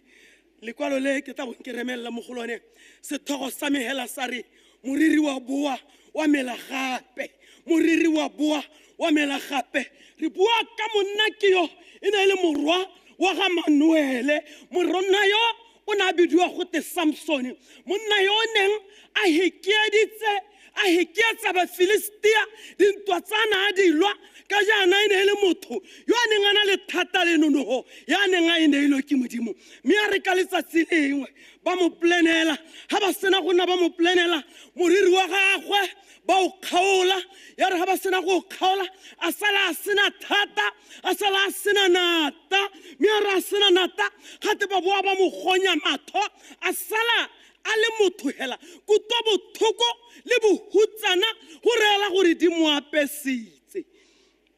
lekwalo le ke tla bong ke remelela mo go lone. Sethogo sa me hela sa re moriri wa boa wa mela gape, moriri wa boa wa mela gape. Re bua ka monna ke yo e ne e le morwa wa ga Manuele, moronna yo o ne a bidiwa gote Samsone, monna yo o neng a hekeeditse a hekeetsa Bafilistia dintwa tsa na a di lwa ka jaana e ne e le motho yo a neng a na le thata le nonogo ya neng a e neilwe ke Modimo. Mme a re ka letsatsi lengwe ba mo planela, ga ba sena go nna ba mo planela moriri wa gagwe ba o kgaola, ya re ga ba sena go o kgaola a sala a sena thata, a sala a sena nata, mme a re a sena nata gate ba boa ba mo gonya matho, a sala a le motho hela kutwa bothoko le bohutsana go reela gore di mo apesitse.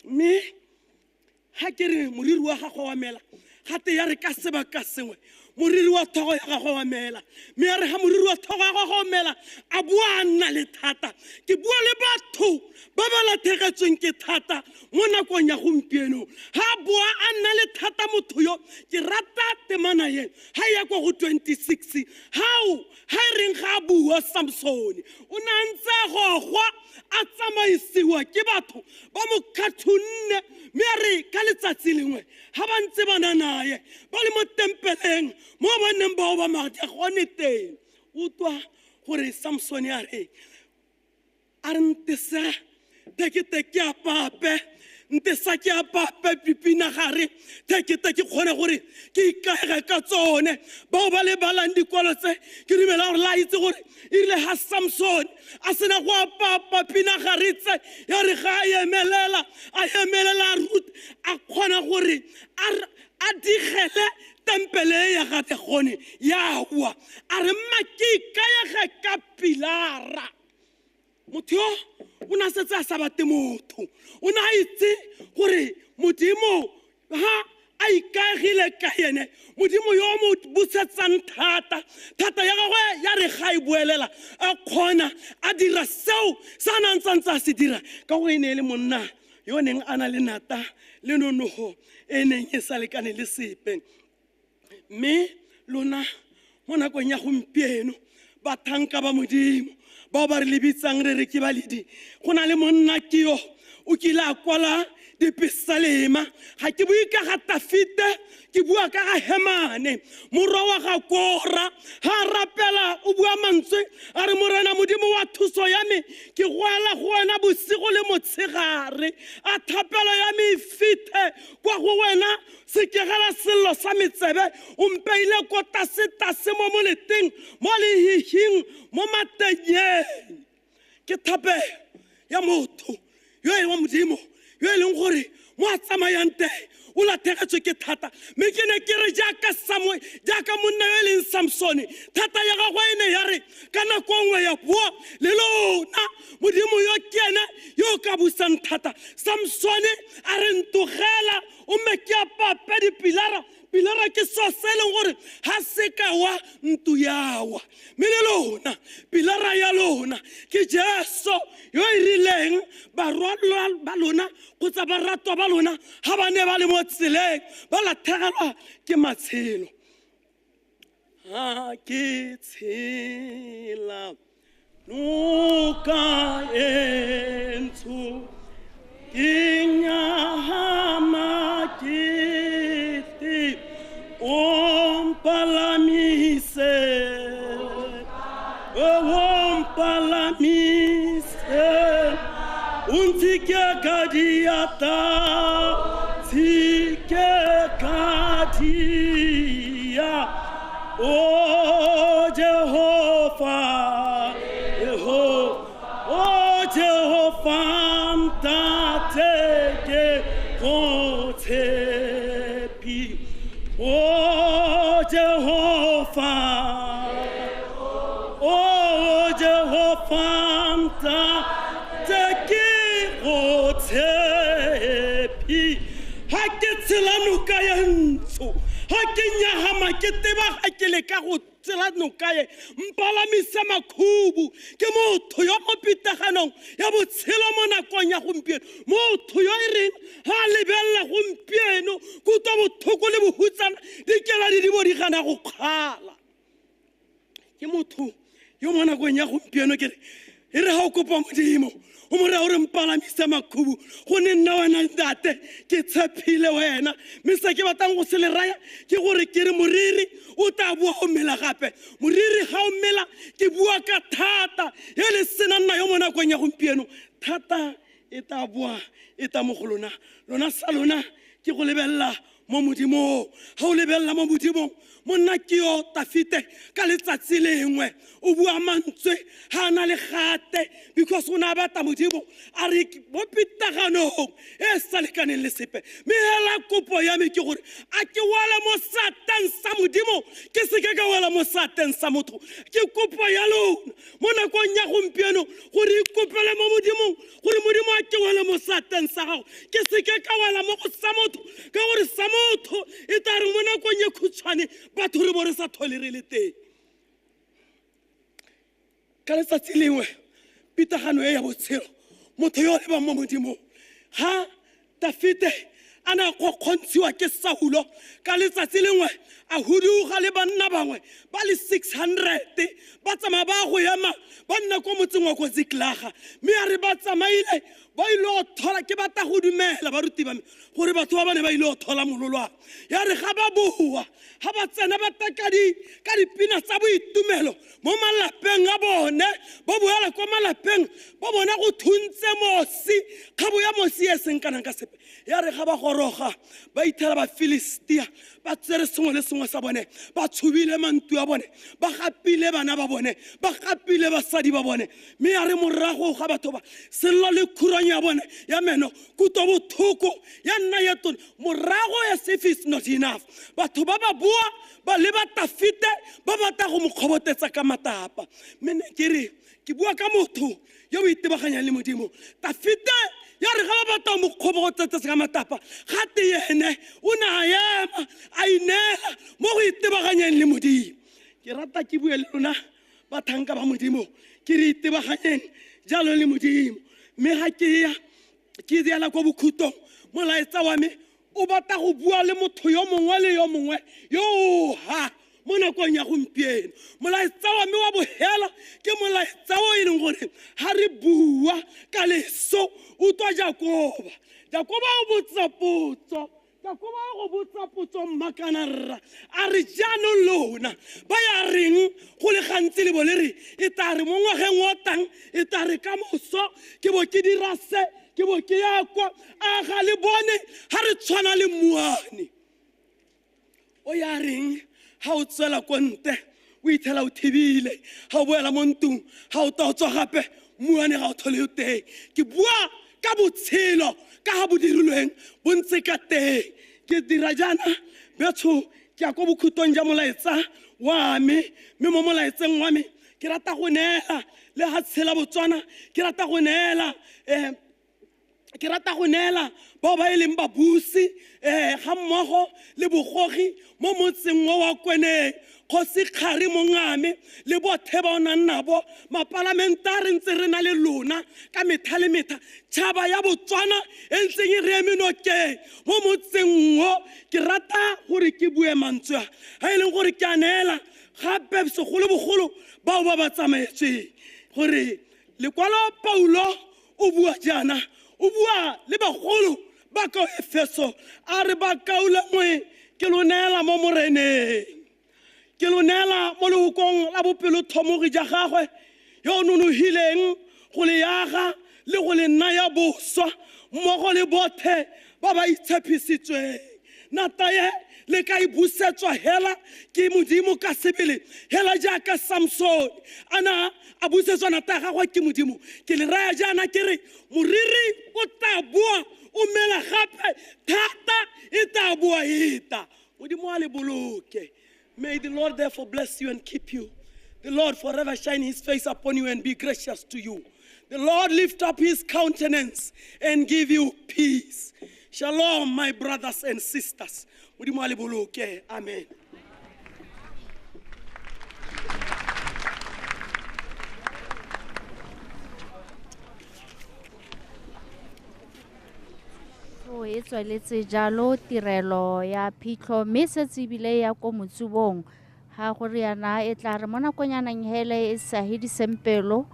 Mme ga ke re moriri wa gagwe wa mela, gate ya re ka sebaka sengwe moriri wa thogo ya gagwe wa mela, mme ya re ga moriri wa thogo ya gagwe wa mela a boa a nna le thata. Ke bua le batho ba ba latlhegetsweng ke thata mo nakong ya gompieno, ga a boa a nna le thata motho yo. Ke rata temana ye ga e ya kwa go 26 gao ga e reng ga a bua Samsone o ne a ntse a gogwa a tsamaisiwa ke batho ba mo kgathunne, mme a re ka letsatsi lengwe ga ba ntse ba na naye ba le mo tempeleng mo ba neng ba oba gone teng, utlwa gore Samsone a re a re ntesa tekete ke a pape, ntesa ke a pape pipinagare tekete ke kgone gore ke ikaege ka tsone. Bao ba lebalang dikwalo tse ke dumela gore la itse gore e rile ga Samsone a sena go apapa pinagare tse, ya re ga a emelela a rut a kgona gore a digele tempele ya gate gone ya wa, a re mma ke ikaege ka pilara. Motho yo o ne a setse a sa batle motho, o ne a itse gore Modimo ha a ikaegile ka ene, Modimo yo o mo busetsang thata, thata ya gagwe ya re ga e boelela a kgona a dira seo se a nang tsantse a se dira, ka gore e ne e le monna yo neng a na le nata le nonogo e neng e sa lekane le sepe. Mme lona mo nakong ya gompieno bathanka ba Modimo bao ba re lebitsang re re ke baledi, go na le monna ke yo o kile a kwala dipesalema. Ga ke bue ka ga Tafite, ke bua ka ga Hemane morwa wa ga Kora. Ga a rapela o bua mantswe a re, Morena Modimo wa thuso ya me, ke goela go wena bosigo le motshegare, a thapelo ya me e fithe kwa go wena, sekegela sello sa metsebe, o mpeile ko tasetase mo moleteng, mo lehihing, mo matenyeng. Ke thapelo ya motho yo e wa Modimo yo e leng gore mo a tsamayang teng o latlhegetswe ke thata. Mme ke ne ke re jaaka jaaka monna yo e leng Samsone, thata ya gagwe e ne ya re ka nako nngwe ya boa le lona Modimo yo ke ena yo o ka busang thata. Samsone a re ntogela o mme ke apape dipilara, pilara ke seo se e leng gore ga se ka wa ntu yawa. Mme le lona pilara ya lona ke Jesu yo e rileng barwa ba lona kgotsa baratwa ba lona ga ba ne ba le mo tseleng ba latlhegelwa ke matshelo. Ha ke tshela noka e ntsho ke nyahama kete, o mpalamise, o mpalamise, o ntshike ka diata, tshike ka dia, o Jehova, o Jehova ntate ke go tshepi, o Jehova, o Jehova ntate ke go tshepi. Ha ke tshela noka ya ntsho, ha ke nyahama ke teba ga ke leka go tsela noka ye, mpalamise makhubu. Ke motho yo mo pitaganong ya botshelo mo nakong ya gompieno, motho yo e reng ga a lebelela gompieno kutwa bothoko le bohutsana dikela di bo di gana go kgala. Ke motho yo mo nakong ya gompieno ke re E re ga o kopa Modimo o mo raya gore mpalamise makhubu, go ne nna wena ntate ke tshepile wena. Mme se ke batlang go se le raya ke gore ke re moriri o tla boa o mela gape. Moriri ga o mela ke bua ka thata e le sena nna yo mo nakong ya gompieno, thata e tla boa e tla mo go lona. Lona sa lona ke go lebelela mo Modimong. Ga o lebelela mo Modimong, monna ke yo Tafite ka letsatsi lengwe o bua mantswe ga a na le gate, because o ne a batla Modimo a re mo pitaganong e sa lekaneng le sepe. Mme hela kopo ya me ke gore a ke wele mo sateng sa Modimo, ke seke ka wela mo sateng sa motho. Ke kopo ya lona mo nakong ya gompieno gore ikopele mo Modimong gore Modimo a ke wele mo sateng sa gago, ke seke ka wela mo go sa motho, ka gore sa motho e tla re mo nakong e khutshwane batho re bo re sa tlhole re le teng. Ka letsatsi lengwe pitagano e ya botshelo, motho yo o lebang mo Modimong, ga Tafite a ne a kgokgontshiwa ke Saulo, ka letsatsi lengwe a huduga le banna bangwe ba le 600 ba tsamaya ba go ema ba nna ko motseng wa ko Ziklaga. Mme a re ba tsamaile ba ile go thola, ke batla go dumela baruti ba me gore batho ba ba ne ba ile go thola mololwane. Ya re ga ba boa, ga ba tsena ba tla ka dipina tsa boitumelo mo malapeng a bone, ba boela kwa malapeng ba bona go thuntse mosi, kgabo ya mosi e seng kanang ka sepe. Ya re ga ba goroga ba ithela ba Filistia, ba tsere sengwe le sengwe sa bone, ba tshubile mantu a bone, ba gapile bana ba bone, ba gapile basadi ba bone. Mme ya re morago ga batho ba sello le khuranya ya bone ya meno, kutlo botlhoko ya nna ya tona morago ya if is not enough. Batho ba ba bua ba leba Tafite ba batla go mo kgobotetsa ka matapa. Mme ne ke re ke bua ka motho yo o itebaganyang le Modimo. Tafite ya re ga ba batla mo kgobotetsa ka matapa, gate ene o ne a ema a ineela mo go itebaganyeng le Modimo. Ke rata ke bue le lona bathanka ba Modimo, ke re itebaganyeng jalo le Modimo. Mme ga ke ya ke diela kwa bokhutong, molaetsa wa me o batla go bua le motho yo mongwe le yo mongwe yo o ha mo nakong ya gompieno. Molaetsa wa me wa bohela ke molaetsa o e leng gore ga re bua ka leso utlwa Jakoba. Jakoba o botsa potso, Jakoba o go botsa potso mmakana rra, a re jaanong lona ba ya reng go le gantsi le bo le re e tla re mo ngwageng o tang, e tla re ka moso ke bo ke dira se, ke bo ke ya kwa, a ga le bone ga re tshwana le mmuane. O ya reng ga o tswela ko ntle o ithela o thibile, ga o boela mo ntlong ga o tla o tswa gape mmuane ga o tlhole o teng. Ke bua ka botshelo ka ga bo dirilweng bo ntse ka teng. Ke dira jaana betsho, ke ya ko bokhutong ja molaetsa wa me, mme mo molaetseng wa me ke rata go neela le ga tshela Botswana, ke rata go neela ke rata go neela bao ba e leng babusi ga mmogo le bogogi mo motseng o wa Kweneng, Kgosi Kgari Mongame le bothe ba o nang nabo, mapalamente a re ntse re na le lona ka metha le metha, tšhaba ya Botswana e ntseng e re eme nokeng mo motseng o. Ke rata gore ke bue mantswe a ga e leng gore ke a neela gape segolobogolo bao ba ba tsamaetsweng, gore lekwalo Paulo o bua jaana, o bua le bagolo ba ka Efeso, a re bakaulengwe ke lo neela mo Moreneng, ke lo neela mo lehokong la bopelotlhomogi ja gagwe yo o nonogileng go le yaga le go le naya boswa mmogo le bothe ba ba itshepisitsweng. Nataye le ka e busetswa hela ke Modimo ka sebele, hela jaaka Samson a na a busetswa nata ya gagwe ke Modimo. Ke le raya jaana ke re moriri o tla boa o mela gape, thata e tla boa e tla. Modimo a le boloke. May the Lord therefore bless you and keep you. The Lord forever shine his face upon you and be gracious to you. The Lord lift up his countenance and give you peace. Shalom, my brothers and sisters. Modimo a le boloke. Amen. E tsweletse jalo tirelo ya phitlho, mme setse ebile ya ko motsubong ga gore yana e tla re mo nakonyanang hele e sa hediseng pelo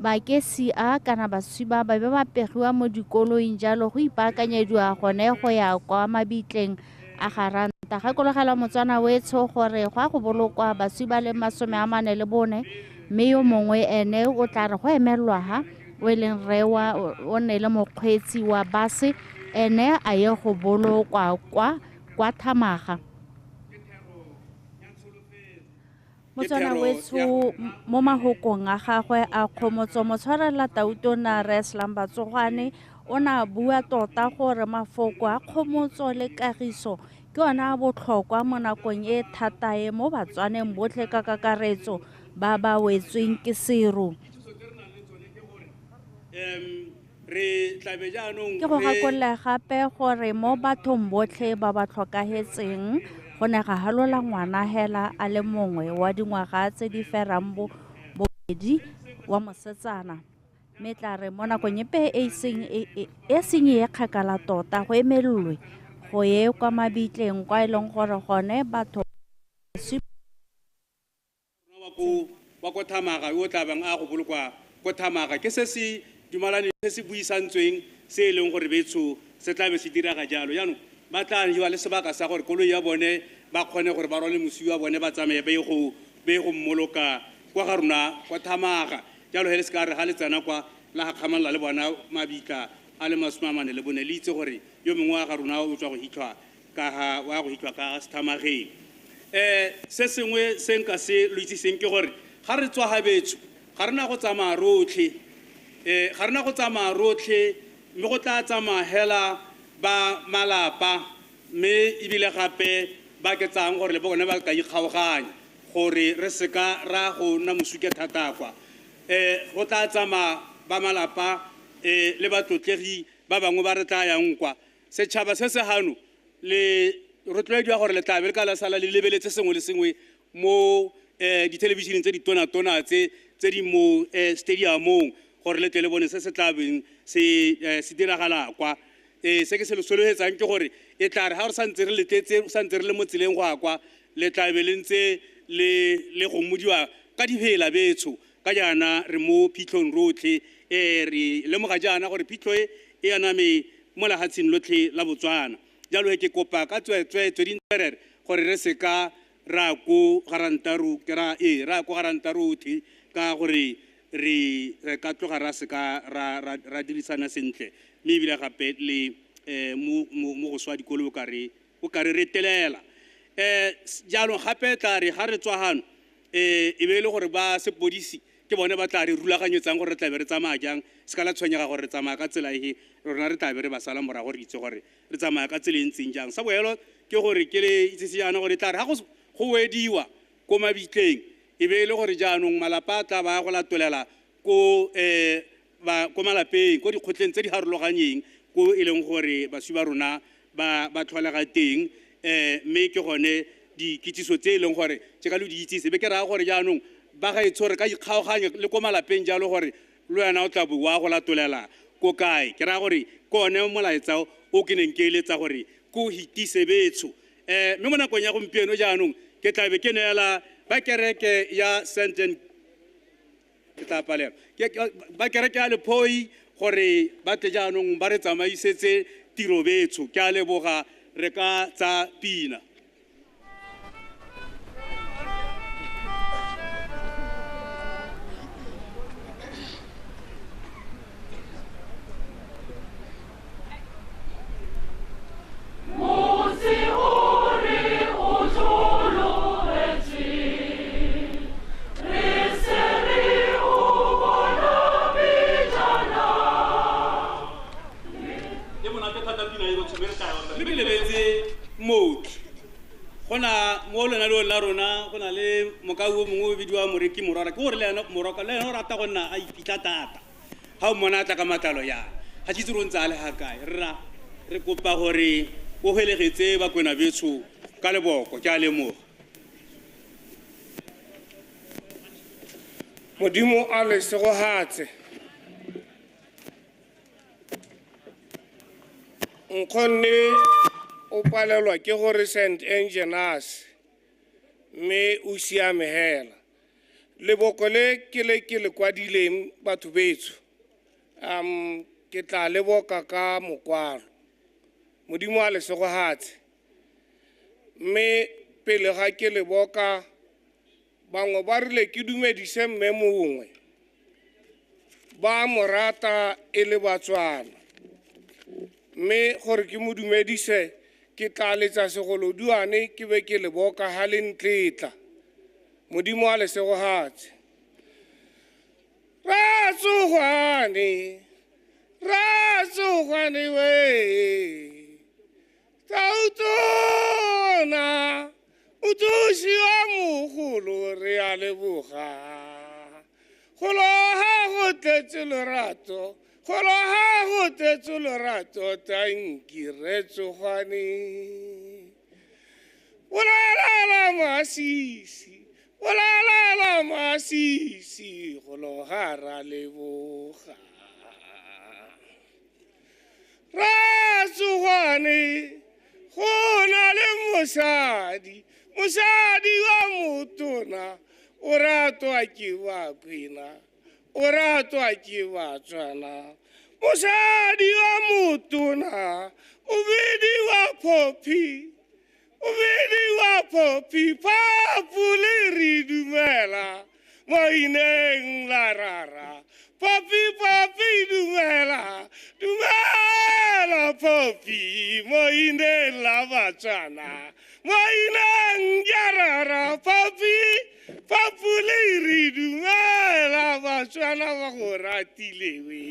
Bakesi a kana baswi ba ba be ba pegiwa mo dikoloing jalo go ipaakanyediwa gone go ya kwa mabitleng a Garanta. Gakologela Motswana wetsho gore go a go bolokwa baswi ba le 44, mme yo mongwe ene o tla re go emelelwa ha o e leng rre wa o ne le mokgweetsi wa base ene a ye go bolokwa kwa Thamaga. Motswana wetsho mo mahokong a gagwe a kgomotso, motshwarela tautona Rre Slumber Tsogwane o ne a bua tota gore mafoko a kgomotso le kagiso ke ona a botlhokwa mo nakong e thata e mo Batswaneng botlhe ka kakaretso ba ba wetsweng ke seru. Ke go gakolola gape gore mo bathong botlhe ba ba tlhokahetseng go ne ga halola ngwana hela a le mongwe wa dingwaga tse di ferang bobedi wa mosetsana, mme tla re mo nakong epe e seng e kgakala tota go emelelwe go ye kwa mabitleng kwa e leng gore gone batho wa ko Thamaga yo tla bang a go bolokwa ko Thamaga. Ke se se dumalane se se buisantsweng se e leng gore betsho se tla be se diraga jalo. Jaanong ba tla jewa le sebaka sa gore koloi ya bone ba kgone gore ba rwale moswi wa bone ba tsamaye ba ye go mmoloka kwa ga rona kwa Thamaga. Jalo he le se ka re ga le tsena kwa la gakgamalela le bona mabitla a le 44, le itse gore yo mongwe wa ga rona o tswa go hitlhwa ka ga wa go hitlhwa ka Sethamageng. Se sengwe se nka se lo itsiseng ke gore ga re tswa ga betsho ga rena go tsamaya rotlhe, ga rena go tsamaya rotlhe, mme go tla tsamaya hela ba malapa, mme ebile gape ba ke tsang gore le bone ba ka ikgaoganya gore re seka ra go nna mosuke thata kwa. Go tla tsamaya ba malapa le batlotlegi ba bangwe ba re tla yang kwa. Setšhaba se se gano le rotloediwa gore le tla be le ka la sala le lebeletse sengwe le sengwe mo dithelebišeneng tse ditonatona tse di mo stadiumong gore le tle le bone se se tla beng se diragala kwa. Se ke se le sologetsang ke gore e tla re ga re santse re letletse santse re le mo tseleng go ya kwa, le tla be le ntse le gomodiwa ka difela betsho ka jaana re mo phitlhong rotlhe. Re lemoga jaana gore phitlho e aname mo lefatsheng lotlhe la Botswana. Jalo he ke kopa ka tsweetswee tse dintserere gore re seka ra ko Garantaru ke ra ra ko Garantaru ka gore re ka tloga ra seka ra dirisana sentle, mme ebile gape le mo go swa dikolo o ka re retelela. Jaanong gape tla re ga re tswa gano e be e le gore ba sepodisi ke bone ba tla re rulaganyetsang gore re tla be re tsamaya jang, se ka la tshwenyega gore re tsamaya ka tsela efe, rona re tla be re ba sala morago re itse gore re tsamaya ka tsela e ntseng jang. Sa boelo ke gore ke le itsise jaana gore tla re ga go wediwa ko mabitleng e be e le gore jaanong malapa a tla ba go latolela ko malapeng ko dikgotleng tse di harologanyeng ko e leng gore baswi ba rona ba tlholega teng. Mme ke gone dikitsiso tse e leng gore tse ka lo di itsise, be ke raya gore jaanong ba ga etsho re ka ikgaoganya le ko malapeng jalo gore le wena o tla bo wa go latolela ko kae. Ke raya gore ke one molaetsa o ke neng ke eletsa gore ko hitise betsho. Mme mo nakong ya gompieno jaanong ke tla be ke neela ba kereke ya Senten ke tla palela ba kereke ya Lephoi gore ba tle jaanong ba re tsamaisetse tiro betsho. Ke a leboga re ka tsa pina. Gona mo lona le la rona go na le mokau o mongwe o bidiwa Moreki Morora, ke gore le ena Moroka le ena o rata go nna a iphitlha thata ga o mmona a tla ka matlalo yana ga ke itse gore o ntse a le ga kae. Rra re kopa gore o helegetse Bakwena betsho ka leboko. Ke a lemoga. Modimo a le segohatse. Nkgonne o palelwa ke gore St. Engenas mme o siame hela. Leboko le ke le ke le kwadileng batho betsho. Ke tla leboka ka mokwalo. Modimo a le segohatse. Mme pele ga ke leboka bangwe ba rile ke dumedise mme mongwe. Ba mo rata e le Batswana. Mme gore ke mo dumedise ke tla letsa segoloduane ke be ke leboka ha le ntletla. Modimo a le segohatse. Ratsogwane, ratsogwane we, tautona, o thusi wa mogolo re a leboga. Golo ha go tletse lorato, golo ha go tletse lorato, tanki re tsogwane. Bolalala masisi, bolalala masisi, golo ha ra leboga. Ratsogwane, go na le mosadi, mosadi wa motona, o ratwa ke Bakwena, o ratwa ke Batswana. Mosadi wa motona, o bidiwa Phophi, o bidiwa Phophi, Phapule re dumela, maineng la rara. Phophi, Phophi dumela, dumela Phophi, maineng la Batswana. Maineng ya rara, Phophi, Phapule re dumela, Batswana ba go ratile we.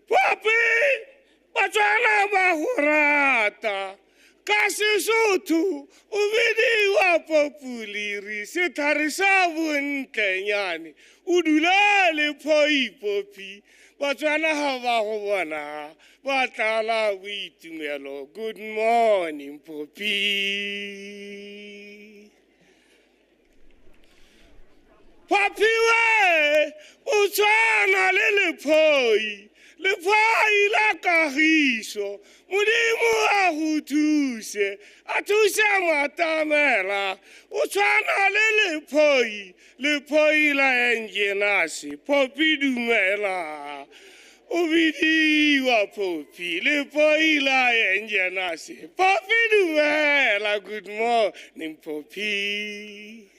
Phophi, Batswana ba go rata. Ka Sesotho o bidiwa Populiri, setlhare sa bontlenyane, o dula le Phoi-Phophi. Batswana ha ba go bona ba tlala boitumelo. Good morning Phophi. Phophi we, o tshwana le lephoi, lephoi la kagiso. Modimo a go thuse, a thuse matamela. O tshwana le lephoi, lephoi la engenase. Phophi dumela, o bidiwa Phophi, lephoi la engenase. Phophi dumela, good morning Phophi.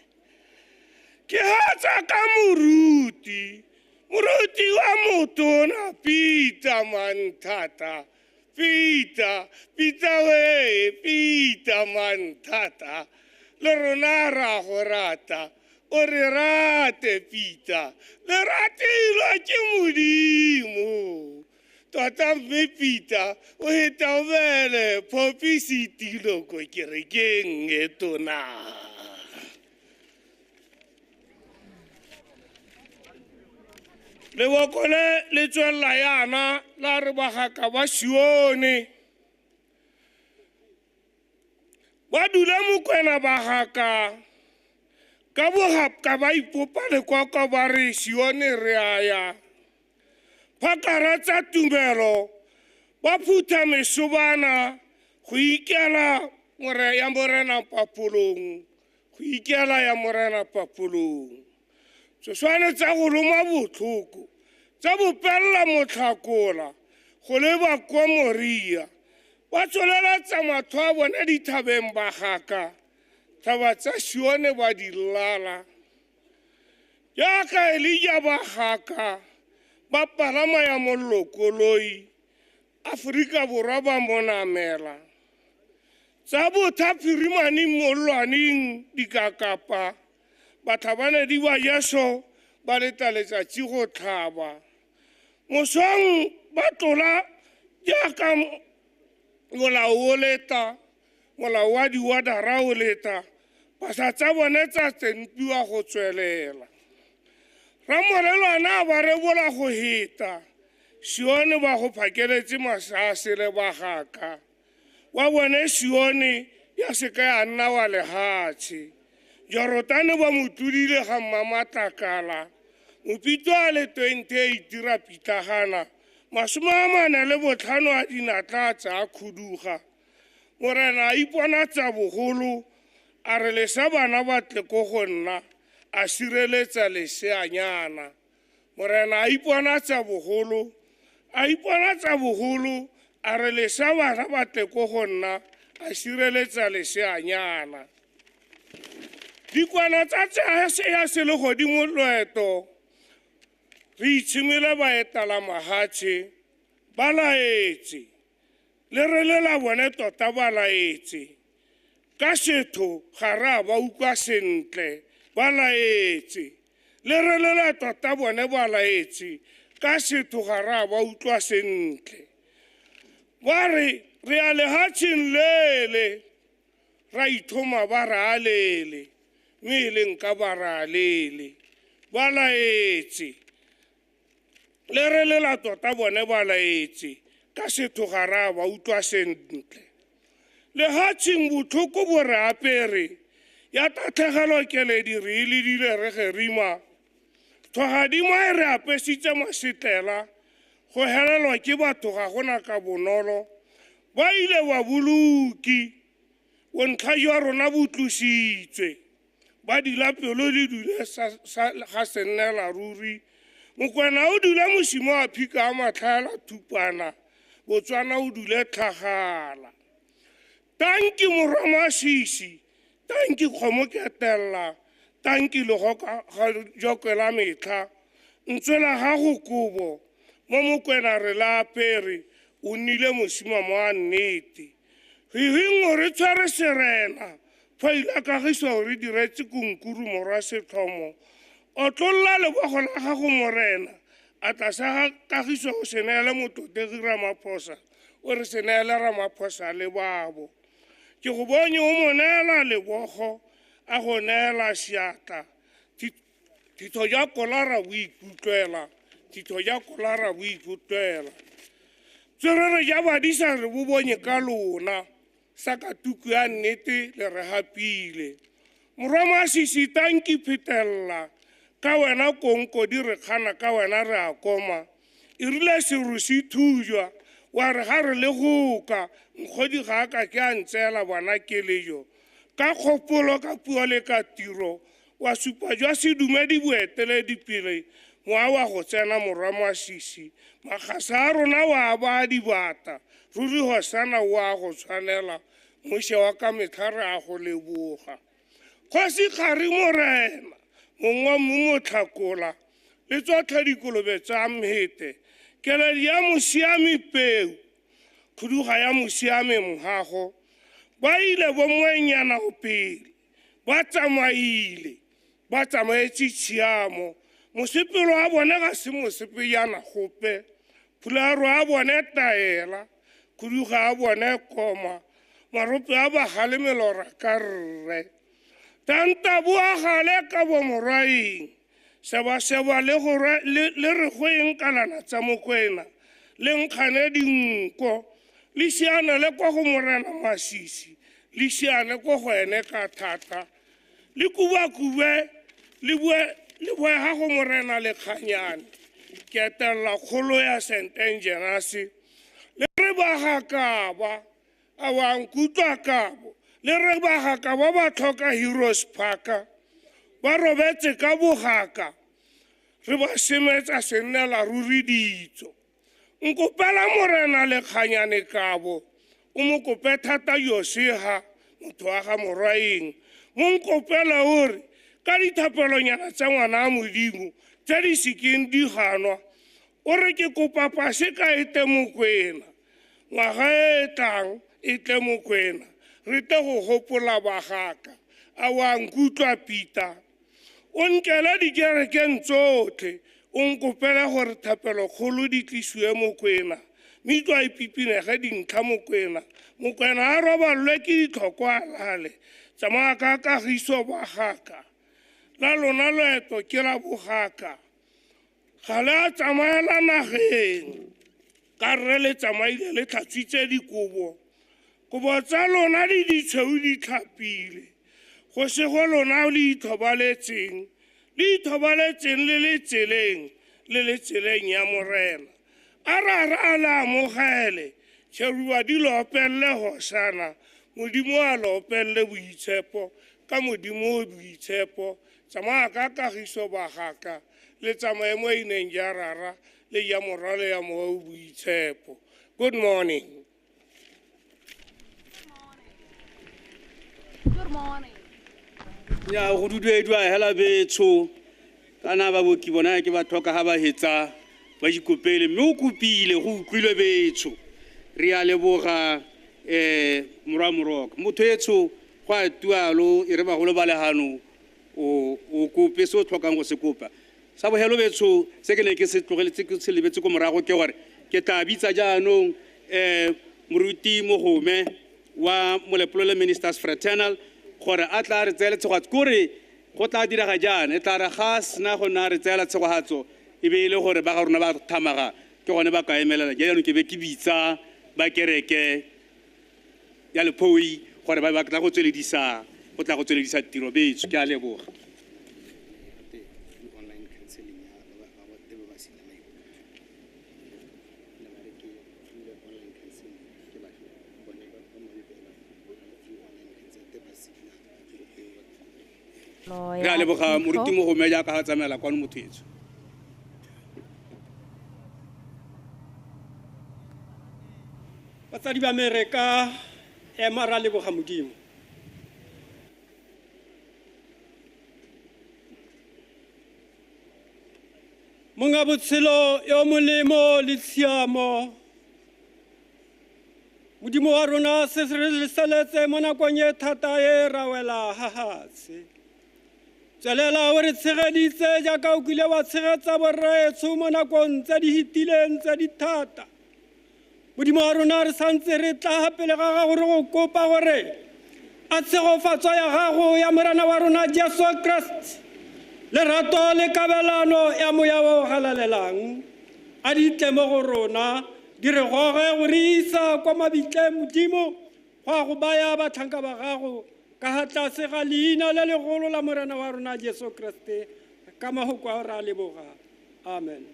Ke hatsa ka moruti, moruti wa motona Peter Manthata. Peter, Peter we, Peter Manthata. Le rona ra go rata, o re rate Peter. Le ratilwa ke Modimo. Tota mme Peter, o heta o beele Phophi setilo ko kerekeng e tona. Leboko le le tswelela yana la re bagaka ba Sione ba dula Mokwena bagaka ka bogapka ba ipopa lekwakwa ba re Sione re a ya. Phakara tsa tumelo ba phutha mesobana go ikela ya morena papolong, go ikela ya morena papolong. Seswane tsa go loma botlhoko, tsa bopella motlhakola, go leba kwa Moria. Ba tsholeletsa matho a bone dithabeng bagaka, thaba tsa Sione ba di lala. Jaaka Elija bagaka, ba palama ya mollo koloi, Aforika Borwa ba mo namela. Tsa botha phirimaneng mollwaneng dikakapa, batlhabanedi ba Jesu ba leta letsatsi go tlhaba. Mosong ba tlola jaaka molao o leta, molao wa diwadara o leta, pasa tsa bone tsa tsempiwa go tswelela. Ramolelwana ba rebola go heta, Sione ba go phakeletse masase le bagaka. Wa bone Sione ya seka ya nna wa lehatshe. Jorotane ba mo tlodile ga mmamatlakala. Mopito a le 28 ra pitlagana, 45 a dinatla tsa khuduga. Morena a iponatsa bogolo A re lesa bana ba tle ko go nna, a sireletsa leseanyana. Morena a iponatsa bogolo, a iponatsa bogolo, a re lesa bana ba tle ko go nna, a sireletsa leseanyana. Dikwana tsa tsa ya selegodimo loeto, re itshimile baetala mahatshe, ba laetse, le re le la bone tota ba laetse. Ka setho ga re a ba utlwa sentle, ba laetse, le re le la tota bone ba laetse, ka setho ga re a ba utlwa sentle. Ba re re ya lehatsheng lele, ra ithoma ba re a lele, mme e leng ka ba re a lele, ba laetse, le re le la tota bone ba laetse, ka setho ga re a ba utlwa sentle. Lehatsheng botlhoko bo re apere, ya tatlhegelo keledi re e ledile re gerima. Thogadimo e re apesitse masetlela, go helelwa ke batho ga gona ka bonolo. Ba ile ba boloki, bontlha jwa rona bo tlositswe, ba dila pelo le dule ga se nnela ruri. Mokwena o dule mosimo wa phika a matlhaela thupana, Botswana o dule tlhagala. Tanki morwa Masisi, tanki kgomo ketella, tanki legoka ga jokwe la metlha, ntswe la gago kobo, mo Mokwena re la apere, o nnile mosima mo a nnete. Hihing re tshwere serena, fa ile kagiso re diretse kunkuru morwa Setlhomo. Otlolla lebogo la gago morena, a tlasa ga kagiso o se neele motlotlegi Ramaphosa, o re se neele Ramaphosa le babo. Ke go bonye o mo neela lebogo, a go neela seatla. Thitho ja kolara bo ikutlwela, thitho ja kolara bo ikutlwela. Tswerere ja badisa re bo bonye ka lona, sakatuku ya nnete le re hapile. Morwa Masisi tanki phetella, ka wena konko di re kgana ka wena re a koma. E rile seru se thujwa, wa re ga re le goka, nkgodi ga a ka ke a ntseela bana kelejo. Ka kgopolo, ka puo le ka tiro, wa supa jwa sedumedi boeteledipele, mowa wa go tsena morwa Masisi. Makgasa a rona wa ba dibata, ruri hosana o a go tshwanela, moše wa ka metlha re a go leboga. Kgosi Kgari morena, mong wa mmu motlhakola, le tsotlhe dikolobe tsa mhete, keledi ya mosiami peu, khuduga ya mosiami mohago, ba ile bo moenyana o pele, ba tsamaile, ba tsamaetse tshiamo, mosepelo wa bone ga se mosepejana gope, phularo a bone taela, khuduga a bone koma, marope a bagale melora ka rre. Tanta boa gale ka bo morwaeng, sebaseba le gore le re go eng kalana tsa Mokwena, le nkgane dinko, le siane le kwa go morena Masisi, le siane ko go ene ka thata, le kubakube, le boe ga go morena Lekganyane. Ke etella kgolo ya St Angelas, le re ba ga kaba, a wa nkutlwa kabo, le re ba ga kaba ba tlhoka Heroes Park, ba robetse ka bogaka, re ba semetsa se nnela ruri ditso. Nkopela morena Lekganyane kabo, o mo kope thata Joseha, motho wa ga Morwaeng. Mo nkopela o re, ka dithapelonyana tsa ngwana a Modimo, tse di sekeng di ganwa, o re ke kopa Paseka e tle Mokwena, ngwaga e e tlang e tle Mokwena, re tle go gopola bagaka. A wa nkutlwa Peter, o nkele dikerekeng tsotlhe, o nkopele gore thapelokgolo di tlisiwe Mokwena, metlwa e pipinege dintlha Mokwena, Mokwena a roballwe ke ditlhoko a lale, tsamaya ka kagiso bagaka, la lona loeto ke la bogaka, ga le a tsamaela nageng, ka rre le tsamaile le tlhatswitse dikobo, kobo tsa lona di ditshweu di tlhapile, go se go lona le ithobaletseng, le ithobaletseng le le tseleng, le le tseleng ya morena. A ra ra a le amogele, tšheruba di le opelele hosana, Modimo a lo opelele boitshepo ka Modimo o boitshepo. Tsamaya ka kagiso bagaka le tsamaye mo ineng ja Rara le ya Morwa le ya Mowa o boitshepo. Good morning. Good morning. Ya go duduediwa hela betsho kana ba boki bona ke ba tlhoka ha ba hetsa ba ikopele mme o kopile go utlwile betsho. Re a leboga morwa Moroka motho etsho go a tualo e re bagolo ba lehano o kope se o tlhokang go se kopa. Sa bohelo betsho se ke ne ke se tlogeletse ke se lebetse ko morago ke gore ke tla bitsa jaanong moruti Mogome wa Molepolole Ministers Fraternal gore a tla re tseela tshegogatso kore go tla direga jaana e tla re ga sena go nna re tseela tshegogatso e be e le gore ba ga rona ba thamaga ke gone ba ka emelela. Jaanong ke be ke bitsa ba kereke ya Lephoi gore ba tla go tsweledisa go tla go tsweledisa tiro betsho. Ke a leboga. Re a leboga moruti Mogome jaaka ga tsamaela kwano motho etsho. Batsadi ba me re ka ema ra leboga Modimo. Monga botshelo yo molemo le tshiamo, Modimo wa rona se re leseletse mo nakong e thata e ra wela hahatshe. Tswelela o re tshegeditse jaaka o kile wa tshegetsa borraetsho mo nakong tse di fetileng tse di thata. Modimo wa rona re santse re tla pele ga gago re go kopa gore a tshegofatso ya gago ya Morena wa rona Jesu Kriste lerato le kabelano ya moya o halalelang a di tle mo go rona di re goge go re isa kwa mabitleng Modimo go a go baya batlhanka ba gago ka ha tlase ga leina le legolo la Morena wa rona Jesu Kriste ka mahoko a re a leboga. Amen.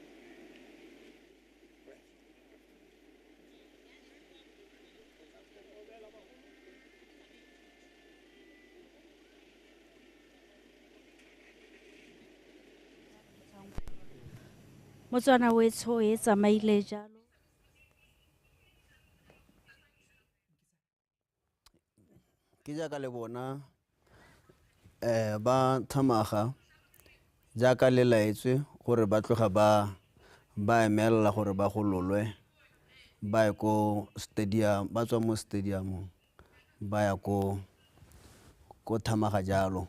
Motswana wetsho e tsamaile jalo. Ke jaaka le bona ba thamaga jaaka le laetswe gore ba tloga ba emelela gore ba gololwe ba ye ko stadium, ba tswa mo stadiumong ba ya ko thamaga jalo.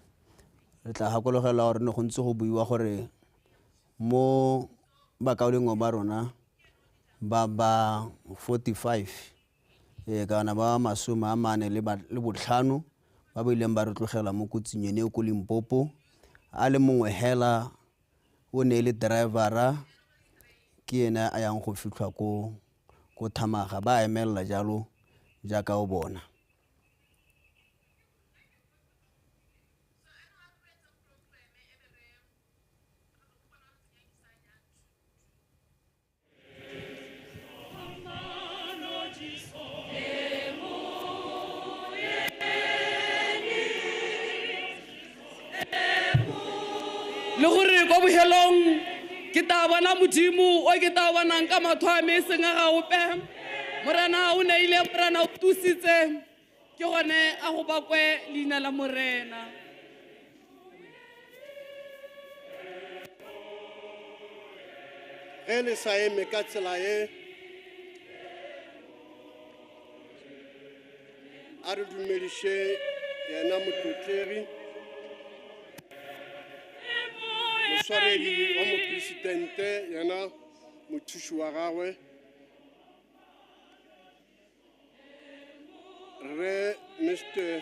Re tla gakologelwa gore ne go ntse go buiwa gore mo bakaulengwe ba rona ba ba 45 kana ba 45 ba ba ileng ba re tlogela mo kotsing ene ko Limpopo. A le mongwe hela o ne le drivera ke ene a yang go fitlhwa ko thamaga ba emelela jalo jaaka o bona. Le gore kwa bohelong ke tla bona Modimo o ke tla bonang ka matho a me seng a ga ope. Morena o neile, Morena o tusitse, ke gone a go bakwe leina la Morena. Ge le sa eme ka tsela e, a re dumediše yena motlotlegi moswaredi wa mopresidente yena mothuši wa gagwe Rre Mr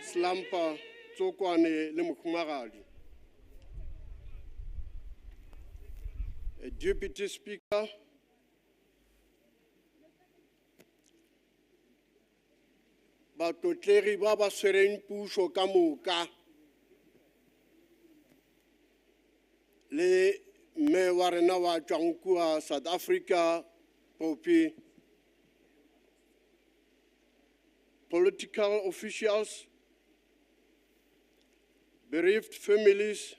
Slampa Tsokwane le mohumagadi. Deputy Speaker, batlotlegi ba ba swereng pušo ka moka le mme wa rena wa tšwang kua South Africa Poppy, political officials, bereaved families,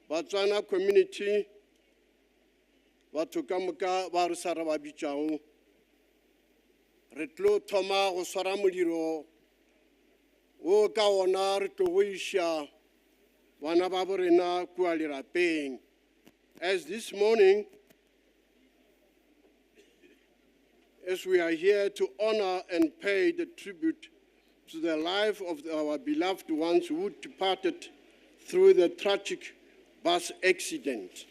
Batswana community, batho ka moka ba re sa re ba bitšago, re tlo thoma go swara modiro wo ka ona re tlo go iša bana ba bo rena kua lelapeng. As this morning, as we are here to honor and pay the tribute to the life of our beloved ones who departed through the tragic bus accident.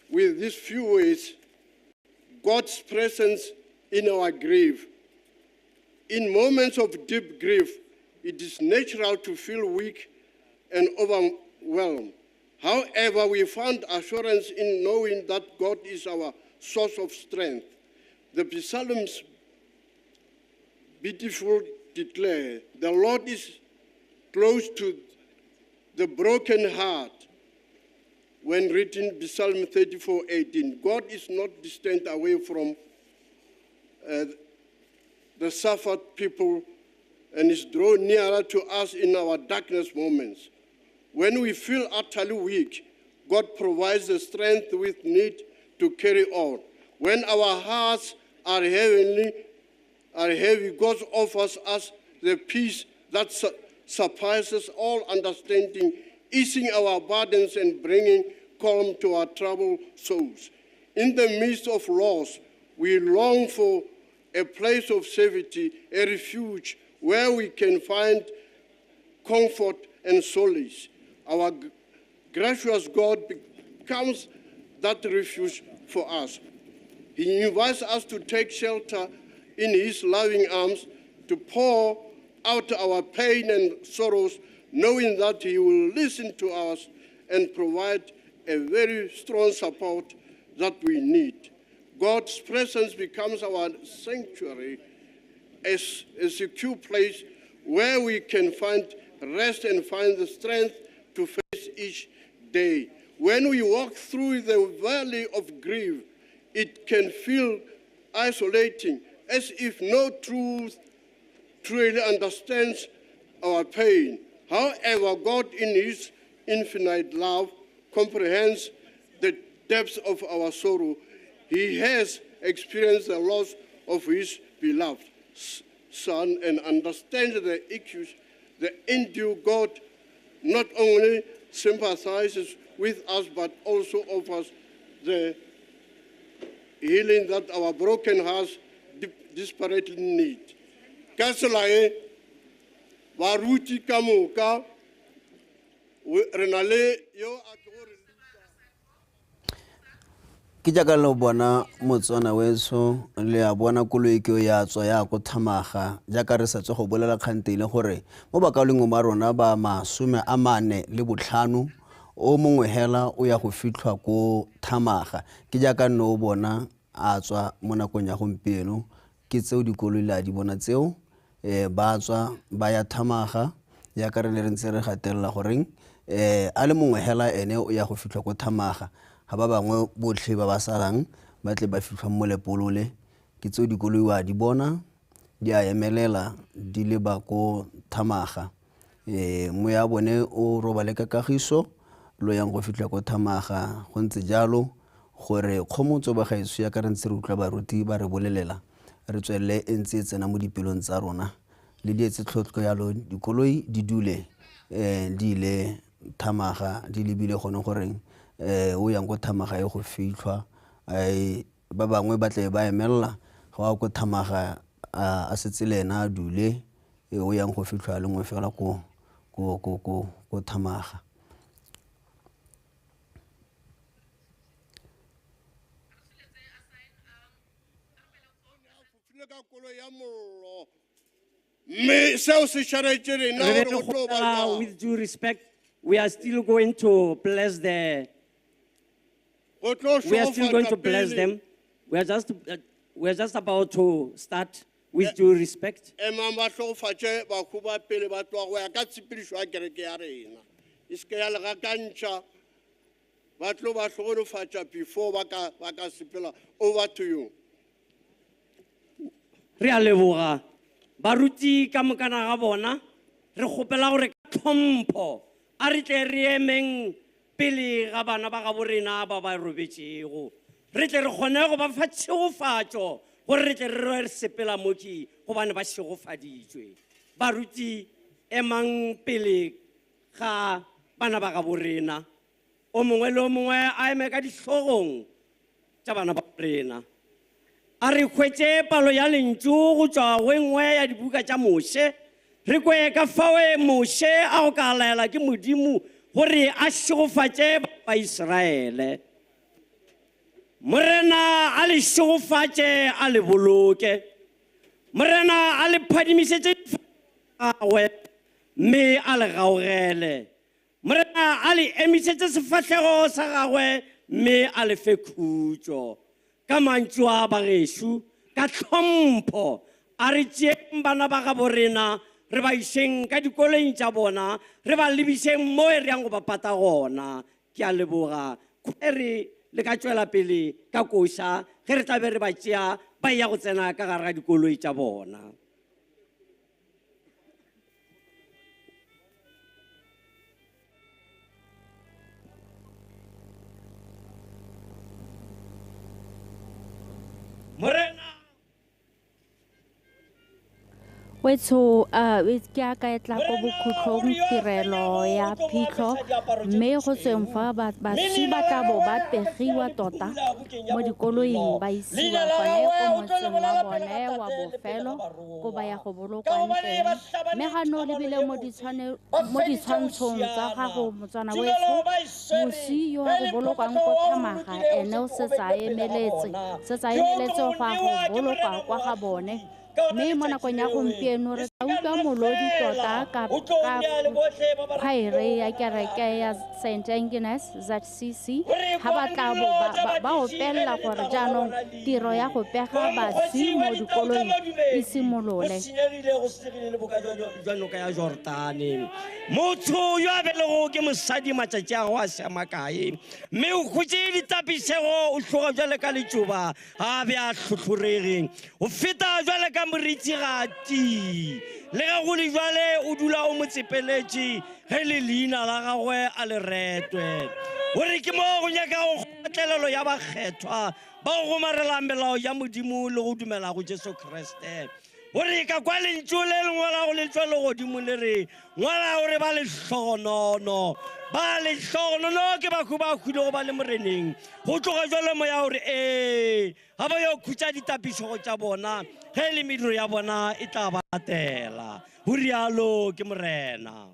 With these few words, God's presence in our grief. In moments of deep grief, it is natural to feel weak and overwhelmed. However, we found assurance in knowing that God is our source of strength. The Psalms beautifully declare, the Lord is close to the broken heart. When written Psalm 34:18, God is not distant away from the suffered people and is drawn nearer to us in our darkness moments. When we feel utterly weak, God provides the strength we need to carry on. When our hearts are heavy, God offers us the peace that surpasses all understanding, easing our burdens and bringing calm to our troubled souls. In the midst of loss, we long for a place of safety, a refuge where we can find comfort and solace. Our gracious God becomes that refuge for us. He invites us to take shelter in his loving arms, to pour out our pain and sorrows, knowing that he will listen to us and provide a very strong support that we need. God's presence becomes our sanctuary, a secure place where we can find rest and find the strength to face each day. When we walk through the valley of grief, it can feel isolating, as if no truth truly understands our pain. However, God in his infinite love comprehends the depths of our sorrow. He has experienced the loss of his beloved son and understands the issues. The endure God not only sympathizes with us, but also offers the healing that our broken hearts desperately need. Ka tsela e, baruti ka moka, re na le yo a tlo re. Ke jaaka le bona Motswana weso, le a bona koloi ke ya tswa ya ko Thamaga, jaaka re sa tswe go bolela kgante ile gore mo bakaulengwe ba rona ba 45 o mongwe hela o ya go fitlhwa ko Thamaga. Ke jaaka nne o bona a tswa mo nakong ya gompieno, ke tseo dikoloi le a di bona tseo, ba tswa ba ya Thamaga, jaaka re ne re ntse re gatelela goreng a le mongwe hela ene o ya go fitlhwa ko Thamaga, ga ba bangwe botlhe ba ba salang ba tle ba fitlhwa mo Molepolole. Ke tseo dikoloi wa di bona di a emelela di leba ko Thamaga. Moya bone o robale ka kagiso lo yang go fitlha ko Thamaga. Go ntse jalo gore kgomotso ba gaetsho ya ka re ntse re utlwa baruti ba re bolelela, re tswelele e ntse e tsena mo dipelong tsa rona, le di etse tlhotlho yalo dikoloi di dule di ile Thamaga, di lebile gone goreng o yang ko Thamaga e go fitlhwa. Ba bangwe ba tle ba emelela ga wa ko Thamaga a setse le ena a dule, o yang go fitlhwa le nngwe fela ko Thamaga. With due respect, we are still going to bless the. We are still going to bless them. We are just about to start. With due respect. Over to you. Re a leboga baruti ka mokana ga bona, re kgopela gore ka tlhompho a re tle re emeng pele ga bana ba gabo rena ba ba robetšego, re tle re kgone go ba fa tšhegofatšo gore re tle re re sepela moki gobane ba šegofaditšwe. Baruti emang pele ga bana ba gabo rena, o mongwe le o mongwe a eme ka dihlogong tša bana ba rena. A re hwetše palo ya lentšu go tšwa go e nngwe ya dibuka tša Moshe, re kwe ka fao Moshe a go ka laela ke Modimo gore a šegofatše ba Israele. Morena a le šegofatše, a le boloke. Morena a le phadimišetše gagwe mme a le gaogele. Morena a le emišetše sefahlego sa gagwe mme a le fe khutšo. Ka mantšu a bagešo, ka tlhompho a re tšeeng bana ba gabo rena, re ba išeng ka dikoloing tša bona, re ba lebišeng mo e re yang go ba pata gona. Ke a leboga. Re le ka tšwela pele ka koša ge re tla be re ba tšea ba ya go tsena ka gare ga dikoloi tša bona. Morena Wetsho ke a ka e tla ko bokhutlong tirelo ya phitlho, mme go tsweng fa baswi ba tla bo ba pegiwa tota mo dikoloing ba isiwa gone ko motseng wa bone wa bofelo ko ba ya go bolokwang teng. Mme ga no lebile mo ditshwantshong tsa gago Motswana wetsho, moswi yo a go bolokwang ko Thamaga ene o setse a emeletse go ya go bolokwa kwa ga bone. Mme mo nakong ya gompieno re tla utlwa molodi tota ka khwaere ya kereke ya St Agnes ZCC ga ba tla bo ba opelela gore jaanong tiro ya go pega baswi mo dikoloing e simolole. Jwa noka ya Jordane, motho yo a belego ke mosadi matšatši a go a se makae, mme o khutše ditapišego o hloga jwale ka letšoba a be a hlohlorege, o feta jwale ka moritsi ga ti. Le ga go le jwale o dula o mo tsepeletše ge le leina la gagwe a le retwe. O re ke mo go nyaka go kgotlelelo ya bakgethwa ba go gomarela melao ya Modimo le go dumela go Jesu Kriste. O re ka kwa lentšu le lengwe la go le tšwa legodimo le re ngwala gore ba lehlogonono, ba lehlogonono ke bakhu ba hwilego ba le moreneng. Go tloga jwale moya gore ee ga ba yo khutša ditapišego tša bona ge le mediro ya bona e tla ba latela. Go rialo ke Morena.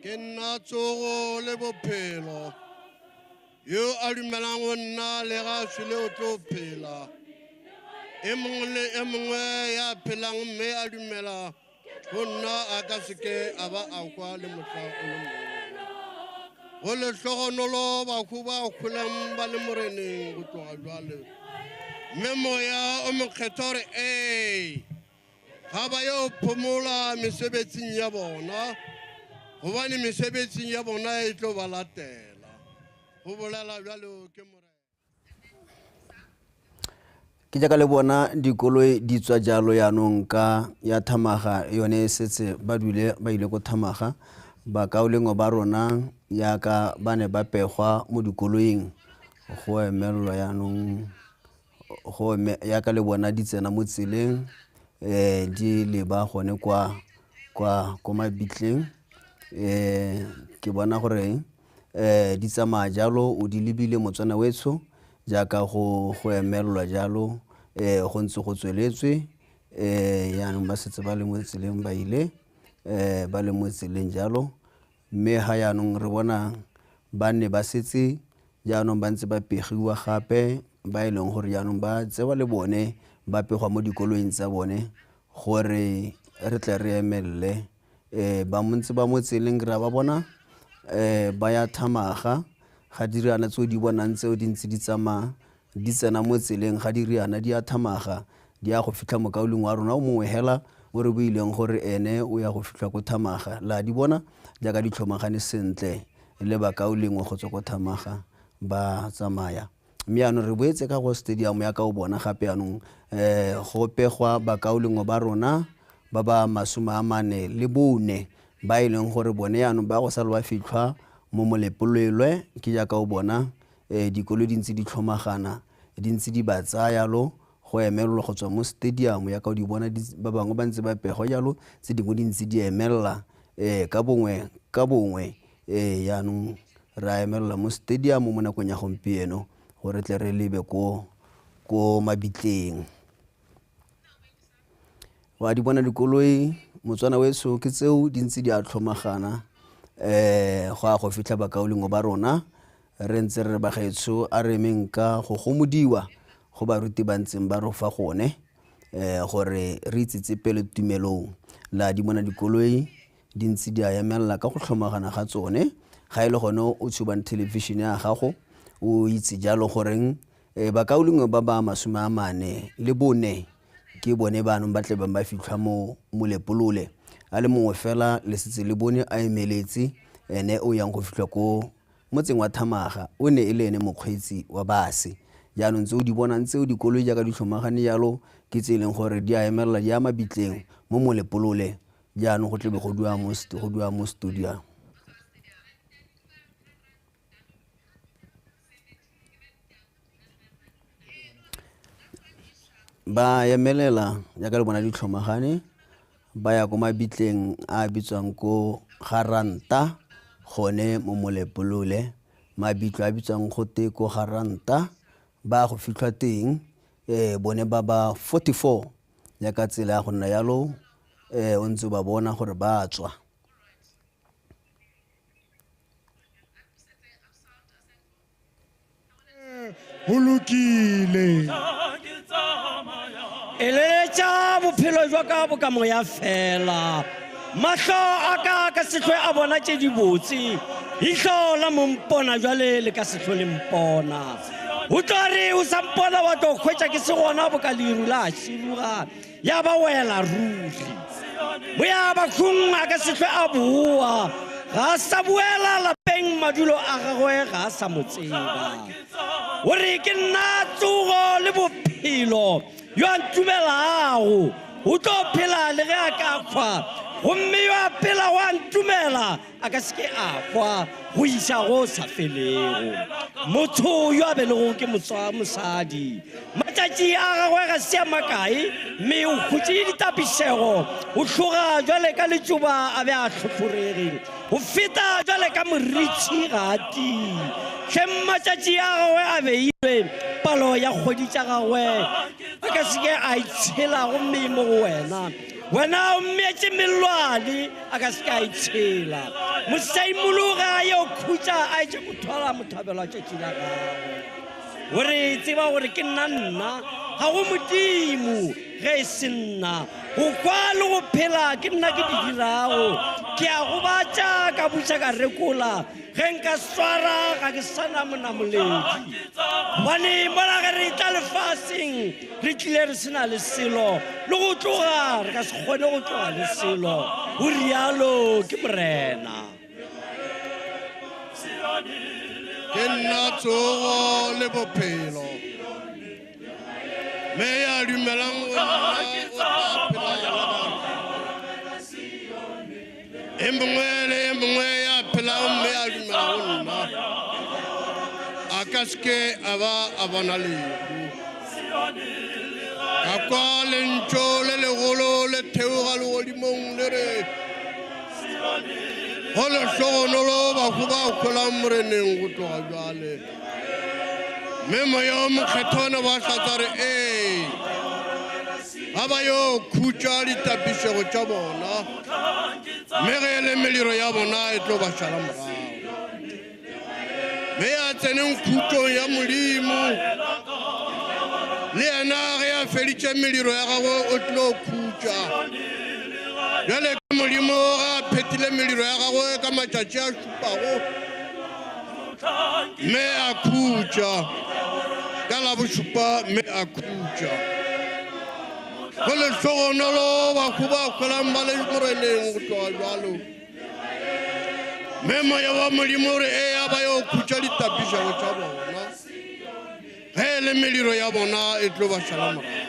Ke nna tsogo le bophelo, yo a dumelang go nna le ga šwele o tlo phela. E mongwe le e mongwe ya phelang mme a dumela go nna a ka seke a ba a kwa le mohla o le mongwe. Go lehlogonolo bakhu ba hwileng ba le moreneng go tloga jwale. Mme moya o mokgethwa re ee, ga ba yo phomola mesebetsing ya bona, gobane mesebetsing ya bona e tlo ba latela. Go bolela bjalo ke Morena. Ke jaaka le bona dikoloi di tswa jalo jaanong ka ya Thamaga yone e setse ba dule ba ile ko Thamaga. Bakaulengwe ba rona jaaka ba ne ba pegwa mo dikoloing go emelelwa jaanong, go jaaka le bona di tsena mo tseleng di leba gone kwa kwa mabitleng. Ke bona gore di tsamaya jalo o di lebile Motswana wetsho jaaka go emelelwa jalo, go ntse go tsweletswe. Jaanong ba setse ba le mo tseleng ba ile ba le mo tseleng jalo, mme ga jaanong re bona ba ne ba setse jaanong ba ntse ba pegiwa gape, ba e leng gore jaanong ba tsewa le bone ba pegwa mo dikoloing tsa bone gore re tle re emelele. Ba ntse ba mo tseleng re a ba bona ba ya Thamaga ga diriana tseo di bonang tseo di ntse di tsamaya di tsena mo tseleng ga diriana di ya Thamaga di ya go fitlha mokauleng wa rona o mongwe hela o re buileng gore ene o ya go fitlha ko Thamaga. La di bona jaaka di tlhomagane sentle le bakaulengwe go tswa ko Thamaga ba tsamaya. Mme yaanong re boetse ka go stadium ya ka o bona gape yaanong go pegwa bakaulengwe ba rona ba ba 44 ba e leng gore bone yaanong ba go sala ba fitlhwa mo Molepolole. Ke jaaka o bona dikoloi di ntse di tlhomagana, di ntse di ba tsaya yalo go emelelwa go tswa mo stadium ya ka o di bona ba bangwe ba ntse ba pegwa jalo, tse dingwe di ntse di emelela ka bongwe ka bongwe. Yaanong re a emelela mo stadium mo nakong ya gompieno gore tle re lebe ko mabitleng. Wa di bona dikoloi Motswana weso ke tseo di ntse di a tlhomagana go ya go fitlha bakaulengwe ba rona. Re ntse re re bagaetsho a re emeng ka go gomodiwa go baruti ba ntseng ba rofa gone gore re itsetsepele tumelong. La di bona dikoloi di ntse di a emelela ka go tlhomagana ga tsone. Ga e le gone o tshubang television ya gago o itse jalo goreng bakaulengwe ba ba 44 ke bone baanong ba tle bang ba fitlhwa mo Molepolole. A le mongwe fela le setse le bone a emeletse, ene o yang go fitlhwa ko motseng wa Thamaga, o ne e le ene mokgweetsi wa base. Jaanong tse o di bonang tseo dikoloi jaaka di tlhomagane jalo ke tse e leng gore di a emelela di ya mabitleng mo Molepolole. Jaanong go tlebe go dua mo studio. Ba emelela jaaka le bona di tlhomagane ba ya ko mabitleng a bitswang ko Garanta gone mo Molepolole. Mabitlo a bitswang gote ko Garanta ba go fitlhwa teng bone ba ba 44 jaaka tsela ya go nna yalo o ntse ba bona gore ba tswa. Go lokile. Eleletša bophelo jwa ka bo ka moya fela, mahlo a ka ka se hlwe a bona tše di botse, ihlo la mompona jwale le ka se hlwe le mpona. O tlo re o sa mpona wa tlo hwetša ke se gona bo ka leru la širuga ya ba wela ruri. Boya bakhung a ka se hlwe a boa, ga a sa boela lapeng madulo a gagwe ga a sa mo tseba. O re ke nna tsogo le bophelo, yo a ntumelago o tlo phela le ge a ka hwa, gomme yo a phelago a ntumela a ka se ke a hwa go iša go sa felego. Motho yo a belego ke mosadi, matšatši a gagwe ga se a makae, mme o khutše ditapišego, o hloga jwale ka letšoba a be a hlohlorege, o feta jwale ka moritši ga a tie. Hleng matšatši a gagwe a beilwe palo ya kgwedi tša gagwe a ka se ke a itshela gomme mo go wena. Wena o mmeetše mellwane a ka se ke a itshela. Mosaimologa a yo khutša a etše go thwala mothabelo wa tšatši la gagwe. Gore tseba gore ke nna nna, ga go Modimo ge e se nna. Go kwa le go phela ke nna ke di dirago. Ke a gobatša ka buša ka rekola, ge nka swara ga ke sana monamoledi. Gobane mola ge re tla lefaseng re tlile re sena le selo, le go tloga re ka se kgone go tloga le selo. Go rialo ke Morena. Ke nna tsogo le bophelo, mme ya dumelang go nna o tla phela ya ba. E mongwe le e mongwe ya phelang mme a dumela go nna a ka se ke a ba a bona lehu. Ka kwa lentšu le legolo le theoga legodimong le re, go lehlogonolo bahu ba hwelang Moreneng go tloga bjale. Mme moya o mokgethwa o ne ba hlatsa re ee, ga ba yo khutša ditapišego tša bona, mme ge e le mediro ya bona e tlo ba šala morago. Mme ya tseneng khutšong ya Modimo, le yena ge a feditše mediro ya gagwe o tlo khutša. Bjale ka Modimo ga a phethile mediro ya gagwe ka matšatši a šupago, mme a khutša ka la bošupa, mme a khutša. Go lehlogonolo bahu ba hwelang ba le Moreneng go tloga jwalo. Mme moya wa Modimo re ee ba yo khutša ditapišego tša bona. Ge e le mediro ya bona e tlo ba šala morago.